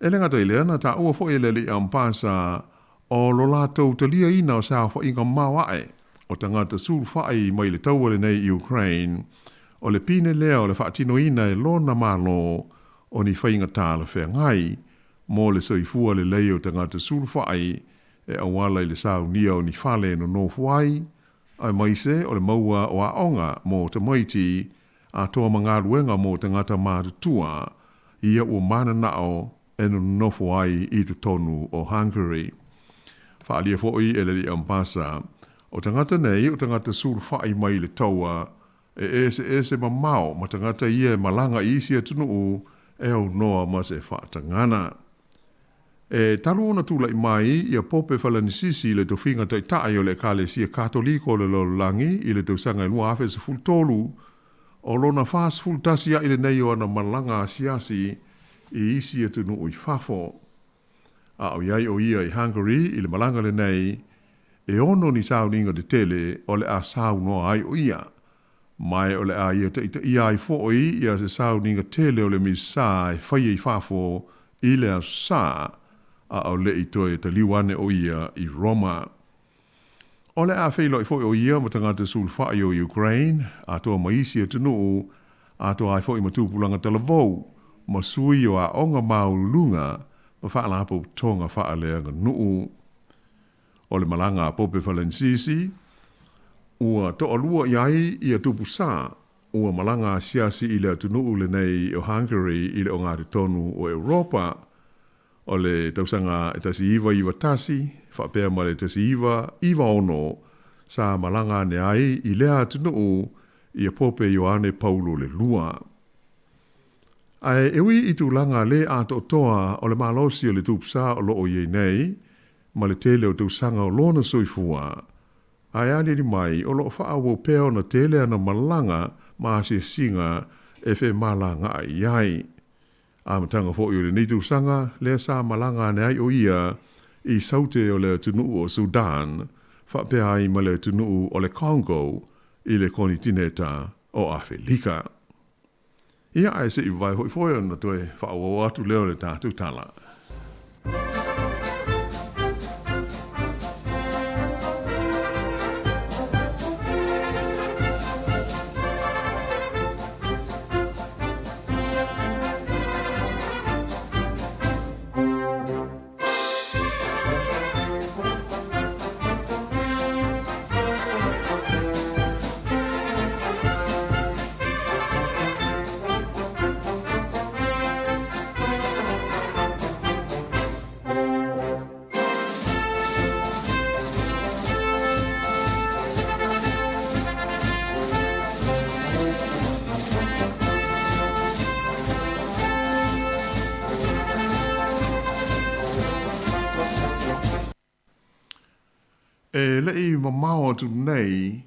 O: E le gata i lea, na taua foi e le Alii Ampasa o lo latou taliaina o se aofaiga maoae o tagata sulufai mai le taua lenei i Ukraine, o le pine lea o le faatinoina e lona Malo o ni faiga talafeagai mo le soifua lelei o tagata sulufai e auala i le saunia o ni fale e nonofo ai, aemaise o le maua o aoga mo tamaiti atoa ma galuega mo tagata matutua ia ua mananao e nonofo ai i totonu o Hungary. Faaalia foi e le Alii Ampasa, o tagata nei o tagata sulufai mai le taua e eseese mamao ma tagata ia e malaga i isi atunuu e aunoa ma se faatagana. E talu ona tulai mai ia Pope Falanisisi i le tofiga taitai o le Ekalesia Katoliko o le Lalolagi i le tausaga e 2013, o lona 41 aʻi lenei o ana malaga asiasi i isi atunuu i fafo. A o i ai o ia i Hungary i le malaga lenei, e ono ni sauniga tetele o le a saunoa ai o ia, mae o le a ia taitaia ai foi ia se sauniga tele o le Misa e faia i fafo i le Aso Sa, a o le i toe taliu ane o ia i Roma. O le a feiloai foi o ia ma tagata sulufai o Ukraine, atoa ma isi atunuu, atoa ai foi ma tupulaga talavou, ma sui o aoga maualuluga ma faalapotopotoga faaleaganuu. O le malaga a Pope Falenisisi, ua toalua i ai ia tupu sa, ua malaga asiasi i le atunuu lenei o Hungary i le ogatotonu o Europa, O le tausaga e 1991 faapea ma le 1996 sa malaga ane ai i lea atunuu ia Pope Ioane Paulo le Lua. Ae e ui i tulaga le atoatoa o le malosi o le tupusa o lo o i ai nei ma le tele o tausaga o lona soifua, ae aliali mai o lo o faaauau pea ona tele ana malaga ma asiasiga e femalagaai ai. amataga foi o lenei tausaga lea sa malaga ane ai o ia i Saute o le atunuu o Sudan faapea ai ma le atunuu o le Congo i le konitineta o Afelika. Ia, ae se i vavae foi foe ona toe faaauau atu lea o le tatou tala. E le i mamao atu nei,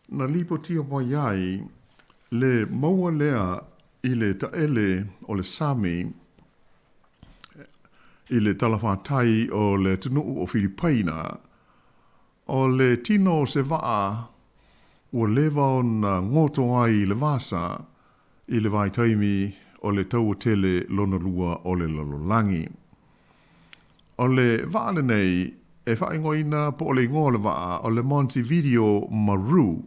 O: na lipotia mai ai le maua lea i le taele o le sami i le talafatai o le atunuu o Filipaina, o le tino o se vaa ua leva ona goto ai i le vasa i le vaitaimi o le Taua Tele Lona Lua o le Lalolagi. O le vaa lenei e faaigoaina po o le igoa o le vaa o le Montevideo Maru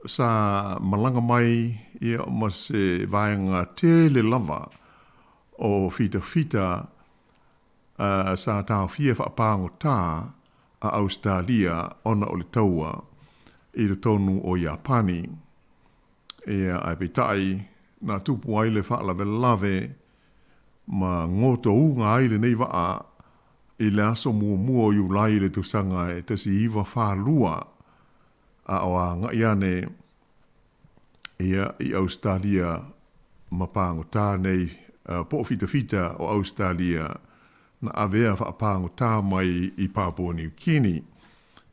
O: sa malaga mai ia ma se vaega tele lava o fitafita sa taofia faapagotā a Ausetalia ona o le taua i totonu o Iapani. Ia, ae peitai, na tupu ai le faalavelave ma gotouga ai lenei vaa i le aso muamua o Iulai i le tausaga e 1942, a o agai ane ia i Ausetalia ma pagotā nei, po o fitafita o Ausetalia na avea faapagotā mai i Papua Niu Kini.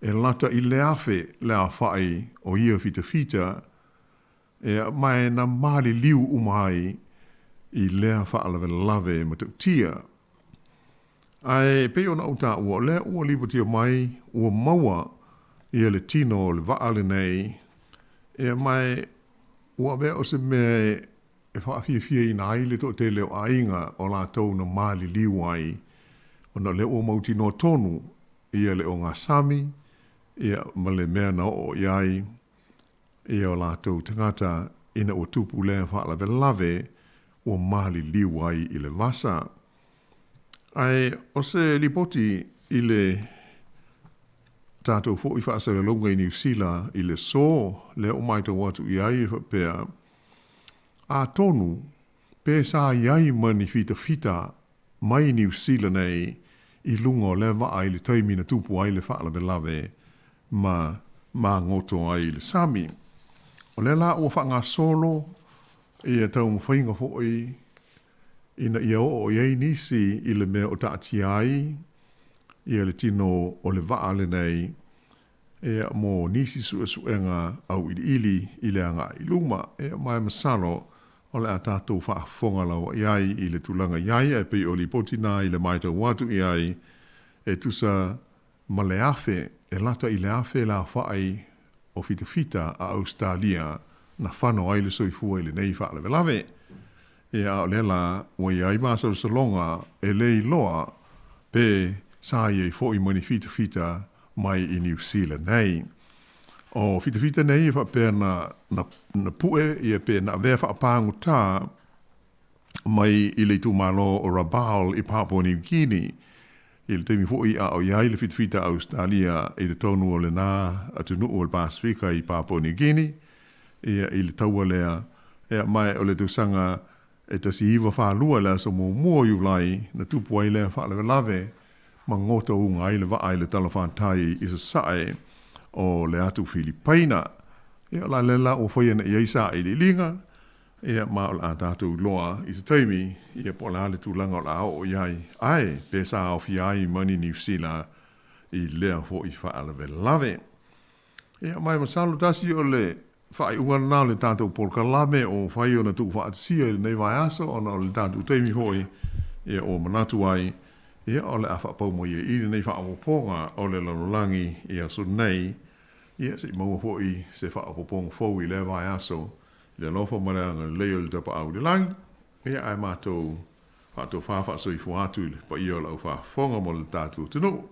O: E lata i le 1000 le aofai o ia fitafita, ea, ma e na maliliu uma ai i lea faalavelave matautia. Ae pei ona ou taua, o lea ua lipotia mai ua maua ia le tino o le vaa lenei, ea, ma e ua avea o se mea e faafiafiaina ai le toatele o aiga o latou na maliliu ai, ona o lea ua mautinoa tonu ia le ogasami ia ma le mea na oo i ai ia o latou tagata ina ua tupu lea faalavelave ua maliliu ai i le vasa. Ae o se lipoti i le tatou foi faasalalauga i Niu Sila i le aso lea ua matau atu i ai e faapea, atonu pe sa i ai ma ni fitafita mai Niu Sila nei i luga o lea vaa i le taimi na tupu ai le faalavelave ma magoto ai i le sami. O lea la ua faagasolo ia taumafaiga foi ina ia oo i ai nisi i le mea o taatia ai ia le tino o le vaa lenei Ia, mo nisi suesuega auiliili i le agai i luma. Ia, ma e masalo o le a tatou faafofoga lava i ai i le tulaga i ai, ae pei o lipoti na i le matau atu i ai, e tusa ma le 1000, e lata i le 1000 le aofai o fitafita a Ausetalia na fano ai le soifua i lenei faalavelave. Ia, a o lea la ua i ai masalosaloga e le iloa pe sa i ai foi ma ni fitafita mai i Niu Sila nei. O fitafita nei e faapea na, na, na pue ia pe na avea faapāgotā mai i le itumalo o Rabaul i Papua Niu Kini. I le taimi foi a o i ai le fitafita a Ausetalia i totonu o lenā atunuu o le Pasefika i Papua Niu Kini, ia i le taua lea, ia ma o le tausaga e 1942 i le aso muamua o Iulai na tupu ai lea faalavelave ma gotouga ai le vaa i le talafatai i sasae o le atu Filipaina. Ia o la lea la ua fai ana i ai sailiiliga, ia ma o le a tatou iloa i se taimi, ia po o le a le tulaga o le a oo i ai, ae pe sa aofia ai ma ni Niu Sila i lea foi faalavelave. Ia ma e masalo tasi o le. faaiuga lena o le tatou polokalame o fai ona tuufaatasia i lenei vaiaso ona o le tatou taimi foi ia ua manatu ai ia o le a faapau mai ai i lenei faaopoopoga o le lalolagi i aso nei ia se i maua foi se faaopoopoga fou i lea vaiaso i le alofa ma le agalelei o le Tapaau i le Lagi ia ae matou faatofa faasoifua atu i le paia o le aufaafofoga mo le tatou atunuu.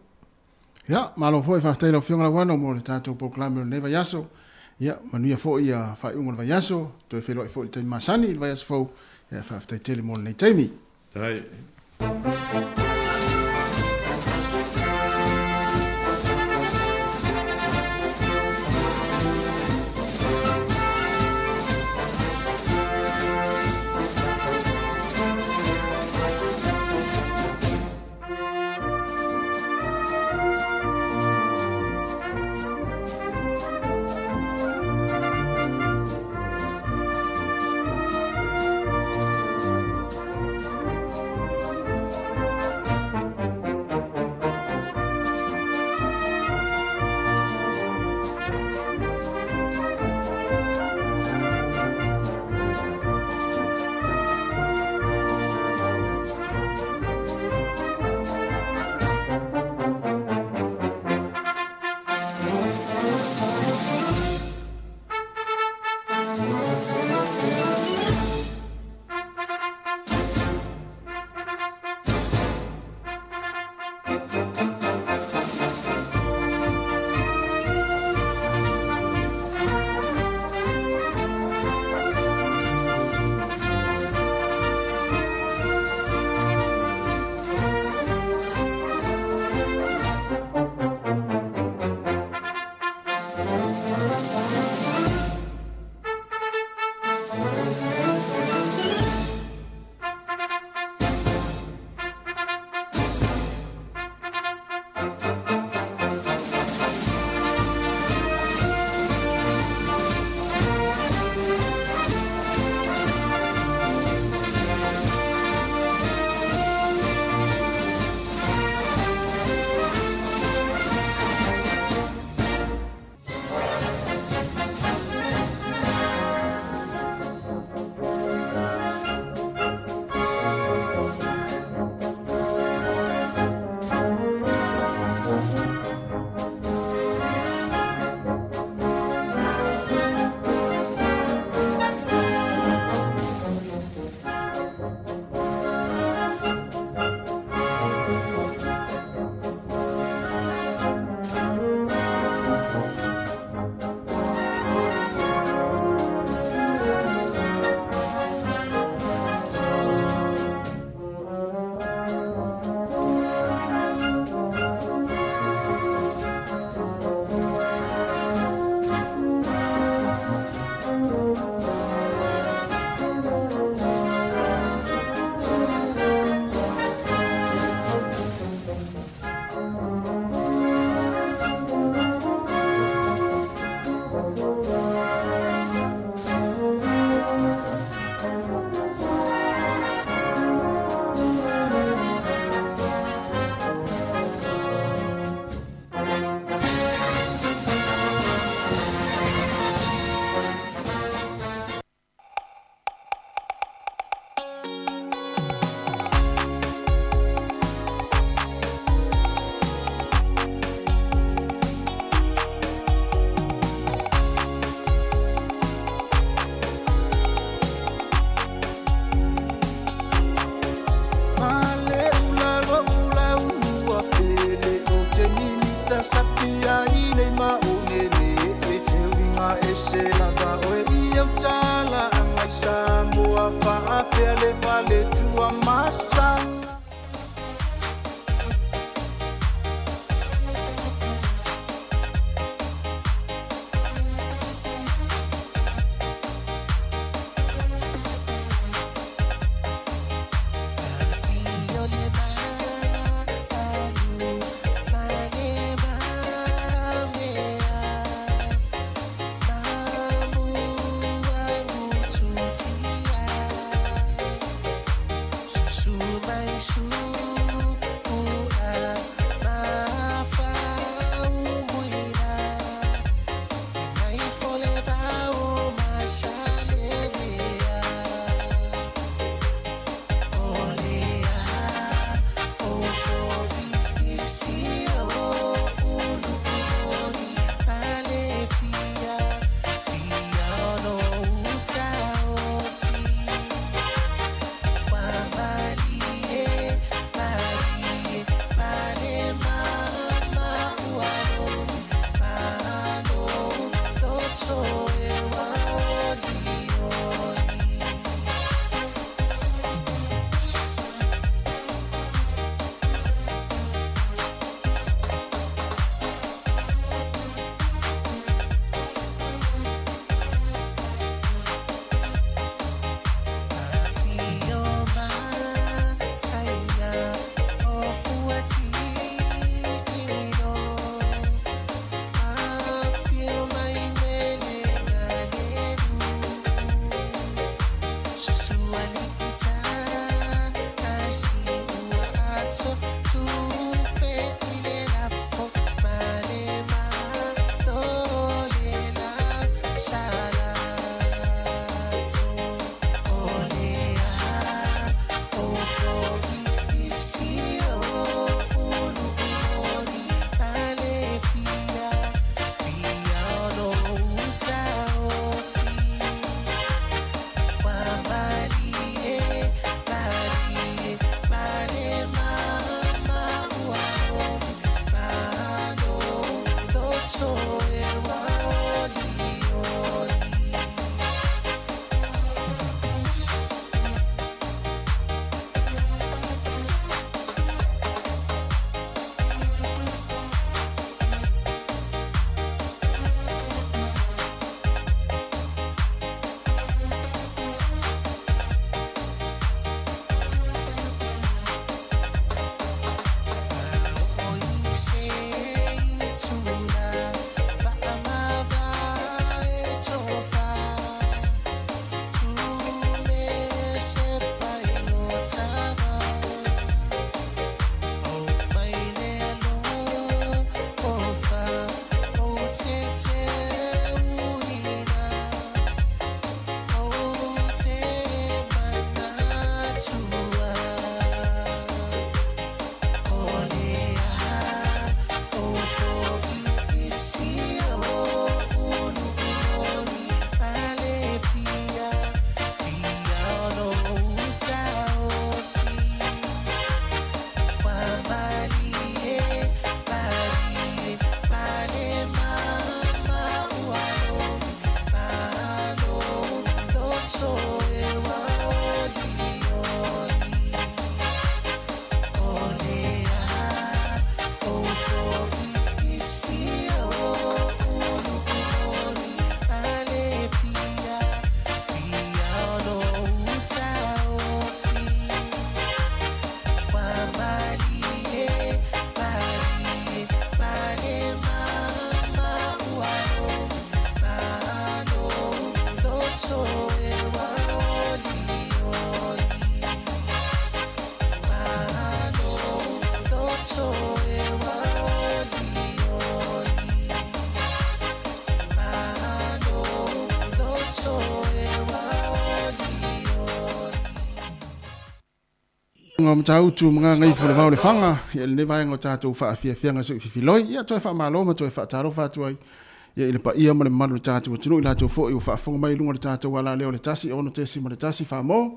M: Ia, malo foi, faafetai i lau Afioga Lauano mo le tatou polokalame o lenei vaiaso. Ia, manuia foi ia faaiuga o le vaiaso, toe feiloai foi i le taimi masani i le vaiaso fou. Ia, faafetai tele mo lenei taimi.
O: Faafetai.
M: vaega o Matautu ma Gagaifo le Vao le Faga, ia i lenei vaega o tatou faafiafiaga soififiloi, ia toe faamalo ma toe faatalofa atu ai ia i le paia ma le mamalu o le tatou atunuu i latou foi ua faafofoga mai i luga o le tatou alaleo o le 1 6.1 Samoa,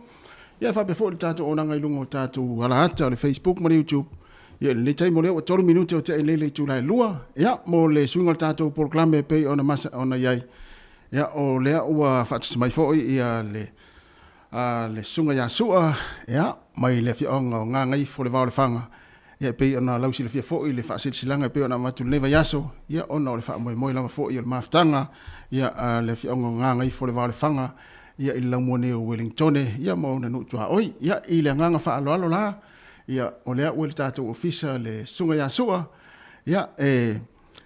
M: ia faapea foi le tatou auaunaga i luga o tatou alaata o le Facebook ma le YouTube. Ia i lenei taimi o lea ua 3 minute o tea i le itula e 2, ia mo le suiga o le tatou polokalame e pei ona masa ona i ai. Ia o lea ua faatasi mai foi ia le a le Susuga ia Sua, ia, mai le afioaga o Gagaifo le Vao o le Faga, ia e pei ona lausilafia foi le faasilasilaga e pei ona avatu i lenei vaiaso, ia ona o le faamoemoe lava foi o le mafutaga, ia, a le afioaga o Gagaifo le Vao o le Faga, ia i le laumua nei o Uelintone, ia ma ona nuu tuaoi. Ia, i le agaga faaaloalo la, ia, o lea ua i le tatou ofisa le Susuga ia Sua, ia, e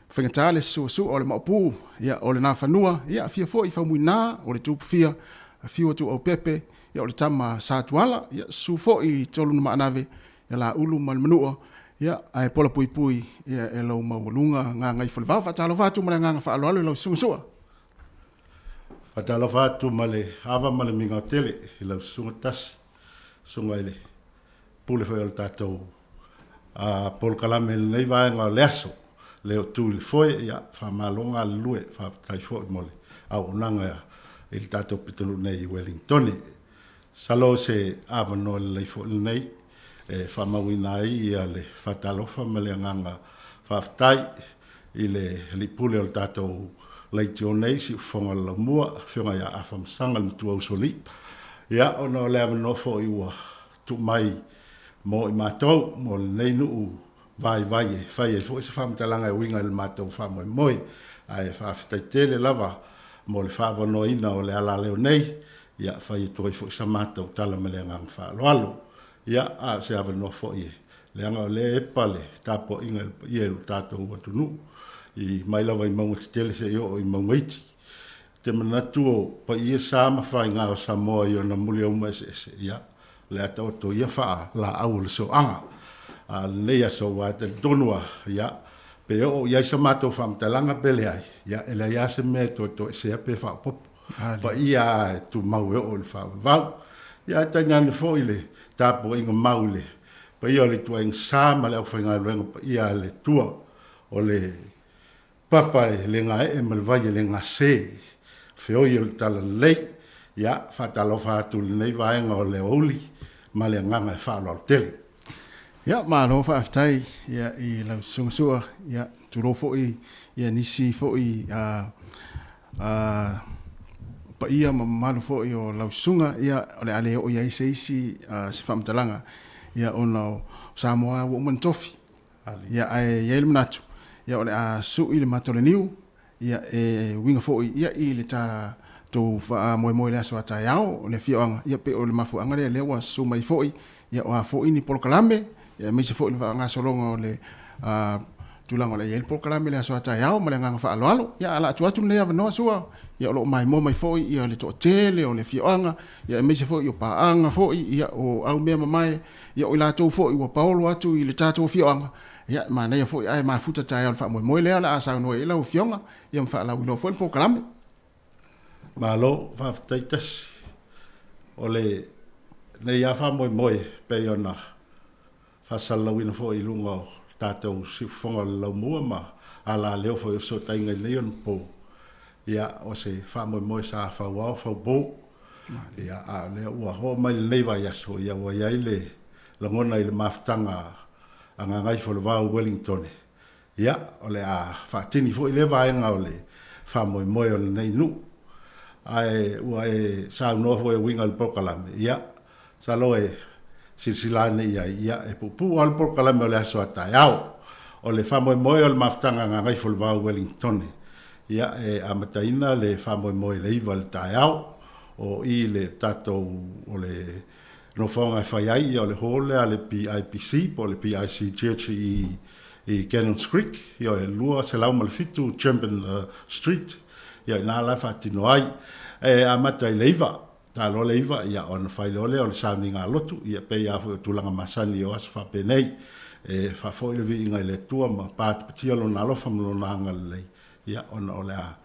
M: faigata le suasua o le maopu, ia, o le Nafanua, ia, afio foi Faumuina, o le Tupufia, afio atu Aupepe, ia, o le tama Sa Tuala, ia, susu foi Tolunumaanave, ia, Laulu ma le Manua, ia, ae pola puipui, ia, e lou maualuga Gagaifo-le-Vao. Faatalofa atu ma le agaga faaaloalo i lau Susuga Sua.
P: Faatalofa atu ma le ava ma le migao tele i lau Susuga Tasi, Susuga i le Pule foi o le tatou polokalame i lenei vaega o le aso, le o tu i le foe, ia, faamalo galulue, faafetai foi mo le auaunaga i le tatou pitonuu nei i Wellingtone. Masalo o se avanoa lelei foi lenei e faamauina ai ia le faatalofa ma le agaga faafetai i le Alii Pule o le tatou leitio nei, Siufofoga o le Laumua, Afioga ia Afamasaga le Matua Usoalii. Ia, ona o le avanoa foi ua tuu mai mo i matou, mo lenei nuu vaivai e fai ai foi se faamatalaga e uiga i le matou faamoemoe. Ae faafetai tele lava mo le faaavanoaina o le alaleo nei, ia, fai atu ai foi sa matou tala ma le agaga faaaloalo. Ia, a o se avanoa foi e, leaga o lea e epa le tapuaiga i le paia i lo tatou atunuu, i mai lava i mauga tetele seia oo i mauga iti. Ou te manatu o paia sa ma faiga o Samoa i ona muliauma eseese, ia, o le a taoto ia faalaau o le soaga a lenei aso, aua e talitonu lava, ia, pe oo i ai sa matou faamatalaga pe leai, ia, e leai lava se mea e toe toesea pe faaopoopo. Paia lava e tumau e oo i le faavavau. Ia, ae tainane foi le tapuaiga mau i le paia o le ituaiga sa ma le aufaigaluega paia a le Atua o le Papa e le gaee ma le vai e le gase, feoi o le talalelei. Ia, faatalofa atu i lenei vaega o le aoauli ma le agaga e faaaloalo tele.
M: Ia, malo faafetai ia i lau Susuga Sua, ia tulou foi ia nisi foi a a paia ma mamalu foi o lau susuga, ia o le a le oo i ai se isi se faamatalaga ia ona o Samoa ua uma ona tofi. Ia, ae i ai le manatu, ia, o le a sui le mata o le niu, ia, e uiga foi, ia, i le tatou faamoemoe i le aso a taeao, o le afioaga, ia, pei o le mafuaaga lea, lea ua susu mai foi, ia, o a foi ni polokalame, ia, aemaise foi le faagasologa o le tulaga o le a i ai le polokalame i le aso a taeao ma le agaga faaaloalo. Ia, a o le a tuu atu lenei avanoa, Sua, ia, o lo o maimoa mai foi, ia, le toatele o le afioaga, ia, aemaise foi o paaga foi, ia, o au mea mamae, Ia o i latou foi ua paolo atu i le tatou afioaga, ia e manaia foi ae mafuta taeao i le faamoemoe lea o le a saunoa i ai lau Afioga, ia ma faalauiloa foi le polokalame.
P: Malo, faafetai tasi. O lenei lava faamoemoe e pei ona faasalalauina foi i luga o tatou siufofoga o le laumua ma alaleo foi o fesootaiga i lenei onapo, ia o se faamoemoe sa fauao faupo. Ia, a o lea ua oo mai lenei vaiaso, ia ua i ai le lagona i le mafutaga a Gagaifo-le-Vao Wellingtone, ia, o le a faatini foi lea vaega o le faamoemoe o lenei nuu. Ae ua e saunoa foi e uiga i le polokalame, ia, masalo e silasila ane i ai, ia, e puupuu lava le polokalame o le aso a taeao. O le faamoemoe o le mafutaga a Gagaifo-le-Vao Wellingtone, Ia, e amataina le faamoemoe i le 9 i le taeao, o i le tatou, o le nofoaga e fai ai, ia o le hall lea a le PIPC po o le PIC Church i i Cannons Creek, ia e 207 Champion Street, ia i ina la e faatino ai. E amata i le 9, ta loa le 9, ia ona fai loa lea o le sauniga a lotu, ia pei lava foi o tulaga masani o aso faapenei, e faafoi le viiga i le Atua ma patipatia Lona alofa ma Lona agalelei. Ia, ona o le a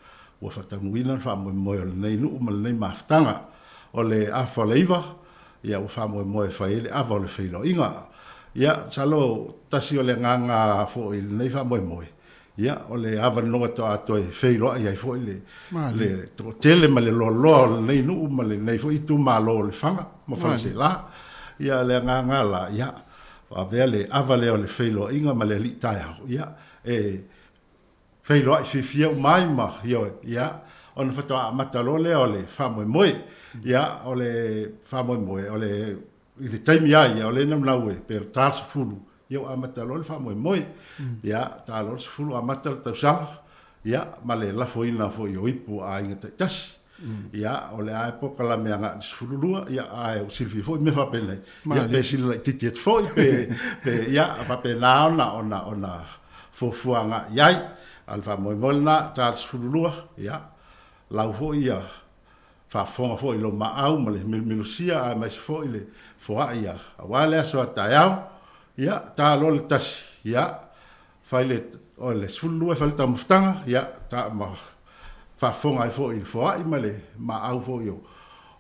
P: ua faataunuuina le faamoemoe o lenei nuu ma lenei mafutaga. O le afa o le 9, Ia, ua faamoemoe e fai ai le ava o le feiloaiga. Ia, masalo tasi o le agaga foi i lenei faamoemoe, ia, o le avanoa toa toe feiloai ai foi le, le toatele ma le loaloa o lenei nuu ma lenei foi itumalo o Lefaga ma Faleaseela. Ia, o le agaga la, ia, avea le ava lea o le feiloaiga ma le alii taeao, ia, e feiloai fiafia uma ai ma, ioe, ia, ona faatoa amata loa lea o le faamoemoe. Ia, o le faamoemoe, o le, i le taimi lava ia, o lea e naunau e, pe ta le 10, ia ua amata loa le faamoemoe. Ia, ta loa le 10 amata le tausaga, ia, ma le lafoina foi o ipu a aiga taitasi. Ia, o le a e polokalame agai i le 12, ia, ae ua silafia foi mea faapenei. Ia, pe sili laitiiti atu foi, pe, pe, ia, faapena ona, ona, ona fuafua agai i ai. A o le faamoemoe lena, ta le 12, ia, lau foi ia faafofoga foi i lou maau ma le milomilosia aemaise foi le foai ia, aua le aso a taeao, ia, ta loa le 1, ia, Fai le, o le 12 e fai le taumafataga, ia, ta, ma faafofoga ai foi i le foai ma le maau foi o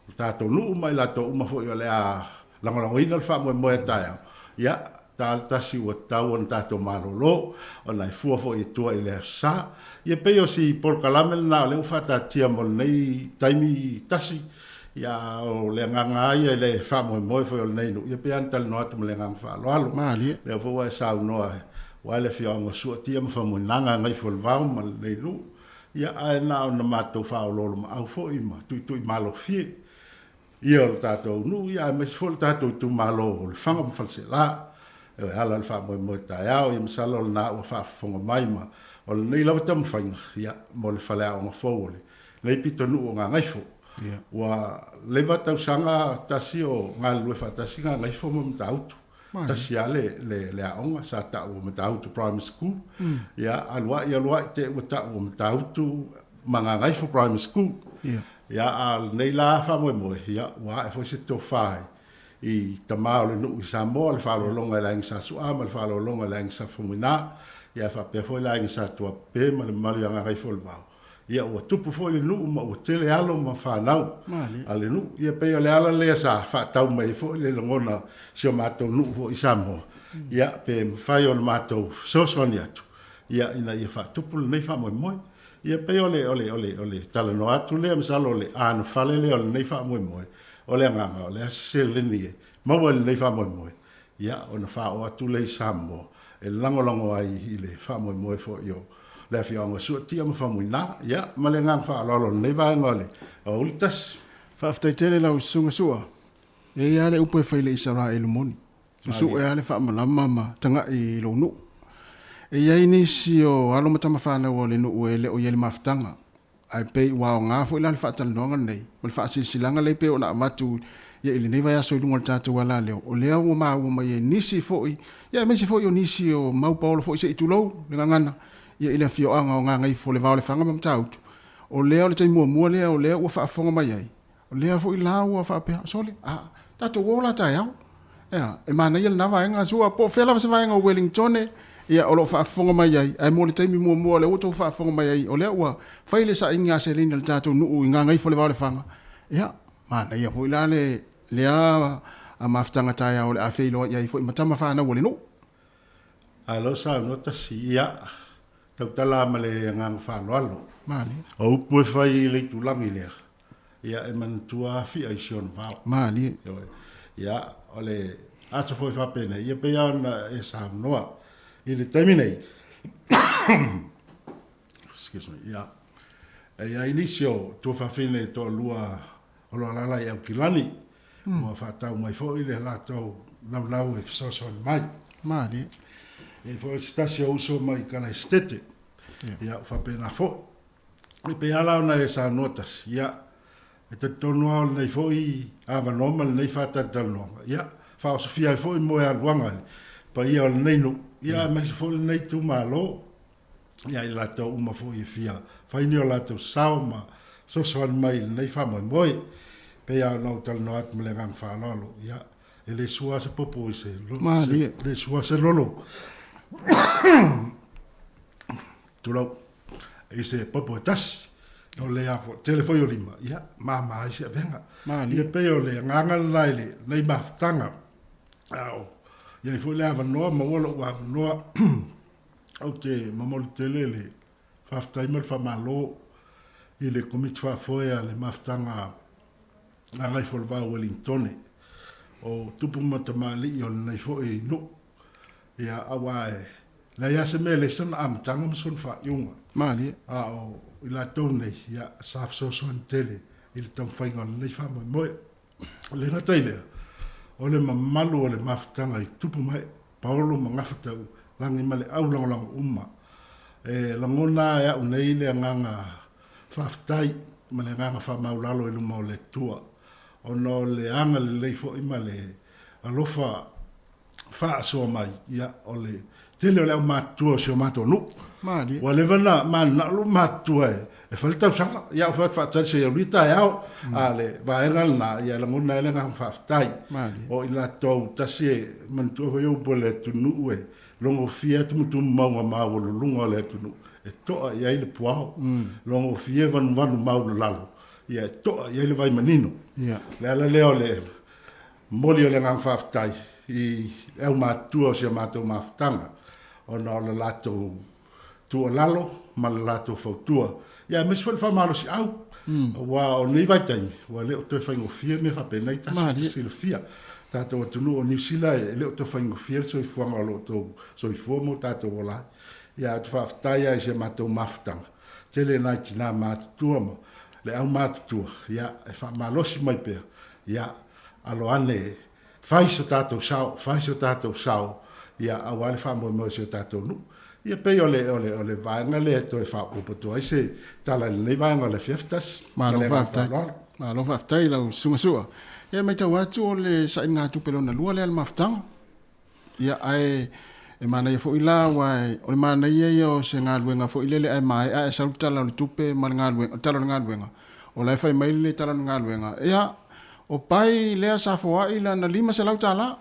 P: le tatou nuu ma i latou uma foi o le a lagolagoina le faamoemoe a taeao, ia, ta le tasi ua tatau ona tatou malolo, ona e fua foi e tua i le Aso Sa. Ia, pei o si polokalame lena o lea ua faataatia mo lenei taimi tasi, Ia, o le agaga lava ia i le faamoemoe foi o lenei nuu, ia pei lava ona talanoa atu ma le agaga faaaloalo.
M: Malie.
P: Lea foi ua e saunoa, aua le afioaga o Suatia ma Faumuinaga, Gagaifomauga ma lenei nuu. Ia, ae na ona matou faaoloolomaau foi ma tuituimalofie ia o le tatou nuu, ia aemaise foi o le tatou itumalo o Lefaga ma Faleaseela. E ala i le faamoemoe taeao, ia masalo o lena ua faafofoga mai ma o lenei lava taumafaiga, ia, mo le faleaoga fou o lenei pitonuu o Gagaifo. Ua leva tausaga tasi o galulue faatasi Gagaifo ma Matautu. Tasi lava le, le, le aoga sa tau o Matautu Primary School. Ia, alu ai, alu ai, te i ua tau o Matautu ma Gagaifo Primary School. Ia, a o lenei la faamoemoe, ia, ua ae foi se tofa i tama o le nuu i Samoa, le faaaloaloga i le Aiga Sa Su'a ma le faaaloaloga i le Aiga Sa Faumuina, ia, faapea foi le Aiga Sa Tuape ma le mamalu ia Gagaifo o le Vao. Ia ua tupu foi le nuu ma ua tele alo ma fanau a le nuu. Ia pei o le ala lea sa faatau mai ai foi le lagona o si o matou nuu foi i Samoa, ia pe mafai ona matou fesoasoani atu, ia ina ia faatupu lenei faamoemoe. Ia pei o le, o le, o le, o le talanoa atu lea, masalo o le anofale lea o lenei faamoemoe, o le agaga o le a se seleni e maua i lenei faamoemoe, Ia, ona faaoo atu lea i Samoa e lagolago ai i le faamoemoe foi o le afioaga o Suatia ma Faumuina. Ia, ma le agaga faaaloalo o lenei vaega o le aoauli tasi.
M: Faafetai tele lau Susuga Sua. E i ai lava le upu e fai i le Isaraelu moni, susue lava le faamalama ma tagai i lou nuu. E i ai nisi o alo ma tamafanau o le nuu e le o i ai le mafutaga Ae pei ua aoga foi la le faatalanoaga lenei ma le faasilasilaga lea pei ona avatu ia i lenei vaiaso i luga o le tatou alaleo, o lea ua maua mai ai nisi foi, ia aemaise foi o nisi o mau paolo foi se i tulou le gagana ia i le afioaga o Gagaifo, le Va o Lefaga ma Matautu. O lea o le taimi muamua lea o lea ua faafofoga mai ai, o lea foi la ua faapea, sole, a, tatou o la taeao. Ea, e manaia lena vaega, sua, po o fea lava se vaega o Wellingtone, ia, o lo o faafofoga mai ai, ae mo le taimi muamua o lea ua outou faafofoga mai ai, o lea ua fai le sainiga a seleni a le tatou nuu i Gagaifo-le-Vaolefaga, ia, manaia foi la le, lea mafutaga taeao o le a feiloai ai foi ma tama fanau a le nuu.
P: A o lea ua saunoa tasi, ia, tautala lava ma le agaga faaaloalo.
M: Malie.
P: O upu e fai i le itulagi lea, Ia, e manatua afia i si ona vao.
M: Malie.
P: Ioe. Ia, o le aso foi faapenei, ia pei lava ona e saunoa i le taimi nei, excuse me, ia, e i ai nisi o tuafafine e toalua o lo o alaala i Aukilani, ua faatau mai foi le latou naunau e fesoasoani mai.
M: Malie.
P: E i ai foi se tasi o uso mai Kalaesetete, ia, ua faapena foi. E pei lava la ona e saunoa tasi, ia, e talitonu lava o lenei foi avanoa ma lenei faatalatalanoaga, ia, faaosofia ai foi moealuaga i le paia o lenei nuu, ia, aemaise foi lenei itumalo, ia, i latou uma foi e fia fai ni o latou sao ma fesoasoani mai i lenei faamoemoe. E pei lava ona ou talanoa atu ma le agaga faaaloalo, ia, e le sua se popo i se,
M: Malie.
P: le sua se lolo. Tulou. I se popo e tasi. O le a foi, tele foi o lima, ia, māmā ai se avega. Ia pei o le agaga lena i lenei mafutaga, a o i ai foi le avanoa, maua lou avanoa, ou te momoli tele le faafetai ma le faamalo i le Komiti Faafoe a le Mafutaga Gagaifomauga Uelintone, o tupu ma tamalii o lenei foi nuu. Ia, aua e leai lava se mea e leai sona amataga ma sona faaiuga.
M: Malie.
P: A o i latou nei, ia, sa fesoasoani tele i le taumafaiga o lenei faamoemoe. E le gata i lea, o le mamalu o le mafutaga i tupu ma ee, paolo ma gafatau, lagi ma le au lagolago uma. E lagona lava e au nei le agaga faafetai ma le agaga faamaulalo i luma o le Atua, ona o le agalelei foi ma le alofa faasoa mai, ia, o le tele o le aumatutua o si o matou nuu.
M: Malie.
P: Ua leva ona mananao lou matutua e fai le tausaga. Ia, ou fai atu faatali se i aulia taeao. A le vaega lena, ia, e lagona ai le agaga faafetai.
M: Malie.
P: O i latou tasi e manatua foi upu a le atunuu e logofie lava tumutumu mauga maualuluga o le atunuu e to'a i ai le puao. Logofie vanuvanu maulalalo, ia, e to'a i ai le vai manino. O le ala lea o le Momoli o le agaga faafetai i le aumatutua o si a matou mafutaga ona o le latou tuualalo ma le latou fautua, ia aemaise foi le faamalosiau, aua o lenei vaitaimi ua le o toe faigofie mea faapenei tasi te silafia. Tatou atunuu o Niu Sila e le o toe faigofie le soifuaga o lo o outou soifua ma o tatou ola ai. Ia ou te faafetai lava i si a matou mafutaga, tele nai tina matutua ma le aumatutua, ia e faamalosi mai pea, ia alo ane, fai so tatou sao, fai so tatou sao, ia, aua le faamoemoe o si o tatou nuu. Ia, pei o le, o le, o le vaega lea e toe faaopoopo atu ai se tala i lenei vaega o le afiafi tasi. Ma
M: Malo
P: le agaga
M: faafetai.
P: faaaloalo.
M: Malo faafetai i lau Susuga Su'a. Ia, e matau atu o le sailigatupe lona lua lea a le mafutaga. Ia, ae e manaia foi la, aua o le manaia ia o se galuega foi lele ae maea ae sau le Tala o le Tupe ma le galuega, Tala o le Galuega, o la e fai mai le Tala o le Galuega, ia, o pai lea sa foai lana $500.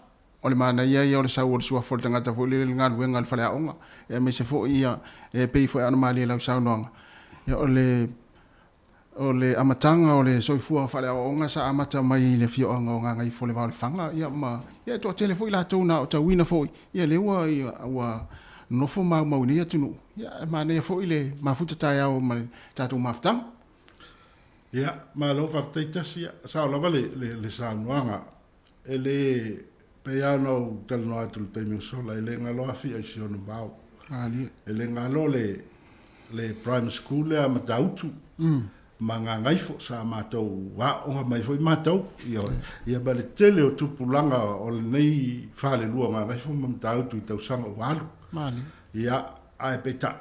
M: O le manaia ia o le sau o le suafa o le tagata foi lele i le galuega a le faleaoga, aemaise foi ia, e pei foi ona malie i lau saunoaga, ia, o le O le amataga o le soifua faaleaoaoga sa amata mai i le afioaga o Gagaifo-le-Vaolefaga, ia ma, ia e toatele foi latou na aotauina foi, ia lea ua, ia, ua nonofo maumau i nei atunuu, ia e manaia foi le mafuta taeao ma le tatou mafutaga.
P: Ia, malo faafetai tasi, ia, sao lava le, le, le saunoaga. E le, pei lava ona ou talanoa atu i le taimi ua sola, e le galo afi i si ona vao.
M: Malie.
P: E le galo le, le primary school lea a Matautu ma Gagaifo sa matou aooga mai foi matou. Ioe. Ia ma le tele o tupulaga o lenei falelua o Gagaifo ma Matautu i tausaga ua alu.
M: Malie.
P: Ia, ae peitai,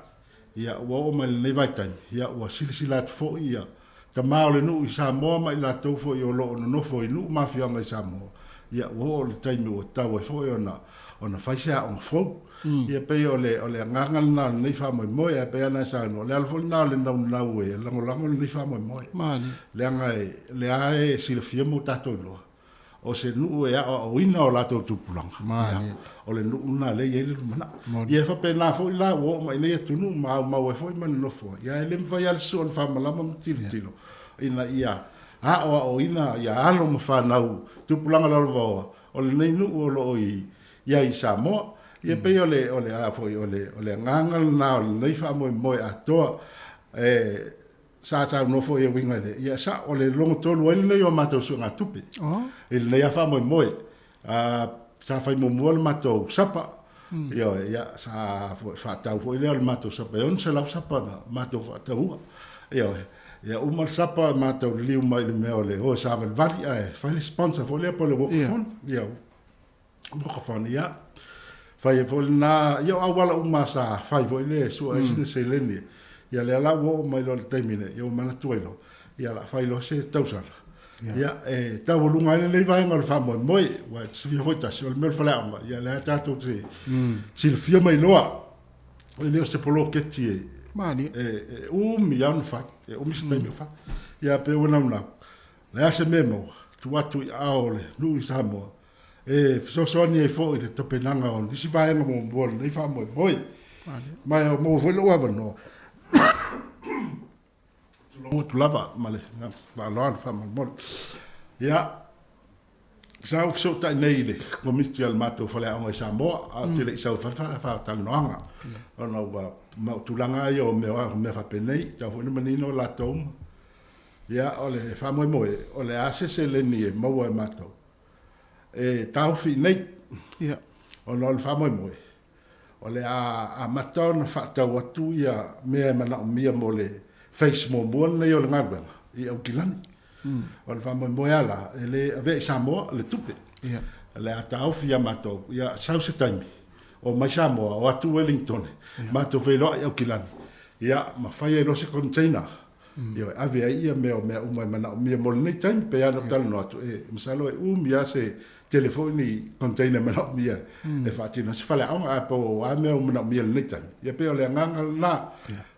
P: Ia, ua oo mai lenei vaitaimi, ia, ua silasila atu foi ia tama o le nuu i Samoa ma i latou foi o lo o nonofo i nuu ma afioaga i Samoa, ia, ua oo le taimi ua tatau ai foi ona, ona fai se aoga fou. Ia, pei o le, o le agaga lena o lenei faamoemoe, ae pei lava ona e saunoa, o le ala foi lena o le naunau e lagolago lenei faamoemoe. Leaga e, lea e silafia ma ua tatou iloa, O se nuu e aoaoina o latou tupulaga, ia, o le nuu lena lea e i ai le lumanai. Ia e faapena foi la ua oo mai i nei atunuu ma aumau ai foi ma nonofo ai. Ia e le mafai lava le sua o le faamalama ma tilotilo ina ia aoaoina ia alo ma fanau tupulaga lalovaoa o lenei nuu o lo o i ai i Samoa. Ia pei o le, o le a foi, o le, o le agaga lena o lenei faamoemoe atoa e Sa saunoa foi e uiga i le, ia sa, o le logo tolu ai lenei o a matou suegatupe.
M: Oh.
P: I lenei a faamoemoe. Sa fai muamua le matou sapa. Ioe, ia, sa foi, faatau foi lea o le matou sapa, e 600 sapa na matou faataua. Ioe, ia uma le sapa, matou liliu mai i le mea o le o e savalivali, ae fai le sponsor foi lea po o le walkathon. Yeah. Ia, walkathon, ia. Fai ai foi lena, ia o auala uma sa fai foi lea e sua ai sina seleni. Ia lea la ua oo mai loa i le taimi nei, ia ua manatu ai loa, ia o le a fai loa se tausala. Ia, e taualuga ai lenei vaega o le faamoemoe, aua e te silafia foi tasi, o le mea o le faleaoga, ia lea tatou te silafia ma iloa, e le o se poloketi e, e umi lava ona fai, e umi se taimi o fai. Ia pei ua naunau, o le a se mea e maua, tuu atu i aao o le nuu i Samoa, e fesoasoani ai foi i le tapenaga o nisi vaega muamua o lenei faamoemoe. Ma e maua foi lou avanoa. Tulou atu lava ma le faaaloalo faamolemole. Ia, sa ou fesootai nei i le Komiti a le matou faleaoga i Samoa, ae ou te le i sau e fai le faatalanoaga, ona ua, ma o tulaga lava ia o mea faapenei, e tatau foi ona manino latou ma. Ia, o le faamoemoe, o le a se seleni e maua e matou e taofi i inei, ona o le faamoemoe, O le a amata ona faatau atu ia mea e manaomia mo le phase muamua lenei o le galuega i Aukilani. O le faamoemoe lava la, e le avea i Samoa le tupe. O le a taofi ia matou, ia sau se taimi, omai Samoa, o atu Wellingtone, matou feiloai i Aukilani, ia ma fai ai loa se container Ioe, ave ai ia mea o mea uma e manaomia mo lenei taimi, pei lava ona ou talanoa atu, e masalo e umi lava se tele foi ni container e manaomia e faatino ai se faleaoga, ae po o a mea ua manaomia i lenei taimi, ia pei o le agaga lena.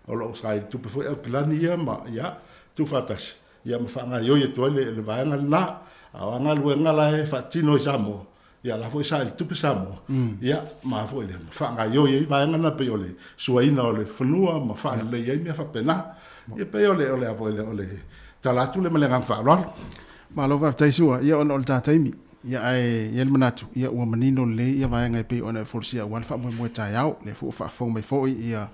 P: O lo o saili tupe foi Aukilani ia ma, ia, tuufaatasi, ia ma faagaoioi atu ai le vaega lena. A o a galuega la e faatino i Samoa, Ia la foi saili tupe Samoa, ia ma foi lea, ma faagaoioi ai vaega na pei o le suaina o le fanua ma faalelei ai mea faapena. Ia pei o le o le a foi lea o le tala atu lea ma le agaga faaaloalo.
M: Malo faafetai Sua, ia ona o le ta taimi, ia ae i ai le manatu, ia ua manino lelei ia vaega e pei ona e folasia aua le faamoemoe taeao, lea foi ua faafofoga mai foi ia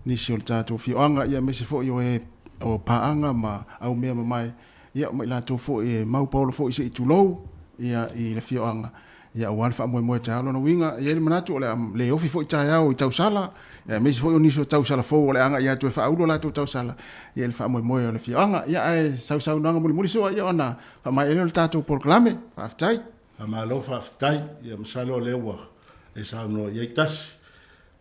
M: nisi o le tatou afioaga, ia aemaise foi o e o paaga ma au mea mamae Ia, ma i latou foi e mau paolo foi se i tulou ia i le afioaga, ia aua le faamoemoe taeao. Lona uiga, e i ai le manatu o le a le ofi foi taeao i tausala, ia aemaise foi o nisi o tausala fou o le a agai atu e faaulu a latou tausala ia i le faamoemoe o le afioaga. Ia ae sau saunoaga mulimuli Su'a ia ona faamaea lea o le tatou polokalame. Faafetai.
P: Faamalo faafetai, ia masalo o lea ua e saunoa i ai tasi,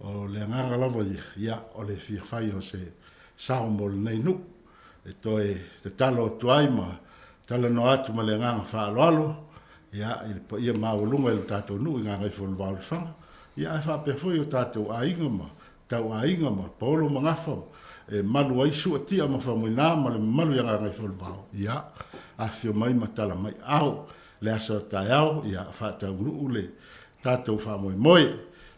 P: o le agaga lava ia, ia o le fia fai o se sao mo lenei nuu. e toe tatalo atu ai ma talanoa atu ma le agaga faaaloalo ia, i le paia maualuga i lo tatou nuu i Gagaifomauga Lefaga, ia, ae faapea foi o tatou aiga ma tauaiga ma paolo ma gafa e malu ai Sua Tia ma Faumuina ma le mamalu ia Gagaifomauga, ia, afifio mai ma tala mai ao le aso a taeao, ia, faataunuu le tatou faamoemoe.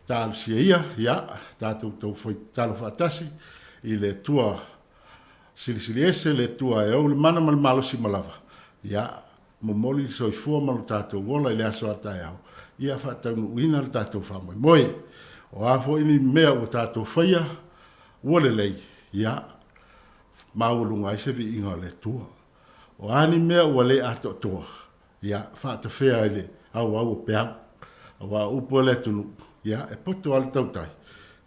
P: Talosia ia, ia, tatou taufai tatalo faatasi i le Atua Silisili ese le Atua e ou le mana ma le malosi ma lava, ia, momoli le soifua ma lo tatou ola i le aso a taeao, ia faataunuuina le tatou faamoemoe. O a foi ni mea ua tatou faia, ua lelei, ia, maualuga ai se viiga o le Atua. O a ni mea ua le atoatoa, ia, faatafea i le auau o peau. Aua o upu a le atunuu, ia, e poto lava le tautai,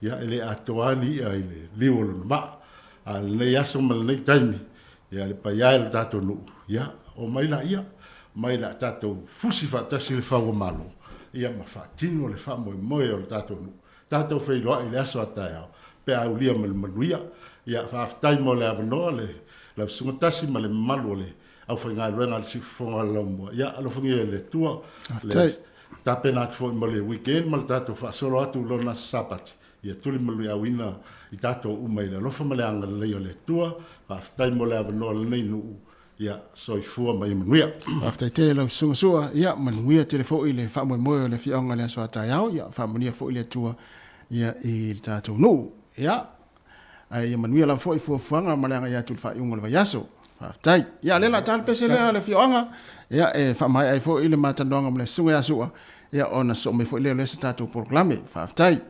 P: ia, e le atoa lava ni i'a i le liu o lona vaa. A o lenei aso ma lenei taimi, ia, le paia e o le tatou nuu, ia, omai laia, omai o le a tatou fusi faatasi le fau o Malo, ia, ma faatino le faamoemoe o le tatou nuu. Tatou feiloai i le aso a taeao, pe a aulia ma le manuia. Ia, faafetai mo le avanoa le lau Susuga Tasi ma le mamalu o le aufaigaluega a le Siufofoga o le Laumua. Ia, alofagia e le Atua le tapena atu foi mo le weekend ma le tatou faasolo atu i lona aso Sapati. Ia tulimaluiauina i tatou uma i le alofa ma le agalelei o le Atua. Faafetai mo le avanoa o lenei nuu. Ia, soifua ma ia manuia.
M: Faafetai tele lau Susuga Sua. Ia, manuia tele foi le faamoemoe o le afioaga i le aso a taeao. Ia, faamanuia foi le Atua ia i le tatou nuu. Ia, Ae ia manuia lava foi fuafuaga ma le agai atu i le faaiuga o le vaiaso. Faafetai. Ia, lea la ta le pese lea a le afioaga. Ia, e faamaea ai foi le ma talanoaga ma le Susuga ia Sua, ia, ona sosoo mai foi lea o le isi tatou polokalame. Faafetai.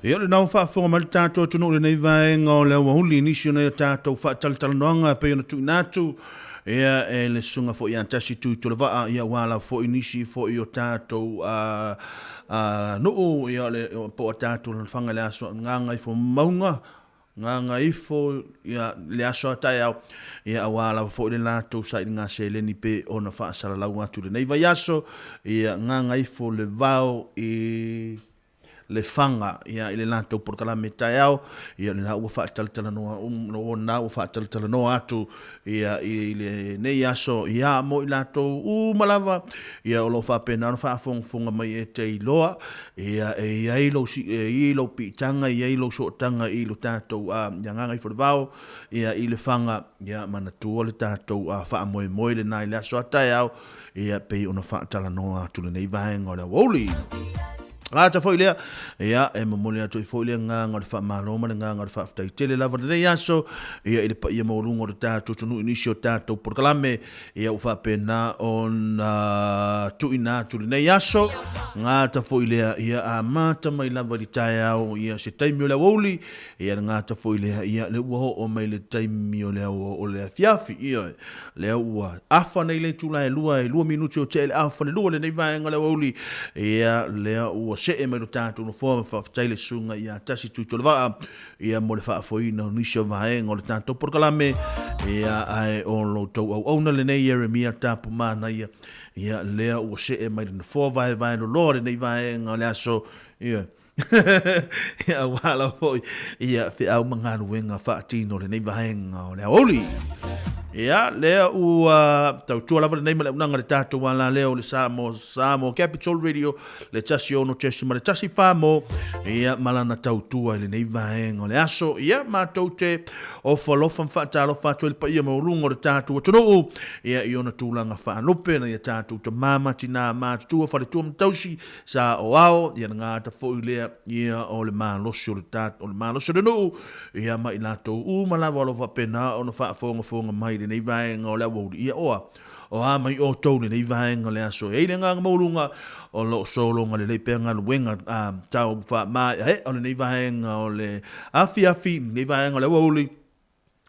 P: Ia, o lena ua faafofoga mai le tatou atunuu i lenei vaega o le aoauli i nisi o nai a tatou faatalatalanoaga e pei ona tuuina atu ia, e le susuga foi ia Tasi Tuitolevaa, ia, aua lava foi nisi foi o tatou a, a, nuu, ia, o le, po o tatou alaalafaga i le aso Gagaifomauga, Gagaifo, ia, le aso a taeao, ia, aua lava foi le latou sailiga seleni pei ona faasalalau atu i lenei vaiaso, ia, Gagaifo le vao i Lefaga, ia, i le latou polokalame taeao, ia, lena ua faatalatalanoa um, lena ua faatalatalanoa atu, ia, i lenei aso, ia, mo i latou uma lava, ia, o lo o faapena ona faafogafoga mai e te iloa, ia, e i ai lou, e i ai lou piitaga, e i ai lou sootaga i lo tatou, a, ia Gagaifomauga, ia, i Lefaga, ia, manatua le tatou, a, faamoemoe lena i le aso a taeao, ia pei ona faatalanoa atu lenei vaega o le aoauli. Ata foi lea, ia, e momoli atu ai foi le agaga o le faamalo ma le agaga o le faafetai tele lava lenei aso, ia, i le paia maualuga o le tatou atunuu i nisi o tatou polokalame, ia, ua faapena ona tuuina atu lenei aso. Gata foi lea, ia, amata mai lava i le taeao, ia, se taimi o le aoauli, ia, le gata foi lea, ia, lea ua oo mai le taimi o le, o le afiafi, ia, Lea ua afa nei le itula e 2 e 2 minuti o tea i le afa le 2 lenei vaega o le aoauli. Ia, lea ua see mai lo tatou nofoa ma faafetai le susuga ia Tasi Tuitolevaa ia mo le faafoeina o nisi o vaega o le tatou polokalame. Ia, ae o lo outou auauna lenei Ieremia Tapu Manaia. Ia, lea ua see mai le nofoa vaevae loloa lenei vaega o le aso. Ia. Aua lava foi ia feau ma galuega faatino lenei vaega o le aoauli. Ia, lea ua tautua lava lenei ma le auaunaga i le tatou alaleo o le Samoa, Samoa Capital Radio, le 16.1 Famo, ia, ma lana tautua i lenei vaega o le aso. Ia, matou te ofo alofa ma faatalofa atu ai le paia maualuga o le tatou atunuu, ia, i ona tulaga faalupe, nai a tatou tama ma tina matutua, faletua ma tausi, Sa o ao, ia na gata foi lea, ia o le malosi o le ta, o le malosi o le nuu, ia ma i latou uma lava o lo o faapena ona faafogafoga mai i lenei vaega o le aoauli. Ia oa, o a mai outou i lenei vaega o le aso. E i ai le agaga maualuga o lo o sologa lelei pea galuega a tau faamaeaea o lenei vaega o le afiafi, lenei vaega o le aoauli,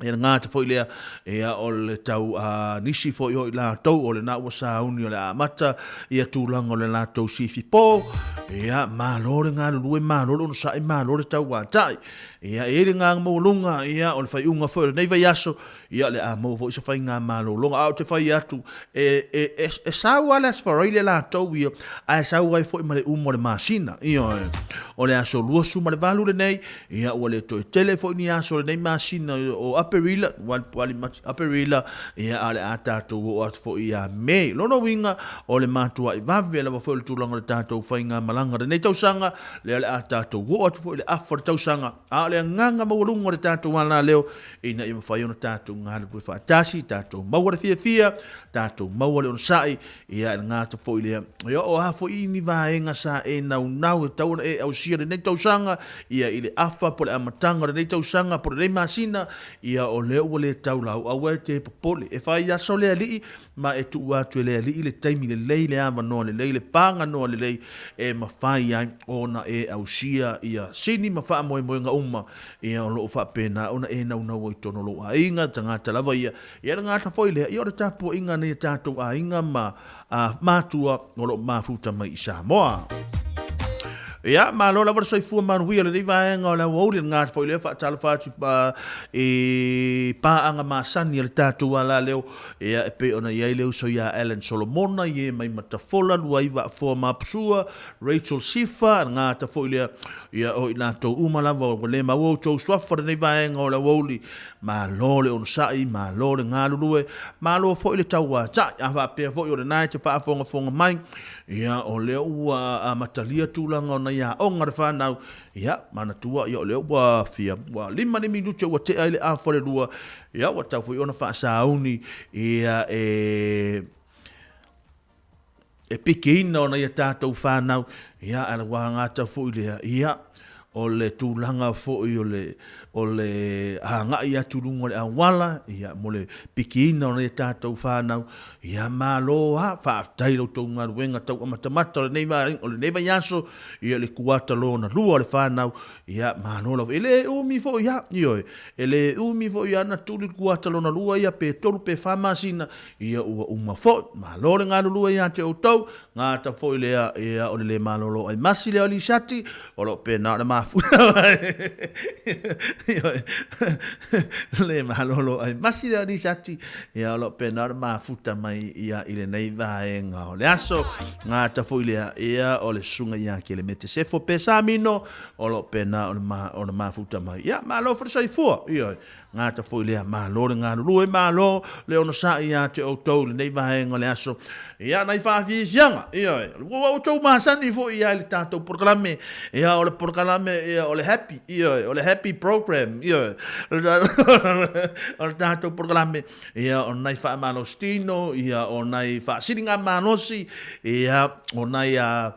P: Ia le gata foi lea, ia o le tau a nisi foi o i latou o lena ua sauni o le a amata ia tulaga o le latou sifi po, ia malo le galulue, malo le onosai, malo le tauatai. Ia e i ai le agaga maualuga, ia o le faaiuga foi o lenei vaiaso, ia o le a maua foi se faigamalologa. A ou te fai atu, e, e, e, e sau lava le Aso Faraile latou ia, ae sau ai foi ma le uma o le masina. Ioe, o le aso 28 lenei, Ia, ua le toe tele foi ni aso o lenei masina o Aperila, Aperila, ia, a o le a tatou oo atu foi ia Me. Lona uiga, o le matuai vave lava foi o le tulaga o le tatou faigamalaga o lenei tausaga, lea o le a tatou oo atu foi i le afa o le tausaga, a o le agaga maualuga o le tatou alaleo, ina ia mafai ona tatou galulue faatasi, tatou maua le fiafia, tatou maua le onosai, Ia, e gata foi lea. E oo lava foi i ni vaega sa e naunau e tatau ona e ausia i lenei tausaga, ia, i le afa po o le amataga o lenei tausaga po o lenei masina, ia, o lea ua le tau lau. Aua e te popole. E fai aso le Alii, ma e tuu atu e le Alii le taimi lelei, le avanoa lelei, le paganoa lelei e mafai ai ona e ausia ia sini ma faamoemoega uma, ia, o lo o faapena ona e naunau ai i totonu o lou aiga, tagata lava ia, Ia le gata foi lea, ia o le tapuaiga a nai a tatou aiga ma matua o lo o mafuta mai i Samoa. Ia, malo lava le soifua manuia o lenei vaega o le aoauli, le gata foi lea faatalofa atu i paaga masani a le tatou alaleo, ia e pei ona i ai le uso ia Alan Solomona, i e mai Matafola, Luaiva Afoa Mapusua, Rachel Sifa, le gata foi lea, ia o i latou uma lava ua le maua outou suafa lenei vaega o le aoauli, Malo le onosai, malo le galulue, malo foi le tauatai. A faapea foi o lena e te faafogafoga mai, ia o lea ua amatalia tulaga o nai aoga a le fanau, ia manatua ia o lea ua fia, ua 5 ni minute ua tea ai le afa o le 2, ia ua tatau foi ona faasauni ia e e pekeina o nai a tatou fanau, ia, ae ua gata foi lea, ia,
Q: o le tulaga foi o le o le agai atu i luga o le auala, ia, mo le pikiina o nai a tatou fanau, ia, malo lava, faafetai i la outou galuega tau amatamata o lenei vaega, o lenei vaiaso, ia, le kuata lona lua o le fanau, ia, malo lava. E le umi foi lava, ioe, e le umi foi lava ona tuli le kuata lona lua ia, pe tolu pe fa masina, ia, ua uma foi. Malo le galulue ia te outou, Gata foi lea, ia, o le le malolo ai masi lea o Lisati, o lo o pena o le mafuta mai. Le malolo ai masi lea o Lisati, ia, o lo o pena o le mafuta mai ia i lenei vaega o le aso. Gata foi lea, ia, o le susuga ia Kelemete Sefo Pesamino, o lo o pena o le, ma, o le mafuta mai. Ia, malo foi le soifua, ioe. Gata foi lea, malo le galulue, malo le onosai ia te outou i lenei vaega o le aso. Ia, nai faafiafiaga, ioe, ua outou masani foi ia i le tatou polokalame, ia, o le polokalame, ia, o le happy, ioe, o le happy program, ioe, o le tatou polokalame, ia, o nai faamalositino, ia, o nai faasiligamalosi, ia, o nai a,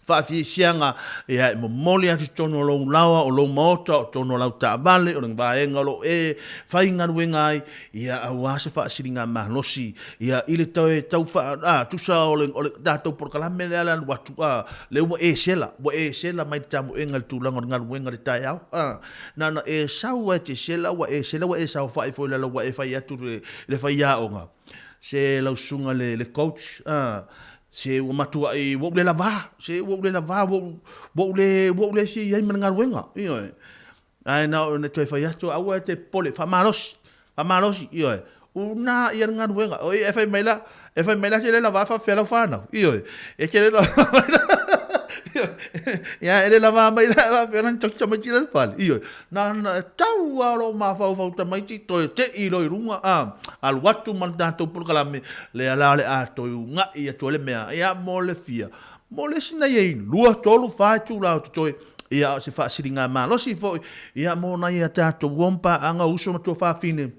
Q: faafiafiaga ia e momoli atu i totonu o lou laoa, o lou maota, o totonu o lau taavale, o le vaega o lo o e faigaluega ai, ia aua se faasiligamalosi ia i le toe tau faa, a, tusa o le, o le tatou polokalame lea le alu atu, a, lea ua e sela, ua e sela mai le tamoega i le tulaga o le galuega i le taeao, a, na ona e sau lava e te sela, ua e sela ua e saofai foi i lalo ua e fai atu le, le faiaoga, se lau susuga le, le coach, a, Se ua matuai, ua ou le lavā, se ua ou le lavā, ua ou, ua ou le, ua ou le fia i ai ma le galuega, ioe. Ae na ona toe fai atu, aua e te popole, faamalosi, faamalosi, ioe. Unā ia le galuega. Oi, e fai mai la, e fai mai la, e te le lavā faapefea lau fanau, ioe. E te le lavā mai la, ioe. Ia, e le lavā mai la, faapefea ona tau tamaiti la i le fale, ioe. Na ona e tau lava o lou mafaufau tamaiti toe tei loa i luga, a, alu atu ma le tatou polokalame, lea la o le a toe uga'i atu ai le mea, ia, mo le fia, mo le isi nai e lua, tolu, fa itula o totoe, ia, o se faasiligamalosi foi, ia, mo nai a tatou uo ma paaga, uso ma tuafafine,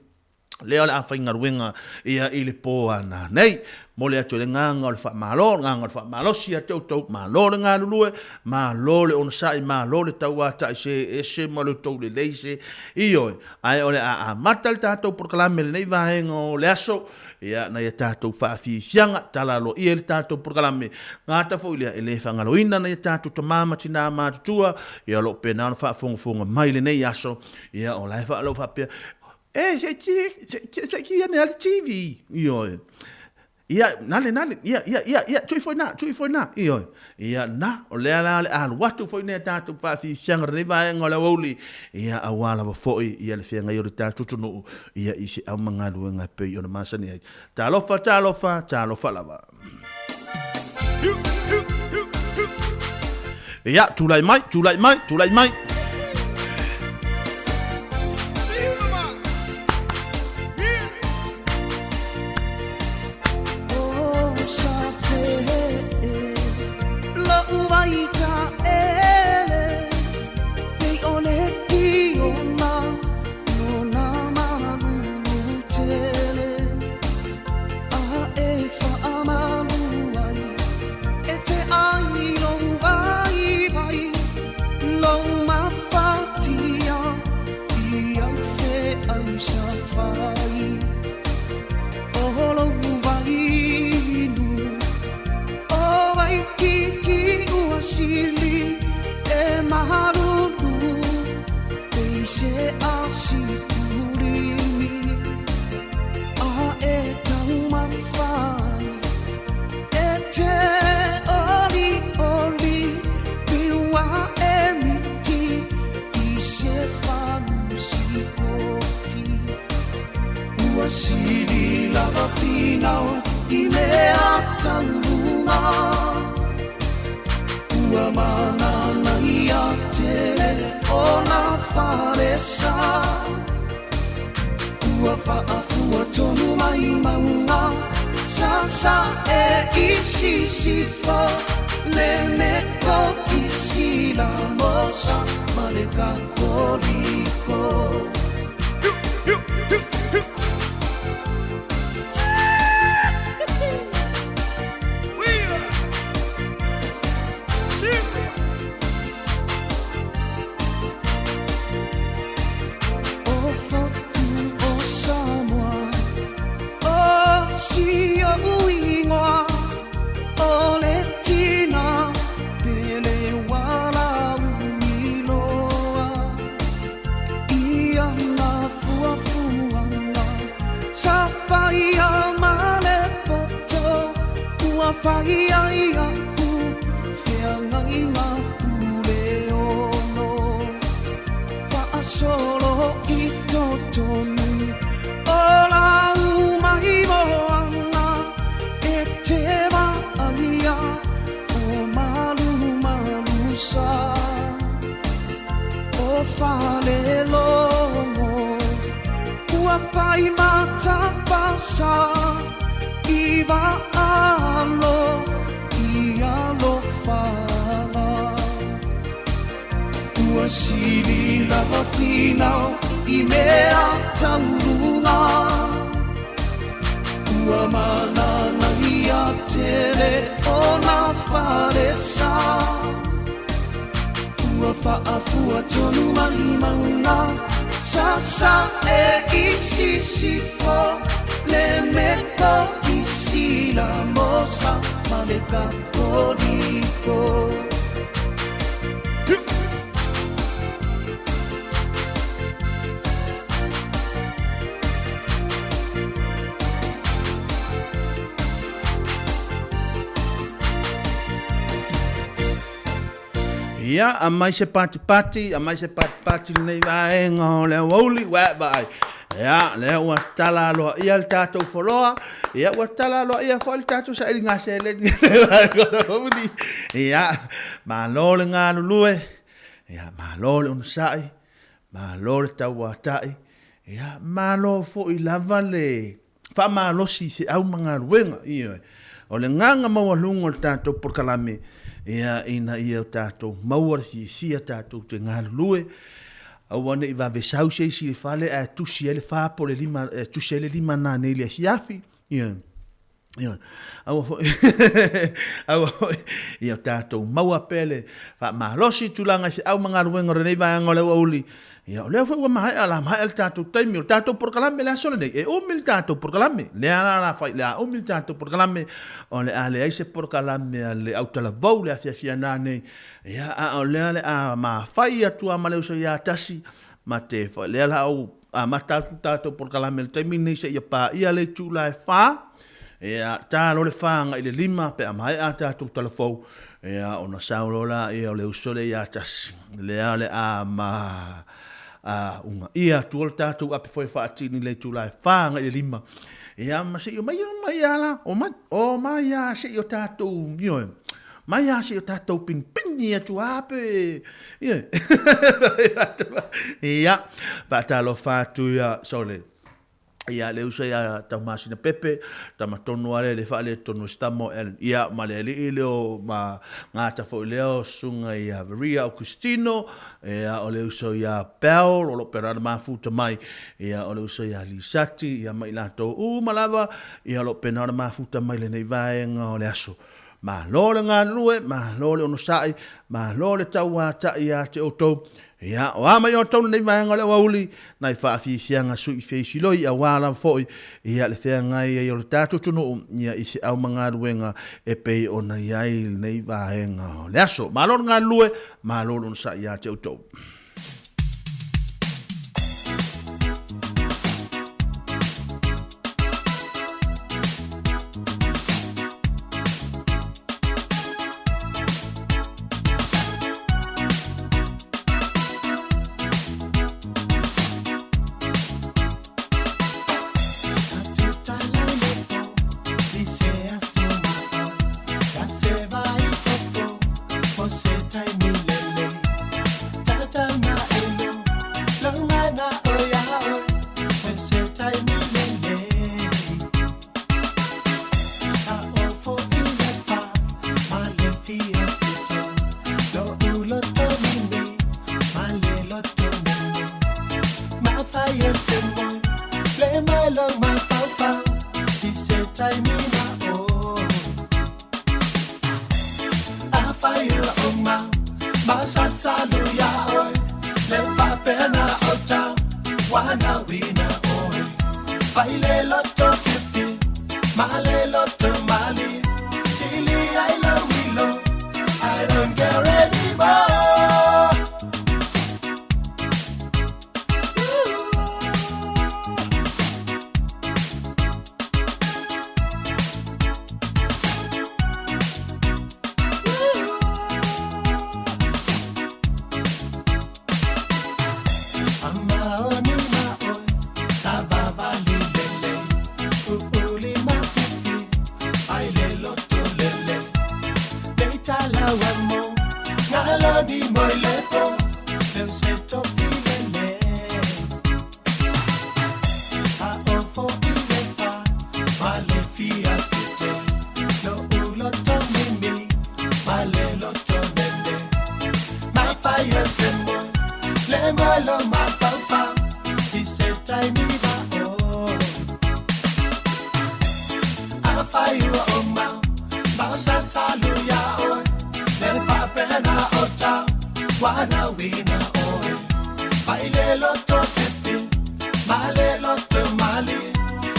Q: lea o le a faigaluega ia i le pō a nanei. Momoli atu ai le agaga o le faamalo, le agaga o le faamalosi ia te outou, malo le galulue, malo le onosai, malo le tauatai se ese ma lo outou lelei se, ioe, ae o le a amata le tatou polokalame i lenei vaega o le aso, ia, nai a tatou faafiafiaga, tala aloaia i le tatou polokalame, gata foi lea, e le faagaloina nai a tatou tama ma tina matutua, ia o lo o pena ona faafogafoga mai i lenei aso, ia o la e faalogo faapea, E, se ki, se, se ki ane ale TV, ioe. Ia, nale, nale, ia, ia, ia, ia, tui foi nā, tui foi nā, ioe. Ia, nā, o lea la le alu atu foi nei a tātou whaafifianga lenei vaega o le aoauli, ia, auā lava foi, ia le feagai o le tātou atunuu, ia, i se au magaluega e pei ona masani ai. Talofa, talofa, talofa lava. Ia, tulai mai, tulai mai, tulai mai.
K: A e faamalu ai e te ai lou waiwai, lou mafatia i au feau sa fai. O lou wainu, o Waikiki ua sili e malulu, pei se asikulimi. A e taumafa ai e te olioli piua e miti i se falusi poti. Ua sili lava finau i mea taunga. Ua mananaia tele o na falesa. Ua faafua tonu mai maunga Sasa e i sisifo Le Metokisi la mosa ma le Katoliko. fai ai a'u feagaiga Puleono Faasolo i totonu o lau maimoaga e te vaaia o malumalusa o Falelogo ua fai matapasa i vaalo i alofaga. Ua sili lava finau i mea tauluga, ua mananaia tele ona falesa. Ua faafua tonu mai mauga sasa'e i sisifo le Metokisi la mosa ma le Katoliko.
Q: Ia, aumai se patipati, aumai se patipati lenei vaega o le aoauli, ua e vaai. Ia, lea ua tala aloaia le tatou foloa, ia ua tala aloaia foi le tatou sailiga seleni i lenei vaega o le aoauli. Ia, malo le galulue, ia, malo le onosai, malo le tauatai, ia, malo foi lava le faamalosi i feau ma galuega. Ioe. O le agaga maualuga o le tatou polokalame, ia, ina ia o tatou maua le fiafia tatou te galulue, aua ne i vave sau se isi i le fale ae tusi ai le fa po o le lima, e tusi ai le lima nanei i le afiafi. Ioe. Ioe. Aua foi, aua foi, ia o tatou maua pea le faamalosi i tulaga i feau ma galuega o lenei vaega o le aoauli. Ia, o lea foi ua maea, la maea le tatou taimi o le tatou polokalame le aso lenei. E umi le tatou polokalame. Lea la la fai, le a umi le tatou polokalame, o le a leai se polokalame a le autalavou le afiafi ana nei. Ia, a o lea le a mafai atu a ma le uso ia tasi, ma te fai, lea la au amata atu tatou polokalame le taimi nei seia paia le itula e 4. Ia, ta loa le 4 agai le 5 pe a maea a tatou talafou. Ia, ona sau loa laia o le uso lea ia tasi, lea o le a ma a ugaia atu le tatou ape foi faatini le itula e 4 agai le 5. Ia, ma seia omai, omai a la, omai, omai a seia o tatou, ioe, mai a seia o tatou pinipini atu a pe, ioe. Ia, faatalofa atu ia, sole. Ia, le uso ia Taumasina Pepe, tama tonu a lea le faaletonu e se tama o Ellen. Ia, ma le alii lea o ma gata foi lea o susuga ia Veria Augustino, ia, o le uso ia Bell, o lo o pea na mafuta mai, ia, o le uso ia Lisati, ia ma i latou uma lava, ia, o lo o pea na mafuta mai lenei vaega o le aso. Malo le galulue, malo le onosai, malo le tauatai ia te outou. Ia, o a mai outou lenei vaega o le aoauli, nai faafiafiaga sui feisiloi auā lava foi, ia, le feagai ai o le tatou atunuu, ia, i se au ma galuega e pei ona i ai lenei vaega o le aso. Malo le galulue, malo le onosai ia te outou.
K: E malo mafaufau i se taimi va'o. Afai ua ou mau ma o sasalu iā oe, le faapena o tau wanawina oe. Fai le loto fifi ma le loto mali,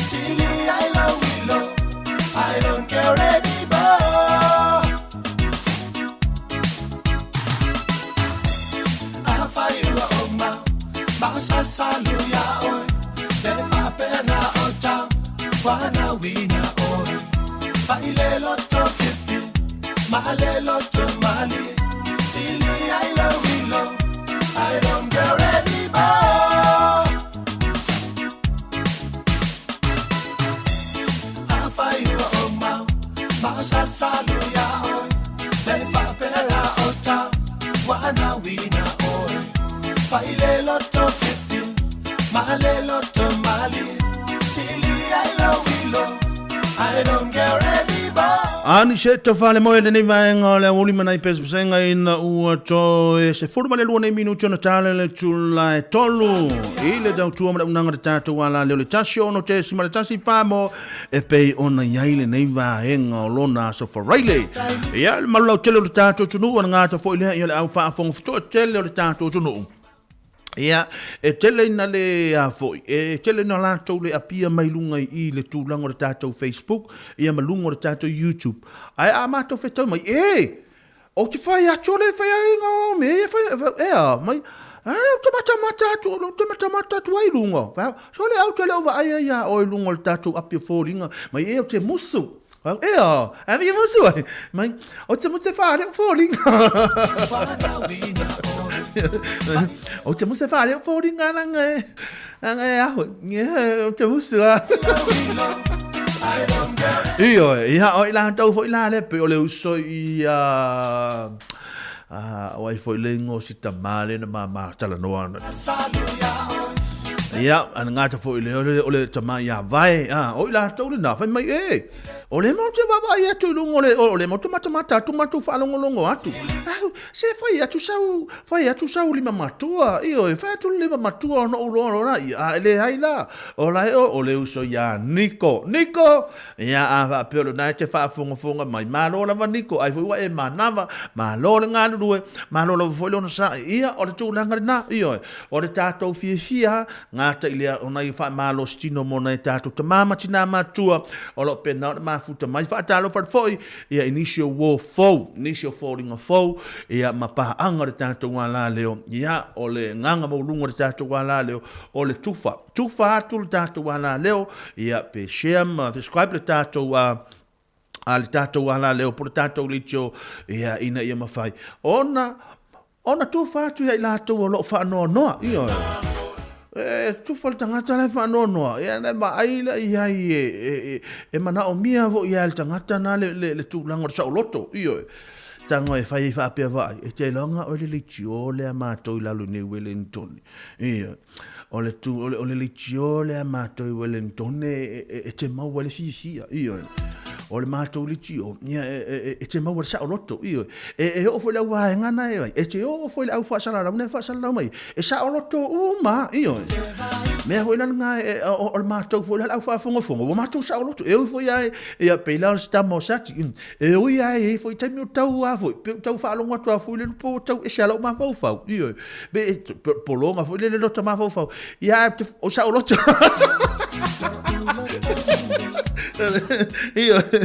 K: tili ai lau ilo, I don't care anymore. Afai ua ou mau ma o sasalu iā oe, le faapena o tau wanawina oe. Fai le loto fifi ma le loto mali, tili ai lau ilo, I don't care anymore. Afai ua ou mau ma o sasalu iā oe, le faapena o tau wanawina oe. Fai le loto fifi ma le loto mali, tili ai lau ilo, I don't care anymore.
Q: Ani se tofa le moe lenei vaega o le aoauli ma nai pesepesega ina ua toe 12 nei minuti ona tala le itula e tolu i le tautua ma le auaunaga le tatou ala lea o le 1 6.1 mo e pei ona i ai lenei vaega o lona aso Faraile. Ia, le malu lautele o le tatou atunuu, ona gata foi lea ia le au faafogafotoa tele o le tatou atunuu. Ia, e tele ina le a foi, e tele ina latou le apia mai luga i i le tulaga o le tatou Facebook, ia ma luga o le tatou YouTube. Ae a matou fetau mai, e! Ou te fai atu o le fai ai ngā o mea ia fai, e a, mai, a, ou te matamata atu, ou te matamata atu ai luga. Fai, so le au te le o vaai ai iā oe luga o le tatou api o foliga, mai e ou te musu. Fai, e a, a fia musu ai, mai, ou te musu e whare o foliga. Ou te musu e whare o foliga langa e, langa e aho, ou te musu a. Ioe, ia o i latou foi la le pei o le uso i a o ai foi le ingoa o si tamā lea na mama talanoa ana. Ia, ana gata foi le o le tamā ia Vae, a o i latou lena, fai mai e, o le matou te vaavaai atu i luga o le, o le matou matamata atu matou faalogologo atu. Se fai atu sau, fai atu sau lima matua, ioe, fai atu le lima matua ona ou loa loa ia, a e leai la, o la e o, o le uso iā Niko. Niko! Ia, a faapea o lena e te faafogafoga mai, malo lava Niko, ai foi ua e manava, malo le galulue, malo lava foi le onosai. Ia, o le tulaga lena, ioe, o le tatou fiafia, gata i lea o nai faamalosi tino mo nai tatou tama ma tinā matua, o lo o pena ona mafuta mai, faatalofa atu foi, ia i nisi o uo fou, nisi o foliga fou, ia ma paaga o le tatou alaleo, ia o le agaga maualuga o le tatou alaleo, o le tufa, tufa atu le tatou alaleo, ia pe share ma subscribe le tatou a a le tatou alaleo po le tatou leitio, ia ina ia mafai ona Ona tufa atu ia i latou o lo o faanoanoa, ioe. E tufa le tagata la e faanoanoa, ia ona e vaai lea i ai e, e, e, e manaomia foi e le tagata na le, le, le tulaga o le saoloto, ioe. Tago e fai ai faapea vaai, e te iloa oe le leitio lea matou i lalo i nei Wellington. Ioe. O le, tu, o le, o le leitio lea matou i Wellington e, e, e te maua le fiafia, ioe. O le matou leitio, ia, e, e, e te maua le saoloto, ioe. E, e oo foi le au vaega na e ai, e te oo foi le au faasalalau na e faasalalau mai, e saoloto uma, ioe. Mea foi la lena, e, o, o le matou foi la le au faafogafoga, ua matou saoloto, e ui foi a e, ia, pei la o le sitama o Sati, e ui a e i ai foi taimi o tau a foi, pe o tau faalogo atu a foi le lupo o tau ese a lau mafaufau, ioe. Pe, pologa foi le lota mafaufau, ia, o saoloto. Ioe.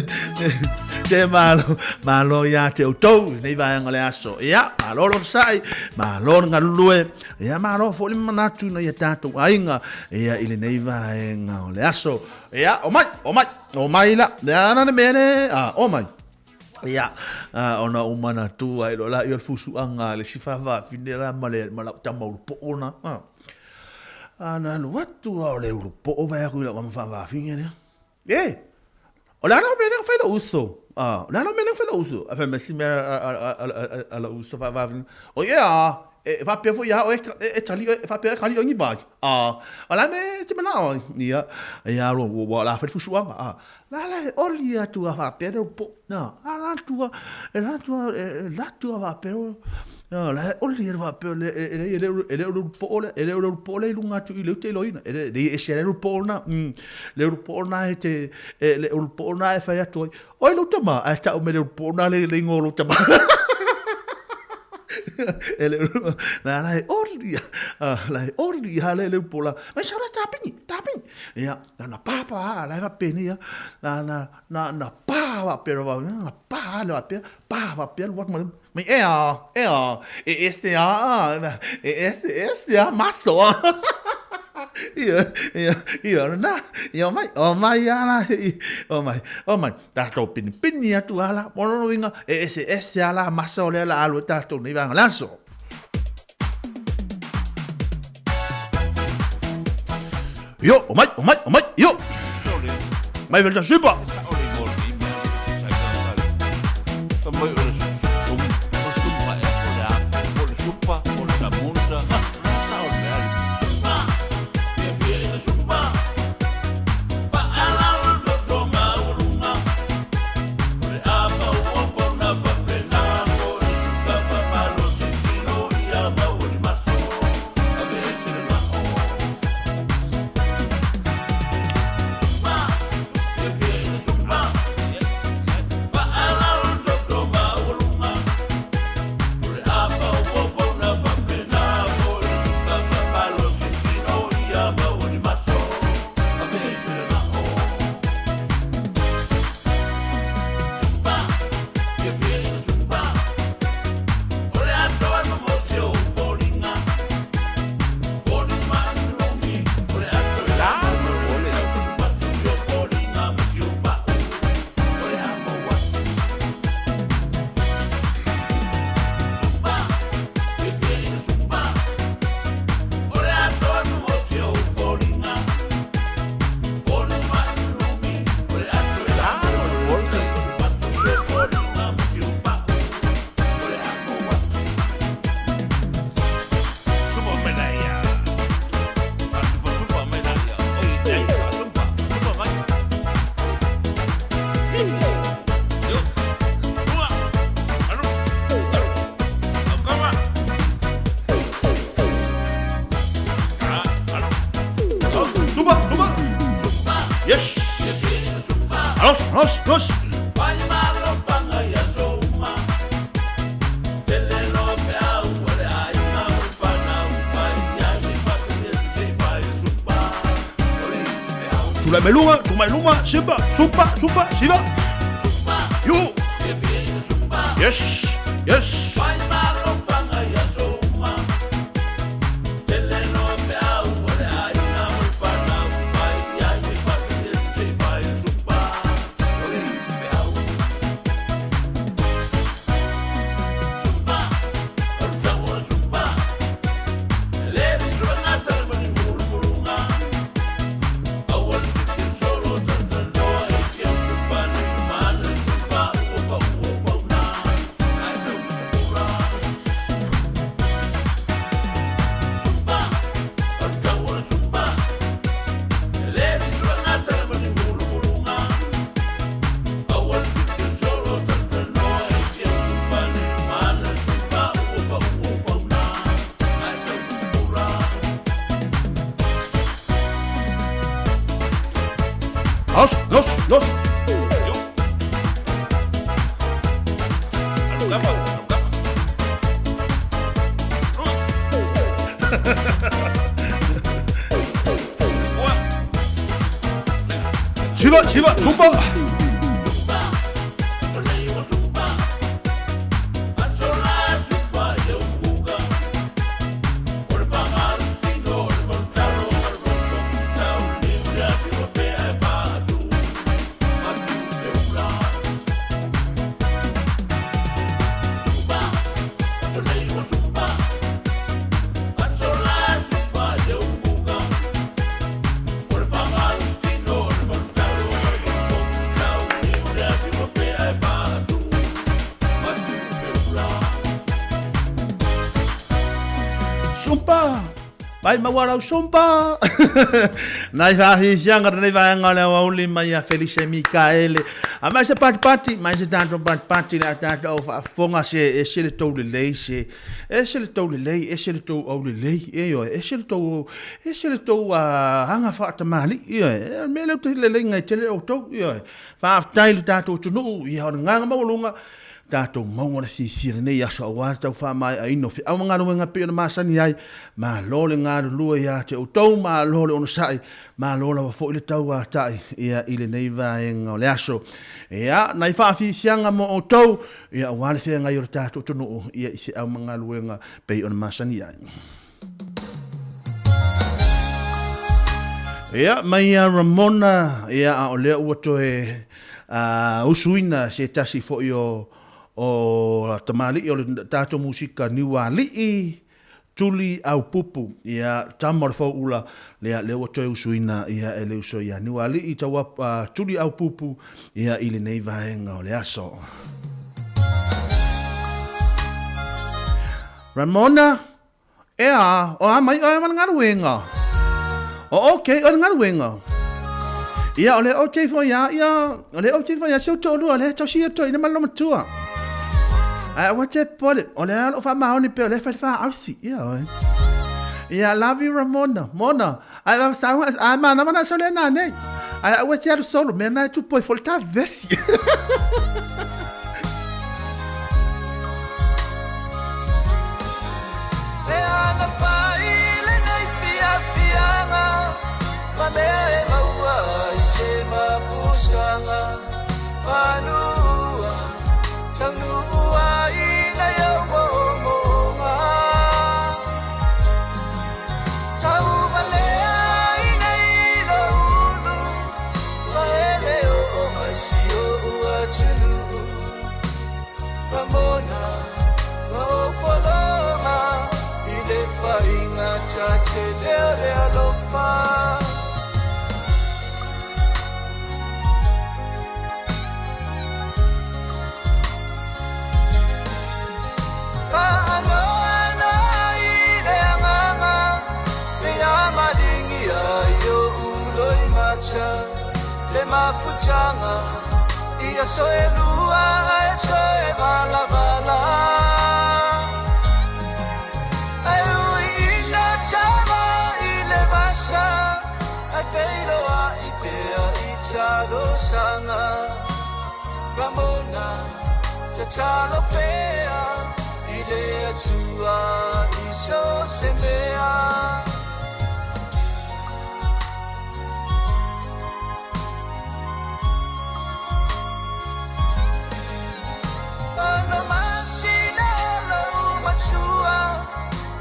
Q: Te malo, malo ia te outou i nei vaega o le aso. Ia, malo le onosai, malo le galulue, ia malo foi le manatu ina ia tatou aiga, ia i lenei vaega o le aso. Ia, omai, omai, omai la, lea ana le mea le, a, omai. Ia, ona ou manatu ai loa lea o le fusuaga a le isi faafafine la ma le ma lau tama ulupoo na. A na alu atu lava o le ulupoo vae atu i lau tama faafafine lea. E! O le a la mea lea na fai lou uso? O le a la mea lea na fai lou uso? Ae fai mai si mea a lou uso faafafine. Oi ea, e faapea foi ia oe e tali oe, e faapea e kali oe ni vai. O le a mea e te manao ai? Ia, ia ua la fai le fusuaga. La la e oli atu a faapea le po. Na, a la atu a, e la atu a, e la atu a faapea. No, la oli e faapea le e le e le e le o le ulupo'o lea, e le o le ulupo'o lea i luga atu i le uta iloina. E le le ese le ulupo'o lena. Le ulupo'o lena e te e le ulupo'o lena e fai atu ai. Oi lou tama, ae ta'u mai le ulupo'o lena le le igoa o lou tama. E le la la e oli la e oli ha le le ulupo'o la. Mai sau la tapini, tapini. Ia, na na papa la e faapeni ia. Na na na na pa faapea vau, na pa le faapea, pa faapea lu atu ma le Mai ea, ea, e ese a, e ese, ese a maso a. Ia, ia, ia, na, ia mai, o mai ala, o mai, o mai, tātou pinipini atu ala, mo lona uiga, e ese, ese ala maso lea la alu e tātou nei vaega le aso. Io, o mai, o mai, o mai, io. Mai velta supa. Yes! Alos, alos, alos! Tulai mai luga, tulai mai luma, sipa, supa, supa, siva! Yo! Yes! Yes! Los, los, los. Siva, siva, zumba. Zumba! Pai maua lau sompa. Nai faafisiaga lenei vaega o le aoauli mai ia Felise Mikaele. A mai se patipati, mai se tatou patipati le a tatou faafofoga se ese le tou lelei se ese le tou lelei, ese le tou aulelei, ioe, ese le tou ese le tou aga faatamalii, ioe. O le mea lea ou te leleiga ai tele outou, ioe. Faafetai i le tatou atunuu, ia o le agaga maualuga, tatou maua le fiafia i lenei aso aua le tau faamaeaina o feau ma galuega e pei ona masani ai. Malo le galulue ia te outou, malo le onosai, malo lava foi le tauatai ia i lenei vaega o le aso. Ia, nai faafiafiaga mo outou, ia aua le feagai o le tatou atunuu ia i feau ma galuega pei ona masani ai. Ia, mai ia Ramona, ia, a o lea ua toe usuina se tasi foi o, o tamalii o le tatou musika Niualii, Tuli Aupupu, ia, tama o le Fauula, lea, lea ua toe usuina ia e le uso ia Niualii tau, Tuli Aupupu, ia, i lenei vaega o le aso. Ramona, Ea, o a mai oe ma le galuega? O ok oe le galuega? Ia, o le ok foi a, ia, o le ok foi a si ou toalua, lea e tausi ia toeaina ma le loomatua. Ae aua te popole, o lea o lo o faamaoni pea, o lea e fai le faausi, ia oe. Ia, love you Ramona, Mona, ae vavasau, ae manava na sau lea nanei. Ae aua te alu solo, mea na e tupu ai foi le ta vesi.
K: Le ana fai lenei fiafiaga ma mea e maua ai se mapusaga manua taunuu ai nai au moomooga tauvalea i nei loulu ma ele oo mai si o'u atunuu Ramona ma opologa i le faiga tatele o le alofa. Faanoanoa i le agaga le amaligia i o'u loimata le mafutaga i aso e lua ae toe valavala. Ae ui ina tama i le vasa ae feiloai pea i talosaga. Ramona tatalo pea i le Atua i so o se mea. Ono masina lou matua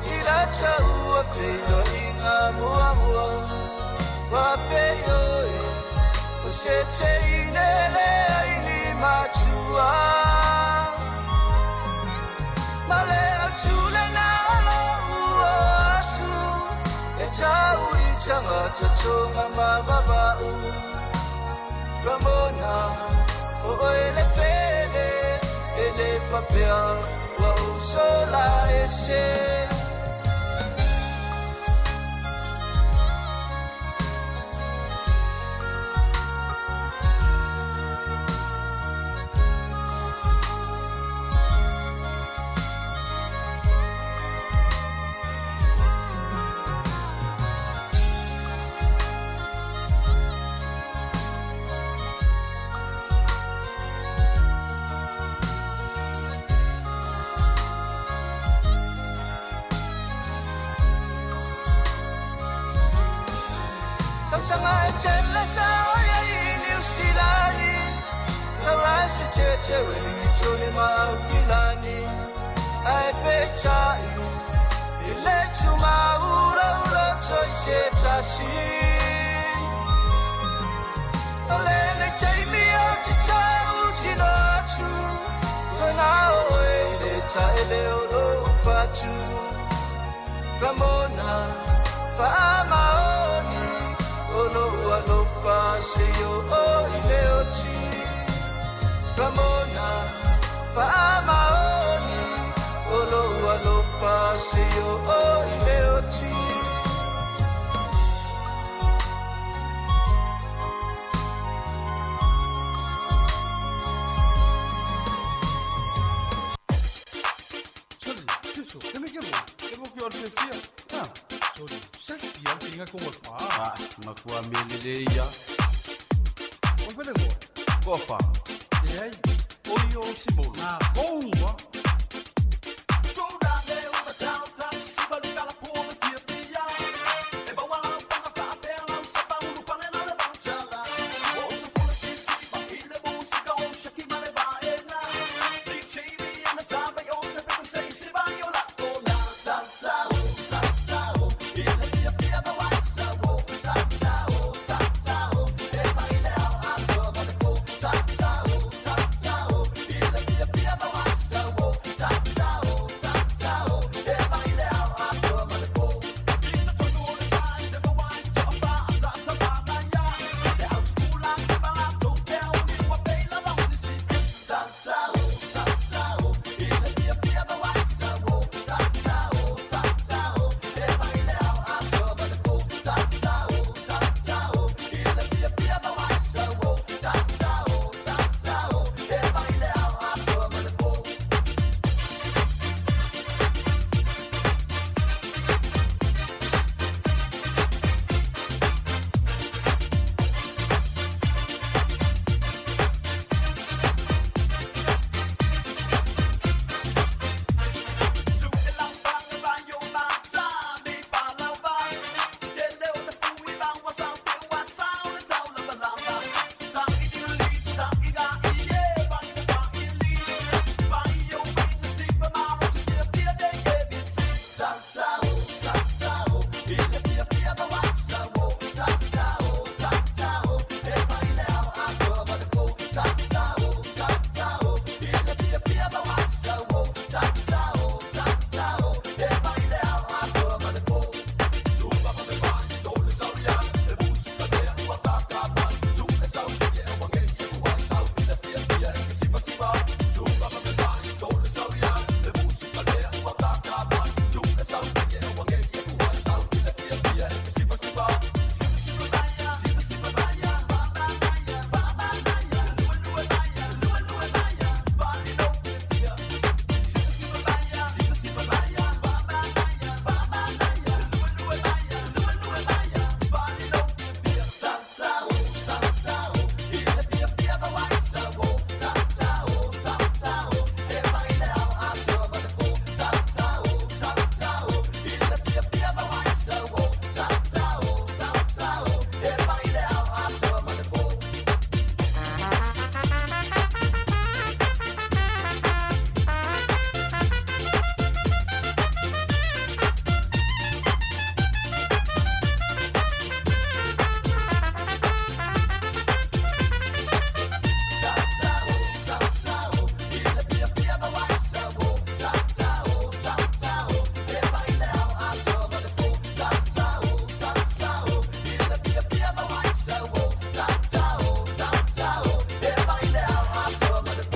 K: i la taua feiloaiga muamua. Ua feioi o se teine leai ni matua. Ma le autu lena o lou o atu e tau i tagata tonga ma vavau. Ramona, o oe le pele, e le faapea ua ou sola ese. Tausaga e tele sa oi ai i Niu Silani, Taura se tete Wellingitone ma Aukilani, Ae peitai i le tumauraura toi se tasi. O lenei taimi o te tau tino atu, Kona oe i le taele o lou fatu. Ramona faamaoni o lou alofa se i oo i le oti. Ramona faamaoni o lou alofa se i oo i le oti.
R: Soli, selfie au tinga ko pa. Ah, makua melele ia. O fele mo. Kofa. E ai, o io simolo. Na konga.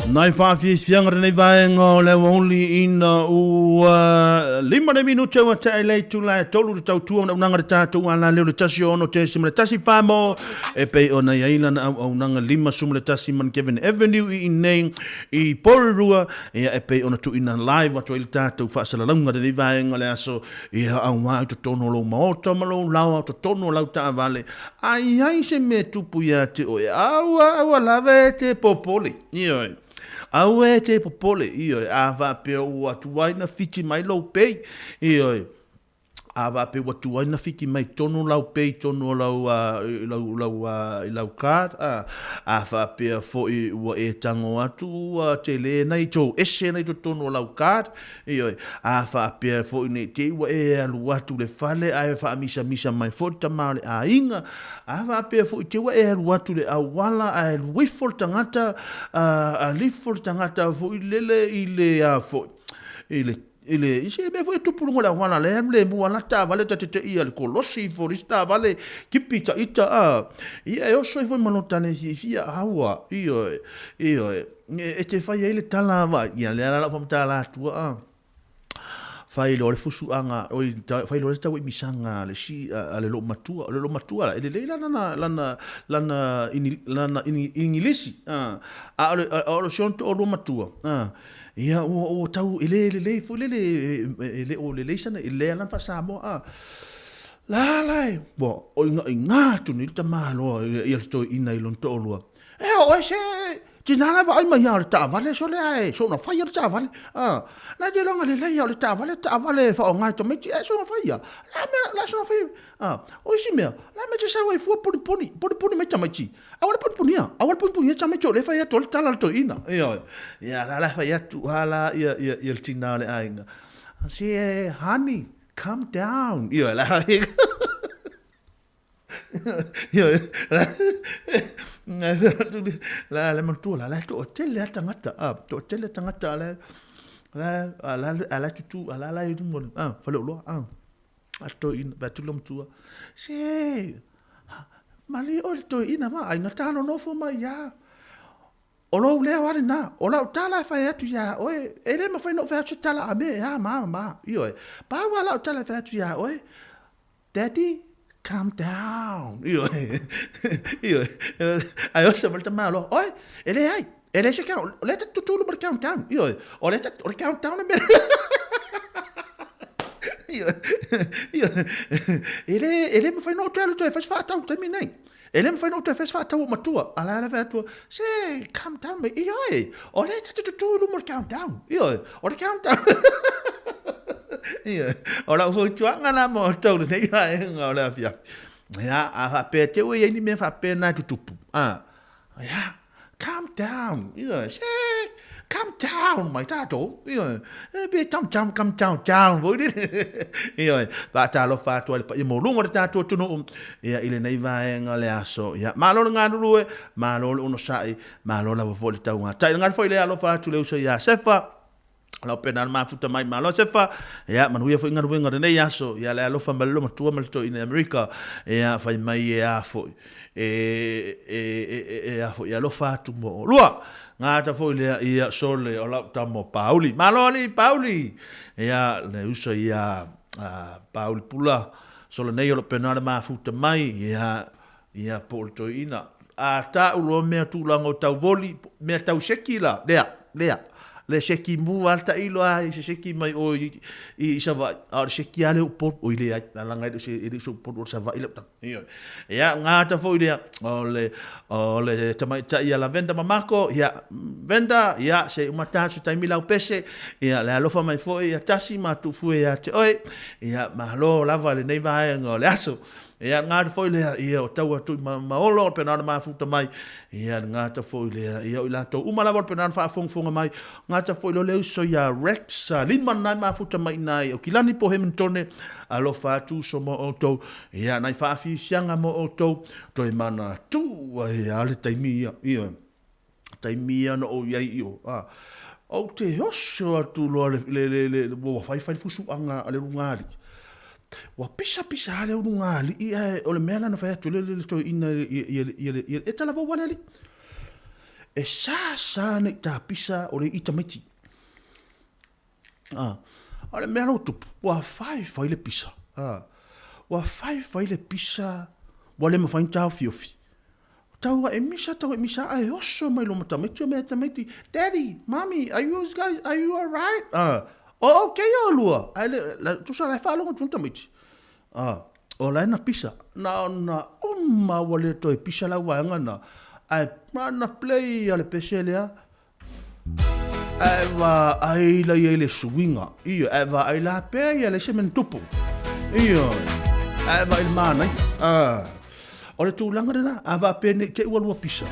Q: Nai whaafiafianga lenei vaega o le aoauli ina ua lima le minute ua tea i le itula e tolu le tautua unaunaga le tatou alaleo le 16.1 whamo e pei ona i ai lana auaunaga 51 Mount Avenue i inei i Porirua ia e pei ona tuuina live atu ai le tatou faasalalauga lenei vaega o le aso ia auā i totonu o lou maota ma lou laoa totonu o lau taavale A i ai se mea tupu iā te oe, aua, aua lava e te popole, ioe. Aua e te popole, ioe, a faapea ua tuai na whiti mai lou pei, ioe. A faapea ua tuai na whiti mai tonu lau pei tonu o lau, uh, lau, lau, uh, i lau card, a, a faapea foi ua e tango atu ua tele nei tou ese nei totonu o lau card, Ioe, a faapea foi nei te i ua e alu atu le fale ae faamisamisa mai foi le tama o le aiga, a faapea foi te ua e alu atu le auala ae alu ifo le tagata, a alu ifo le tagata foi lele i le a foi, i le i le i se mea foi e tupu luga o le auala lea alu le mua la taavale ta teteia le kolosi ifo le isi taavale kipi ta ita a ia e oso ai foi ma lota le fiafia aua ioe ioe E te fai ai le tala a vai, ia lea la lau faamatala atua a. Fai loa le fusuaga, oi, fai loa le tauimisaga a le si, a le loomatua. O le loomatua la, e lelei la lana, lana, lana, ini, lana ini, Ingilisi, a. A o le, a o le si ona toalua matua, a. Ia, ua, ua tau, e le lelei foi lele, e le o lelei sana, e lelei lava lana faa-Samoa, a. La la e, ua oigaoiga atu nei le tamaloa ia le toeaina i lona toalua. E o oe se, tina la e vaai mai lava o le taavale sole ae soona faia le taavale. A, na te iloga lelei lava o le taavale, taavale e faaaoga e tamaiti, ae soona faia. La mea, la soona faia. A, o isi mea, la mea te sau ai fua poniponi, poniponi mai tamaiti. Aua le punipunia, aua le punipunia tamaiti o lea e fai atu ai le tala a le toeaina. Ioe. Ia, la la e fai atu lava la ia, ia, ia le tina o le aiga. Se, honey, calm down. Ioe, la Ioe, la, la, le matua la, la e toatele lava tagata, a, toatele tagata a la, la, a la, a la tutu, a la la i luma, a, faleoloa, a, a toeaina, vae atu le matua, se, Malie oe le toeaina ma aiga ta nonofo mai ia. O lou leo a lena, o lau tala e fai atu iā oe, e le mafai ona ou fai atu se tala a me e a ma ma, ioe. Pau a lau tala e fai atu iā oe, Daddy, calm down, ioe, ioe. Ae oso mai le tamaloa, oe, e leai, e leai se count, o lea ta te tutū luma i le countdown, ioe, o lea ta, o le countdown le mea. Ioe, ioe, e le, e le mafai ona ou toe alu toe fai se faatau i le taimi lenei. E le mafai ona ou toe fai se faatau o matua. A la e fai atu, se, calm down mate. Ioe, o lea ta te tutū i luma o le countdown. Ioe, o le countdown. Ioe, o lau fautuaga la mo outou i lenei vaega o le afiafi. Ia, a faapea te ua i ai ni mea faapena e tutupu, a, Ia, calm down, ioe, se, calm down mai tatou, ioe, e pe calm down, calm down, down foi lele, ioe, faatalofa atu ai le paia maualuga o le tatou atunuu, ia, i lenei vaega o le aso, ia, malo le galulue, malo le onosai, malo lava foi le taugatai. Le galo foi lea alofa atu le uso ia Sefa, lau pena le mafuta mai malo Sefa, ia, manuia foi galuega o lenei aso, ia, le alofa mai le matua ma le toeaina i Amerika, ia, fai mai e a foi, e, e, e, e, e a foi, e alofa atu mo oulua. Gata foi lea, ia, sole o lau tama o Pauli. Malo alii Pauli! Ia, le uso ia a Pauli Pula, sole nei o lo pena le mafuta mai, ia, ia, po o le toeaina. A ta'u loa mea tulaga o tauvoli, mea tau seki la, lea, lea, le seki mu a le ta'ilo a i se seki mai o i, i, i Savaii, a o le seki a lea o Upolu, oi leai, lalaga e le o se, e le o se Upolu o le Savaii lau tala. Ioe. Ia, gata foi lea, o le, o le tamaitai ia Lavenda Mamako, ia, Venda, ia, se i uma ta se taimi lau pese, ia, le alofa mai foi ia tasi ma tuufue ia te oe, ia, malo lava lenei vaega o le aso. Ia, le gata foi lea, ia, o tau atu i ma, ma Olo, o le pena ona mafuta mai, ia, le gata foi lea, ia, o i latou uma lava o le pena ona faafogafoga mai, gata foi lea o le uso ia Rex Lima na e mafuta mai i ina i Aukilani po o Hemintone, alofa atu uso mo outou, ia, nai faafiafiaga mo outou, toe manatu ai lava le taimi ia, ia. Taimi ia na ou i ai i o, a, ou te oso atu loa le, le, le, le, ua fai fai le fusuaga a le ulugalii. Ua pisa pisa lava le ulugalii ae o le mea la na fai atu le, le, le toeaina i, i, i, i, i, e talavou lava le alii. E sa sa nei tapisa o le ii tamaiti. A, o le mea la ua tupu, ua fai fai le pisa. A, ua fai fai le pisa, ua le mafai ona taofiofi. Tau ae misa, tau ae misa, ae oso mai loma tamaiti o mea tamaiti, Daddy, Mommy, are you guys, are you alright? O okay olua. Ae le, la, tusa la e faalogo atu tamaiti. O la e na pisa. Na ona uma ua le toe pisa lau vaega na. Ae na na play a le pese lea. Ae vaai la ia i le suiga. Ioe, ae vaai la pea ia le se mea na tupu. Ioe, ae vaai i le manaia. Ah, o le tulaga lena, a faapea nei te i ua lua pisa.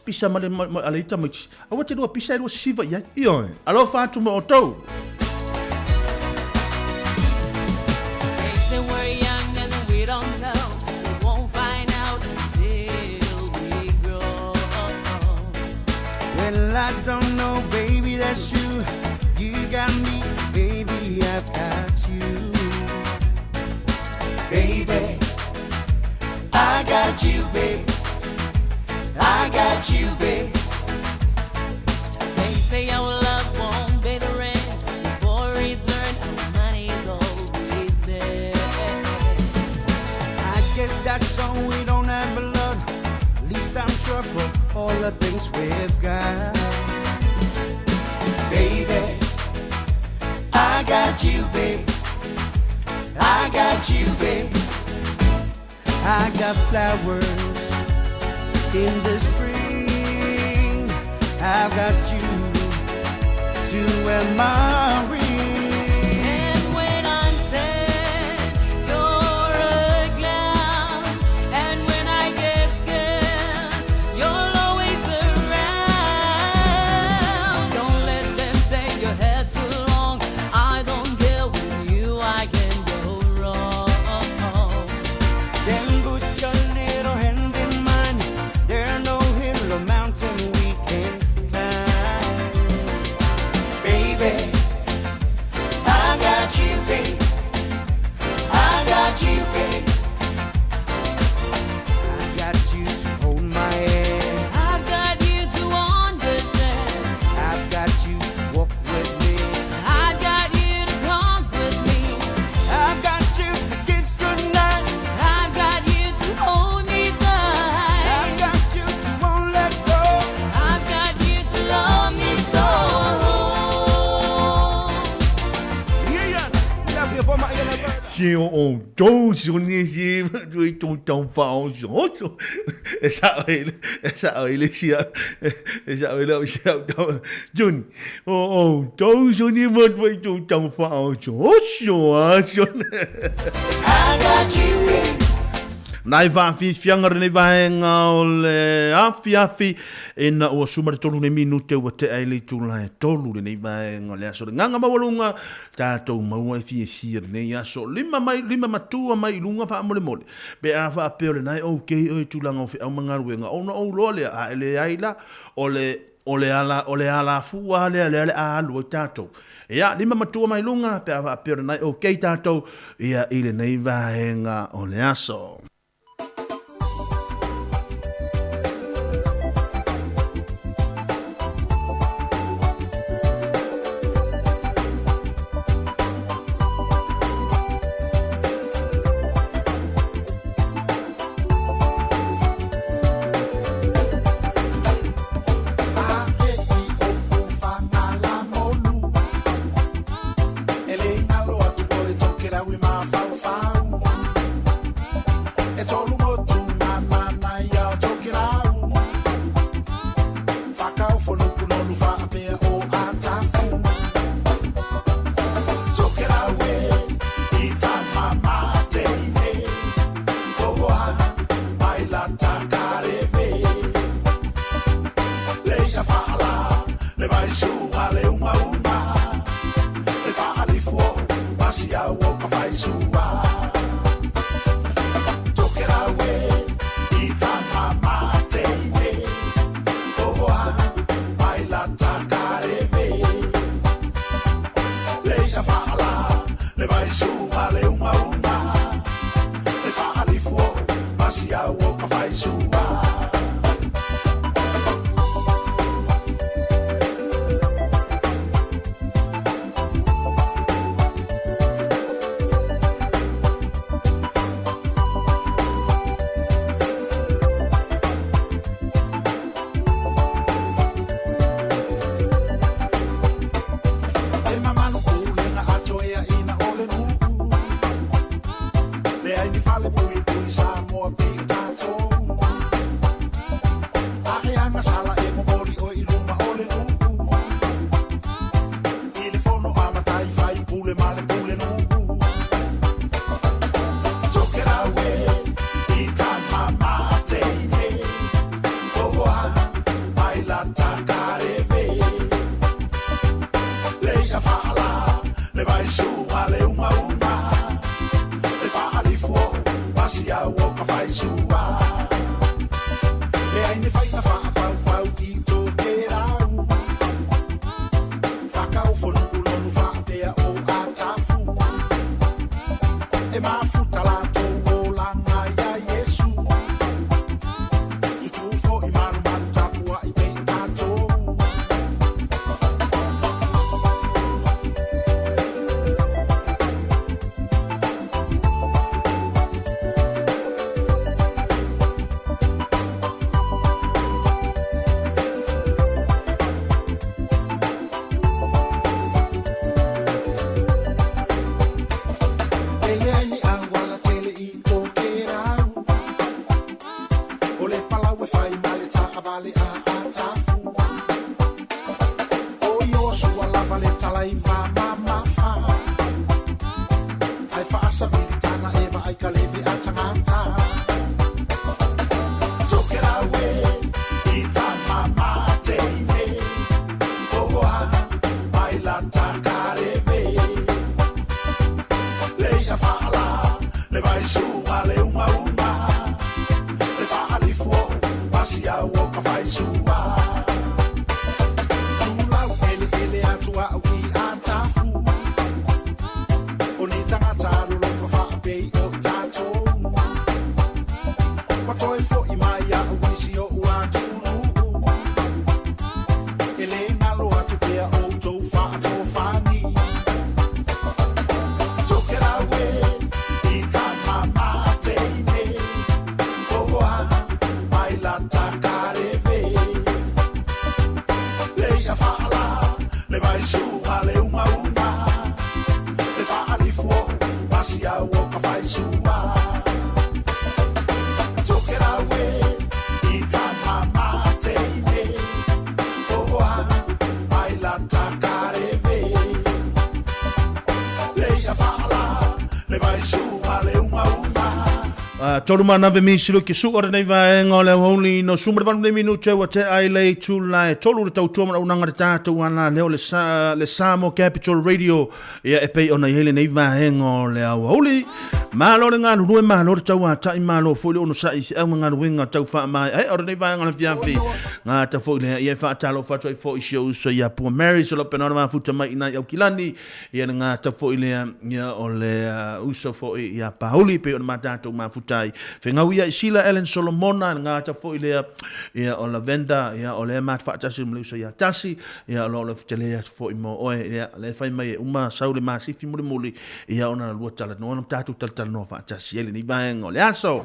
Q: Pisa ma le, ma, ma, a le ita maiti. Aua te lua pisa e lua sisiva i ai. Ioe, alofa atu ma outou.
J: They say we're young and we don't know. We won't find out until we grow.
K: Well, I don't know, baby, that's true. You got me, baby, I've got you. Baby, I got you, babe. I got you, babe.
J: They say our love won't pay the rent. For return, our money's always there.
K: I guess that's so we don't have a lot. At least I'm sure for all the things we've got. I got you, babe. I got you, babe. I got flowers in the spring. I've got you to wear my ring.
J: And when I'm sad, you're a clown. And when I get scared, you're always around. Don't let them say your hair's too long. I don't care with you, I can go wrong.
K: Then put your little hand in mine. There no hill or mountain we can climb. Baby, I got you, babe. I got you, babe. I got you to hold my hand.
J: I've got you to understand.
K: I've got you to walk with me.
J: I've got you to talk with me.
K: I've got you to kiss goodnight.
J: I've got you to hold me tight.
K: I've got you to won't let go.
J: I've got you to love me so.
Q: Se o tou sone se tui tau tau whao so e sa o ile e sa o ile sia e sa o ile o sia tau Jun o o tou sone mo tui tau tau whao so so a sone
K: I got you, babe.
Q: Nai vaafiafiaga lenei vaega o le afiafi ina ua suma le tolu nei minute ua tea i le itula e tolu lenei vaega o le aso. Le agaga maualuga tatou maua e fiafia lenei aso. Lima mai lima matua mai i luga faamolemole pe a faapea o lena e okay oe i tulaga o feau ma galuega ona ou loa lea a e leai la o le O le ala, o le alafua lea, lea le a alu ai tatou. Ia, lima matua mai luga, pe a faapea o lena e okay tatou, ia, i lenei vaega o le aso.
K: faasavili tana e vaai ka leve a tagata. Tokelau e i tama mateine, oa mai la takaleve. Le ia faala, le vaisuga le umauma, le faalifu o pasia o ka faisua. Tulau eleele atu au i atafu, o ni tagata lolofa faapei o i tatou. Ua toe fo'i mai a'u isi o'u atunuu, e lē galo atu pea outou fa'atofani. Tokelau e i tama mateine, oa mai la takaleve. Le ia faala, le vaisuga le umauma, le faalifu o pasia o ka faisua. Tokelau e i tama mateine, oa mai la takaleve. Le ia faala, le vaisuga le umauma.
Q: Tolu ma nave mi silu ki su o lenei vaega o le aoauli no suma le valu nei minute ua tea ai le itula e tolu le tautua ma le auaunaga le tatou ala lea o le sa le Samoa Capital Radio ia e pei ona i ai lenei vaega o le aoauli. Malo le galulue, malo le tauatai, malo foi le onosai i feau ma galuega tau faamaeaea o lenei vaega o le afiafi. Gata foi lea ia e faatalofa atu ai foi i si ou uso ia Pua Mary o lo o pena ona mafuta mai i nai Aukilani. Ia le gata foi lea ia o le uso foi ia Pauli pei ona ma tatou mafuta ai. Fegau ia i Sila Ellen Solomona, le gata foi lea ia o Lavenda, ia o lea ma faatasi ma le uso ia Tasi, ia o lo o le fetele atu foi mo oe, ia le fai mai e uma sau le masifi mulimuli, ia ona lua talanoa na tatou talatalanoa faatasi ai lenei vaega o le aso.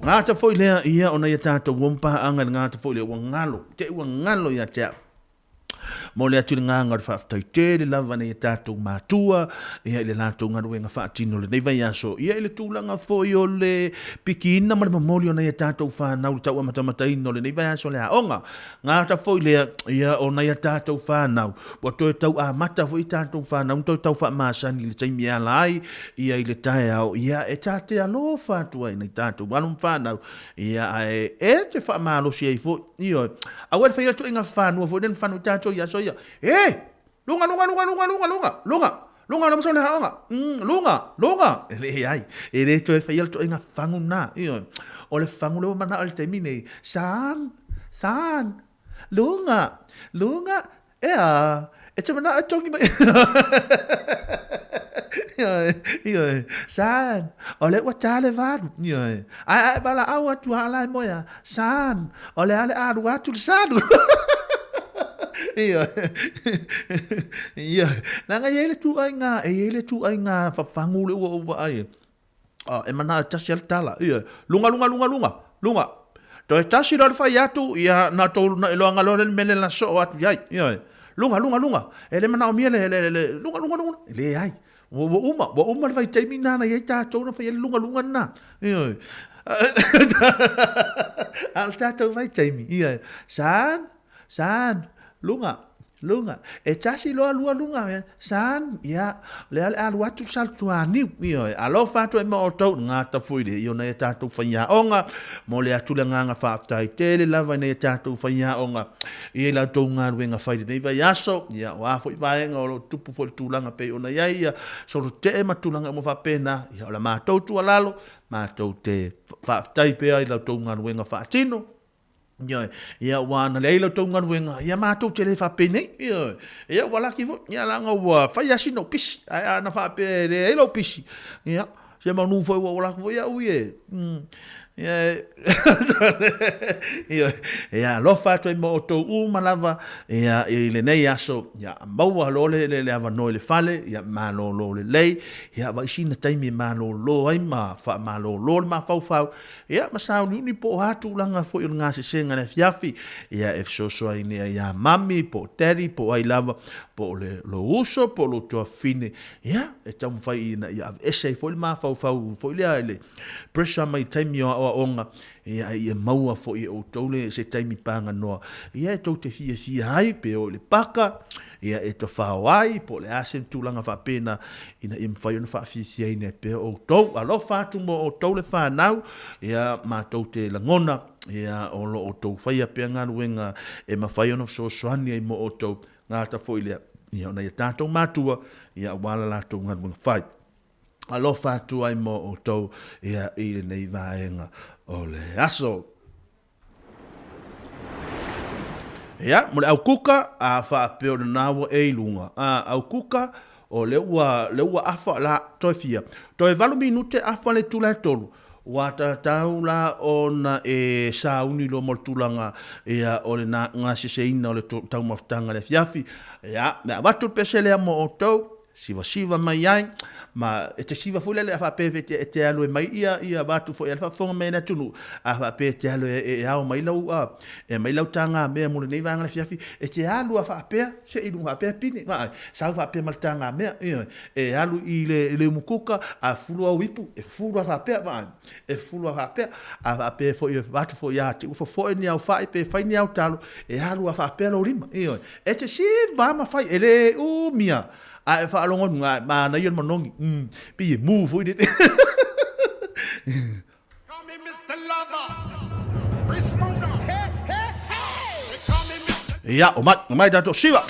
Q: Gata foi lea ia ona ia tatou uo ma paaga i le gata foi lea ua galo, te ua galo ia te au. Momoli atu le agaga o le faafetai tele lava nei a tatou matua ia i le latou galuega faatino i lenei vaiaso ia i le tulaga foi o le pikiina ma le momoli o nai a tatou fanau i le tauamatamataina o lenei vaiaso o le aoga. Gata foi lea ia o nai a tatou fanau ua toe tau amata foi tatou fanau na toe tau faamasani i le taimi e ala ai ia i le taeao ia e ta te alofa atu ai nai tatou alo ma fanau ia ae e te faamalosi ai foi. Ioe. Aua le fai atu i ngā whānua foi nena whānau tātou i aso ia. E! Lunga, lunga, lunga, lunga, lunga, lunga, lunga, lunga, lunga, lunga, lunga, lunga, lunga. E le ai. E le toe fai atu i ngā whangu nā. Ioe. O le whangu lewa mana o le taimi nei. San, san, lunga, lunga, Ea, e te manao e tongi mai. Ioe, ioe, San, o le ua tā le valu, ioe. Ae ae valaau atu a ala e moe a, San, o le a le alu atu le sanu. Ioe, ioe, leaga e i ai le tuaiga, e i ai le tuaiga fafagu le ua ou vaai ai. Oh, e manao e tasi a le tala. Ia, lunga, lunga, lunga, lunga, lunga. Toe tasi loa le fai atu, ia, na tou na iloa loa le mele na soo atu i ai. Ia, lunga, lunga, lunga. E le manaomia le, le, le, lunga, lunga, lunga. E leai. Ua, ua uma, ua uma le vaitaimi na na i ai tatou na fai ai le lunga, lunga na. Ia, a o le tatou vaitaimi. Ia, san, San, luga, luga. E tasi loa lua luga, San, ia, lea le alu atu sa le tuaniu. Ioe, alofa atu e ma outou, gata foi le ia o nai a tatou faiaoga, mo le atu le agaga faafetai tele lava i nai a tatou faiaoga i la outou galuega fai lenei vaiaso, ia, o a foi vaega o lo o tupu foi le tulaga pei ona i ai ia solotetee ma tulaga uma faapena, ia, o la matou tuualalo, matou te faafetai pea i la outou galuega faatino. Ioe, ia ua ana leai la outou galuega, ia matou te le faapenei. Ioe, ia ua laki foi, ia leaga ua fai lava sina ou pisi, ae ana faapea e leai lou pisi, ia, semeamanu foi ua ou alu atu foi au ia e, ia, ioe, ia alofa atu ai ma outou uma lava, ia, i lenei aso, ia, maua loa le, le, le avanoa i le fale, ia, malolo lelei, ia, vaai sina taimi e malolo ai ma faamalolo le mafaufau, Ia, ma sauniuni po o a tulaga foi o le gasesega i le afiafi, ia e fesoasoani ai ia mami, po o daddy, po o ai lava, po o le lou uso, po o lou tuafafine, ia, e taumafai ina ia aveese ai foi le mafaufau foi lea i le pressure mai taimi o aoaoga, ia, a ia maua foi e outou le se taimi paganoa, ia, e tou te fiafia ai, pe o i le paka, ia e tofao ai po o le a se tulaga faapena ina ia mafai ona faafiafiaina ai pea outou. Alofa atu mo outou le fanau, ia matou te lagona, ia o lo o outou faia pea galuega e mafai ona fesoasoani ai mo outou, gata foi lea, ia o nai a tatou matua, ia aua la latou galuega fai. Alofa atu ai mo outou, ia i lenei vaega o le aso. Ia, mo le aukuka, a faapea o lena ua e i luga. A, aukuka, o lea ua, lea ua afa la, toe fia. Toe valu minute afa le itula e tolu. Ua tatau la ona e sauni loa mo le tulaga, ia, o le gaseseina o le taumafataga i le afiafi. Ia, me avatu le pese lea mo outou, sivasiva mai ai, ma e te siva foi lele a faapea e te, e te alu e mai ia, ia vatu foi a le faafofoga mai a le atunuu, a faapea e te alu e, e ao mai lau, a, e mai lau tagamea mo lenei vaega o le afiafi, e te alu a faapea, se i luga faapea pine, vaai, sau faapea ma le tagamea, ioe, e alu i le, i le umukuka, a fulu au ipu, e fulu a faapea, vaai, e fulu a faapea, a faapea foi e vatu foi ia te ua fofoe ni au fai pe fai ni au talo, e alu a faapea lou lima, ioe, E te siva ma fai, e le umia, a e faalogo atu, a manaia le manogi, pei e mu foi lele. Ia, o mai, o mai tatou siva.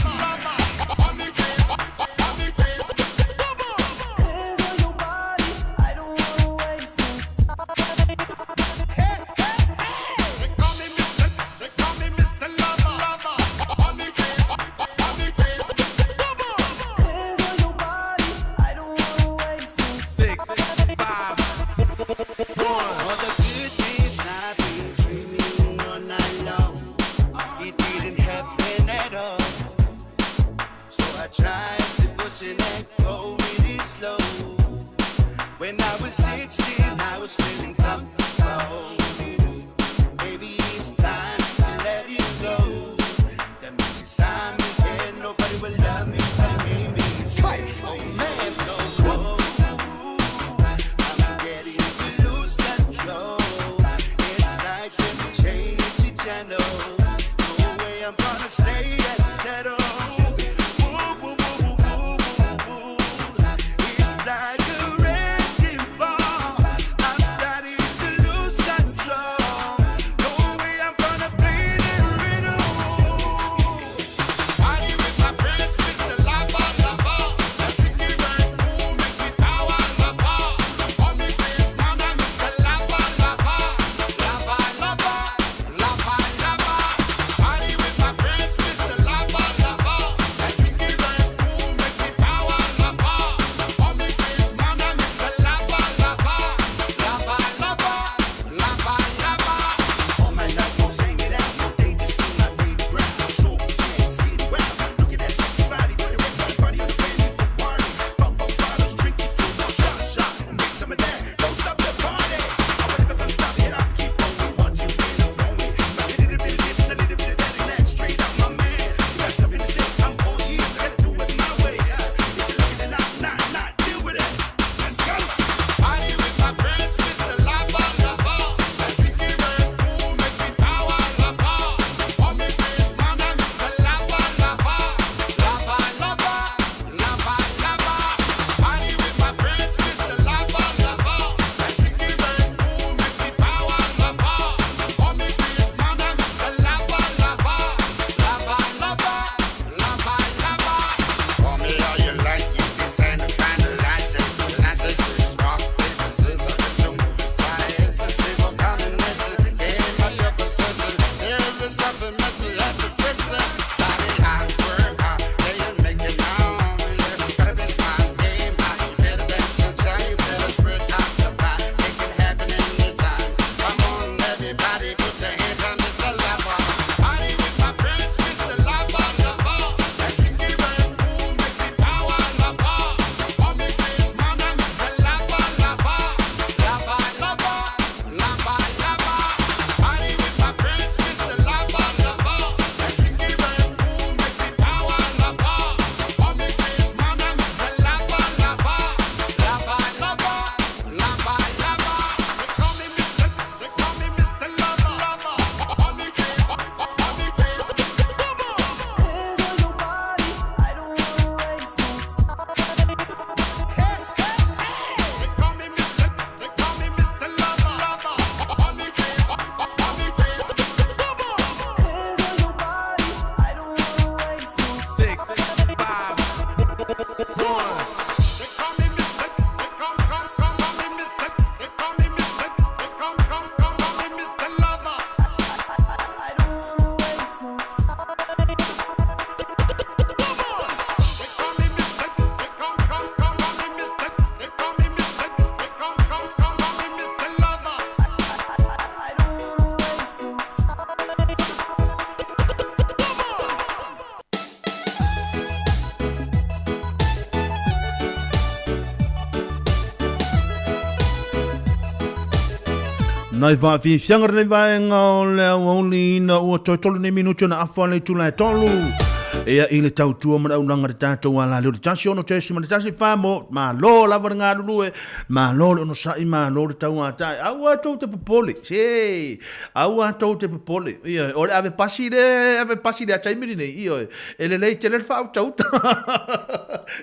Q: Nai faafiafiaga lenei vaega o le aoauli ina ua toe 3 nei minuti ona afa le itula e 3. Ia i le tautua ma le aulaga le tatou ala leo le 1 6.1 mo malo lava le galulue, malo le onosai, malo le tauatai. Aua tou te popole, se, aua tou te popole. Ia, o le ave pasi le, ave pasi le a taimi lenei, ioe, e lelei tele le faautauta.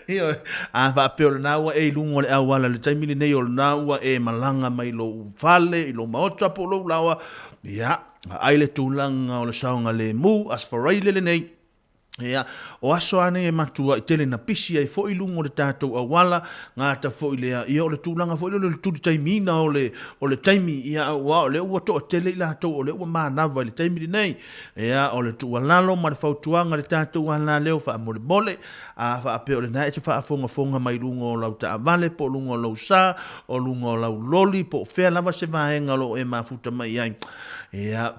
Q: Ioe, a faapea o lena ua e i luga o le auala i le taimi lenei, o lena ua e malaga mai lou fale, i lou maota po o lou laoa, ia, ai le tulaga o le saogalemu, Aso Faraile lenei, Ia, o aso lava nei e matuai tele na pisi ai foi luga o le tatou auala, gata foi lea, ia o le tulaga foi lea o le tuli taimiina o le, o le taimi, ia aua o lea ua toatele i latou o lea ua manava i le taimi lenei. Ia, o le tuualalo ma le fautuaga i le tatou alaleo faamolemole, a faapea o lena e te faafogafoga mai luga o lau taavale po o luga o lou sa, o luga o lau loli po o fea lava se vaega o lo o e mafuta mai ai, ia,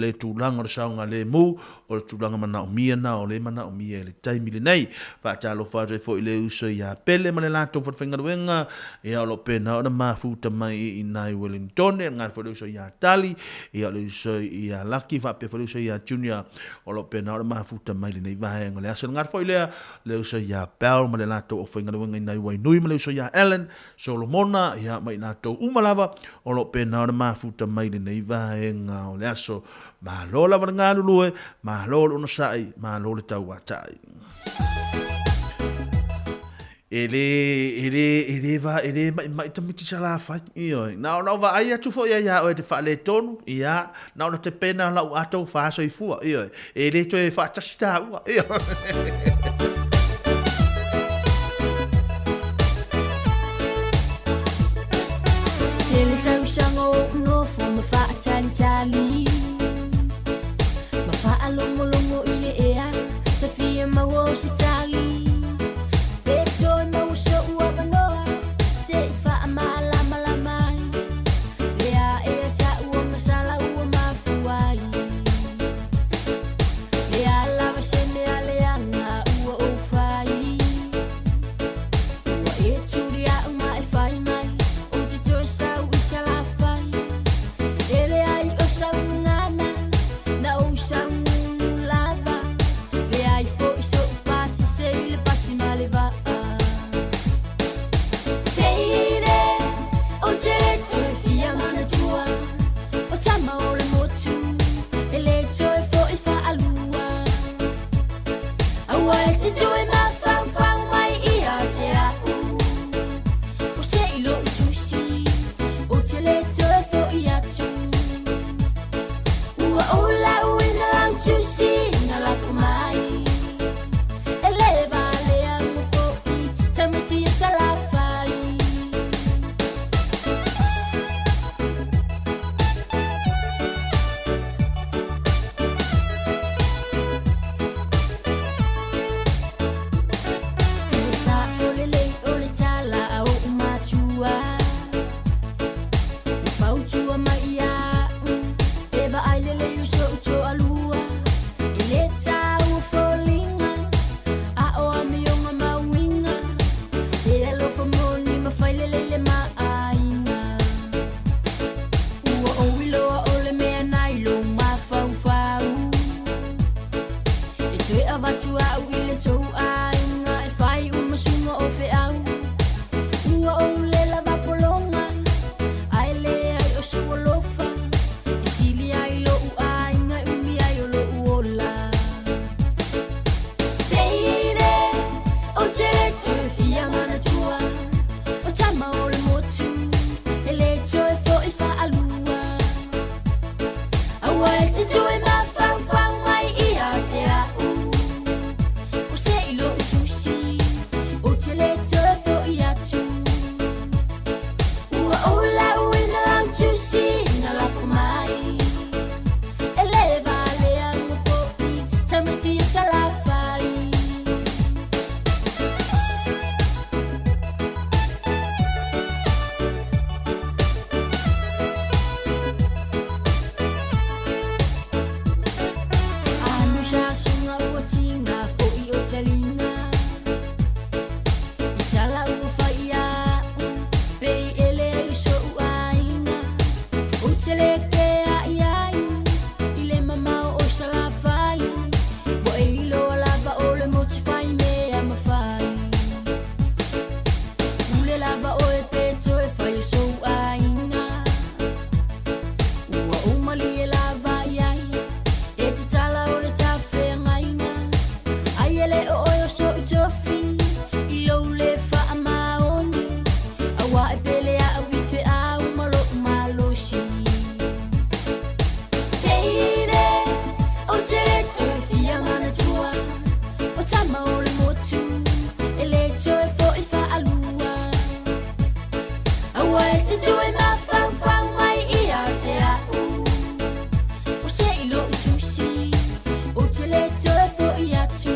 Q: le tulaga o le saogalemu, O le tulaga manaomia na o le manaomia i le taimi lenei. Faatalofa atu ai foi i le uso ia Pele ma le latou falefaigaluega, ia o lo o pena ona mafuta mai i ina i Wellingtone, le foi le uso ia Tali, ia o le uso ia Laki, faapea foi le uso ia Junior, o lo o pena ona mafuta mai lenei vaega o le aso. Le foi lea, le uso ia Bell ma le latou aufaigaluega i nai Wainui ma le uso ia Allen, Solomona, ia ma i latou uma lava o lo o pena ona mafuta mai lenei vaega o le aso. Malo lava le galulue, malo le onosai, malo le tauatai. E le, e le, e le va, e le maimai tamaiti Salafai, ioe. Na ona ou vaai atu foi ai ia oe e te faaletonu, ia, na ona tepena lau ato fa soifua, ioe. E le toe faatasi tāua, ioe.
J: Tele tausaga o ou nofo ma faatalitali Ma faalogologo i le ea Sa fia maua o se tali Pe toe maua so'u avanoa Se i faamalamalama ai Le aea sa'u o masala ua mafua ai Le a lava se mea leaga ua ou. toe mafaufau mai ia te a'u. Ua se'i lo'u tusi, ou te le toe fo'i atu.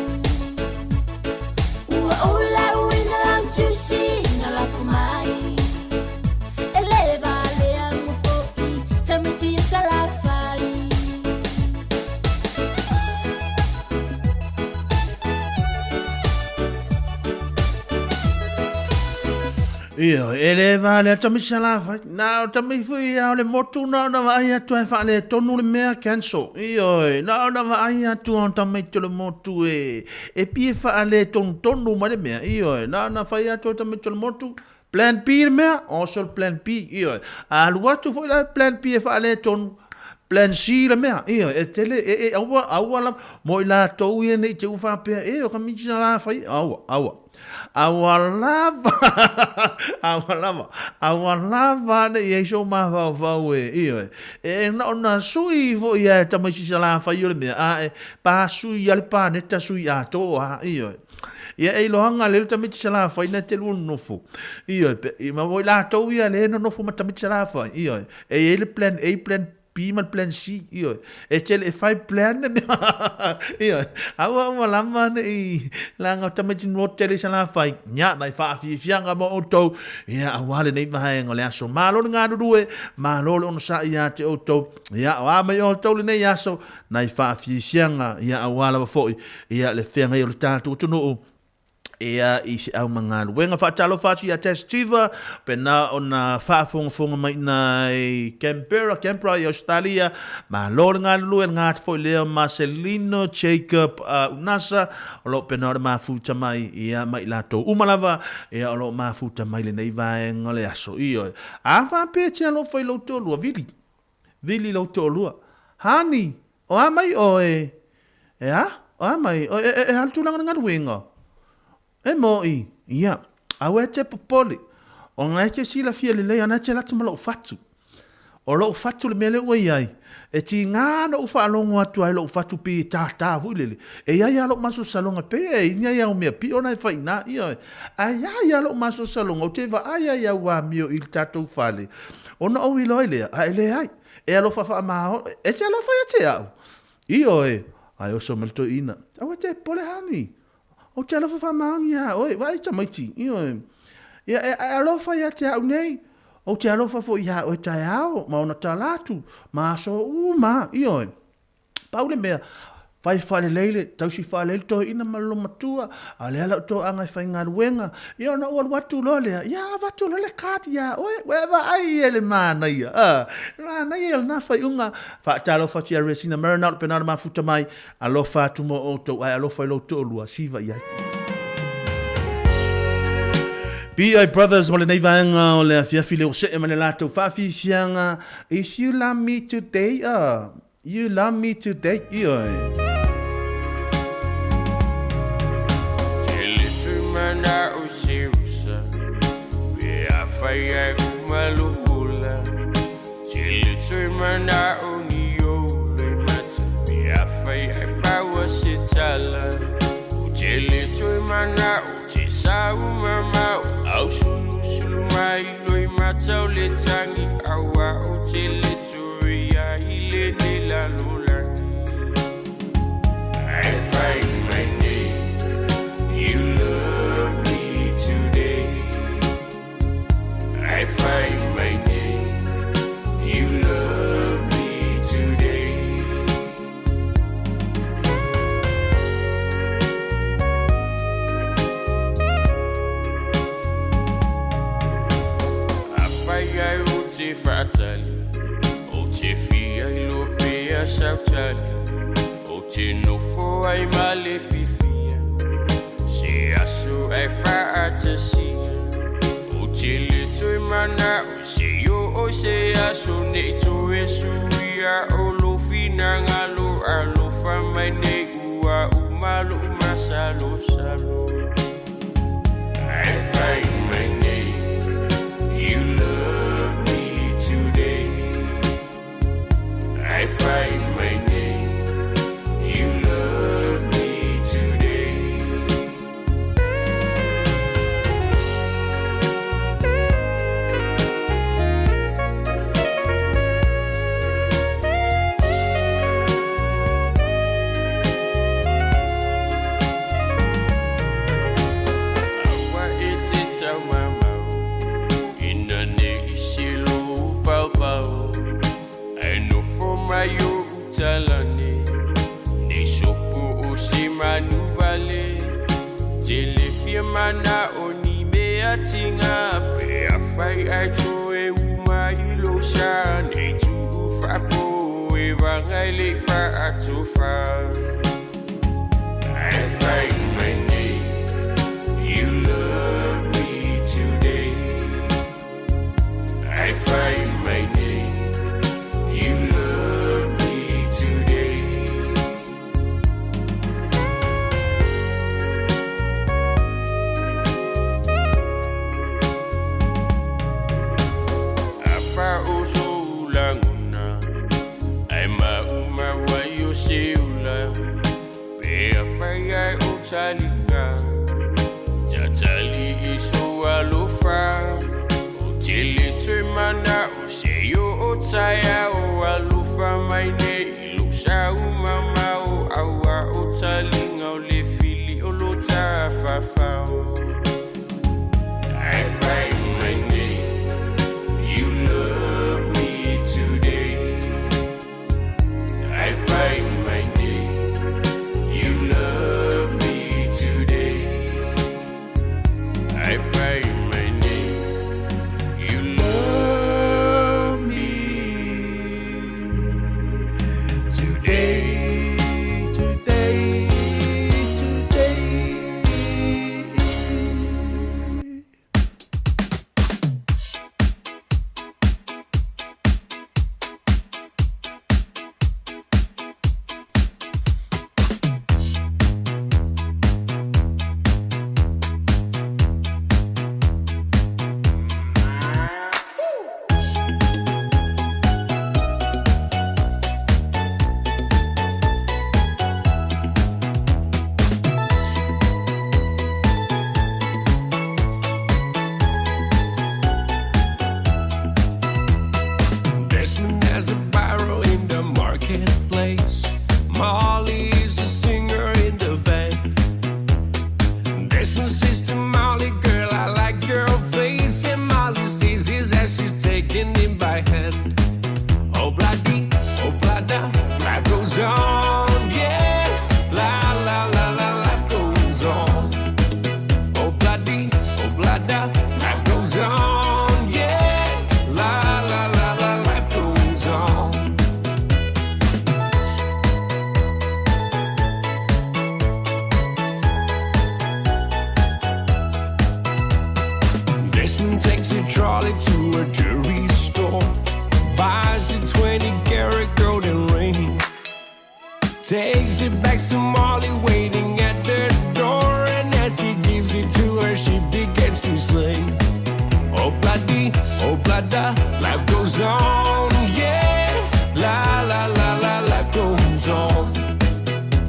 J: Ua ou lauina lau tusi na lafo mai. E le valea ua fo'i tamaiti o Salafai.
Q: Ioe, e le valea tamaiti Salafai. Na o tamaiti foi ia o le motu na ona vaai atu e faaletonu le mea cancel. Ioe, na ona vaai atu o tamaiti o le motu e e pie faaletonutonu mai le mea. Ioe, na ona fai atu o tamaiti o le motu Plan B le mea, oso le plan B, ioe. A alu atu foi la le plan B e faaletonu, plan C le mea, ioe. E tele, e, e, aua, aua lava, mo i latou ia ne i te u faapea, e, o ka miti sa la fai, aua, aua. Aua lava, aua lava, aua lava ne i ai sou mafaufau e, ioe. E na ona sui foi ia e tamaiti sa la fai o le mea, a e pa sui ia le paneta sui atoa, ioe. Ia e iloaga lea le tamaiti Salafai na te lua nonofo. Ioe, pe, i ma mo i latou ia le nonofo ma tamaiti Salafai. Ioe, e i ai le plan A, plan B ma le plan C. Ioe, e tele e fai plan le mea. Ioe, aua ua lava ne i laga o tamaiti no tele i Salafai. Ia, nai faafiafiaga mo outou. Ia, aua lenei vaega o le aso. Malo le galulue, malo le onosai ia te outou. Ia, o a mai outou lenei aso, nai faafiasiaga, ia aua lava foi ia le feagai o le tatou atunuu ia i se au ma galuega. Faatalofa atu ia Tess Tiva, pena ona faafogafoga mai ina i Canberra, Canberra i Australia. Malo le galulue, le gata foi lea Marcelino Jacob Unasa, o lo o pena o le mafuta mai ia mai latou uma lava, ia o lo o mafuta mai lenei vaega o le aso. Ioe. A faapea e te alofa i lou toalua, vili. Vili lou toalua. Honey, o a mai oe? E a? O a mai? O, e, e, e a le tulaga o le galuega? E moʻi. Ia. Aua e te popole. Ona e te silafia lelei, ona e te lata ma lou fatu. O lou fatu le mea lea ua i ai, e tiga ona ou faalogo atu ai lou fatu pei e tātā foi lele. E i ai lava lou masalosaloga, pei e i ai au mea pio na e fai i ina, ioe. Ae i ai lava lou masalosaloga, ou te vaai ai i au amio i le tatou fale, Ona ou iloa ai lea, a e leai, e alofa faamao, e te alofa ia te au. Ioe, ae oso mai le toeaina, aua e te popole honey, ou te alofa faamaoni iā oe, vaai tamaiti, ioe, ia e, e alofa ia te au nei, ou te alofa foi iā oe taeao, ma ona tala atu, ma aso uma, ioe. Pau le mea, fai faalelei le, tausi faalelei le toeaina ma le loomatua, a o lea lau toaga e faigaluega, ia ona ou alu atu loa lea, ia avatu loa le card iā oe, ua e vaai ia i le manaia, a, le manaia ia o lena faaiuga. Faatalofa atu ia Resina Marinol, pena ona mafuta mai, alofa atu mo outou, ae alofa i lou toalua, siva i ai. BI Brothers mo lenei vaega o le afiafi leo see ma le latou faafiafiaga If you love me today, You love me today, ioe.
H: mana'o ni mea tiga pe afai ae toe uma i lou sa nei tuu faapo e vaga i le faatofa. Ae fai mai nei you love me today. Ae fai mai nei you love me today. Afa o sou lagona ae maumau ai o se ula pe afai ae o taliga tatali i sou alofa o te le toe mana'o se i oo taeao alofa mai nei i lou sau mamao auā o taliga o le fili o lo tafafao. Ae fai mai nei you love me today. Ae fai mai nei you love me today. Ae fai mai nei you love me today, today, today. Desmond has a barrow in the marketplace. Molly is a singer in the band. Desmond says to Molly, girl, I like your face. And Molly sees his as she's taking him by hand. Oh, bloody, oh, blada, life goes on, yeah. La, la, la, la, life goes on. Oh, bloody, oh, blada, life goes on, yeah. La, la, la, la, life goes on. Desmond takes a trolley to a jewelry store, buys a 20 karat golden ring, takes it back to Molly waiting at the door, and as he gives it to her, she begins to sing. Oh bloody, oh blada, life goes on, yeah. La la la la, life goes on.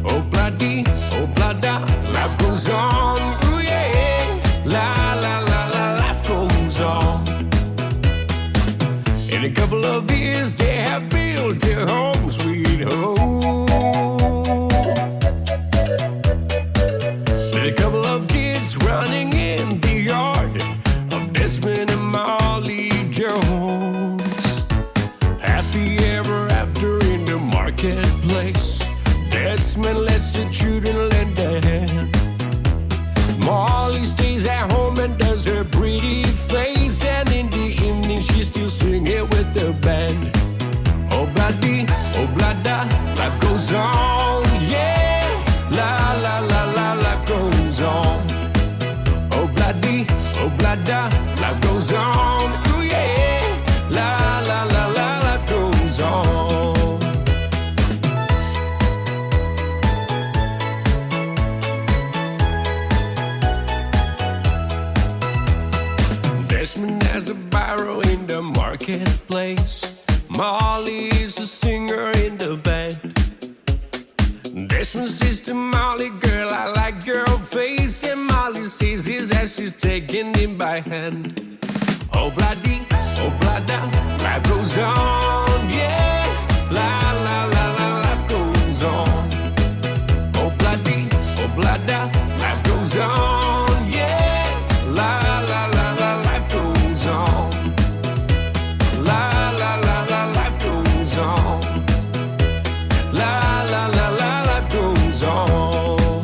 H: Oh bloody, oh blada, life goes on, ooh yeah. La la la la, life goes on. In a couple of years, they have built a home, sweet home. With a couple of kids running in the yard of Desmond and Molly Jones. Happy ever after in the marketplace. Desmond lets the children lend a hand. Molly stays at home and does her pretty face, and in the evening she's still singing with the band. Oh bloody, oh blada, life goes on, yeah. La la la la, life goes on. Oh bloody, oh blada, life goes on, ooh yeah. La la la la, life goes on. Desmond has a barrow in the marketplace. Molly is a singer in the band. Desmond says to Molly, girl, I like your face. And Molly says his as she's taking him by hand. Oh bloody, oh blada, life goes on, yeah. La la la la, life goes on. Oh bloody, oh blada, life goes on, yeah. La la la la, life goes on. La la la la, life goes on. La la la la, life goes on.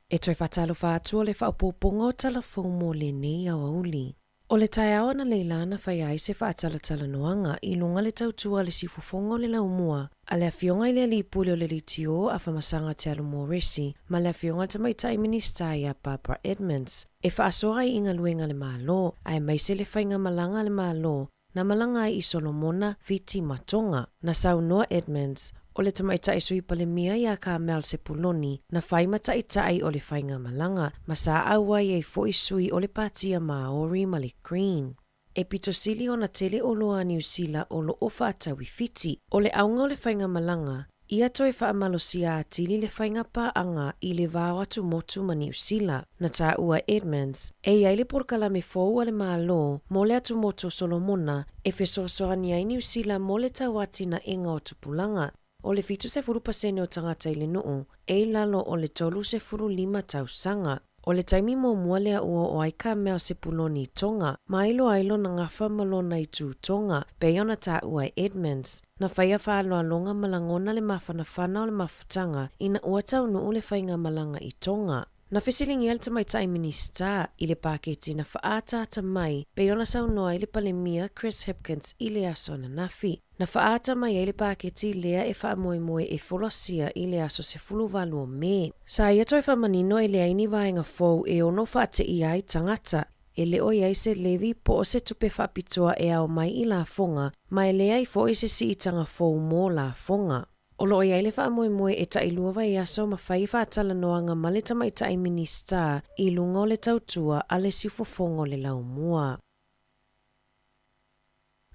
B: E toe faatalofa atu o le faaopoopoga o tala fou mo lenei aoauli. O le taeao analeila na faia ai se faatalatalanoaga i luga le tautua a le siufofoga o le laumua a le Afioga i le Alii Pule o le Leitio Afamasaga Te Alu Moresi ma le Afioga i le Tamaitai Minisita ia Barbara Edmonds e faasoa ai i galuega a le Malo aemaise le faigamalaga a le Malo na malaga ai i Solomona, Fiti ma Tonga. Na saunoa Edmonds, o le tamaitai Sui Palemia iā Carmel Sepuloni na fai ma taitai o le faigamalaga ma sa auai ai foi sui o le Patia Māori ma le Green. E pito sili ona tele oloa a Niu Sila o loo faatau i Fiti. O le auga o le faigamalaga, Ia toe faamalosia atili le faiga paaga i le va o atumotu ma Niu Sila. Na taua e Edmonds, e i ai le polokalame fou a le Malo mo le atumotu o Solomona e fesoasoani ai Niu Sila mo le tauatinaʻega o tupulaga. O le 70 pasene o tagata i le nuu e i lalo o le 35 tausaga. O le taimi muamua lea ua oo ai ka mea o Sepuloni i Tonga, ma iloa ai lona gafa ma lona itu Tonga, pei ona taua e Edmonds. Na faia faaaloaloga ma lagona le mafanafana o le mafutaga ina ua taunuu le faigamalaga i Tonga. Na fesiligia le tamaitai Minisita i le paketi na faaataata mai pei ona saunoa ai le Palemia Chris Hipkins i le aso ananafi. Na faaata mai ai le paketi lea e faamoemoe e folasia i le aso 18 o Me. Sa ia toe faamanino e leai ni vaega fou e ono faateia ai tagata, e le o i ai se levy po o se tupe faapitoa e ao mai i lafoga, ma e leai foi se siitaga fou mo lafoga. O loo i ai le faamoemoe e tailua vaiaso ma fai faatalanoaga ma le tamaitai Minisita i luga o le tautua a le siufofoga o le laumua.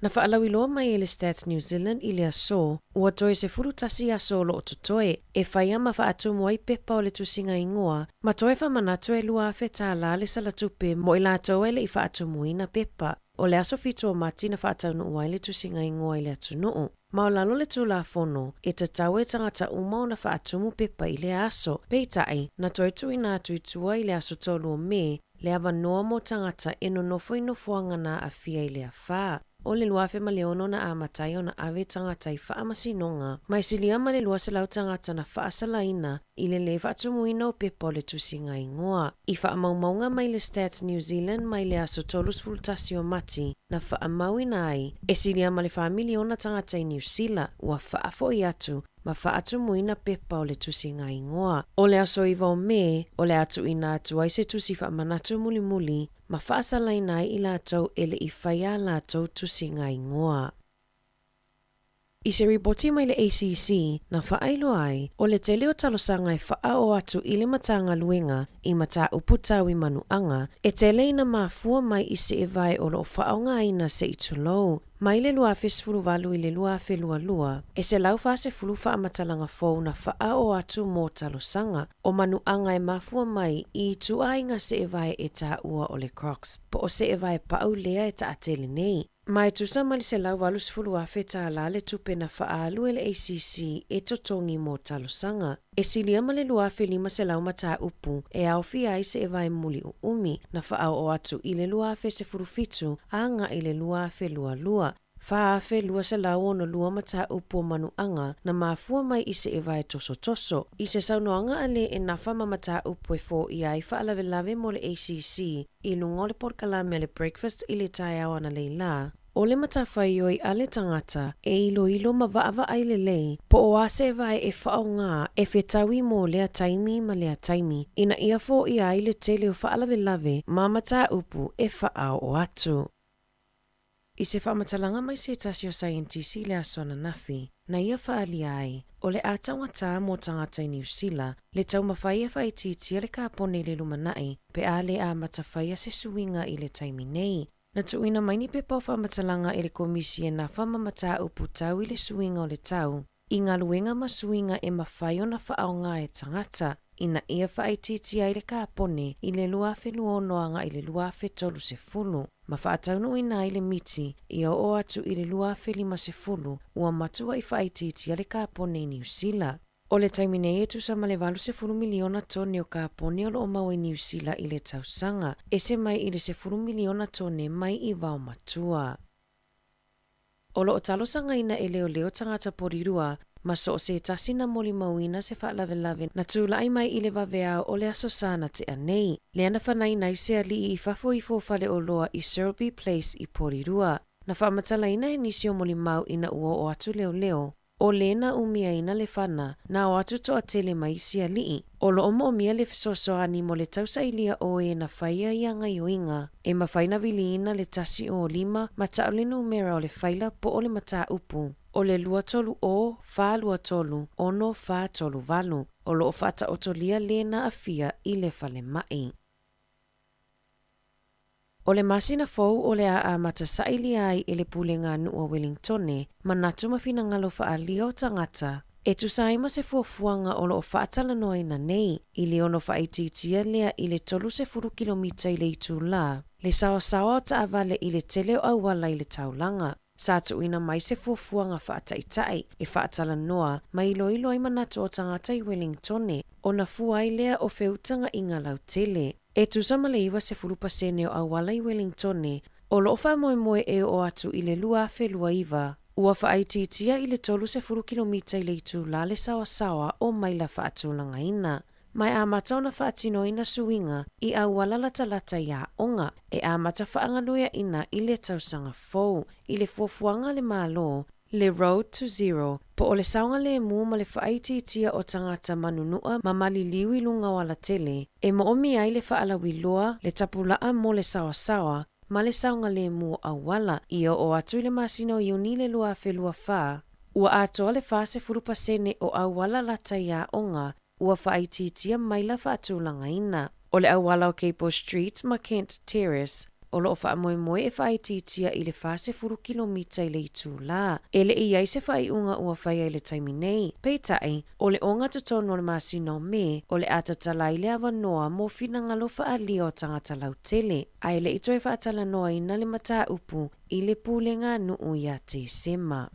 B: Na faalauiloa mai e le Stats New Zealand i le aso, ua toe 11 aso o loo totoe e faia ma faatumu ai pepa o le tusiga igoa ma toe faamanatu e $2,000 tālā le salatupe mo i latou e le i faatumuina pepa. O le aso 7 o Mati na faataunuu ai le tusiga igoa i le atunuu. Ma o lalo le Tulafono, e tatau e tagata uma ona faatumu pepa i lea aso. Peitai, na toe tuuina atu i tua i le aso 3 o Me, le avanoa mo tagata e nonofo i nofoaga na aafia i le afa. O le 2006 na amata ai ona ave tagata i faamasinoga, ma e silia ma le 200 tagata na faasalaina i le lē faatumuina o pepa o le tusiga igoa. I faamaumauga mai le Stats New Zealand mai le aso 31 o Mati na faamauina ai, e silia ma le fa miliona tagata i Niu Sila ua faafoʻi atu ma faatumuina pepa o le tusiga igoa. O le aso 9 o Me, o le a tuuina atu ai se tusi faamanatu mulimuli ma faasalaina ai i latou e le i faia a latou tusiga igoa. I se ripoti mai le ACC, na faailoa ai, o le tele o talosaga e faaoo atu i le Matagaluega i mataupu tau i manuaga, e tele ina mafua mai i seevae o lo o faaaogaina se i tulou. Mai le 2018 i le 2022, e 140 faamatalaga fou na faaoo atu mo talosaga, o manuaga e mafua mai i ituaiga seevae e taua o le Crocs po o seevae pau lea e taatele nei. Ma e tusa ma le $180,000 tālā le tupe na faaalu e le ACC e totogi mo talosaga. E silia ma le 2,500 mataupu e aofia ai seevae muli uumi na faaoo atu i le 2017 agai i le 2022. 4,262 mataupu o manuaga na mafua mai i seevae tosotoso. I se saunoaga a le e nafa ma mataupu e foia ai faalavelave mo le ACC i luga o le polokalame a le Breakfast i le taeao analeila, o le matafaioi a le tagata e iloilo ma vaavaai lelei po o a seevae e faaaoga e fetaui mo lea taimi ma lea taimi ina ia foia ai le tele o faalavelave ma mataupu e faaoo atu. I se faamatalaga mai se tasi o saienitisi i le aso ananafi, na ia faaalia ai, o le a taugatā mo tagata i Niu Sila le taumafai e faaitiitia le kapone i le lumanai pe a le amata faia se suiga i le taimi nei. Na tuuina mai ni pepa o faamatalaga e le Komisi e nafa ma mataupu tau i le suiga o le tau, i galuega ma suiga e mafai ona faaaoga e tagata ina ia faaitiitia ai le kapone i le 2026 agai i le 2030, ma faataunuuina ai le miti ia oo atu i le 2050 ua matuai faaitiitia le kapone i Niu Sila. O le taimi nei e tusa ma le 80 miliona tone o kapone o loo maua i Niu Sila i le tausaga, ese mai i le 10 miliona tone mai i Vaomatua. O loo talosagaina e leoleo tagata porirua Ma so o se tasi na molimauina se faalavelave na tulai mai i le vaveao o le Aso Sa na tea nei, lea na fanaina ai se alii i fafo ifo o faleoloa i Serlby Place i Porirua. Na faamatalaina e nisi o molimau ina ua oo atu leoleo, o lē na umiaina le fana, na o atu toatele ma isi alii. O lo o moomia le fesoasoani mo le tausailia o e na faia ia gaioiga, e mafai na viliina le 105 ma tau le numera o le faila po o le mataupu o le 230 423 6438. O lo o faataotolia lē na aafia i le falemai. O le masina fou o le a amata sailia ai e le Pulega a Nuu o Welingtone manatu ma finagalo faaalia o tagata e tusa ai ma se fuafuaga o lo o faatalanoaina nei i le ono faaitiitia lea i le 30 kilomita i le itulā le saoasaoa o taavale i le tele o auala i le taulaga. Sa tuuina mai se fuafuaga faataitai e faatalanoa ma iloilo ai manatu o tagata i Welingtone ona fua ai lea o feutagaiga lautele. E tusa ma le 90% o auala i Welingtone o lo o faamoemoe e oo atu i le 2029, ua faaitiitia i le 30 kilomita i le itulā le saoasaoa o maila faatulagaina. Ma e amata ona faatinoina suiga i auala latalata i aoga e amata faagalueaiina i le tausaga fou i le fuafuaga a le Malo, le Road to Zero, po o le saogalemu ma le faaitiitia o tagata manunua ma maliliu i luga o alatele, e moomia ai le faalauiloa, le tapulaa mo le saoasaoa, ma le saogalemu o auala, i oo atu i le masina o Iuni i le 2024, ua atoa le 40% o auala lata i aoga ua faaitiitia maila faatulagaina. O le auala o Cable Street ma Kent Terrace o lo o faamoemoe e faaitiitia i le 40 kilomita i le itulā. E le i i ai se faaiuga ua faia i le taimi nei. Peitai, o le ogatotonu o le masina o Me, o le a tatala ai le avanoa mo finagalo faaalia o tagata lautele, a e le i toe faatalanoaina le mataupu i le Pulega a Nuu ia Tesema.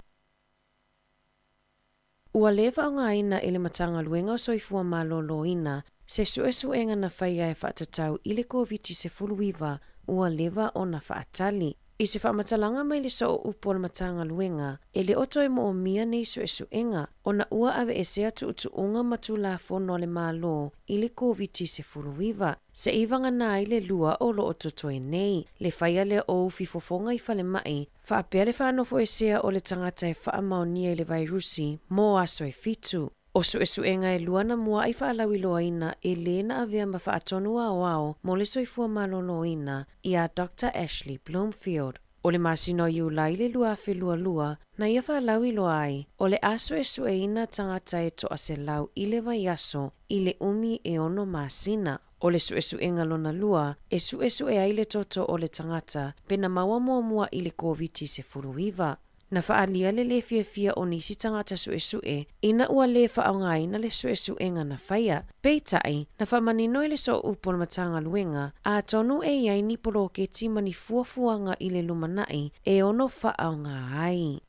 B: Ua lē faaaogaina e le Matagaluega o Soifua Maloloina se suesuega na faia e faatatau i le Koviti-19 ua leva ona faatali. I se faamatalaga mai le sooupu o le Matagaluega, e le o toe moomia nei suesuega ona ua aveesea tuutuuga ma Tulafono a le Malo i le Koviti-19, seia vagana ai le lua o lo o totoe nei, le faia lea o ufi fofoga i falemai Faapea le faanofoesea o le tagata e faamaonia i le vairusi mo aso e fitu. O suesuega e lua na muaai faalauiloaina e lē na avea ma faatonu aoao mo le soifua maloloina iā Doctor Ashley Bloomfield. O le masina o Iulai le 2022 na ia faalauiloa ai, o le a suesueina tagata e 100 i le vaiaso i le umi e ono masina. O le suesuega lona lua e suesue ai le toto o le tagata pe na maua muamua i le Koviti-19. Na faaalia le lē fiafia o nisi tagata suesue ina ua lē faaaogaina le suesuega na faia. Peitai, na faamanino e le Sooupu o le Matagaluega, atonu e i ai ni poloketi ma ni fuafuaga i le lumanai e ono faaaoga ai.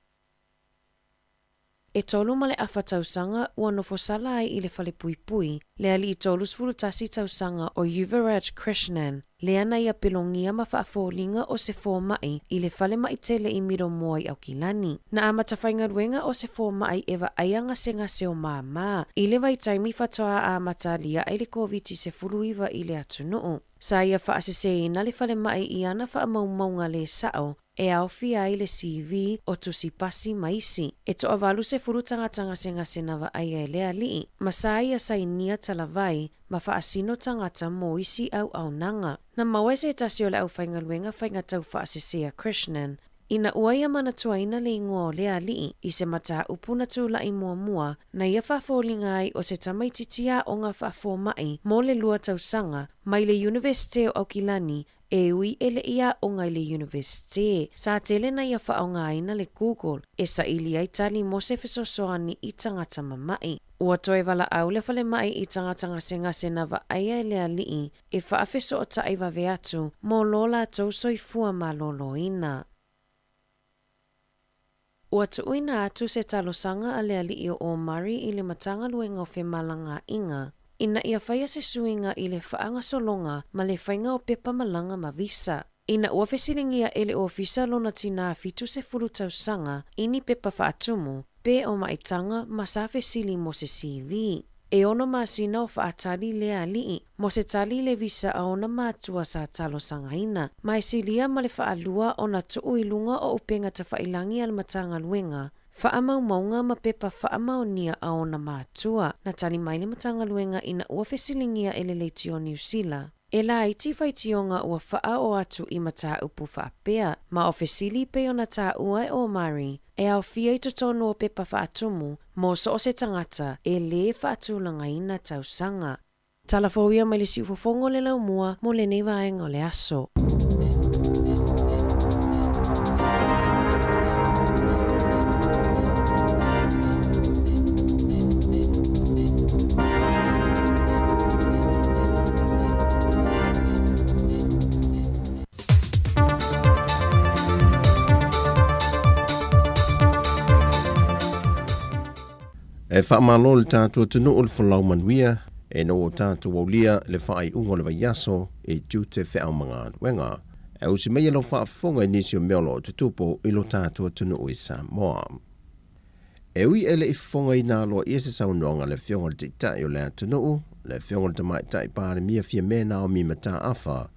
B: E tolu ma le afa tausaga ua nofo sala ai i le falepuipui le alii 31 tausaga o Yuvaraj Krishnan, lea na ia pelogia ma faafoliga o se fomai i le falemai tele i Miromoa i Aukilani. Na amata faigaluega o se fomai e vaaia gasegase o māmā i le vaitaimi faatoa amata aliae le Koviti-19 i le atunuu. Sa ia faaseseina le falemai i ana faamaumauga lē sao e aofia ai le CV o tusi pasi ma isi. E toa-80 tagata gasegase na vaaia e le alii, ma sa ia sainia talavai ma faasino tagata mo isi auaunaga. Na maua e se tasi o le aufaigaluega faiga taufaasese a Krishnan, ina ua ia manatuaina le igoa o le alii i se mataupu na tulai muamua na ia faafoliga ai o se tamaitiiti aoga faafomai mo le lua tausaga mai le Iunivesite o Aukilani E ui e le i aoga i le Iunivesite, sa tele na ia faaaogaina le Google e saili ai tali mo se fesoasoani i tagata mama'i. Ua toe valaau le falemai i tagata gasegase na vaaia e le alii e faafesootai vave atu mo lo latou soifua maloloina. Ua tuuina atu se talosaga a le alii o Omari i le Matagaluega o Femalagaaiga ina ia faia se suiga i le faagasologa ma le faiga o pepa malaga ma visa. Ina ua fesiligia e le ofisa lona tinā 70 tausaga i ni pepa faatumu, pe o maitaga ma sa fesili mo se CV. E 6 masina o faatali lea alii mo se tali i le visa a ona matua sa talosagaina, ma e silia ma le faalua ona tuu i luga o upega tafailagi a le Matagaluega Faamaumauga ma pepa faamaonia a ona matua. Na tali mai le Matagaluega ina ua fesiligia e le Leitio Niu Sila. E laiti faitioga ua faaoo atu i mataupu faapea, ma o fesili pei ona taua e Omari, e aofia i totonu o pepa faatumu mo so o se tagata e lē faatulagaina tausaga. Tala fou ia mai le siufofoga o le laumua mo lenei vaega o le aso.
A: E faamalo le tatou atunuu le folau manuia ina ua tatou aulia le faaiuga o le vaiaso i tiute feau ma galuega. E usi mai lau faafofoga i nisi o mea o lo o tutupu i lo tatou atunuu i Samoa. E ui e le i fofogaina aloaia se saunoaga a le Afioga i le Taitai o le atunuu, le Afioga i le Tamaitai Palemia Fiame Naomi Mataafa,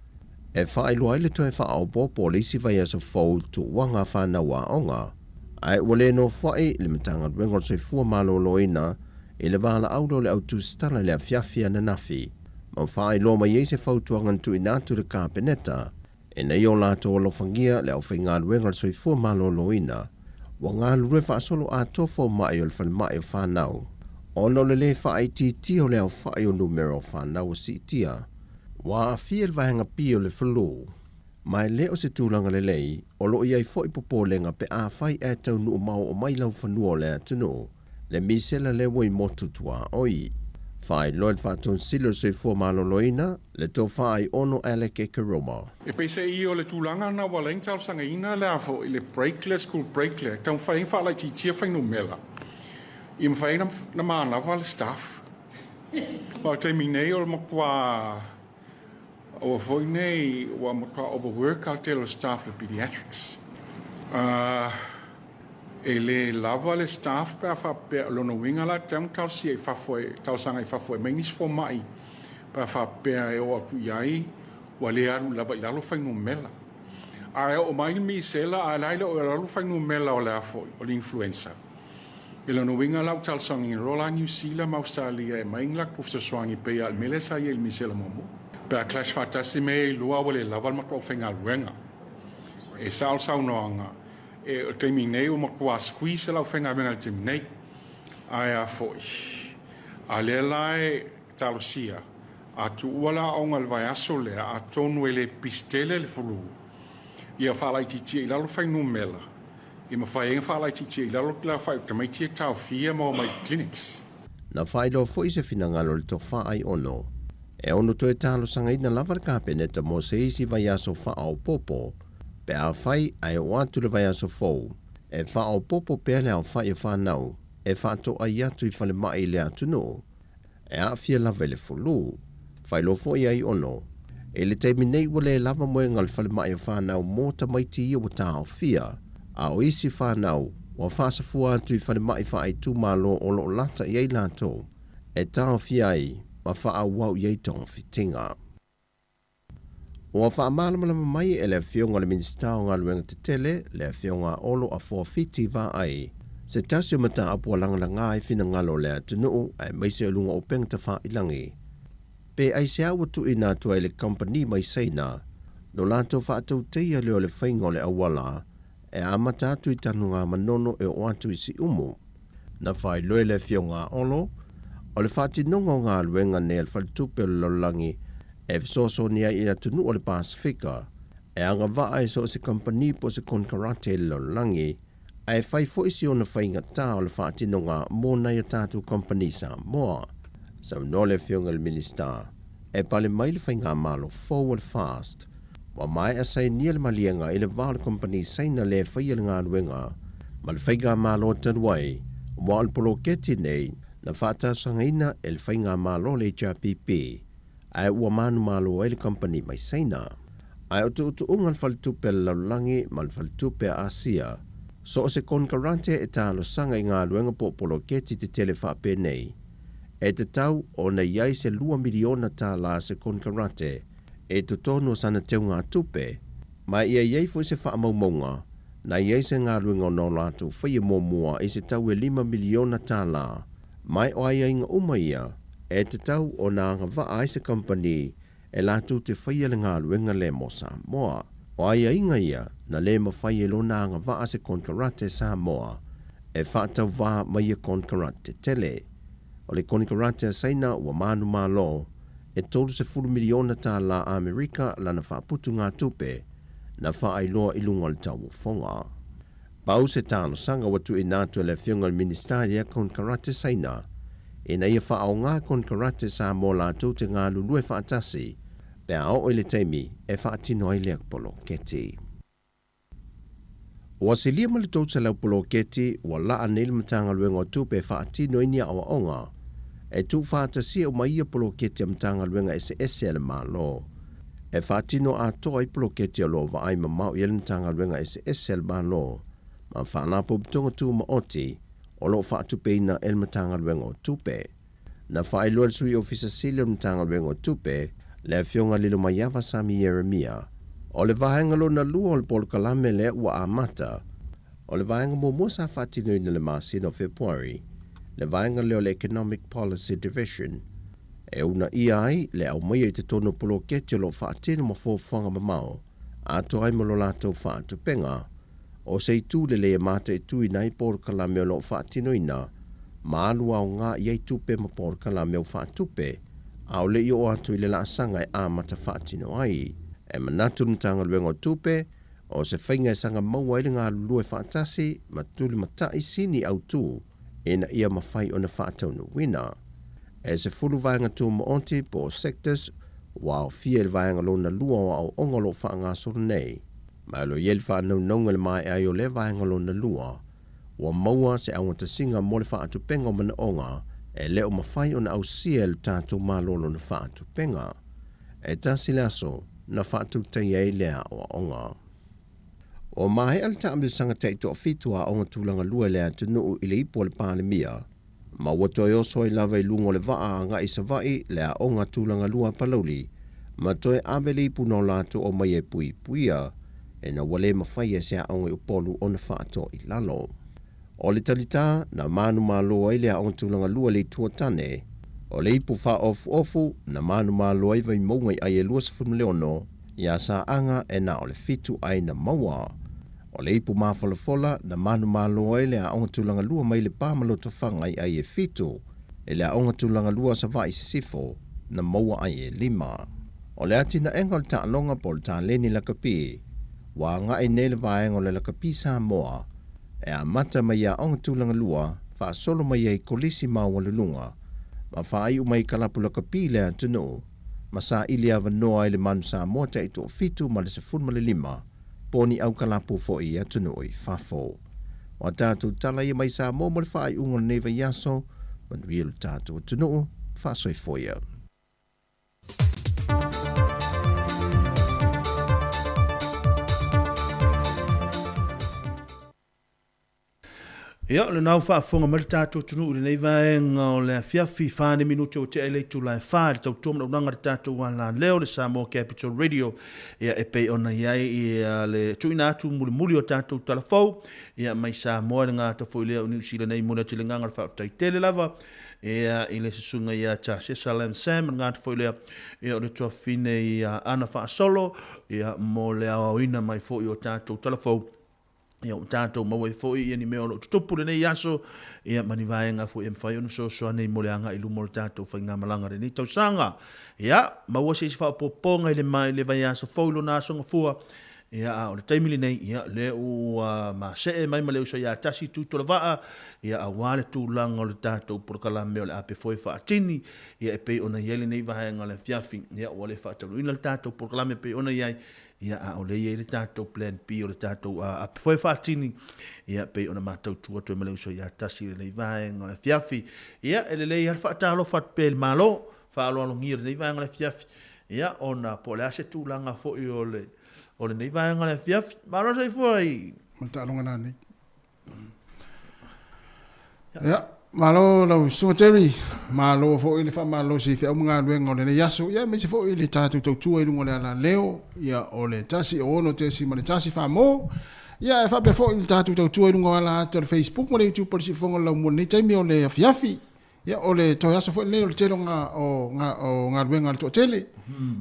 A: e faailoa ai le toe faaopoopo o le isi vaiaso fou i tuuaga a fanau aoga, ae ua le nofoai le Matagaluega o le Soifua Maloloina i le valaau lea o le au tusitala i le afiafi ananafi, ma faailoa mai ai se fautuaga na tuuina atu i le Kapeneta Ina ia o latou alofagia le aufaigaluega o le soifua maloloina, ua galulue faasoloatoa fomai o le falemai o fanau, ona o le lē faaitiitia o le aofai o numera o fanau ua siitia. Ua aafia le vaega B o le flu, ma e le o se tulaga lelei, o lo o i ai foi popolega pe afai ae taunuu maooo mai laufanua o le atunuu. Le misela lea ua i motu tuaoi. Faailoa i le Faatonesili o le Soifua Maloloina, le Tofa Aiono Alec Ekeroma.
L: E peiseai o le tulaga lena ua ala ai ona talosagaina le a foi le break lea, school break lea, e taumafai ai ona faalaitiitia fuainumera ia mafai ai ona manava le staff. Aua o le taimi nei o le matua Aua foi nei ua matua overwork lava le tele o staff i le pediatrics. E le lava le staff pe a faapea, o lona uiga la e tatau ona talosia i fafo e talosaga i fafo e aumai nisi fomai pe a faapea e oo atu i ai ua le alu lava i lalo fuainumera. Ae oo mai le misela ae la e le o i lalo fuainumera o le a foi, o le influenza. I lona uiga la ua talosagaina loa la Niu Sila ma Ausetalia e aumai ni latou fesoasoani pei lava o le mea lea sa i ai i le misela muamua. Pe a clash faatasi mea ia e lua ua le lava le matou aufaigaluega. E sao le saunoaga, e o le taimi nei ua matua squeeze le aufaigaluega i le taimi nei. Ae a foi, a lea la e talosia, a tuua le aoga i le vaiaso lea, atonu e le pisi tele le flu, ia faalaitiitia i lalo fuainumera, I mafai ai ona faalaitiitia i lalo le aofai o tamaiti e taofia ma omai i clinics.
A: Na faailoa foi se finagalo i le Tofa Aiono, e ono toe talosagaina lava le Kapeneta mo se isi vaiaso faaopoopo, pe afai ae oo atu le vaiaso fou, e faaopoopo pea le aofai o fanau e faatoai atu i falemai i le atunuu. E aafia lava i le fulu. Faailoa foi Aiono, i le taimi nei ua le lava moega o le falemai o fanau mo tamaiti ia ua taofia, a o isi fanau ua faasafua atu i falemai faaitumalo o lo o lata i ai latou e taofia ai ma faaauau i ai togafitiga. Ua faamalamalama mai e le Afioga i le Minisita o Galuega Tetele, le Afioga Olo Afoa Fiti Vaai, se tasi o mataupu ua lagalaga ai finagalo o le atunuu aemaise o luga o upega tafailagi. Pe aisea ua tuuina atu ai le kamupani mai Saina lo latou faatauteia lea o le faiga o le auala e amata atu i Tanugamanono e oo atu i Siumu. Na faailoa e le Afioga a Olo, o le faatinoga o galuega nei a le Faletupe o le Lalolagi e fesoasoani ai i atunuu o le Pasefika, e agavaa i so o se kamupani po o se konekarate i le lalolagi, ae fai foi si ona faigata o le faatinoga mo nai a tatou kamupani Samoa. Saunoa le Afioga i le Minisita, e pale mai le faigamalo fou a le FAST. Ua maea sainia le maliega i le va o le kamupani Saina lea e faia le galuega ma le faigamalo talu ai, aua o le poloketi nei na faatalosagaina e le faigamalo a le HRPP ae ua manumalo ai le kamupani mai Saina. Ae o tuutuuga a le Faletupe a le Lalolagi ma le Faletupe a Asia, So o se konekarate e talosaga i galuega po o poloketi tetele faapenei, e tatau ona i ai se $2 miliona se konekarate i totonu o sana teugatupe, ma ia i ai foi se faamaumauga na i ai se galuega na o latou faia muamua i se tau e $5 miliona, ma o aiaiga uma ia e tatau ona agavaa ai se kamupani e latou te faia le galuega lea mo Samoa. O aiaiga ia na lē mafai e lona agavaa se konekarate Samoa e faatauvā ma ia konekarate tetele. O le konekarate a Saina ua manumalo e $30 miliona Amerika lana faaputugatupe na faailoa i luga o le tauofoga. Pau se talosaga ua tuuina atu e le Afioga i le Minisita i lea konekarate Saina ina ia faaaogā konekarate Samoa latou te galulue faatasi pe a oo i le taimi e faatino ai lea poloketi. Ua silia ma le 300 poloketi ua laa nei le Matagaluega o Tupe e faatino ai ni aoaoga e tuufaatasia uma ia poloketi a Matagaluega eseese a le Malo. E faatino atoa ai poloketi o lo o vaai mamao i ai le Matagaluega eseese a le Malo ma Faalapotopotoga Tumaoti o lo o faatupeina e le Matagaluega o Tupe. Na faailoa e le Sui Ofisa Sili o le Matagaluega o Tupe, le Afioga Lilomaiava Sami Ieremia, o le vaega lona lua o le polokalame lea ua amata. O le vaega muamua sa faatinoina i le masina o Fepuari, le vaega lea o le Economic Policy Division, e uunaia ai le aumaia i totonu o poloketi o lo o faatino ma fuafuaga mamao atoa ai ma lo latou faatupega. O se itu lelei e mataituina ai polokalame o lo o faatinoina ma alu aoga i ai tupe ma polokalame o faatupe a o le i oo atu i le laasaga e amata faatino ai. E manatu le Matagaluega o Tupe, o se faiga e saga maua ai le galulue faatasi ma tulimatai sini autū ina ia mafai ona faataunuuina. E 10 vaega tumaoti po o sectors ua aofia i le vaega lona lua o aoaoga o lo o faagasolo nei. Ma o lo o i ai le faanaunauga i le maea ai o lea vaega lona lua, ua maua se augatasiga mo le faatupega o manaoga e le o mafai ona ausia e le tatou Malo lona faatupega. E tasi le aso na faatautaia ai lea aoaoga. Ua maea le taamilosaga taitoafitu a aoga tulaga lua i le atunuu i le ipu a le Palemia, ma ua toe oso ai lava i luga o le vaa agai i Savaii le aoga tulaga lua a Palauli, ma toe ave le ipu na o latou aumaia e puipuia, ina ua le mafai e se aoga i Upolu ona faatoa i lalo. O le talitā na manumalo ai le aoga tulaga lua i le Itu o Tane, o le ipu faaofuofu na manumalo ai Vaimauga i ai e 26 iā Saaga e na o le 7 ai na maua. O le ipu mafolafola na manumalo ai le aoga tulaga lua mai Lepa ma Lotofaga i ai e 7, i le aoga tulaga lua o Savaii Sisifo na maua ai e 5. O le atinaega o le taaloga po o le taleni lakapi, ua agai nei le vaega o le Lakapi Samoa e amata mai i aoga tulaga lua faasolo mai ai i kolisi maualuluga ma faaiu mai i kalapu lakapi i le atunuu ma saili avanoa ai le Manu Samoa taitoafitu ma le 15 po o ni aukalapu foi i atunuu i fafo. O a tatou tala ia mai Samoa mo le faaiuga o lenei vaiaso, manuia lo tatou atunuu, faasoifua ia.
Q: Ia, o lena ua faafofoga mai le tatou atunuu i lenei vaega o le afiafi, 4 minute ua tea i le itula e 4 i le tautua manaulaga i le tatou alaleo, le Samoa Capital Radio, ia, e pei ona i ai ia, le tuuina atu mulimuli o tatou tala fou, ia, mai Samoa i le gata foi lea o Niu Sila nei, momoli atu le agaga o le faafetai tele lava, ia, i le susuga ia Tasesa Lam Sam, le gata foi lea, ia, o le tuafafine ia Ana Faasolo, ia, mo le aoaoina mai foi o tatou tala fou, Ia, ua tatou maua ai foi ia ni mea o lo o tutupu lenei aso, ia ma ni vaega foi e mafai ona fesoasoani mo le agai i luma o le tatou faigamalaga i lenei tausaga. Ia, maua se isi faaopoopoga i le i le vaiaso fou i lona aso gafua, ia, a o le taimi lenei, ia, lea ua masee mai ma le uso ia Tasi Tuitolavaa, ia, aua le tulaga o le tatou polokalame o le ape foe faatini, ia, e pei ona i ai lenei vaega o le afiafi, ia, ua le faataunuuina le tatou polokalame e pei ona i ai, Ia, a o lea e i ai le tatou plan B o le tatou ape foi faatini, ia, pei ona matautu atu ai ma le uso ia Tasi i lenei vaega o le afiafi. Ia, e lelei lava le faatalofa atu pea i le Malo, faaaloalogia i lenei vaega o le afiafi, ia, ona po o le a se tulaga foi o le, o lenei vaega o le afiafi. Malo soifua i.
M: Ma le taaloga nanei. Ia, malo lau Susuga Terry, malo foi le faamalosi i feau ma galuega o lenei aso, ia aemaise foi le tatou tautua i luga o le alaleo, ia o le 106.1 Samoa, ia ae faapea foi le tatou tautua i luga o ala ata o le Facebook ma le YouTube o le Siufofoga o le Laumua i lenei taimi o le afiafi. Ia o le toe aso foi lenei o le tele o, o, o galuega a le toatele.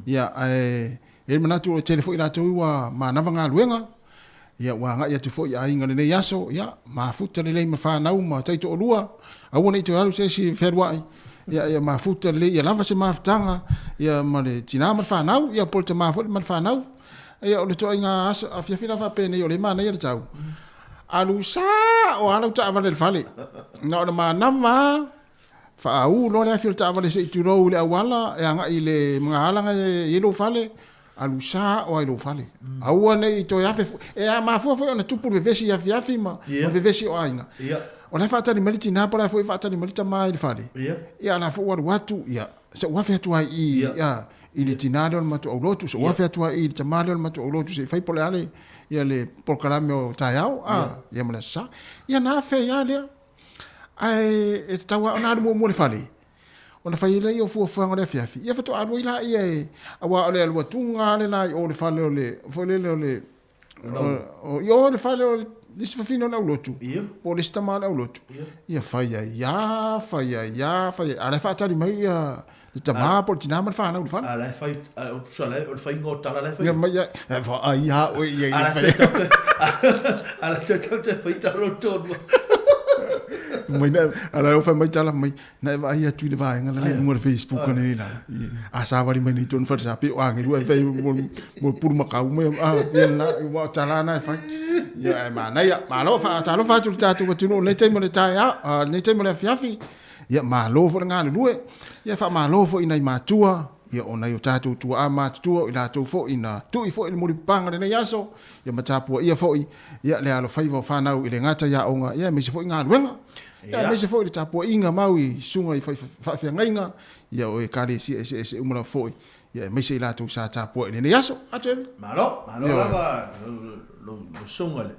M: Ia ae e i ai le manatu o le tele foi latou ua manava galuega, ia ua agai atu foi i aiga i lenei aso, ia mafuta lelei ma fanau ma taitoalua, aua ne i toe alu se isi fealuai, ia ia mafuta lelei ia lava se mafutaga ia ma le tina ma le fanau, ia po o le tama foi ma le fanau. Ia o le ituaiga aso afiafi la faapenei o lea e manaia le tau. Alu sa'o lava lau taavale i le fale. Na ona manava lava, faaū loa le afi o le taavale se i tulou i le auala e agai i le magaala e i ai lou fale, alu sa'o lava i lou fale. Aua ne i toe afe foi. E mafua foi ona tupu le vevesi i afiafi ma vevesi o aiga. O la e faatali mai le tina po o la e foi e faatali mai le tama i le fale. Ia a o la foi ua alu atu, ia se i ou afe atu lava i i i le tina lea o le matou aulotu, se i ou afe atu lava i i le tama lea o le matou aulotu se i fai po o le a le ia le polokalame o taeao, a, ia ma le Aso Sa. Ia ona afe ai lava lea. Ae e tatau lava ona alu muamua i le fale, ona fai ai lea o fuafuaga o le afiafi, ia faatoa alu ai laia e, aua o le alu atuga lava lena i o i le fale o le, foi lele o le, i o i le fale o le isi fafine o le aulotu, po o le isi tama o le aulotu, ia fai ai lava, fai ai lava, fai ai, a o la e faatali mai ia le tama po o le tina ma le fanau i le fale.
Q: A o la e fai, a, tusa la e, o le faiga o tala la e fai.
M: Ia mai, e vaai lava oe i ai i le fai.
Q: A la e tau tau fai tala o tonu.
M: Mai na, a la e fai mai tala mai, na e vaai atu i le vaega la i luga o le Facebook nei la. A savali mai nei tonu falesa pe o agelu e fai mo mo pulumakau mai a ia la ua tala na e fai. Ia e manaia, malo faatalofa atu i le tatou atunuu i lenei taimi o le taeao, lenei taimi o le afiafi. Ia malo foi le galulue. Ia faamalo foi i nai matua, ia o nai o tatou tuaa matutua o i latou foi na tui foi le mulipapaga i lenei aso, ia ma tapuaia foi ia le alofaiva o fanau i le gata i aoga, ia aemaise foi galuega. Ia aemaise foi le tapuaiga mau i susuga i faafeagaiga, ia o ekalesia eseese uma lava foi, ia aemaise i latou sa tapuai i lenei aso. A Jerry?
Q: Malo, malo lava lou susuga i le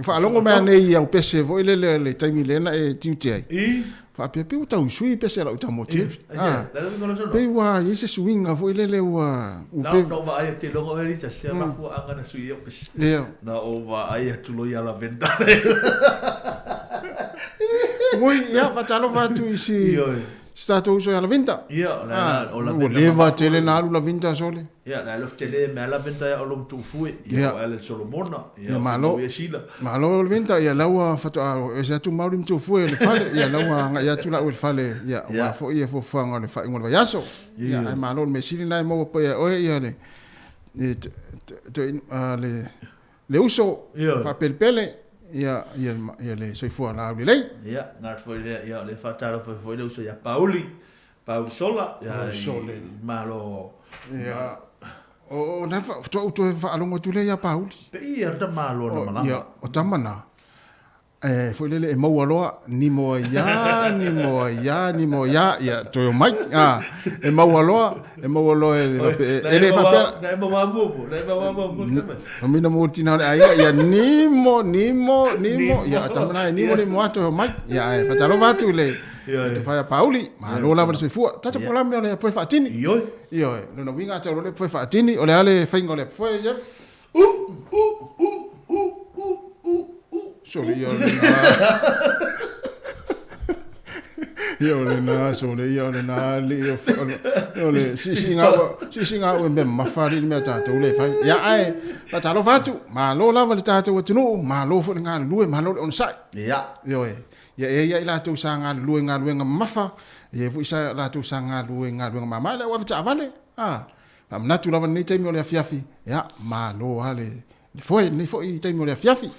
M: Faalogo mai nei i au pese foi lele le taimi lea na e tiute ai.
Q: I?
M: Faapea pei ua tau sui pese a lau tama o Jerry.
Q: Ah.
M: Pei ua i ai se suiga foi lele ua
Q: ua pe. Na ou vaai atu i loga oe Rita, se mafuaaga na sui ai au pese.
M: Ia.
Q: Na ou vaai atu loa ia Lavenda.
M: Oi, ia, faatalofa atu i si si tatou uso ia Lavinda.
Q: Ia, o la o
M: Lavenda. Ua leva tele na alu Lavinda sole.
Q: Ia, na alofa tele mea Lavenda ia o long tuufue, ia o Alan Solomona,
M: ia malo. Ia Sila. Malo Lavinda, ia la ua faatoa ese atu Maori ma tuufue i le fale, ia la ua agai atu lau i le fale, ia aua foi ia fuafuaga o le faaiuga o le vaiaso. Ia, ae malo le mea sili lena e maua pea e oe ia le le le uso faapelepele ia ia ia le soifua laulelei.
Q: Ia, gata foi lea, ia o lea faatalofa foi le uso ia Pauli, Pauli Sola, ia i Malo.
M: Ia, o na faatoa ou toe faalogo atu lea ia Pauli.
Q: Pe i a ta Malo na malaga.
M: Ia, o tama na, e foi lele e maua loa, nimo ai a, nimo ai a, nimo ai a, ia toe omai. A, e maua loa, e maua loa e le e le faapea.
Q: Na e maua muamua, na e maua muamua.
M: Famina mo tina o le aiga, ia nimo, nimo, nimo, ia tama na e nimo, nimo a toe omai. Ia ae faatalofa atu i le te whai a Pauli, malo lava le soifua. Tatou polokalame o le apoe faatini.
Q: Ioe.
M: Ioe. Lona uiga a tau loa le apoe faatini, o le a le faiga o le apoe, ia?
Q: U, u, u, u, u, u, u.
M: Sole ia o lena. Ia o lena, sole ia o lena, alii o o le siisiiga ua, siisiiga ua mea mamafa alii le mea a tatou lea e fai. Ia ae, faatalofa atu, malo lava le tatou atunuu, malo foi le galulue, malo le onosai.
Q: Ia.
M: Ioe. Ia e i ai latou sa galulue i galuega mamafa, e i ai foi sa latou sa galulue i galuega mama, le au ave taavale, a. Faamanatu lava lenei taimi o le afiafi, ia, malo lava le, le foe i lenei foi taimi o le afiafi.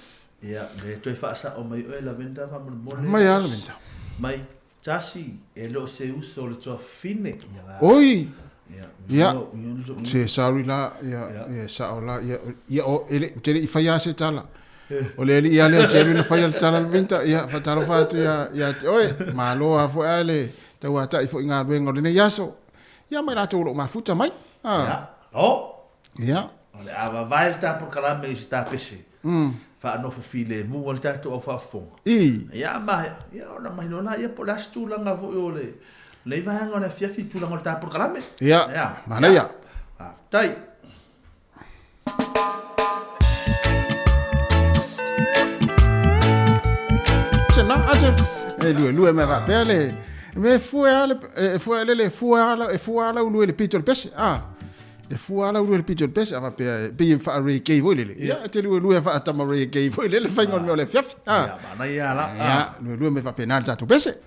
Q: Ia, me toe faasao mai oe Lavenda faamolemole.
M: Mai a Lavenda.
Q: Mai, tasi, e le o se uso o le tuafafine. Ia la.
M: Oi! Ia, ia, se sorry la, ia, ia, sao la, ia, ia, o, e le, ou te le i faia se tala. O le alii lava lea o Jerry na faia le tala Lavinta, ia, faatalofa atu ia, ia te oe, malo lava foi ae le tauatai foi i galuega o lenei aso. Ia ma i latou o lo o mafuta mai.
Q: Ah. Ia, o.
M: Ia.
Q: O le a vavae le ta polokalame i se ta pese. faanofo filemu ai le tatou au faafofoga.
M: I.
Q: Ia, ma, ia, ona mai loa laia po o le a se tulaga foi o le, lenei vaega o le afiafi i tulaga o le ta polokalame.
M: Ia,
Q: Ia,
M: manaia.
Q: Faafetai.
M: Se na, a se, e lue lue me faapea le, me fue a le, e fue le le fue a la, e fua a lau lue le pito o le pese, a. E fua a lau lue le pito o le pese, a faapea, e pei e wha reggae foi lele. Ia, e te lue lue wha tama reggae foi lele, whainga o le mea o le afiafi, a.
Q: Ia, manaia la, a.
M: Ia, lue lue me faapea nā le tatou pese.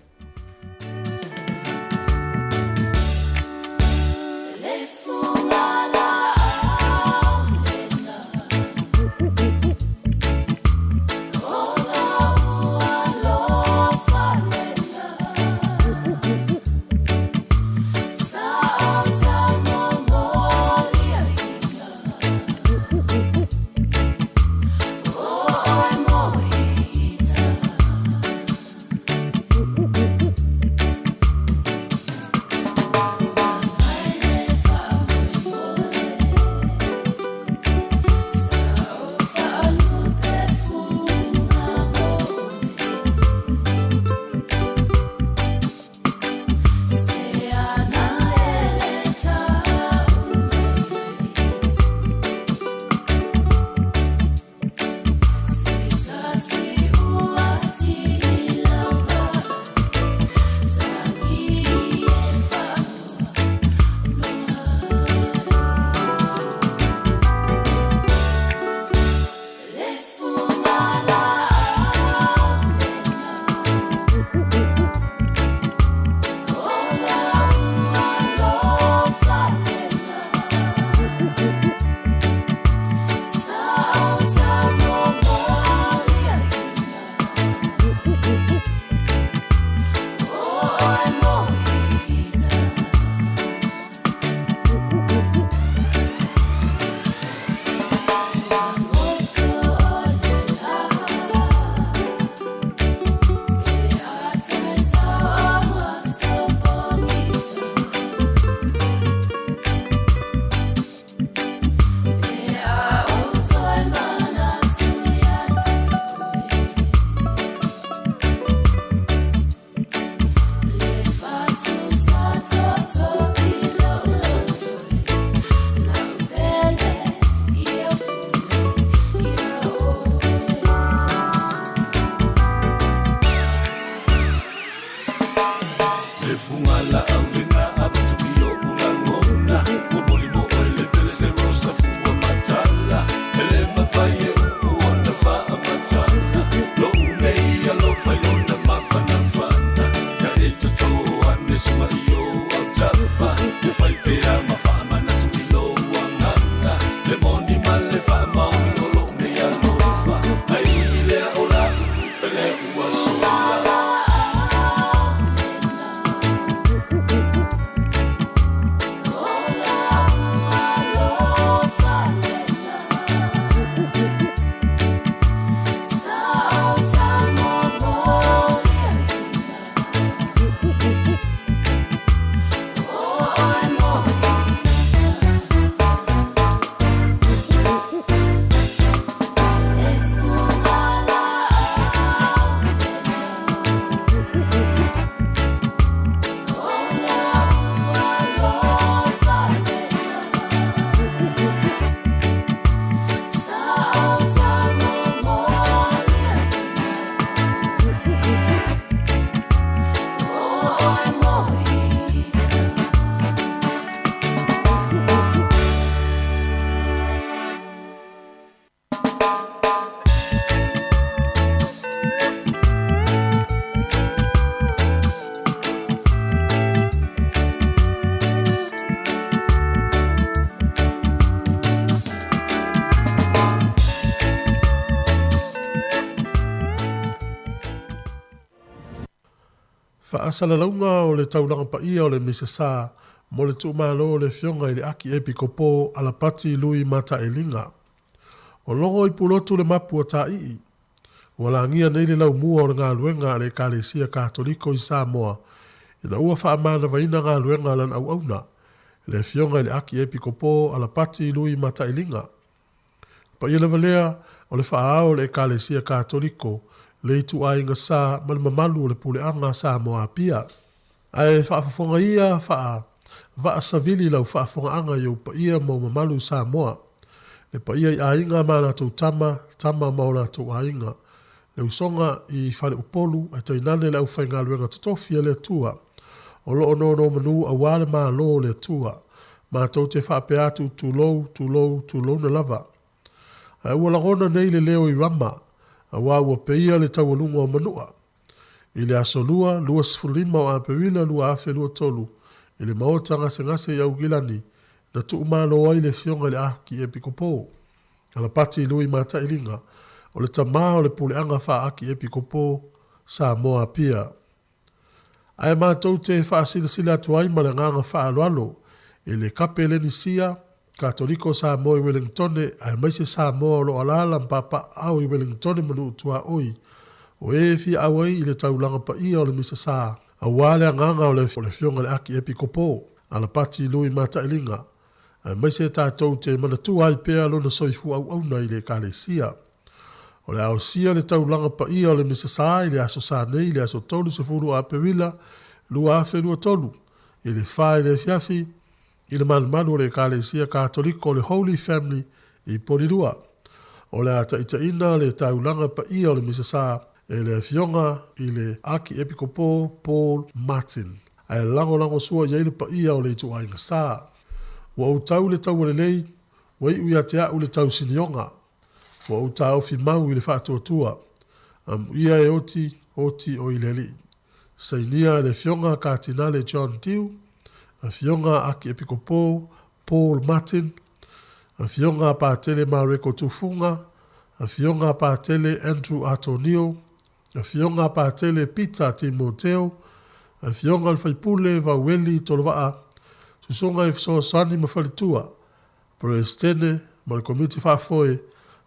F: Faasalalauga o le taulaga paia o le Misasa mo le tuumalo o le Afioga i le Akiepikopo Alapati Lui Mataeliga. O logo i Pulotu le mapu a Taii. Ua lagia nei le laumua o le galuega a le Ekalesia Katoliko i Samoa ina ua faamanavaina galuega a lana auauna, le Afioga i le Akiepikopo Alapati Lui Mataeliga. Paia lava lea o le faaao o le Ekalesia Katoliko, le ituaiga sa ma le mamalu o le puleaga a Samoa Apia. Ae faafofoga ia faa vaa savili lau faafogaaga i ou paia ma ou mamalu i Samoa, le paia i aiga ma a latou tama, tama ma o latou aiga, le usoga i Faleupolu ae tainane le aufaigaluega totofi a le Atua o lo o nonomanu aua le Malo o le Atua. Matou te faapea atu tulou, tulou, tulouna lava. Ae ua lagona nei le leo i Rama, aua ua peia le taualuga o Manua. I le Aso Lua, 25 o Aperila 2023, i le Maota Gasegase i Aukilani, na tuumalo ai le Afioga i le Akiepikopo, Alapati Lui Matailiga, o le tama o le Puleaga Faa-Akiepikopo, Samoa Apia. Ae matou te faasilasila atu ai ma le agaga faaaloalo i le Kapelenisia Katoliko Samoa i Welengitone aemaise Samoa o lo o alaala ma papaaao i Welengitone ma nuu tuaoi o e fia auai i le taulaga paia o le Misa Sa aua le agaga o le Afioga i le Akiepikopo Alapati Lui Matailiga aemaise tatou te manatua ai pea lona soifua auauna i le Ekalesia. O le a osia le taulaga paia o le Misa Sa i le aso Sa nei i le aso 30 o Aperila 2023 i le 4 i le afiafi i le malumalu o le Ekalesia Katoliko o le Holy Family i Polilua. O le a taitaiina le taulaga paia o le Misa Sa e le Afioga i le Akiepikopo Paul Martin, ae lagolagosua i ai le paia o le ituaiga sa. Ua ou tau le taua lelei, ua iu ia te a'u le tau sinioga. Ua ou taofi mau i le faatuatua. Amuia e oti, oti o i le Alii. Sainia e le Afioga Katinale John Dew, Afioga Akiepikopo Paul Martin, Afioga Patele Mareko Tufuga, Afioga Patele Andrew Atonio, Afioga Patele Peter Timoteo, Afioga le Faipule Vaueli Tolovaa, Susuga i Fesoasoani ma Faletua, Peresetene ma le Komiti Faafoe,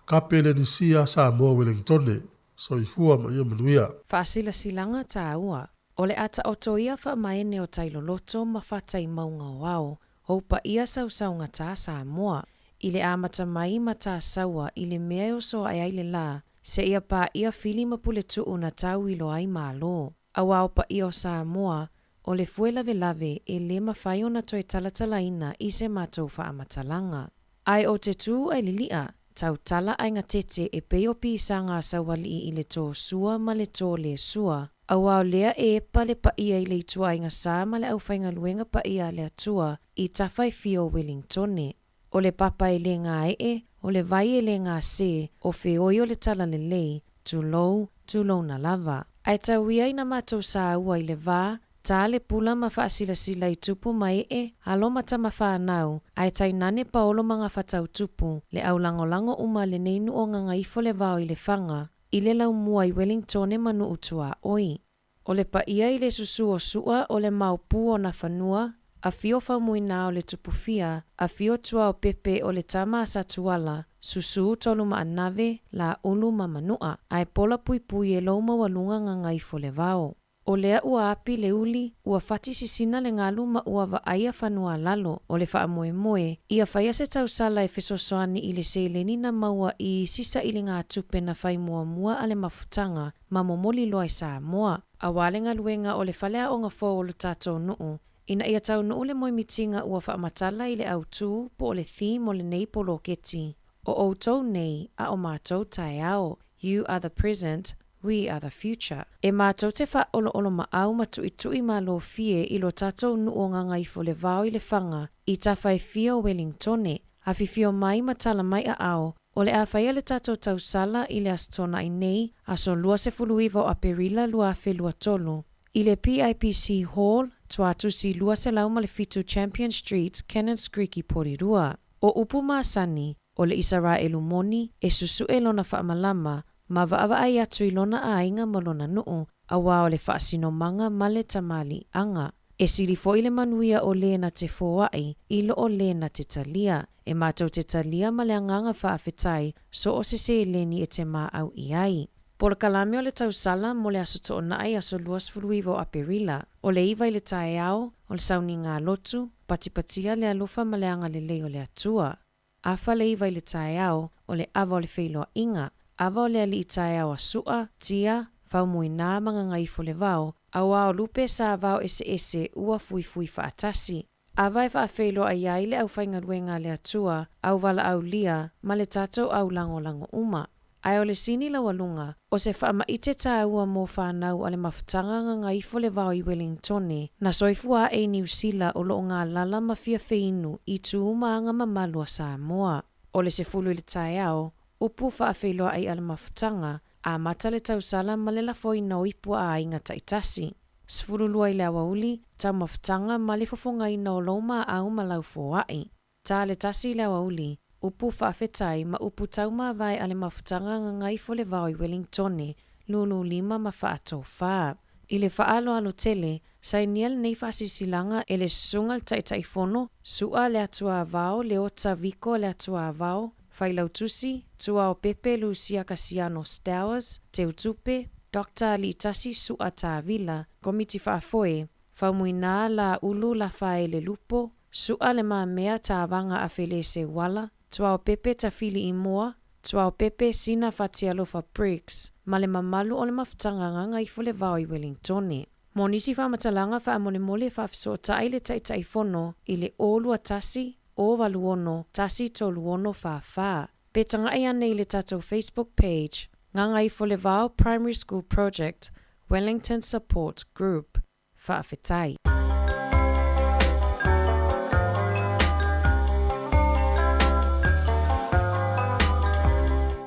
F: Kapelenisia Samoa Welengitone. Soifua ma ia manuia.
B: Faasilasilaga taua. O le a taoto ia faamaene o tai loloto ma fatai mauga o ao, ou paia sausaugata Samoa. I le amata mai ma Tasaua i le mea e oso ae ai le la, seia paia Fili ma Puletuu na tauilo ai Malo. Aua o paia o Samoa, o le fue lavelave e le mafai ona toe talatalaina i se matou faamatalaga. Ae o te tu ai lili'a, tau tala ai gatete e pei o pisaga a Saualii i le tō sua ma le tō lē sua, aua o lea e epa le paia i le ituaiga sa ma le aufaigaluega paia a le Atua i tafa e fia o Welingtone. O le papa e lē gae'e, o le vai e lē gasē, o feoi o le talalelei, tulou, tulouna lava. Ae tau ia ina matou saua i le va, tā le pula ma faasilasila i tupu ma e'e, alo ma tama fanau, ae tainane paolo ma gafatau tupu, le aulagolago uma a lenei nuu o Gagaifo le vao i Lefaga, i le laumua i Welingtone ma nuu tuaoi. O le paia i le susu o Su'a o le maopu o Nafanua, afio Faumuina o le Tupufia, afio Tuaopepe o le tama a Satuala, susu Tolumaanave, Laulu ma Manu'a, ae pola puipui e lou maualuga Gagaifolevao. O lea ua api le uli, ua fati sisina le galu ma ua vaaia fanua lalo, o le faamoemoe, ia faia se tausala e fesoasoani i le seleni na maua i isi sailigatupe na fai muamua a le mafutaga ma momoli loa i Samoa, aua le galuega o le faleaoga fou o lo tatou nuu, ina ia taunuu le moemitiga ua faamatala i le autū po o le theme o lenei poloketi, O outou nei, a o matou taeao, You are the present, we are the future. E matou te faaoloolomaau ma tuitui malofie i lo tatou nuu o Gagaifolevao i Lefaga, i tafa e fia o Welingtone, afifio mai ma tala mai aao, o le a faia le tatou tausala i le Aso Toonai nei, aso 29 o Aperila 2023, i le PIPC Hall, Tuatusi 207 Champion Street, Cannons Creek i Porirua. O upu masani, o le Isaraelu moni, e susuʻe lona faamalama, ma vaavaai atu i lona aiga ma lona nuu, aua o le faasinomaga ma le tamaliiaga. E sili foi le manuia o lē na te foaʻi i lo o lē na te talia. E matou te talia ma le agaga faafetai so o se seleni e te maau i ai. Polokalame o le tausala mo le Aso Toonai aso 29 o Aperila. O le 9 i le taeao, o le sauniga lotu, patipatia le alofa ma le agalelei o le Atua. Afa le 9 i le taeao, o le ava o le feiloaiga, ava o le alii taeao a Su'a, Tia, Faumuina ma Gagaifolevao, auā o lupe sa vao eseese ua fuifui faatasi. Ava e faafeiloai ai le aufaigaluega a le Atua, auvalaaulia, ma le tatou au lagolago uma. Ae o le sini laualuga, o se faamaite tāua mō whānau a le mafutaga Gagaifo le Vao i Wellingtone, na soifua aʻe i Niu Sila o loo galala ma fia feinu i tū ma aga mamalu a Samoa. O le 10 i le taeao, upu faafeiloai a le mafutaga, amata le tausala ma le lafoina o ipu a aiga taitasi. 12 i le aoauli, taumafataga ma le fofogaina o lou maau ma lau foai. Ta le 1 i le aoauli, upu faafetai ma upu taumavae a le mafutaga Gagaifo le Vao i Wellingtone, lulu lima ma faatofā. I le faaaloalo tele, sainia lenei faasilasilaga e le Susuga le Taitaifono, Su'a Leatuavao Leota Viko Leatuavao, Failautusi, Tuaopepe Lusia Kasiano Stowers, Teutupe, Dr Aliitasi Su'a Tavila, Komiti Faafoe, Faumuina Laulu Lafaele Lupo, Su'a Le Mamea Tavaga Afelese Uala, Tuaopepe Tafili Imoa, Tuaopepe Sina Fatialofa Briggs, ma le mamalu o le mafutaga Gagaifolevao i Wellingtone. Mo nisi faamatalaga faamolemole faafesootai le Taitaifono i le 0 21 086 136 44. Pe tagai ane i le tatou Facebook page, Gagaifolevao Primary School Project, Wellington Support Group. Faafetai.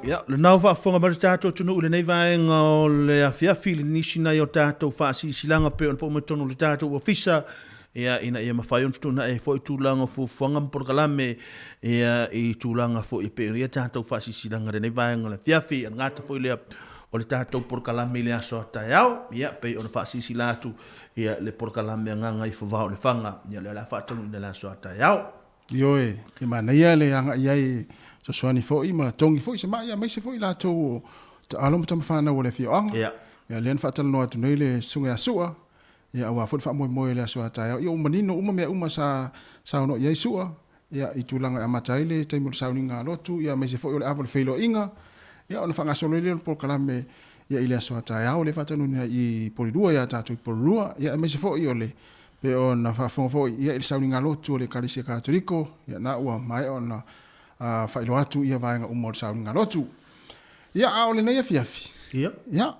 Q: Ia, lena ua faafofoga mai le tatou atunuu i lenei vaega o le afiafi i nisi nai o tatou faasilasilaga pei ona pau mai totonu o le tatou ofisa, ia, ina ia mafai ona fetuunai ai foi tulaga o fuafuaga ma polokalame, ia, i tulaga foi e pei ona i ai tatou faasilasilaga i lenei vaega o le afiafi. E le gata foi lea o le tatou polokalame i le aso a taeao, ia, pei ona faasilasila atu, ia, le polokalame a Gagaifomao le Faga, ia, lea o le a faataunuuina i le aso a taeao.
M: Ioe, e manaia le agai ai e fesoasoani foi ma togi foi se mai aemaise foi i latou o alo ma tamafanau o le afioaga.
Q: Ia.
M: Ia lea na faatalanoa atu nei le Susuga ia Su'a, ia aua foi le faamoemoe i le aso a taeao. Ia ua manino uma mea uma sa saunoa i ai Su'a, ia i tulaga e amata ai le taimi o le sauniga a lotu, ia aemaise foi o le ava o le feiloaiga, ia ona faagasolo ai lea o le polokalame ia i le aso a taeao lea e faataunuuina i Polilua ia tatou i Polilua, ia aemaise foi o le pei ona faafofoga foi ia i le sauniga lotu o le Ekalesia Katoliko, ia na ua maea ona faailoa atu ia vaega uma o le sauniga lotu. Ia a o lenei afiafi, ia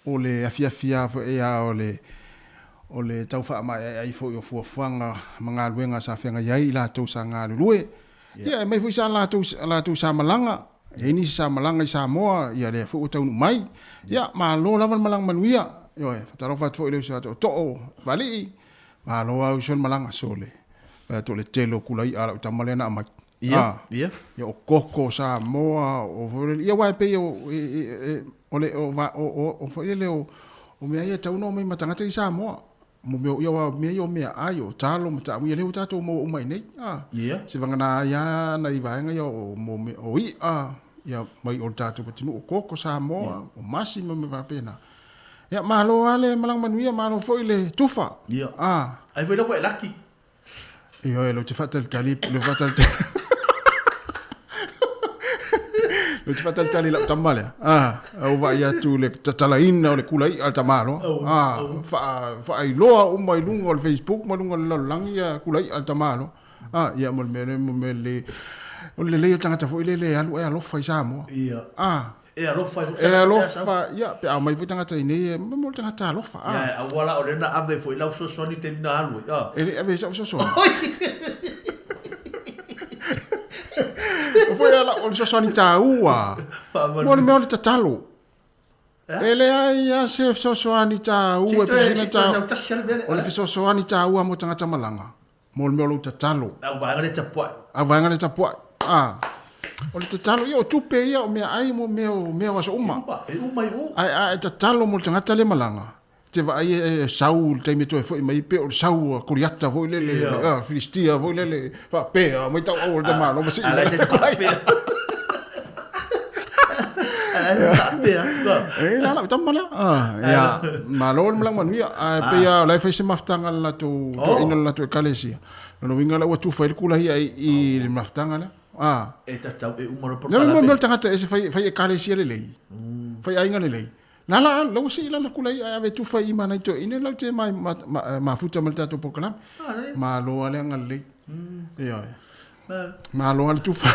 M: o le afiafi lava foi a o le o le tau faamaeaea ai foi o fuafuaga ma galuega sa feagai ai i latou sa galulue. Ia e aumai foi sa latou latou sa malaga, e i ai nisi sa malaga i Samoa, ia lea foi ua taunuu mai. Ia malo lava le malaga manuia. Ioe, faatalofa atu foi i le uso a Tootoo Valii, malo lava uso le malaga, sole. Vaai atu o le tele o kula i'a a lau tama lea na aumai.
Q: Ia, ia.
M: Ia o koko Samoa, o foi lele, ia aua e pei o, e, e, e, o le, o, o, o, o foi lele o, o mea ia e tatau ona omai ma tagata i Samoa. Mo mea, ia aua o mea ia o meaai, o talo ma taamu, ia lea ua tatou maua uma i inei. A,
Q: Ia.
M: seiavagana ai lava nai vaega ia o, mo mea, o i'a, ia mai o le tatou atunuu, o koko Samoa, o masi ma mea faapena. Ia, malo lava le malaga manuia, malo foi le tufa.
Q: Ia.
M: A.
Q: Ai foi la ua e laki.
M: Ioe, lou te faatalitali, lou faatalitali. Lou te faatalitali i lau tama lea. Ah, au vaai atu le tatalaina o le kula i'a a le tamaloa. Ah, faailoa uma i luga o le Facebook ma luga o le lalolagi ia kula i'a a le tamaloa. Ah, ia mo le mea lea, mo le mea lelei. O le lelei o le tagata foi lele e alu ae alofa i Samoa.
Q: Ia.
M: Ah.
Q: E alofa ai foi
M: E
Q: tagata pe a
M: alofa, ia, pe a omai foi tagata i inei, e mo le tagata alofa.
Q: Ia, e aua la o lea na ave foi lau fesoasoani i taimi na alu ai, a.
M: E le i ave ai sau fesoasoani. O foi ala, o le fesoasoani taua. Mo le mea o le tatalo. E leai lava se fesoasoani taua e pei ona taua. O le fesoasoani taua mo tagata malaga. Mo le mea o lou tatalo.
Q: Au vaega lea tapuai.
M: Au vaega lea tapuai. A. O le tatalo, ia o tupe ia o meaai mo mea o mea o aso uma.
Q: E uma i o.
M: Ae a e tatalo mo le tagata lea malaga, te vaai e sau i le taimi e toe foi mai pei o le sau a Koliata foi lele, a Filistia foi lele, faapea mai tauau o le tamaloa ma sii mai. E la lau tama lea. Ia, malo le malaga manuia. Ae pei lava o la e fai se mafutaga a le latou toeaina o le latou ekalesia. Lona uiga la ua tufa ai le kulahi i le mafutaga lea. A.
Q: E tatau e uma loa
M: Le
Q: polokalame.
M: mea o le tagata e ese fai, fai ekalesia lelei, fai aiga lelei. La la, la ua sii lana kula i'a e ave tufa i ima nai toeaina lau te ma, ma, ma, mafuta ma le tatou polokalame. Malo lava le agalelei. Ioe. Malo lava le tufa.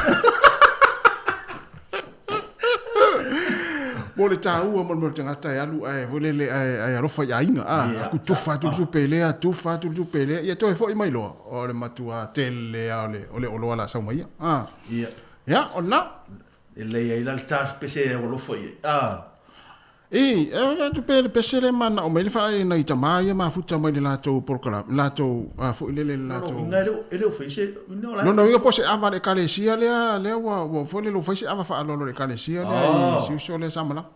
M: Mo le taua mo le mea o le tagata e alu ae foi lele ae, ae alofa i aiga. A, aku tufa atu le tupe lea, tufa atu le tupe lea, ia toe foi mai loa. O le matua tele lava o le, o le oloa o le a sau mai ia. A.
Q: Ia.
M: Ia, o lena.
Q: E lelei ai la le ta pese e alofa i ai. A.
M: I, e ave atu pea le pese lea manao mai le faa nai tama ia mafuta mai le latou polokalame, latou, a foi lele le latou.
Q: Lona uiga e le o, e le o fai se, ina o la.
M: Lona uiga po o se ava a le ekalesia lea, lea ua, ua foi lele ua fai se ava faaaloalo a le ekalesia lea i si uso lea sa malaga.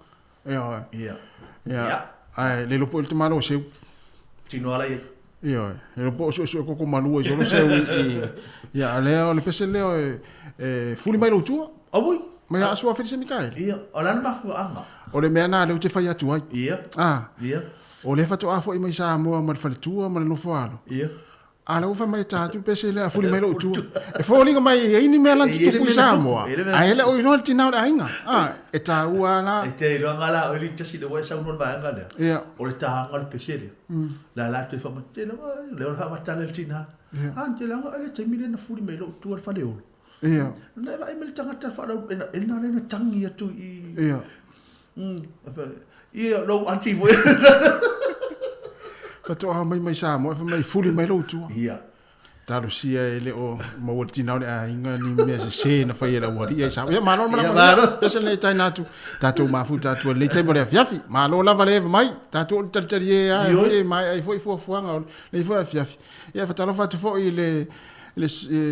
M: Ioe.
Q: Ia.
M: Ia. Ae le iloa po o le tamaloa seu.
Q: Tino ala i ai.
M: Ioe. Le iloa po o suesue koko malua i solo seu i, i ia a lea o le pese lea e, e fuli mai lou tua.
Q: Auoi.
M: Mai a Sua Felise Mikaele.
Q: Ia, o le a le mafuaaga?
M: O le mea na lea ou te fai atu ai.
Q: Ia.
M: A.
Q: Ia.
M: O lea faatoa foi mai Samoa ma le faletua ma le nofoalo.
Q: Ia.
M: A la ua fai mai e ta atu le pese lea a fuli mai lou tua. E foliga mai e i ai ni mea la na tutupu i Samoa, ae e le o iloa le tina o le aiga. A, e taua lava la.
Q: E te iloa la oe le tasi le ua e saunoa le vaega lea.
M: Ia.
Q: O le taga o le pese lea. La la toe faamatala, lea o le faamatala le tina. A, te iloa le taimi lea na fuli mai lou tua le faleolo.
M: Ia.
Q: Na e vaai mai le tagata faalau, e na le na tangi atu i.
M: Ia.
Q: Ia, lou aunty foi.
M: Faatoa mai mai Samoa, fai mai fuli mai lou tua.
Q: Ia.
M: Talosia e le o maua le tina o le aiga ni mea sese na fai e le aualii ai Samoa. Ia, malo le
Q: Ia,
M: malaga.
Q: malo.
M: Pese lenei taina atu, tatou mafuta atu i lenei taimi o le afiafi. Malo lava le eva mai, tatou o le talitalie lava e foi e maea ai foi fuafuaga o lenei foi afiafi. Ia, fatalofa atu foi i le le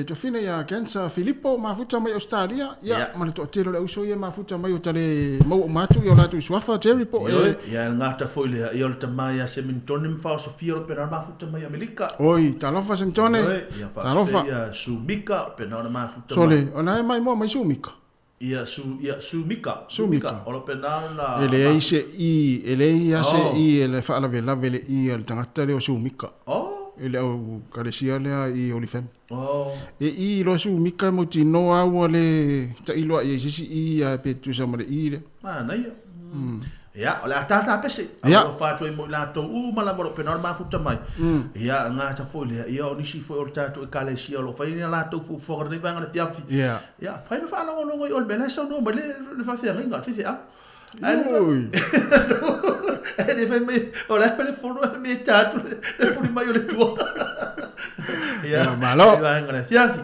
M: tofina ia Cancer Filipo mafuta mai Australia ia yeah. ma le toatele o le auso ia mafuta mai o tale maua uma atu ia o latou suafa Jerry po
Q: e ia le gata foi lea ia o le tama ia Semintone ma Faosofia o pena mafuta mai Amerika.
M: Oi talofa Semintone
Q: ia
M: talofa
Q: ia Sumika pena ona mafuta
M: mai. Sole ona e mai moa mai Sumika.
Q: Ia su ia Sumika
M: Sumika
Q: o lo pena ona
M: E leai se i e leai lava se i e le faalavelave le i a le tagata lea o Sumika.
Q: Oh.
M: I le au kalesia lea i Holy Family.
Q: Oh.
M: E i loa Sumika e mautinoa lava ua le tailo i ai se isi i ae pe tutusa ma le i lea.
Q: Manaia. Ia, o le a tātā pese.
M: Ia.
Q: Alofa atu ai mo i latou uma lava o lo o pena o le mafuta mai. Ia, e gata foi lea, ia o nisi foi o le tatou ekalesia o lo o fai ni a latou fuafuaga i lenei vaega o le afiafi.
M: Ia.
Q: Ia, fai ma faalogologo i o le mea la e saunoa mai le, le faafeagaiga, le faifeau. Ae le
M: Oi.
Q: Ae le fai mai, o le a le fono e me tā atu le, le fuli mai o le tua. Ia,
M: Ia, malo.
Q: le vaega o le afiafi.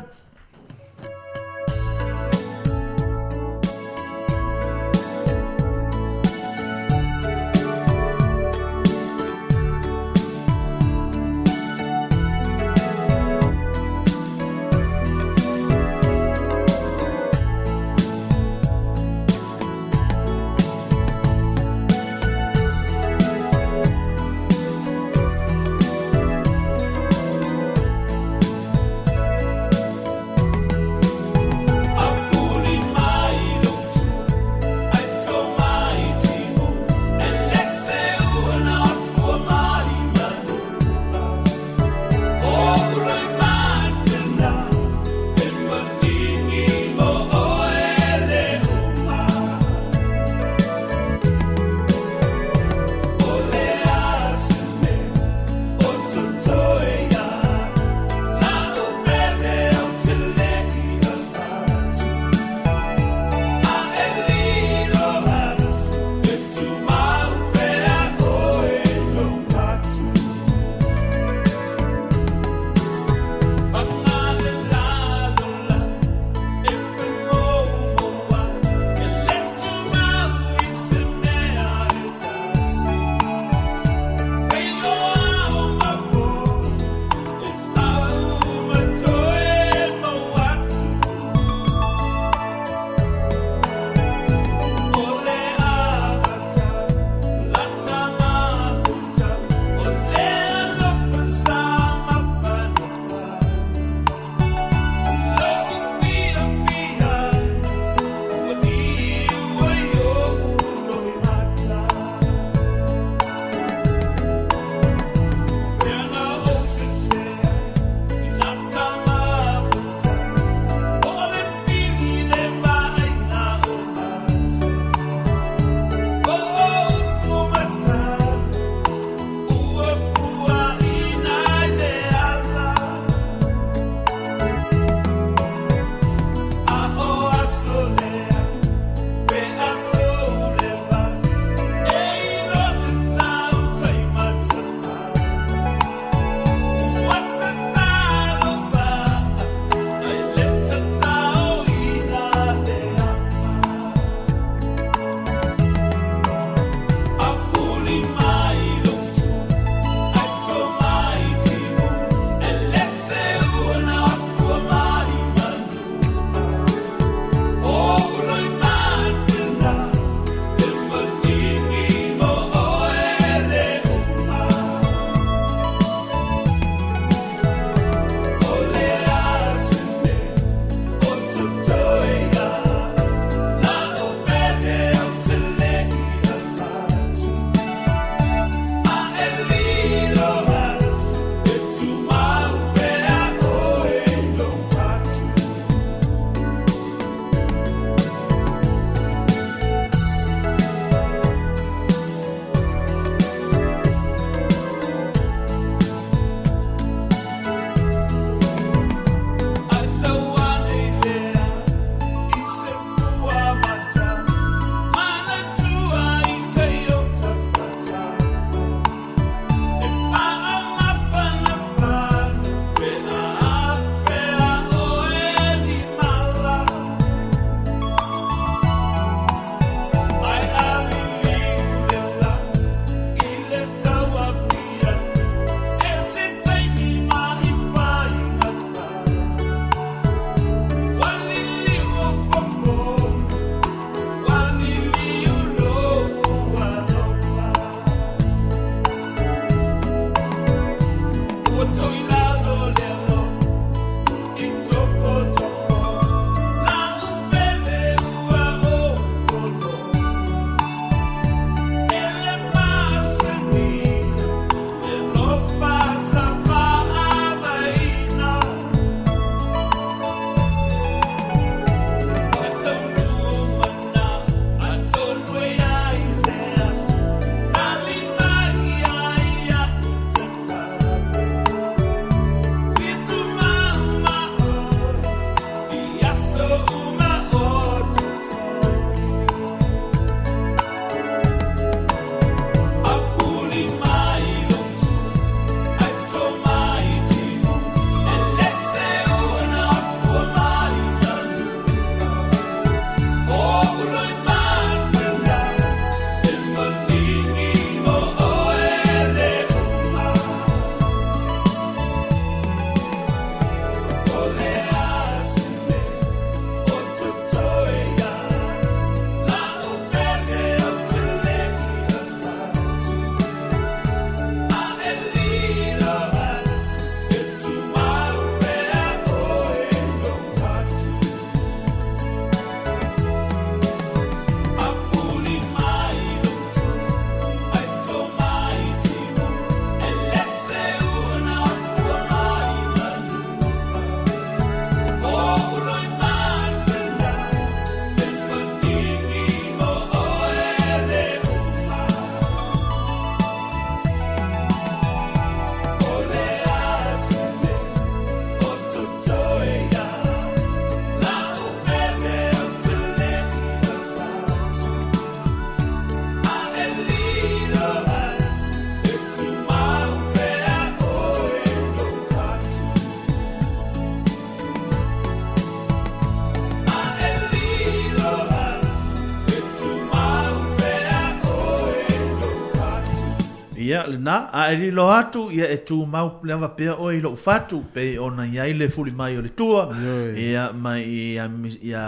Q: Ia, lena, a e lilo atu, ia e tumau lava pea oe i lou fatu, pei ona i ai le fuli mai o le tua, ia, mai ia, ia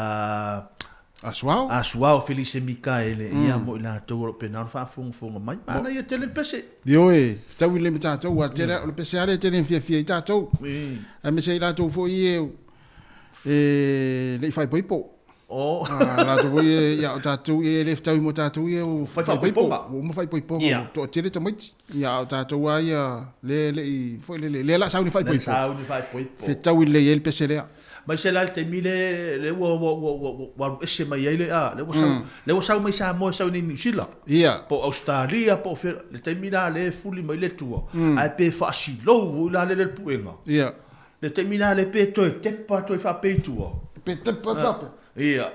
M: Asuao.
Q: Asuao Felise Mikaele, ia, mo i latou o lo o pena ona faafogafoga mai. Manaia tele le pese.
M: Ioe, fetaui lelei ma tatou, aua tele, o le pese lava lea e tele ina fiafia ai tatou. Aemaise ai i latou foi ia e le i faaipoipo.
Q: Oh.
M: Ah, latou foi e, ia, o tatou e le fetaui mo tatou ia o
Q: Fai faaipoipoga.
M: Ua uma faaipoipoga,
Q: Ia.
M: ua toatele tamaiti. Ia, a o tatou lava ia, le le i, foi lele, lea o le a sauni faaipoipo.
Q: Sauni faaipoipo.
M: Fetaui lelei ai le pese lea.
Q: Mai se la le taimi le le ua ua ua ua ua alu ese mai ai le a le ua sau le ua sau mai Samoa e sau nei Niu Sila.
M: Ia.
Q: Po o Australia po o fea le taimi la le fuli mai le tua ae pe faasilou foi la le le puega.
M: Ia.
Q: Le taimi la le pe toe tepa toe faapea i tua.
M: Pe tepa faapea.
Q: Ia.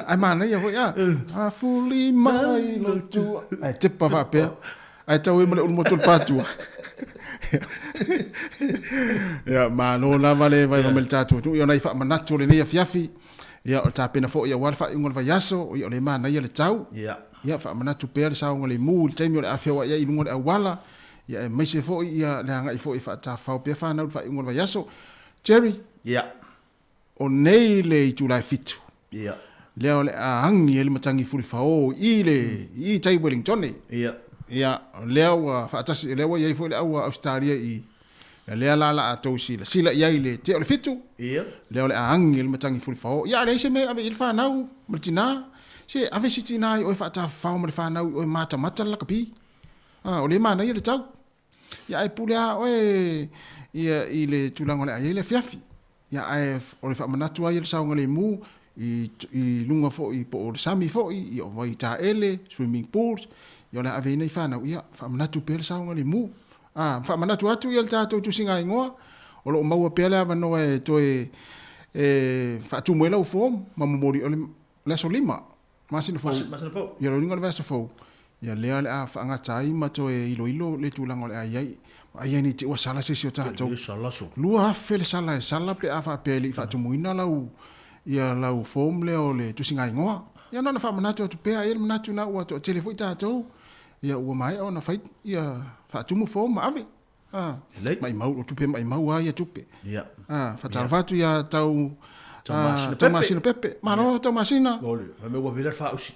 M: Ae manaia foi a. A fuli mai lo tua. Ae tepa faapea. Ae tau ai ma le ulu motu o le patua. Ia, malo lava le vaivai mai le tatou atunuu. Ia, o nai faamanatu o lenei afiafi. Ia, o le tapena foi aua le faaiuga o le vaiaso. Ia, o lea e manaia le tau.
Q: Ia.
M: Ia, faamanatu pea le saogalemu i le taimi o le a feoai ai i luga o le auala. Ia, aemaise foi ia le agai foi e faatafafao pea fanau i le faaiuga o le vaiaso. Jerry.
Q: Ia.
M: O nei le itula e fitu.
Q: Ia.
M: Lea o le a agi ai le matagi fulifao i le i tai Wellingtone.
Q: Ia.
M: Ia, o lea ua faatasi, o lea ua i ai foi le au a Ausetalia i Ia, lea la la a tou silasila i ai i le tea o le fitu.
Q: Ia.
M: Lea o le a agi ai le matagi fulifao. Ia, a leai se mea e ave i ai le fanau ma le tina. Se, ave si tina i oe faatafafao ma le fanau i oe matamata le lakapi. A, o lea e manaia le tau. Ia ae pule a oe ia i le tulaga o le a i ai le afiafi. Ia ae o le faamanatu lava ia le saogalemu i i luga foi po o le sami foi, ia o vaitaele, swimming pools, ia o le a ave ai nai fanau, ia faamanatu pea le saogalemu. A, faamanatu atu ia le tatou tusigaigoa, o lo o maua pea le avanoa e toe e faatumu ai lau form ma momoli o le aso 5 Masina fou.
Q: Masina fou.
M: Ia lona uiga o le vaiaso fou, ia lea o le a faagata ai ma toe iloilo le tulaga o le a i ai. Vaai ai ne i te i ua sala se isi o tatou.
Q: E sala so.
M: 2000 le sala e sala pe a faapea e le i faatumuina lau ia lau form lea o le tusigaigoa. Ia na ona faamanatu atu pea, e i ai le manatu na ua toatele foi tatou, ia ua maea ona fai ia faatumu form ma ave. A, maimau, o tupe maimau lava ia tupe.
Q: Ia.
M: A, faatalofa atu ia tau Taumasina Pepe. Malo Taumasina.
Q: Ole, fai mai ua vela le faausi.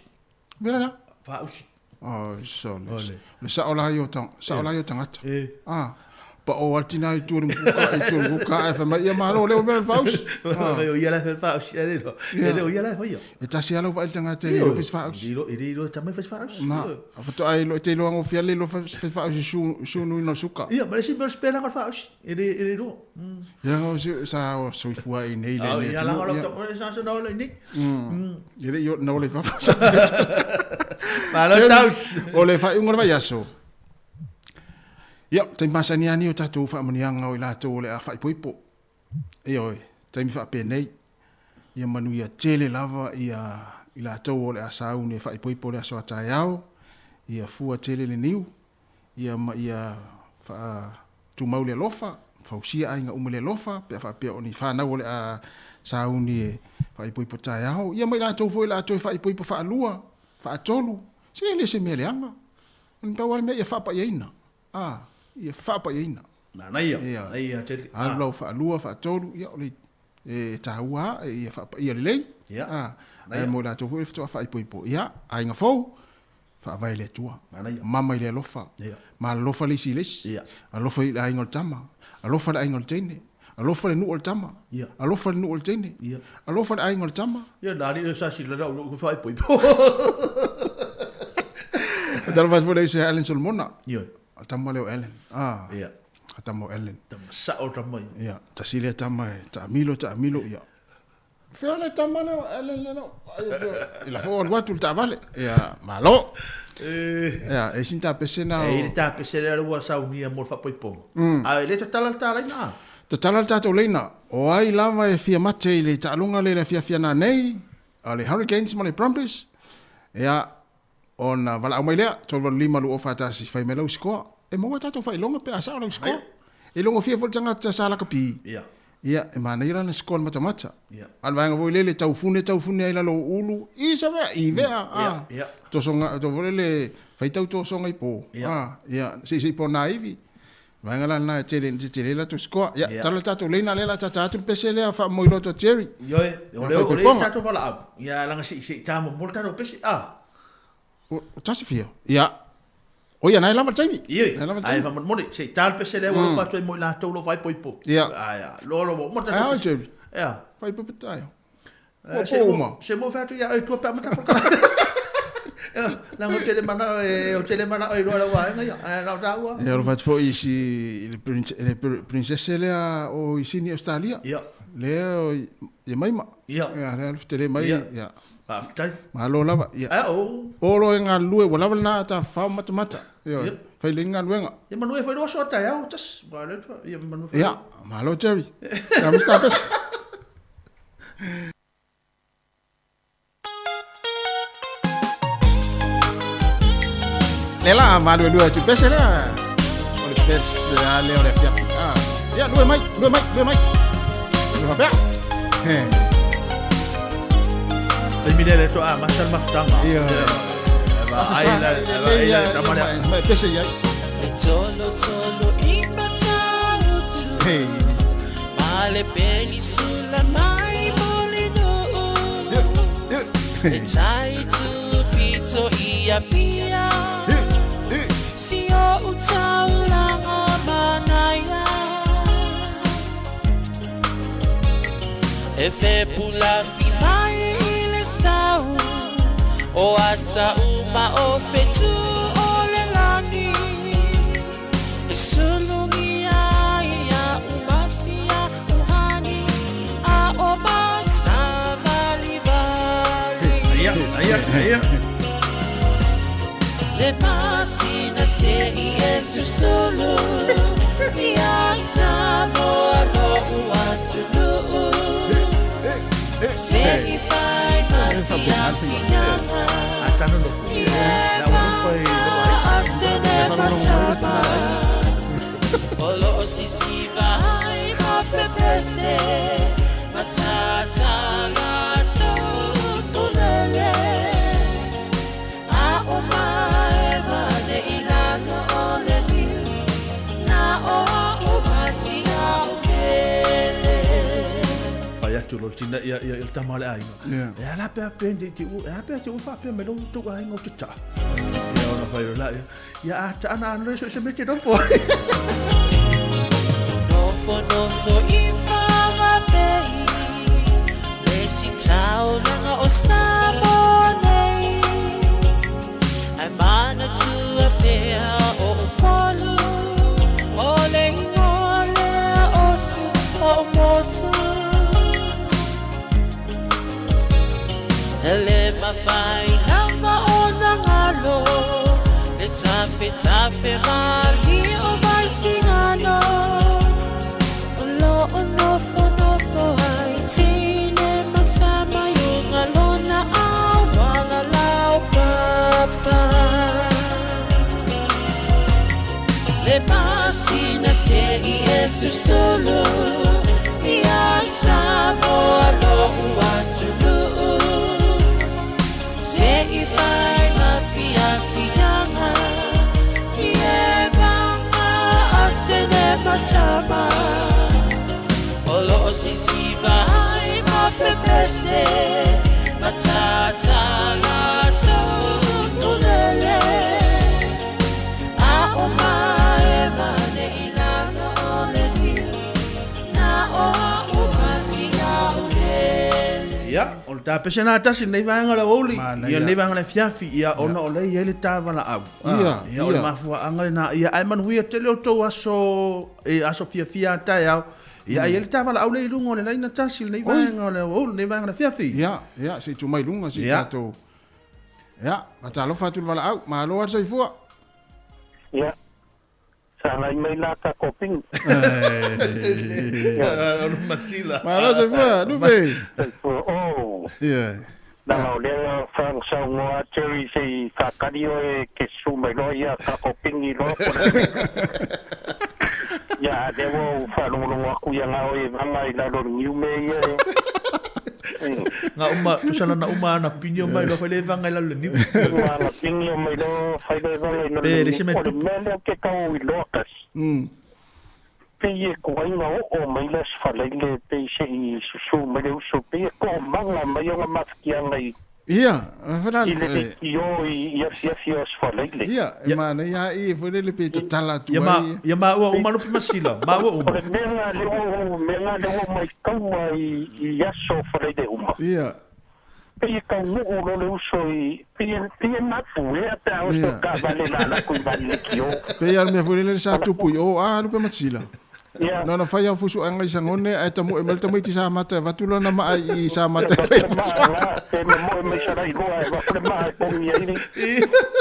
M: Vela la?
Q: Faausi.
M: Oi, sole. Le sao la ia o sao la ia o tagata.
Q: E.
M: A, pa o lava le tina i tua i le mukuka, i tua i le mukuka ae fai mai, ia malo, lea ua vela le faausi.
Q: Fai mai o ia la e fai le faausi, e le iloa. E le o ia la e faia.
M: E tasi lava lau vaai i le tagata e le iloa fai se faausi.
Q: E le iloa e tama e fai se faausi.
M: Na, faatoa iloa, e te iloa gofie le iloa fai faausi sunuina o le suka.
Q: Ia, ma le isi mea o le sipelaga o le faausi, e le e le iloa.
M: Ia, o sa soifua i nei le
Q: nei Ia, laga o lau sa sa na ola i nei.
M: E le i na ola i fafo.
Q: Malo tausi.
M: O le faaiuga o le vaiaso. Ia, taimi masani lava nei o tatou faamanuiaga o i latou o le a faaipoipo. Ioe, taimi faapenei, ia manuia tele lava ia i latou o le a sauni e faaipoipo le aso a taeao, ia fua tele le niu, ia ma ia faatumau le alofa, fausia aiga uma i le alofa, pe a faapea o ni fanau o le a sauni e faaipoipo taeao, ia ma i latou foi o le a toe faaipoipo faalua, faatolu, se e le se mea leaga. O le pau lava le mea ia faapaiaina. A, ia faapaiaina.
Q: Manaia, manaia tele.
M: Alu lau faalua, faatolu, ia o le e taua lava, ia faapaia lelei.
Q: Ia.
M: A, ae mo i latou foi faatoa faaipoipo, ia, aiga fou, faavae i le Atua.
Q: Manaia.
M: Mama i le alofa.
Q: Ia.
M: Malolofa le isi i le isi.
Q: Ia.
M: Alofa i le aiga o le tama. Alofa le aiga o le teine. Alofa le nuu o le tama.
Q: Ia.
M: Alofa le nuu o le teine.
Q: Ia.
M: Alofa le aiga o le tama.
Q: Ia, na alii sa sila na ulu faaipoipo.
M: Talofa atu foi le uso ia Allen Solomona.
Q: Ioe.
M: O tama lea o Allen. Ah.
Q: Ia.
M: A tama o Allen.
Q: Tama sao tama ia.
M: Ia, tasi lea tama e taamilo, taamilo, ia. Fea le tama lea o Allen lea na. I la fo alu atu le taavale. Ia, malo. Ia, e sin tapese na o.
Q: E i le tapese lea ua saunia mo le faapoipoga. A e le tatala le ta laina a?
M: Tatala le tatou laina. O ai lava e fia mate i le taaloga lea i le afiafi ana nei, a le Hurricanes ma le Brumbies, ia, ona valaau mai lea, 385 241, fai mai lau sikoa. E maua tatou faailoga pe a sao lau sikoa. E logofia foi le tagata sa lakapi.
Q: Ia.
M: Ia, e manaia la ona score le matamata. A o le vaega foi lele, taufune taufune ai i lalo o ulu, i sa vea, i vea, a. Tosoga, to foi lele, faitau tosoga i po, a. Ia, se i se i pona ivi. Vaega la lena e tele, e tele la latou score. Ia, tala le tatou leina lea o le a tata atu le pese lea faamoemoe atu a Jerry.
Q: Ioe, o lea o lea i tatou valaau, ia leaga se i se i ta muamua le tatou pese, a.
M: O tasi fia. Ia. O ia, na e lava le taimi.
Q: Ioe, ae faamolemole, se i ta le pese lea ua alofa atu ai mo i latou o lo o faaipoipo.
M: Ia.
Q: Ae, loa loa ua uma le tatou pese.
M: Ae, Jerry.
Q: Ia.
M: Faaipoipo taeao. Ua po uma.
Q: Se mo fai atu ia oe tua pe a mata polokalame. Leaga ou te le manao e, ou te le manao e iloa lau vaega ia. Ae na o taua.
M: Ia alofa atu foi i si i le le princesse lea o i Sydney Australia.
Q: Ia.
M: Lea o i Maima.
Q: Ia.
M: Ia lea alofa tele mai.
Q: Ia. Faafetai.
M: Malo lava. Ia.
Q: Ae o.
M: Olo e galulue ua lava lena tafafao matamata. Ia. Fai lelei galuega.
Q: Ia manuia foi lou aso a taeao tasi. Ia manuia
M: foi. Ia, malo Jerry. Ia Mr. Pese. Lea la maluelue atu pese lea. O le pese a lea o le afiafi. Ah. Ia, lue mai, lue mai, lue mai. Lue faapea. He.
Q: Taimi lea le toa amata le mafutaga.
M: Ia.
Q: Ai la, ai la, tama lea.
M: Mai pese iai.
J: E tolo tolo i matautu.
M: Hey.
J: Ma le penisula mai mo le nuu. E tai tu pito i Apia. Si o utaulanga manaia. E fepula fi mai i le sau. O ata uma o fetu o le lani. E sulungi ai ia umasia uhani. A o masa vali vali.
Q: Aia, aia, aia.
J: Le masina se i e susulu. Ia Samoa no uatunuu. Se i fai ma fiafiaga.
Q: Atano no.
J: Ia
Q: La ua lupa i lo ai.
J: atene matama. O lo o sisiva ai ma pepese. Matata la tau tulele. A o mae mane i lalo o le niu. Na o a o masia o pele.
Q: Fai atu lo tina ia ia ia tama le aiga.
M: Yeah.
Q: E ala pea pe te te u, e ala pea te u whaapea me lo tu aiga o te ta. Ia ona fai o la ia. Ia a ta ana ana so se me te nofo.
J: Nofo nofo i whangapei. Le si taulanga o Samoa nei. Ai mana tua pea o Upolu. O le ingoa lea o si o motu. Hele mawhai lava o nā ngalo. Le tafe tafe mali o Vaisingano. O lo o nofo nofo ai tine matama i o ngalona au wala lau papa. Le masina se i e susulu. Ia Samoa no uatunuu. Se i fai ma fiafiaga. I e vanga atene matama. O lo o sisiva ai ma pepese. Matata la tau tulele. A o mae mane i lalo o le niu. Na o a o masia o pele.
Q: Ia, o le tapese na tasi nei vaega o le aoauli.
M: Manaia.
Q: Ia nei vaega o le afiafi, ia ona o lea e i ai le tavalaau.
M: Ia,
Q: Ia, o le
M: ia.
Q: mafuaaga lena. Ia, ae manuia tele o tou aso, e aso fiafia a taeao. Ia, ai e le tavalaau lea i luga o le laina tasi, lenei
M: Oi.
Q: vaega o le aoauli, lenei vaega o le afiafi.
M: Ia, ia, se i tuu mai luga, se i
Q: Ia.
M: tatou. Ia, faatalofa atu i le valaau, malo lava le soifua.
S: Ia. Sa lai mai la ta koping.
Q: O le masila.
M: Malo soifua, Lupe.
S: Oh.
M: Ia.
S: Na lau lea whang sau ngoa Jerry se i whakari o e ke su mai loa ia ka koping i loa kona. Ia, a lea ua ou faalogologo atu ia na oe e vaga i lalo o le niume ia e.
Q: Nga uma, tusa na na uma ana pini o mai loa fai le vaga i lalo le niu.
S: Uma ana pini o mai loa fai le vaga i lalo
Q: Pe
S: le
Q: le se
S: niu.
Q: mea
S: O le
Q: tupu.
S: mea lea ou te tau iloa kasi. Pei e tuai na oo mai le Aso Faraile pei se i susū mai le uso pei e toomaga mai ona mafatiaga i
M: Ia, fela
S: i le leitio i afiafi o Aso Faraile.
M: Ia, e manaia lava i foi lele pe tatala atu
Q: Ia ma
M: ai.
Q: ia maua uma lupe masila, maua
S: O
Q: uma.
S: le mea lena lea ua ou mea lena lea ua ou maitaua i i aso Faraile uma.
M: Ia.
S: Pei e taunuu loa le uso i pei e pei e mapu ea pe a oso
M: Ia.
S: taavale la alu atu i vale leitio.
M: Pei lava le mea foi lele sa tupu i o a lupe masila.
S: Ia.
M: Na ona fai au fusuaga i Sagone ae tamu'e mai le tamaiti sa mata e avatu lana maa i i sa mata e fai
S: Avatu le maa la, pe momoe mai salai loa e avatu le maa e pogi ai le.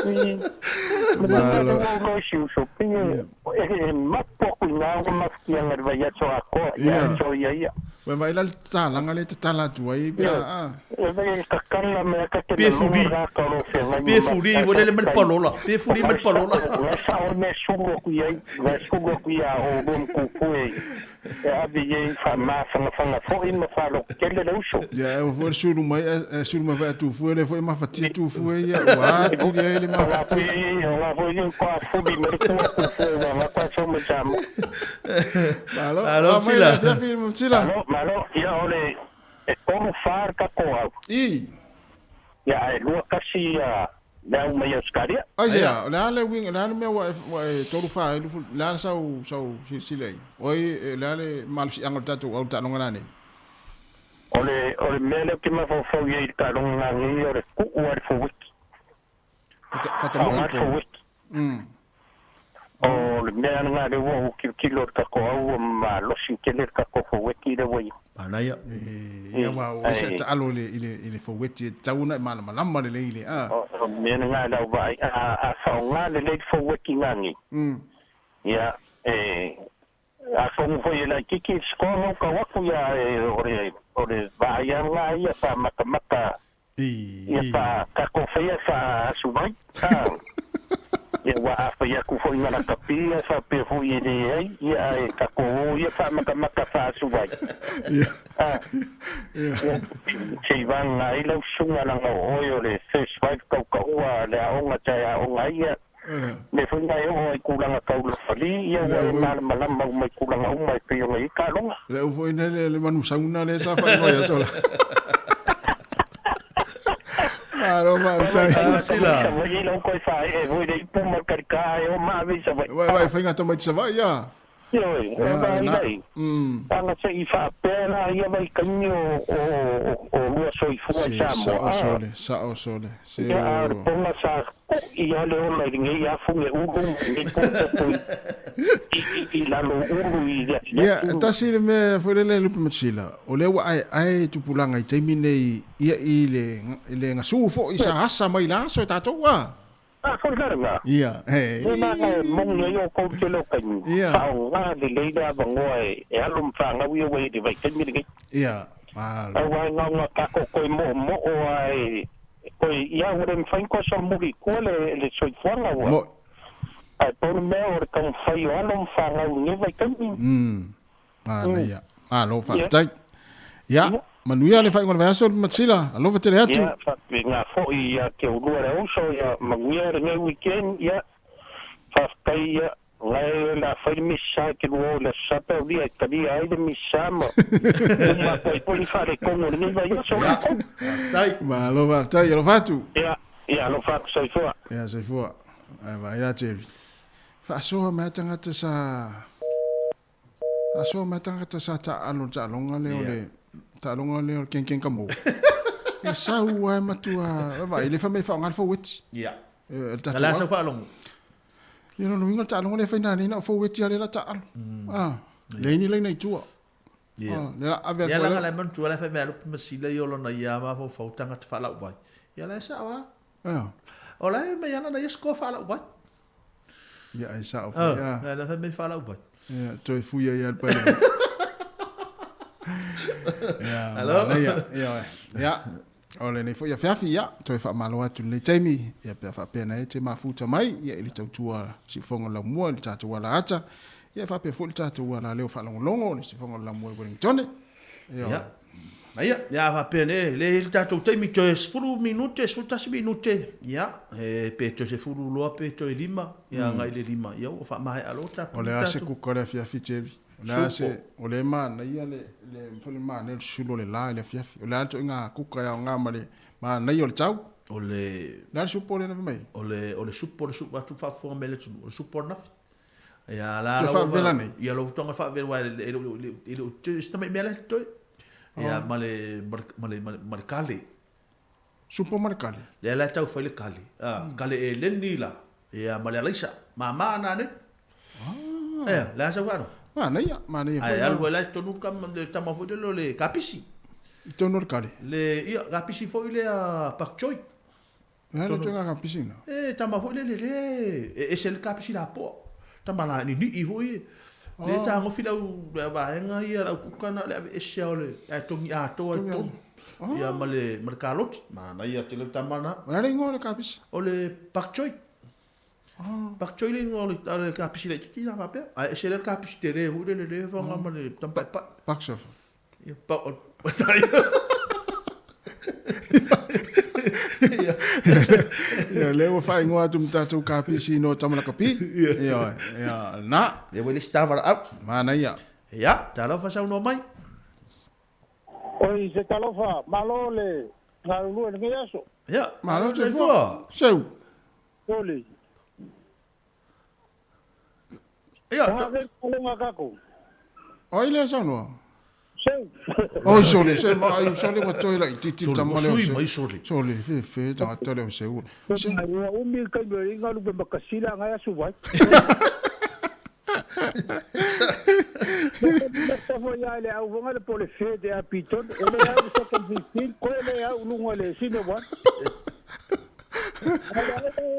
S: Le mea lena lea ua ou iloa i si uso, pei e e mapu atu i ina ona mafatiaga i le vaiaso atoa ia aso ia ia.
M: Ua vaai la le tatalaga lea e tatala atu ai pe
S: Ia,
M: a.
S: e vai e tatala mai ata te
Q: Pe
S: laloga
Q: fuli.
S: la ka o lo feagai
Q: Pe
S: ma
Q: fuli,
S: matai
Q: ua lele mai le
S: tai.
Q: palola. Pe fuli mai le palola.
S: Ngai sao le mea sulu atu i ai, ngai sulu atu ia o lua matupu e e ave i ai faamafagafaga foi ma faalototele le uso.
M: Ia, e foi le sulu mai, e sulu mai foi a Tufue, lea foi e mafatia Tufue ia, ua atili ai le mafatia.
S: O la foi ia kwa fuli mai le tua Tufue ua ngata sau mai Samoa.
M: Malo,
Q: Malo,
M: mai le
Q: Sila.
M: afiafi Sila.
S: Malo, malo, ia o le e tolu fa le tatou au.
M: I.
S: Ia ae lua kasi ia le au mai Australia.
M: Ai sea, o le a le uiga, o le a le mea ua e, ua e tolu fa ai lufu, le a sau, sau silasila i ai. O ai, o le a le malosiaga o le tatou au i le taaloga lanei.
S: O le o le mea lea ou te mafaufau i ai i le taaloga lanei o le tuu a le fowiki.
M: Fatamoe
S: Faaaoga
M: le
S: le
M: po.
S: fowiki. O le mea lena lea ua ou tilotilo i le tatou au ua malosi tele le tatou fowiki lea ua i ai.
Q: Manaia.
M: Ia, ua ua ese taalo i le, i le, i le foweti e tatau ona e malamalama lelei i le, a.
S: O le mea lena lau vaai, a, a faaaoga lelei le foweti lanei. Ia, e, atonu foi e laitiiti le score na tau atu ia e, o le, o le vaai lava lena ia faamatamata ia fa tatou faia faaasu mai. A, ia ua a fai atu foi ma lakapi ia faapea foi e leai ia ae tatou o ia faamatamata faaasu mai. A, ia, se i vaga ai lau susuga laga o oe o le first wife tautaua le aoga taeaoga ai ia. Mea foi na e oo ai i tulaga tau lofali, ia ua e malamalama uma i tulaga uma e pei ona i ai taaloga.
M: Le au foi lele le manu sauna le sa faaigoa ia sola. Malo faafetai.
S: Savaii lau toe faaee foi le ipu ma le kalikā e o ma ave i Savaii.
M: Vai vai faiga tamaiti Savaii ia.
S: Ioe,
M: Ia,
S: e vaai
M: lena.
S: lai. Ana se i faapea la ia vaitaimi o o o lua soifua i
M: Se
S: Samoa.
M: sao sole, sao sole. Se
S: Ia, a o le
M: o.
S: poga sa ko'i lava le ola i lenei afuge ulu ma lenei potopoto i i i lalo ulu i le
M: Ia,
S: afiafi.
M: e tasi le mea foi lele lupe matisila, o lea ua aeae tupulaga i taimi nei ia i le i le gasū foi sa asa mai le aso e tatou a.
S: A foi la lena.
M: Ia, he.
S: Le lena e moni ai outou i le tele o taimi.
M: Ia.
S: Faaaoga lelei le avanoa e e alu ma fanau ia ua i le vaitaimi lenei.
M: Ia, malo.
S: Auā na ona tatou toe moomoo lava e toe ia ua le mafai ona toe solomuli i tua le le soifuaga ua.
M: Mo'i.
S: Ae pau le mea o le taumafai o alo ma fanau i lenei vaitaimi.
M: Manaia. Malo faafetai. Ia, manuia le faaiuga o le vaiaso Matisila, alofa tele atu.
S: Ia, faapena foi ia te ulua le uso, ia manuia lenei weekend, ia, faafetai ia, ngai o le a fai le misa e te lua o le aso Sa pe aulia e talia ai le misa ma uma atu ai foi ni faaletonu o lenei vaiaso.
M: Malo faafetai, alofa atu.
S: Ia, ia, alofa atu, soifua.
M: Ia, soifua. Ae vaai la Jerry. Faasoa mai tagata sa faasoa mai tagata sa taaalo le taaloga lea o le taaloga lea o le kenkeng ka mo. E sau lava e matua vaai le fai mai e faaaoga le faueti.
Q: Ia.
M: E le
Q: Na
M: tatou
Q: la
M: au.
Q: sau faalogo.
M: Ia lona uiga le taaloga lea e fai nanei na o faueti lava lea la taaalo. Ah, leai ni laina i tua.
Q: Ia.
M: Ah, lea la ave
Q: Ia
M: atu
Q: laga
M: ai
Q: le manatua la fai mai a lupe masila i olona ia mafaufau tagata faalauvai. Ia la e sao lava.
M: Ia.
Q: O la e mai ana na ia score faalauvai.
M: Ia e sao
Q: Ah,
M: foi. Ah.
Q: la fai mai faalauvai.
M: Ia, toe fuia ia le paele. Ia,
Q: Alo?
M: manaia. Ia, ia. O lenei foi afiafi, ia, toe faamalo atu i lenei taimi, ia pe a faapea na e te mafuta mai, ia i le tautua siufoga laumua i le tatou alaata, Ia, e faapea foi le tatou alaleo faalogologo o le Sifoga o le Laumua i Wellingtone. Ioe.
Q: Ia. Aia, ia a faapea le, le i le tatou taimi toe 10 minute, 11 minute, ia, e, pe toe 10 loa pe toe 5, ia agai i le 5, ia ua faamaea loa
M: O le a se kuka o le afiafi Jerry? O le a se, o le manaia le, le, foi le manaia o le susulu o le la i le afiafi. O le a le ituaiga kuka e aoga ma le manaia o le tau?
Q: O le.
M: O le a le supo lea na fai mai?
Q: O le, o le supo, le supo, atu faafofoga mai le atunuu, o le supo anafi. Ia la
M: Toe faavela nei?
Q: Ia lou tonga faavela aua e le o e le o se tamai mea la e totoe. Ia ma le ma le ma le kale.
M: Supo ma le kale?
Q: Lea la e tau fai le kale. A, kale eleni la. Ia ma le alaisa. Mama na nei. Ah. Ia, le a sau faalogo?
M: Manaia, manaia
Q: foi. Ae alu ai la i totonu le tama foi lele o le kapisi.
M: I totonu o le kale?
Q: Le, ia, kapisi foi lea pak choi.
M: Le a le ituaiga kapisi lena?
Q: E tama foi lele le, e ese le kapisi lapoa. Tama la ninii foi e. Le tagofi le au vaega ia, le au kuka na, le aveese o le, ae togi atoa i totonu. Ia ma le, ma le kaloti. Manaia tele le tama na.
M: O le a le igoa o le kapisi?
Q: O le pak choi. Pak choi le igoa o le kapisi laitiiti la faapea. Ae ese lea le kapisi tele foi lele le faga ma le tamapaepae.
M: Pak surfer.
Q: Ia, pa, o,
M: Ia, lea ua faaigoa atu ma tatou kapisi no Tamalakapi. Ia, ia, na.
Q: Ia, ua le si tavalaau.
M: Manaia.
Q: Ia, talofa saunoa mai.
T: Oi, se talofa, malo le galulue i lenei aso.
Q: Ia,
M: malo soifua. Seu.
T: Soli.
Q: Ia,
T: so...
M: Oi lea saunoa.
T: Seu.
M: Oi sole, se vaai sole ua toe laitiiti le tama lea o
Q: Sui
M: Seu.
Q: mai sole.
M: Sole, fefe tagata lea o Seu.
T: Se. Ua umi le taimi o inga lupe makasila ngai asu vai. Sa ia le au vonga le pole fe de a piton e le au second 15 ko le au lunga le senior one.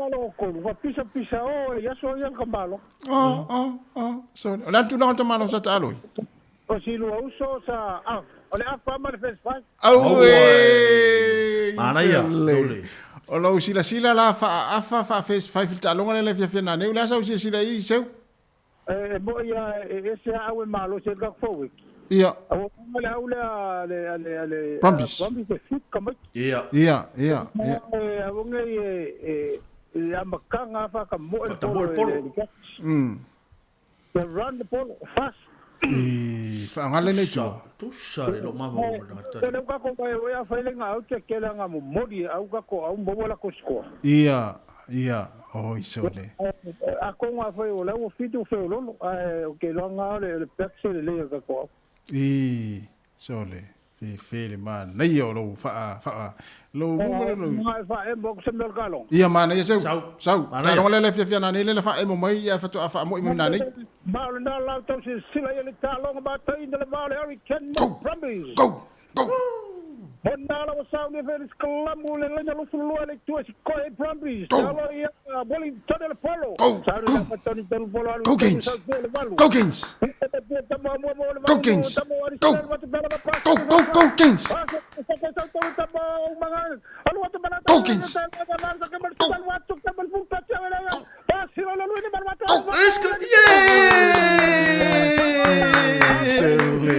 T: Alo ko va pisa pisa o ia so ia ka malo.
M: Oh, oh, oh. Sole. O le a le tulaga o le tamaloa sa taalo ai?
T: O si lua uso sa af. O le af pa ma le first five.
M: Auē!
Q: Manaia,
M: Lole. O lou silasila la faaafa faa-first five i le taaloga lea i le afiafi nanei, o le a sau silasila i ai seu?
T: E moi a e ese a au e malosi ai le tatou forward.
M: Ia.
T: Ua uma le au lea a le a le a le
M: Brumbies.
T: Brumbies e fit ka maiki.
Q: Ia.
M: Ia, ia, ia.
T: E au nei e e i amataga a whakamoe le
Q: Whakamoe
T: polo
Q: le
T: i le
Q: polo.
T: Jacks. They run the ball fast.
M: I whaangale nei tua.
Q: Tusa le lo mama o ngata.
T: Te leu kako mai o ea whailenga au te kela ngā momori au kako au maua la ko score.
M: Ia, ia, oi sole.
T: A ko ngā whai o lau o whitu whai o lolo, ae o ke loa ngā ole le pek se le lea kako au.
M: I, sole, fe fe le manaia o lou whaa, whaa, lou mumere lou.
T: Ngā e wha e mo se mea kalong.
M: Ia manaia seu,
Q: Sau.
M: sau,
Q: Manaia.
M: taaloga lea le fiafia nanei lea le faaemo mai ia faatoa faamo'i mai nanei.
T: Ma o lena lau tau silasila ia le taaloga mataina le va o le Hurricane
M: Go,
T: Brumbies.
M: go, go.
T: Ona la wa sau ni fe le sklamu le lena lo fulua le tua si koe Brumbies.
M: Go.
T: Talo ia Wellington le polo.
M: Go,
T: Sau
M: go.
T: ni la Tony Tony polo alu.
M: Go Kings. Go Kings. Go Kings. Go. Go, go, go Kings. Go Kings. Go. Go.
Q: Let's go. Yeah!
M: Sole.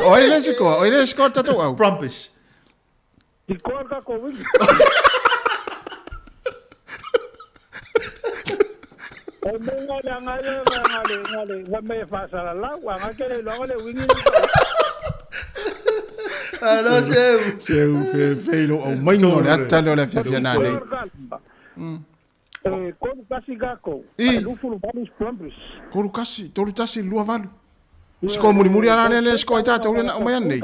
M: Oi le sikoa, oi le sikoa tatou au.
Q: Brumbies.
T: Ti koa ka ko wingi. O mo nga le nga le nga le nga le wa me fa sa la wa nga ke le lo le wingi.
Q: Alo seu.
M: Seu fe fe lo au mai ngo le ata le fiafia nanei.
T: Eh, koru kasi kako.
M: I.
T: Lufu valu Brumbies.
M: Koru kasi, toru tasi lua valu. Sikoa mulimuli ala le le sikoa i tatou le na o mai anei.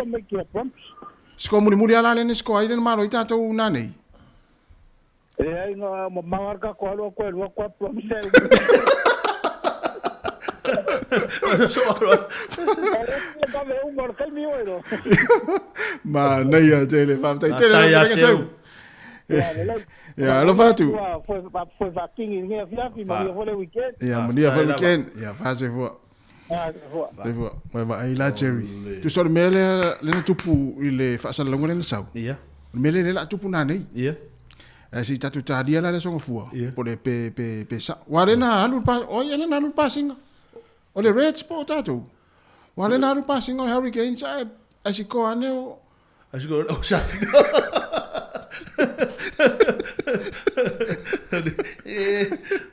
M: Sikoa mulimuli ala le le sikoa i le malo i tatou nanei.
T: E ai nga ma ka ko alo ko lo ko Brumbies.
Q: So alo.
T: Ba me un mor kai mi oiro.
M: Manaia tele, faafetai tele
Q: Faafetai
M: lau
Q: ia
M: fetalaiga
Q: seu.
M: seu. Ia, alofa atu.
T: Foi foi vakingi ngia fiafi ma foi le weekend.
M: Ia, manuia foi
Q: Faafetai lava.
M: weekend. Ia, faasoifua.
T: Ah, foi.
M: Soifua. Ua vaai la Jerry. Tusa o le mea lea lena tupu i le faasalalauga lea na sau.
Q: Ia.
M: O le mea lea lea la a tupu nanei.
Q: Ia.
M: Ae se i tatou talia la le aso gafua.
Q: Ia.
M: Po le pe pe pe sa. Ua lea na alu le pa, oi lea na alu le pasiga. O le Reds po o tatou. Ua le na alu pasiga o le Hurricanes ae ae sikoa ane o
Q: Ae sikoa o sa.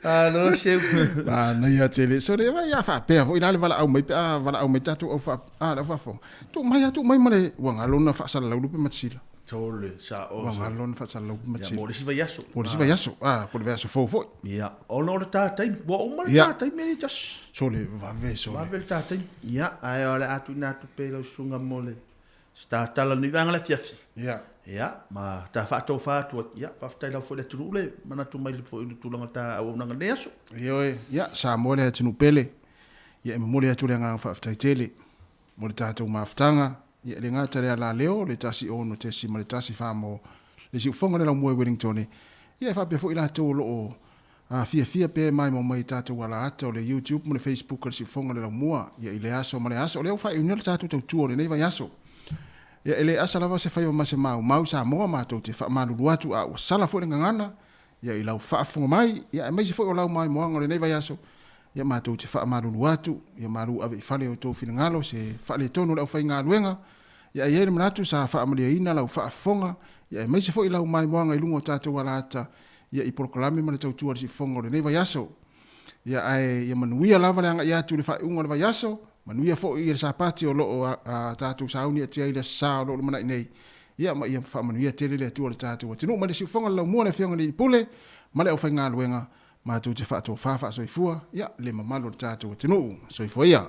Q: Alo seu.
M: Manaia tele. So le vai a faapea foi la le valaau mai pe a valaau mai tatou au faa a le au faafofoga. Tuu mai a tuu mai ma le ua galo na faasalalau lupe matasila.
Q: Tole sa
M: o. Ua galo na faasalalau lupe matasila.
Q: Ia mo le isi vaiaso.
M: Mo le isi vaiaso. Ah, po le vaiaso fou foi.
Q: Ia, ona o le ta taimi. Ua uma le ta taimi e tasi.
M: Sole vave sole.
Q: Vave le ta taimi. Ia, ae o le a tuuina atu pea i lau susuga mo le se ta tala nei vaega le afiafi.
M: Ia.
Q: Ia, ma ta faatofa atu ai. Ia, faafetai lava foi i le atunuu le manatu mai foi i le tulaga ta auaunaga nei aso.
M: Ioe, ia, Samoa le atunuu pele. Ia, e momoli atu le agaga faafetai tele mo le tatou mafutaga. Ia, e le gata i le alaleo, le 1 6.1 mo le siufofoga o le laumua i Wellingtone. Ia, e faapea foi i latou o lo o A fiafia pea e maimoa mai i tatou alaata o le YouTube ma le Facebook a le Siufofoga o le Laumua, ia i lea aso ma lea aso. O lea ua faaiuina le tatou tautua o lenei vaiaso. Ia e le asa lava se faiva ma se maumau Samoa matou te faamalulu atu a ua sala foi le gagana ia i lau faafofoga mai, ia aemaise foi o lau maimoaga o lenei vaiaso. Ia matou te faamalulu atu, ia malu ave i fale o outou finagalo se faaletonu o le aufaigaluega. Ia e i ai le manatu sa faamalieina lau faafofoga, ia aemaise foi lau maimoaga i luga o tatou alaata ia i polokalame ma le tautua a le siufofoga o lenei vaiaso. Ia ae ia manuia lava le agai atu i le faaiuga o le vaiaso, manuia foi le Sapati o lo o tatou sauni atu ai i le Aso Sa o lo o lumanai nei. Ia ma ia faamanuia tele le Atua i le tatou atunuu. Mai le siufofoga o le Laumua le Afioga i le Alii Pule ma le aufaigaluega, matou te faatofa faasoifua, ia le mamalu o le tatou atunuu. Soifua ia.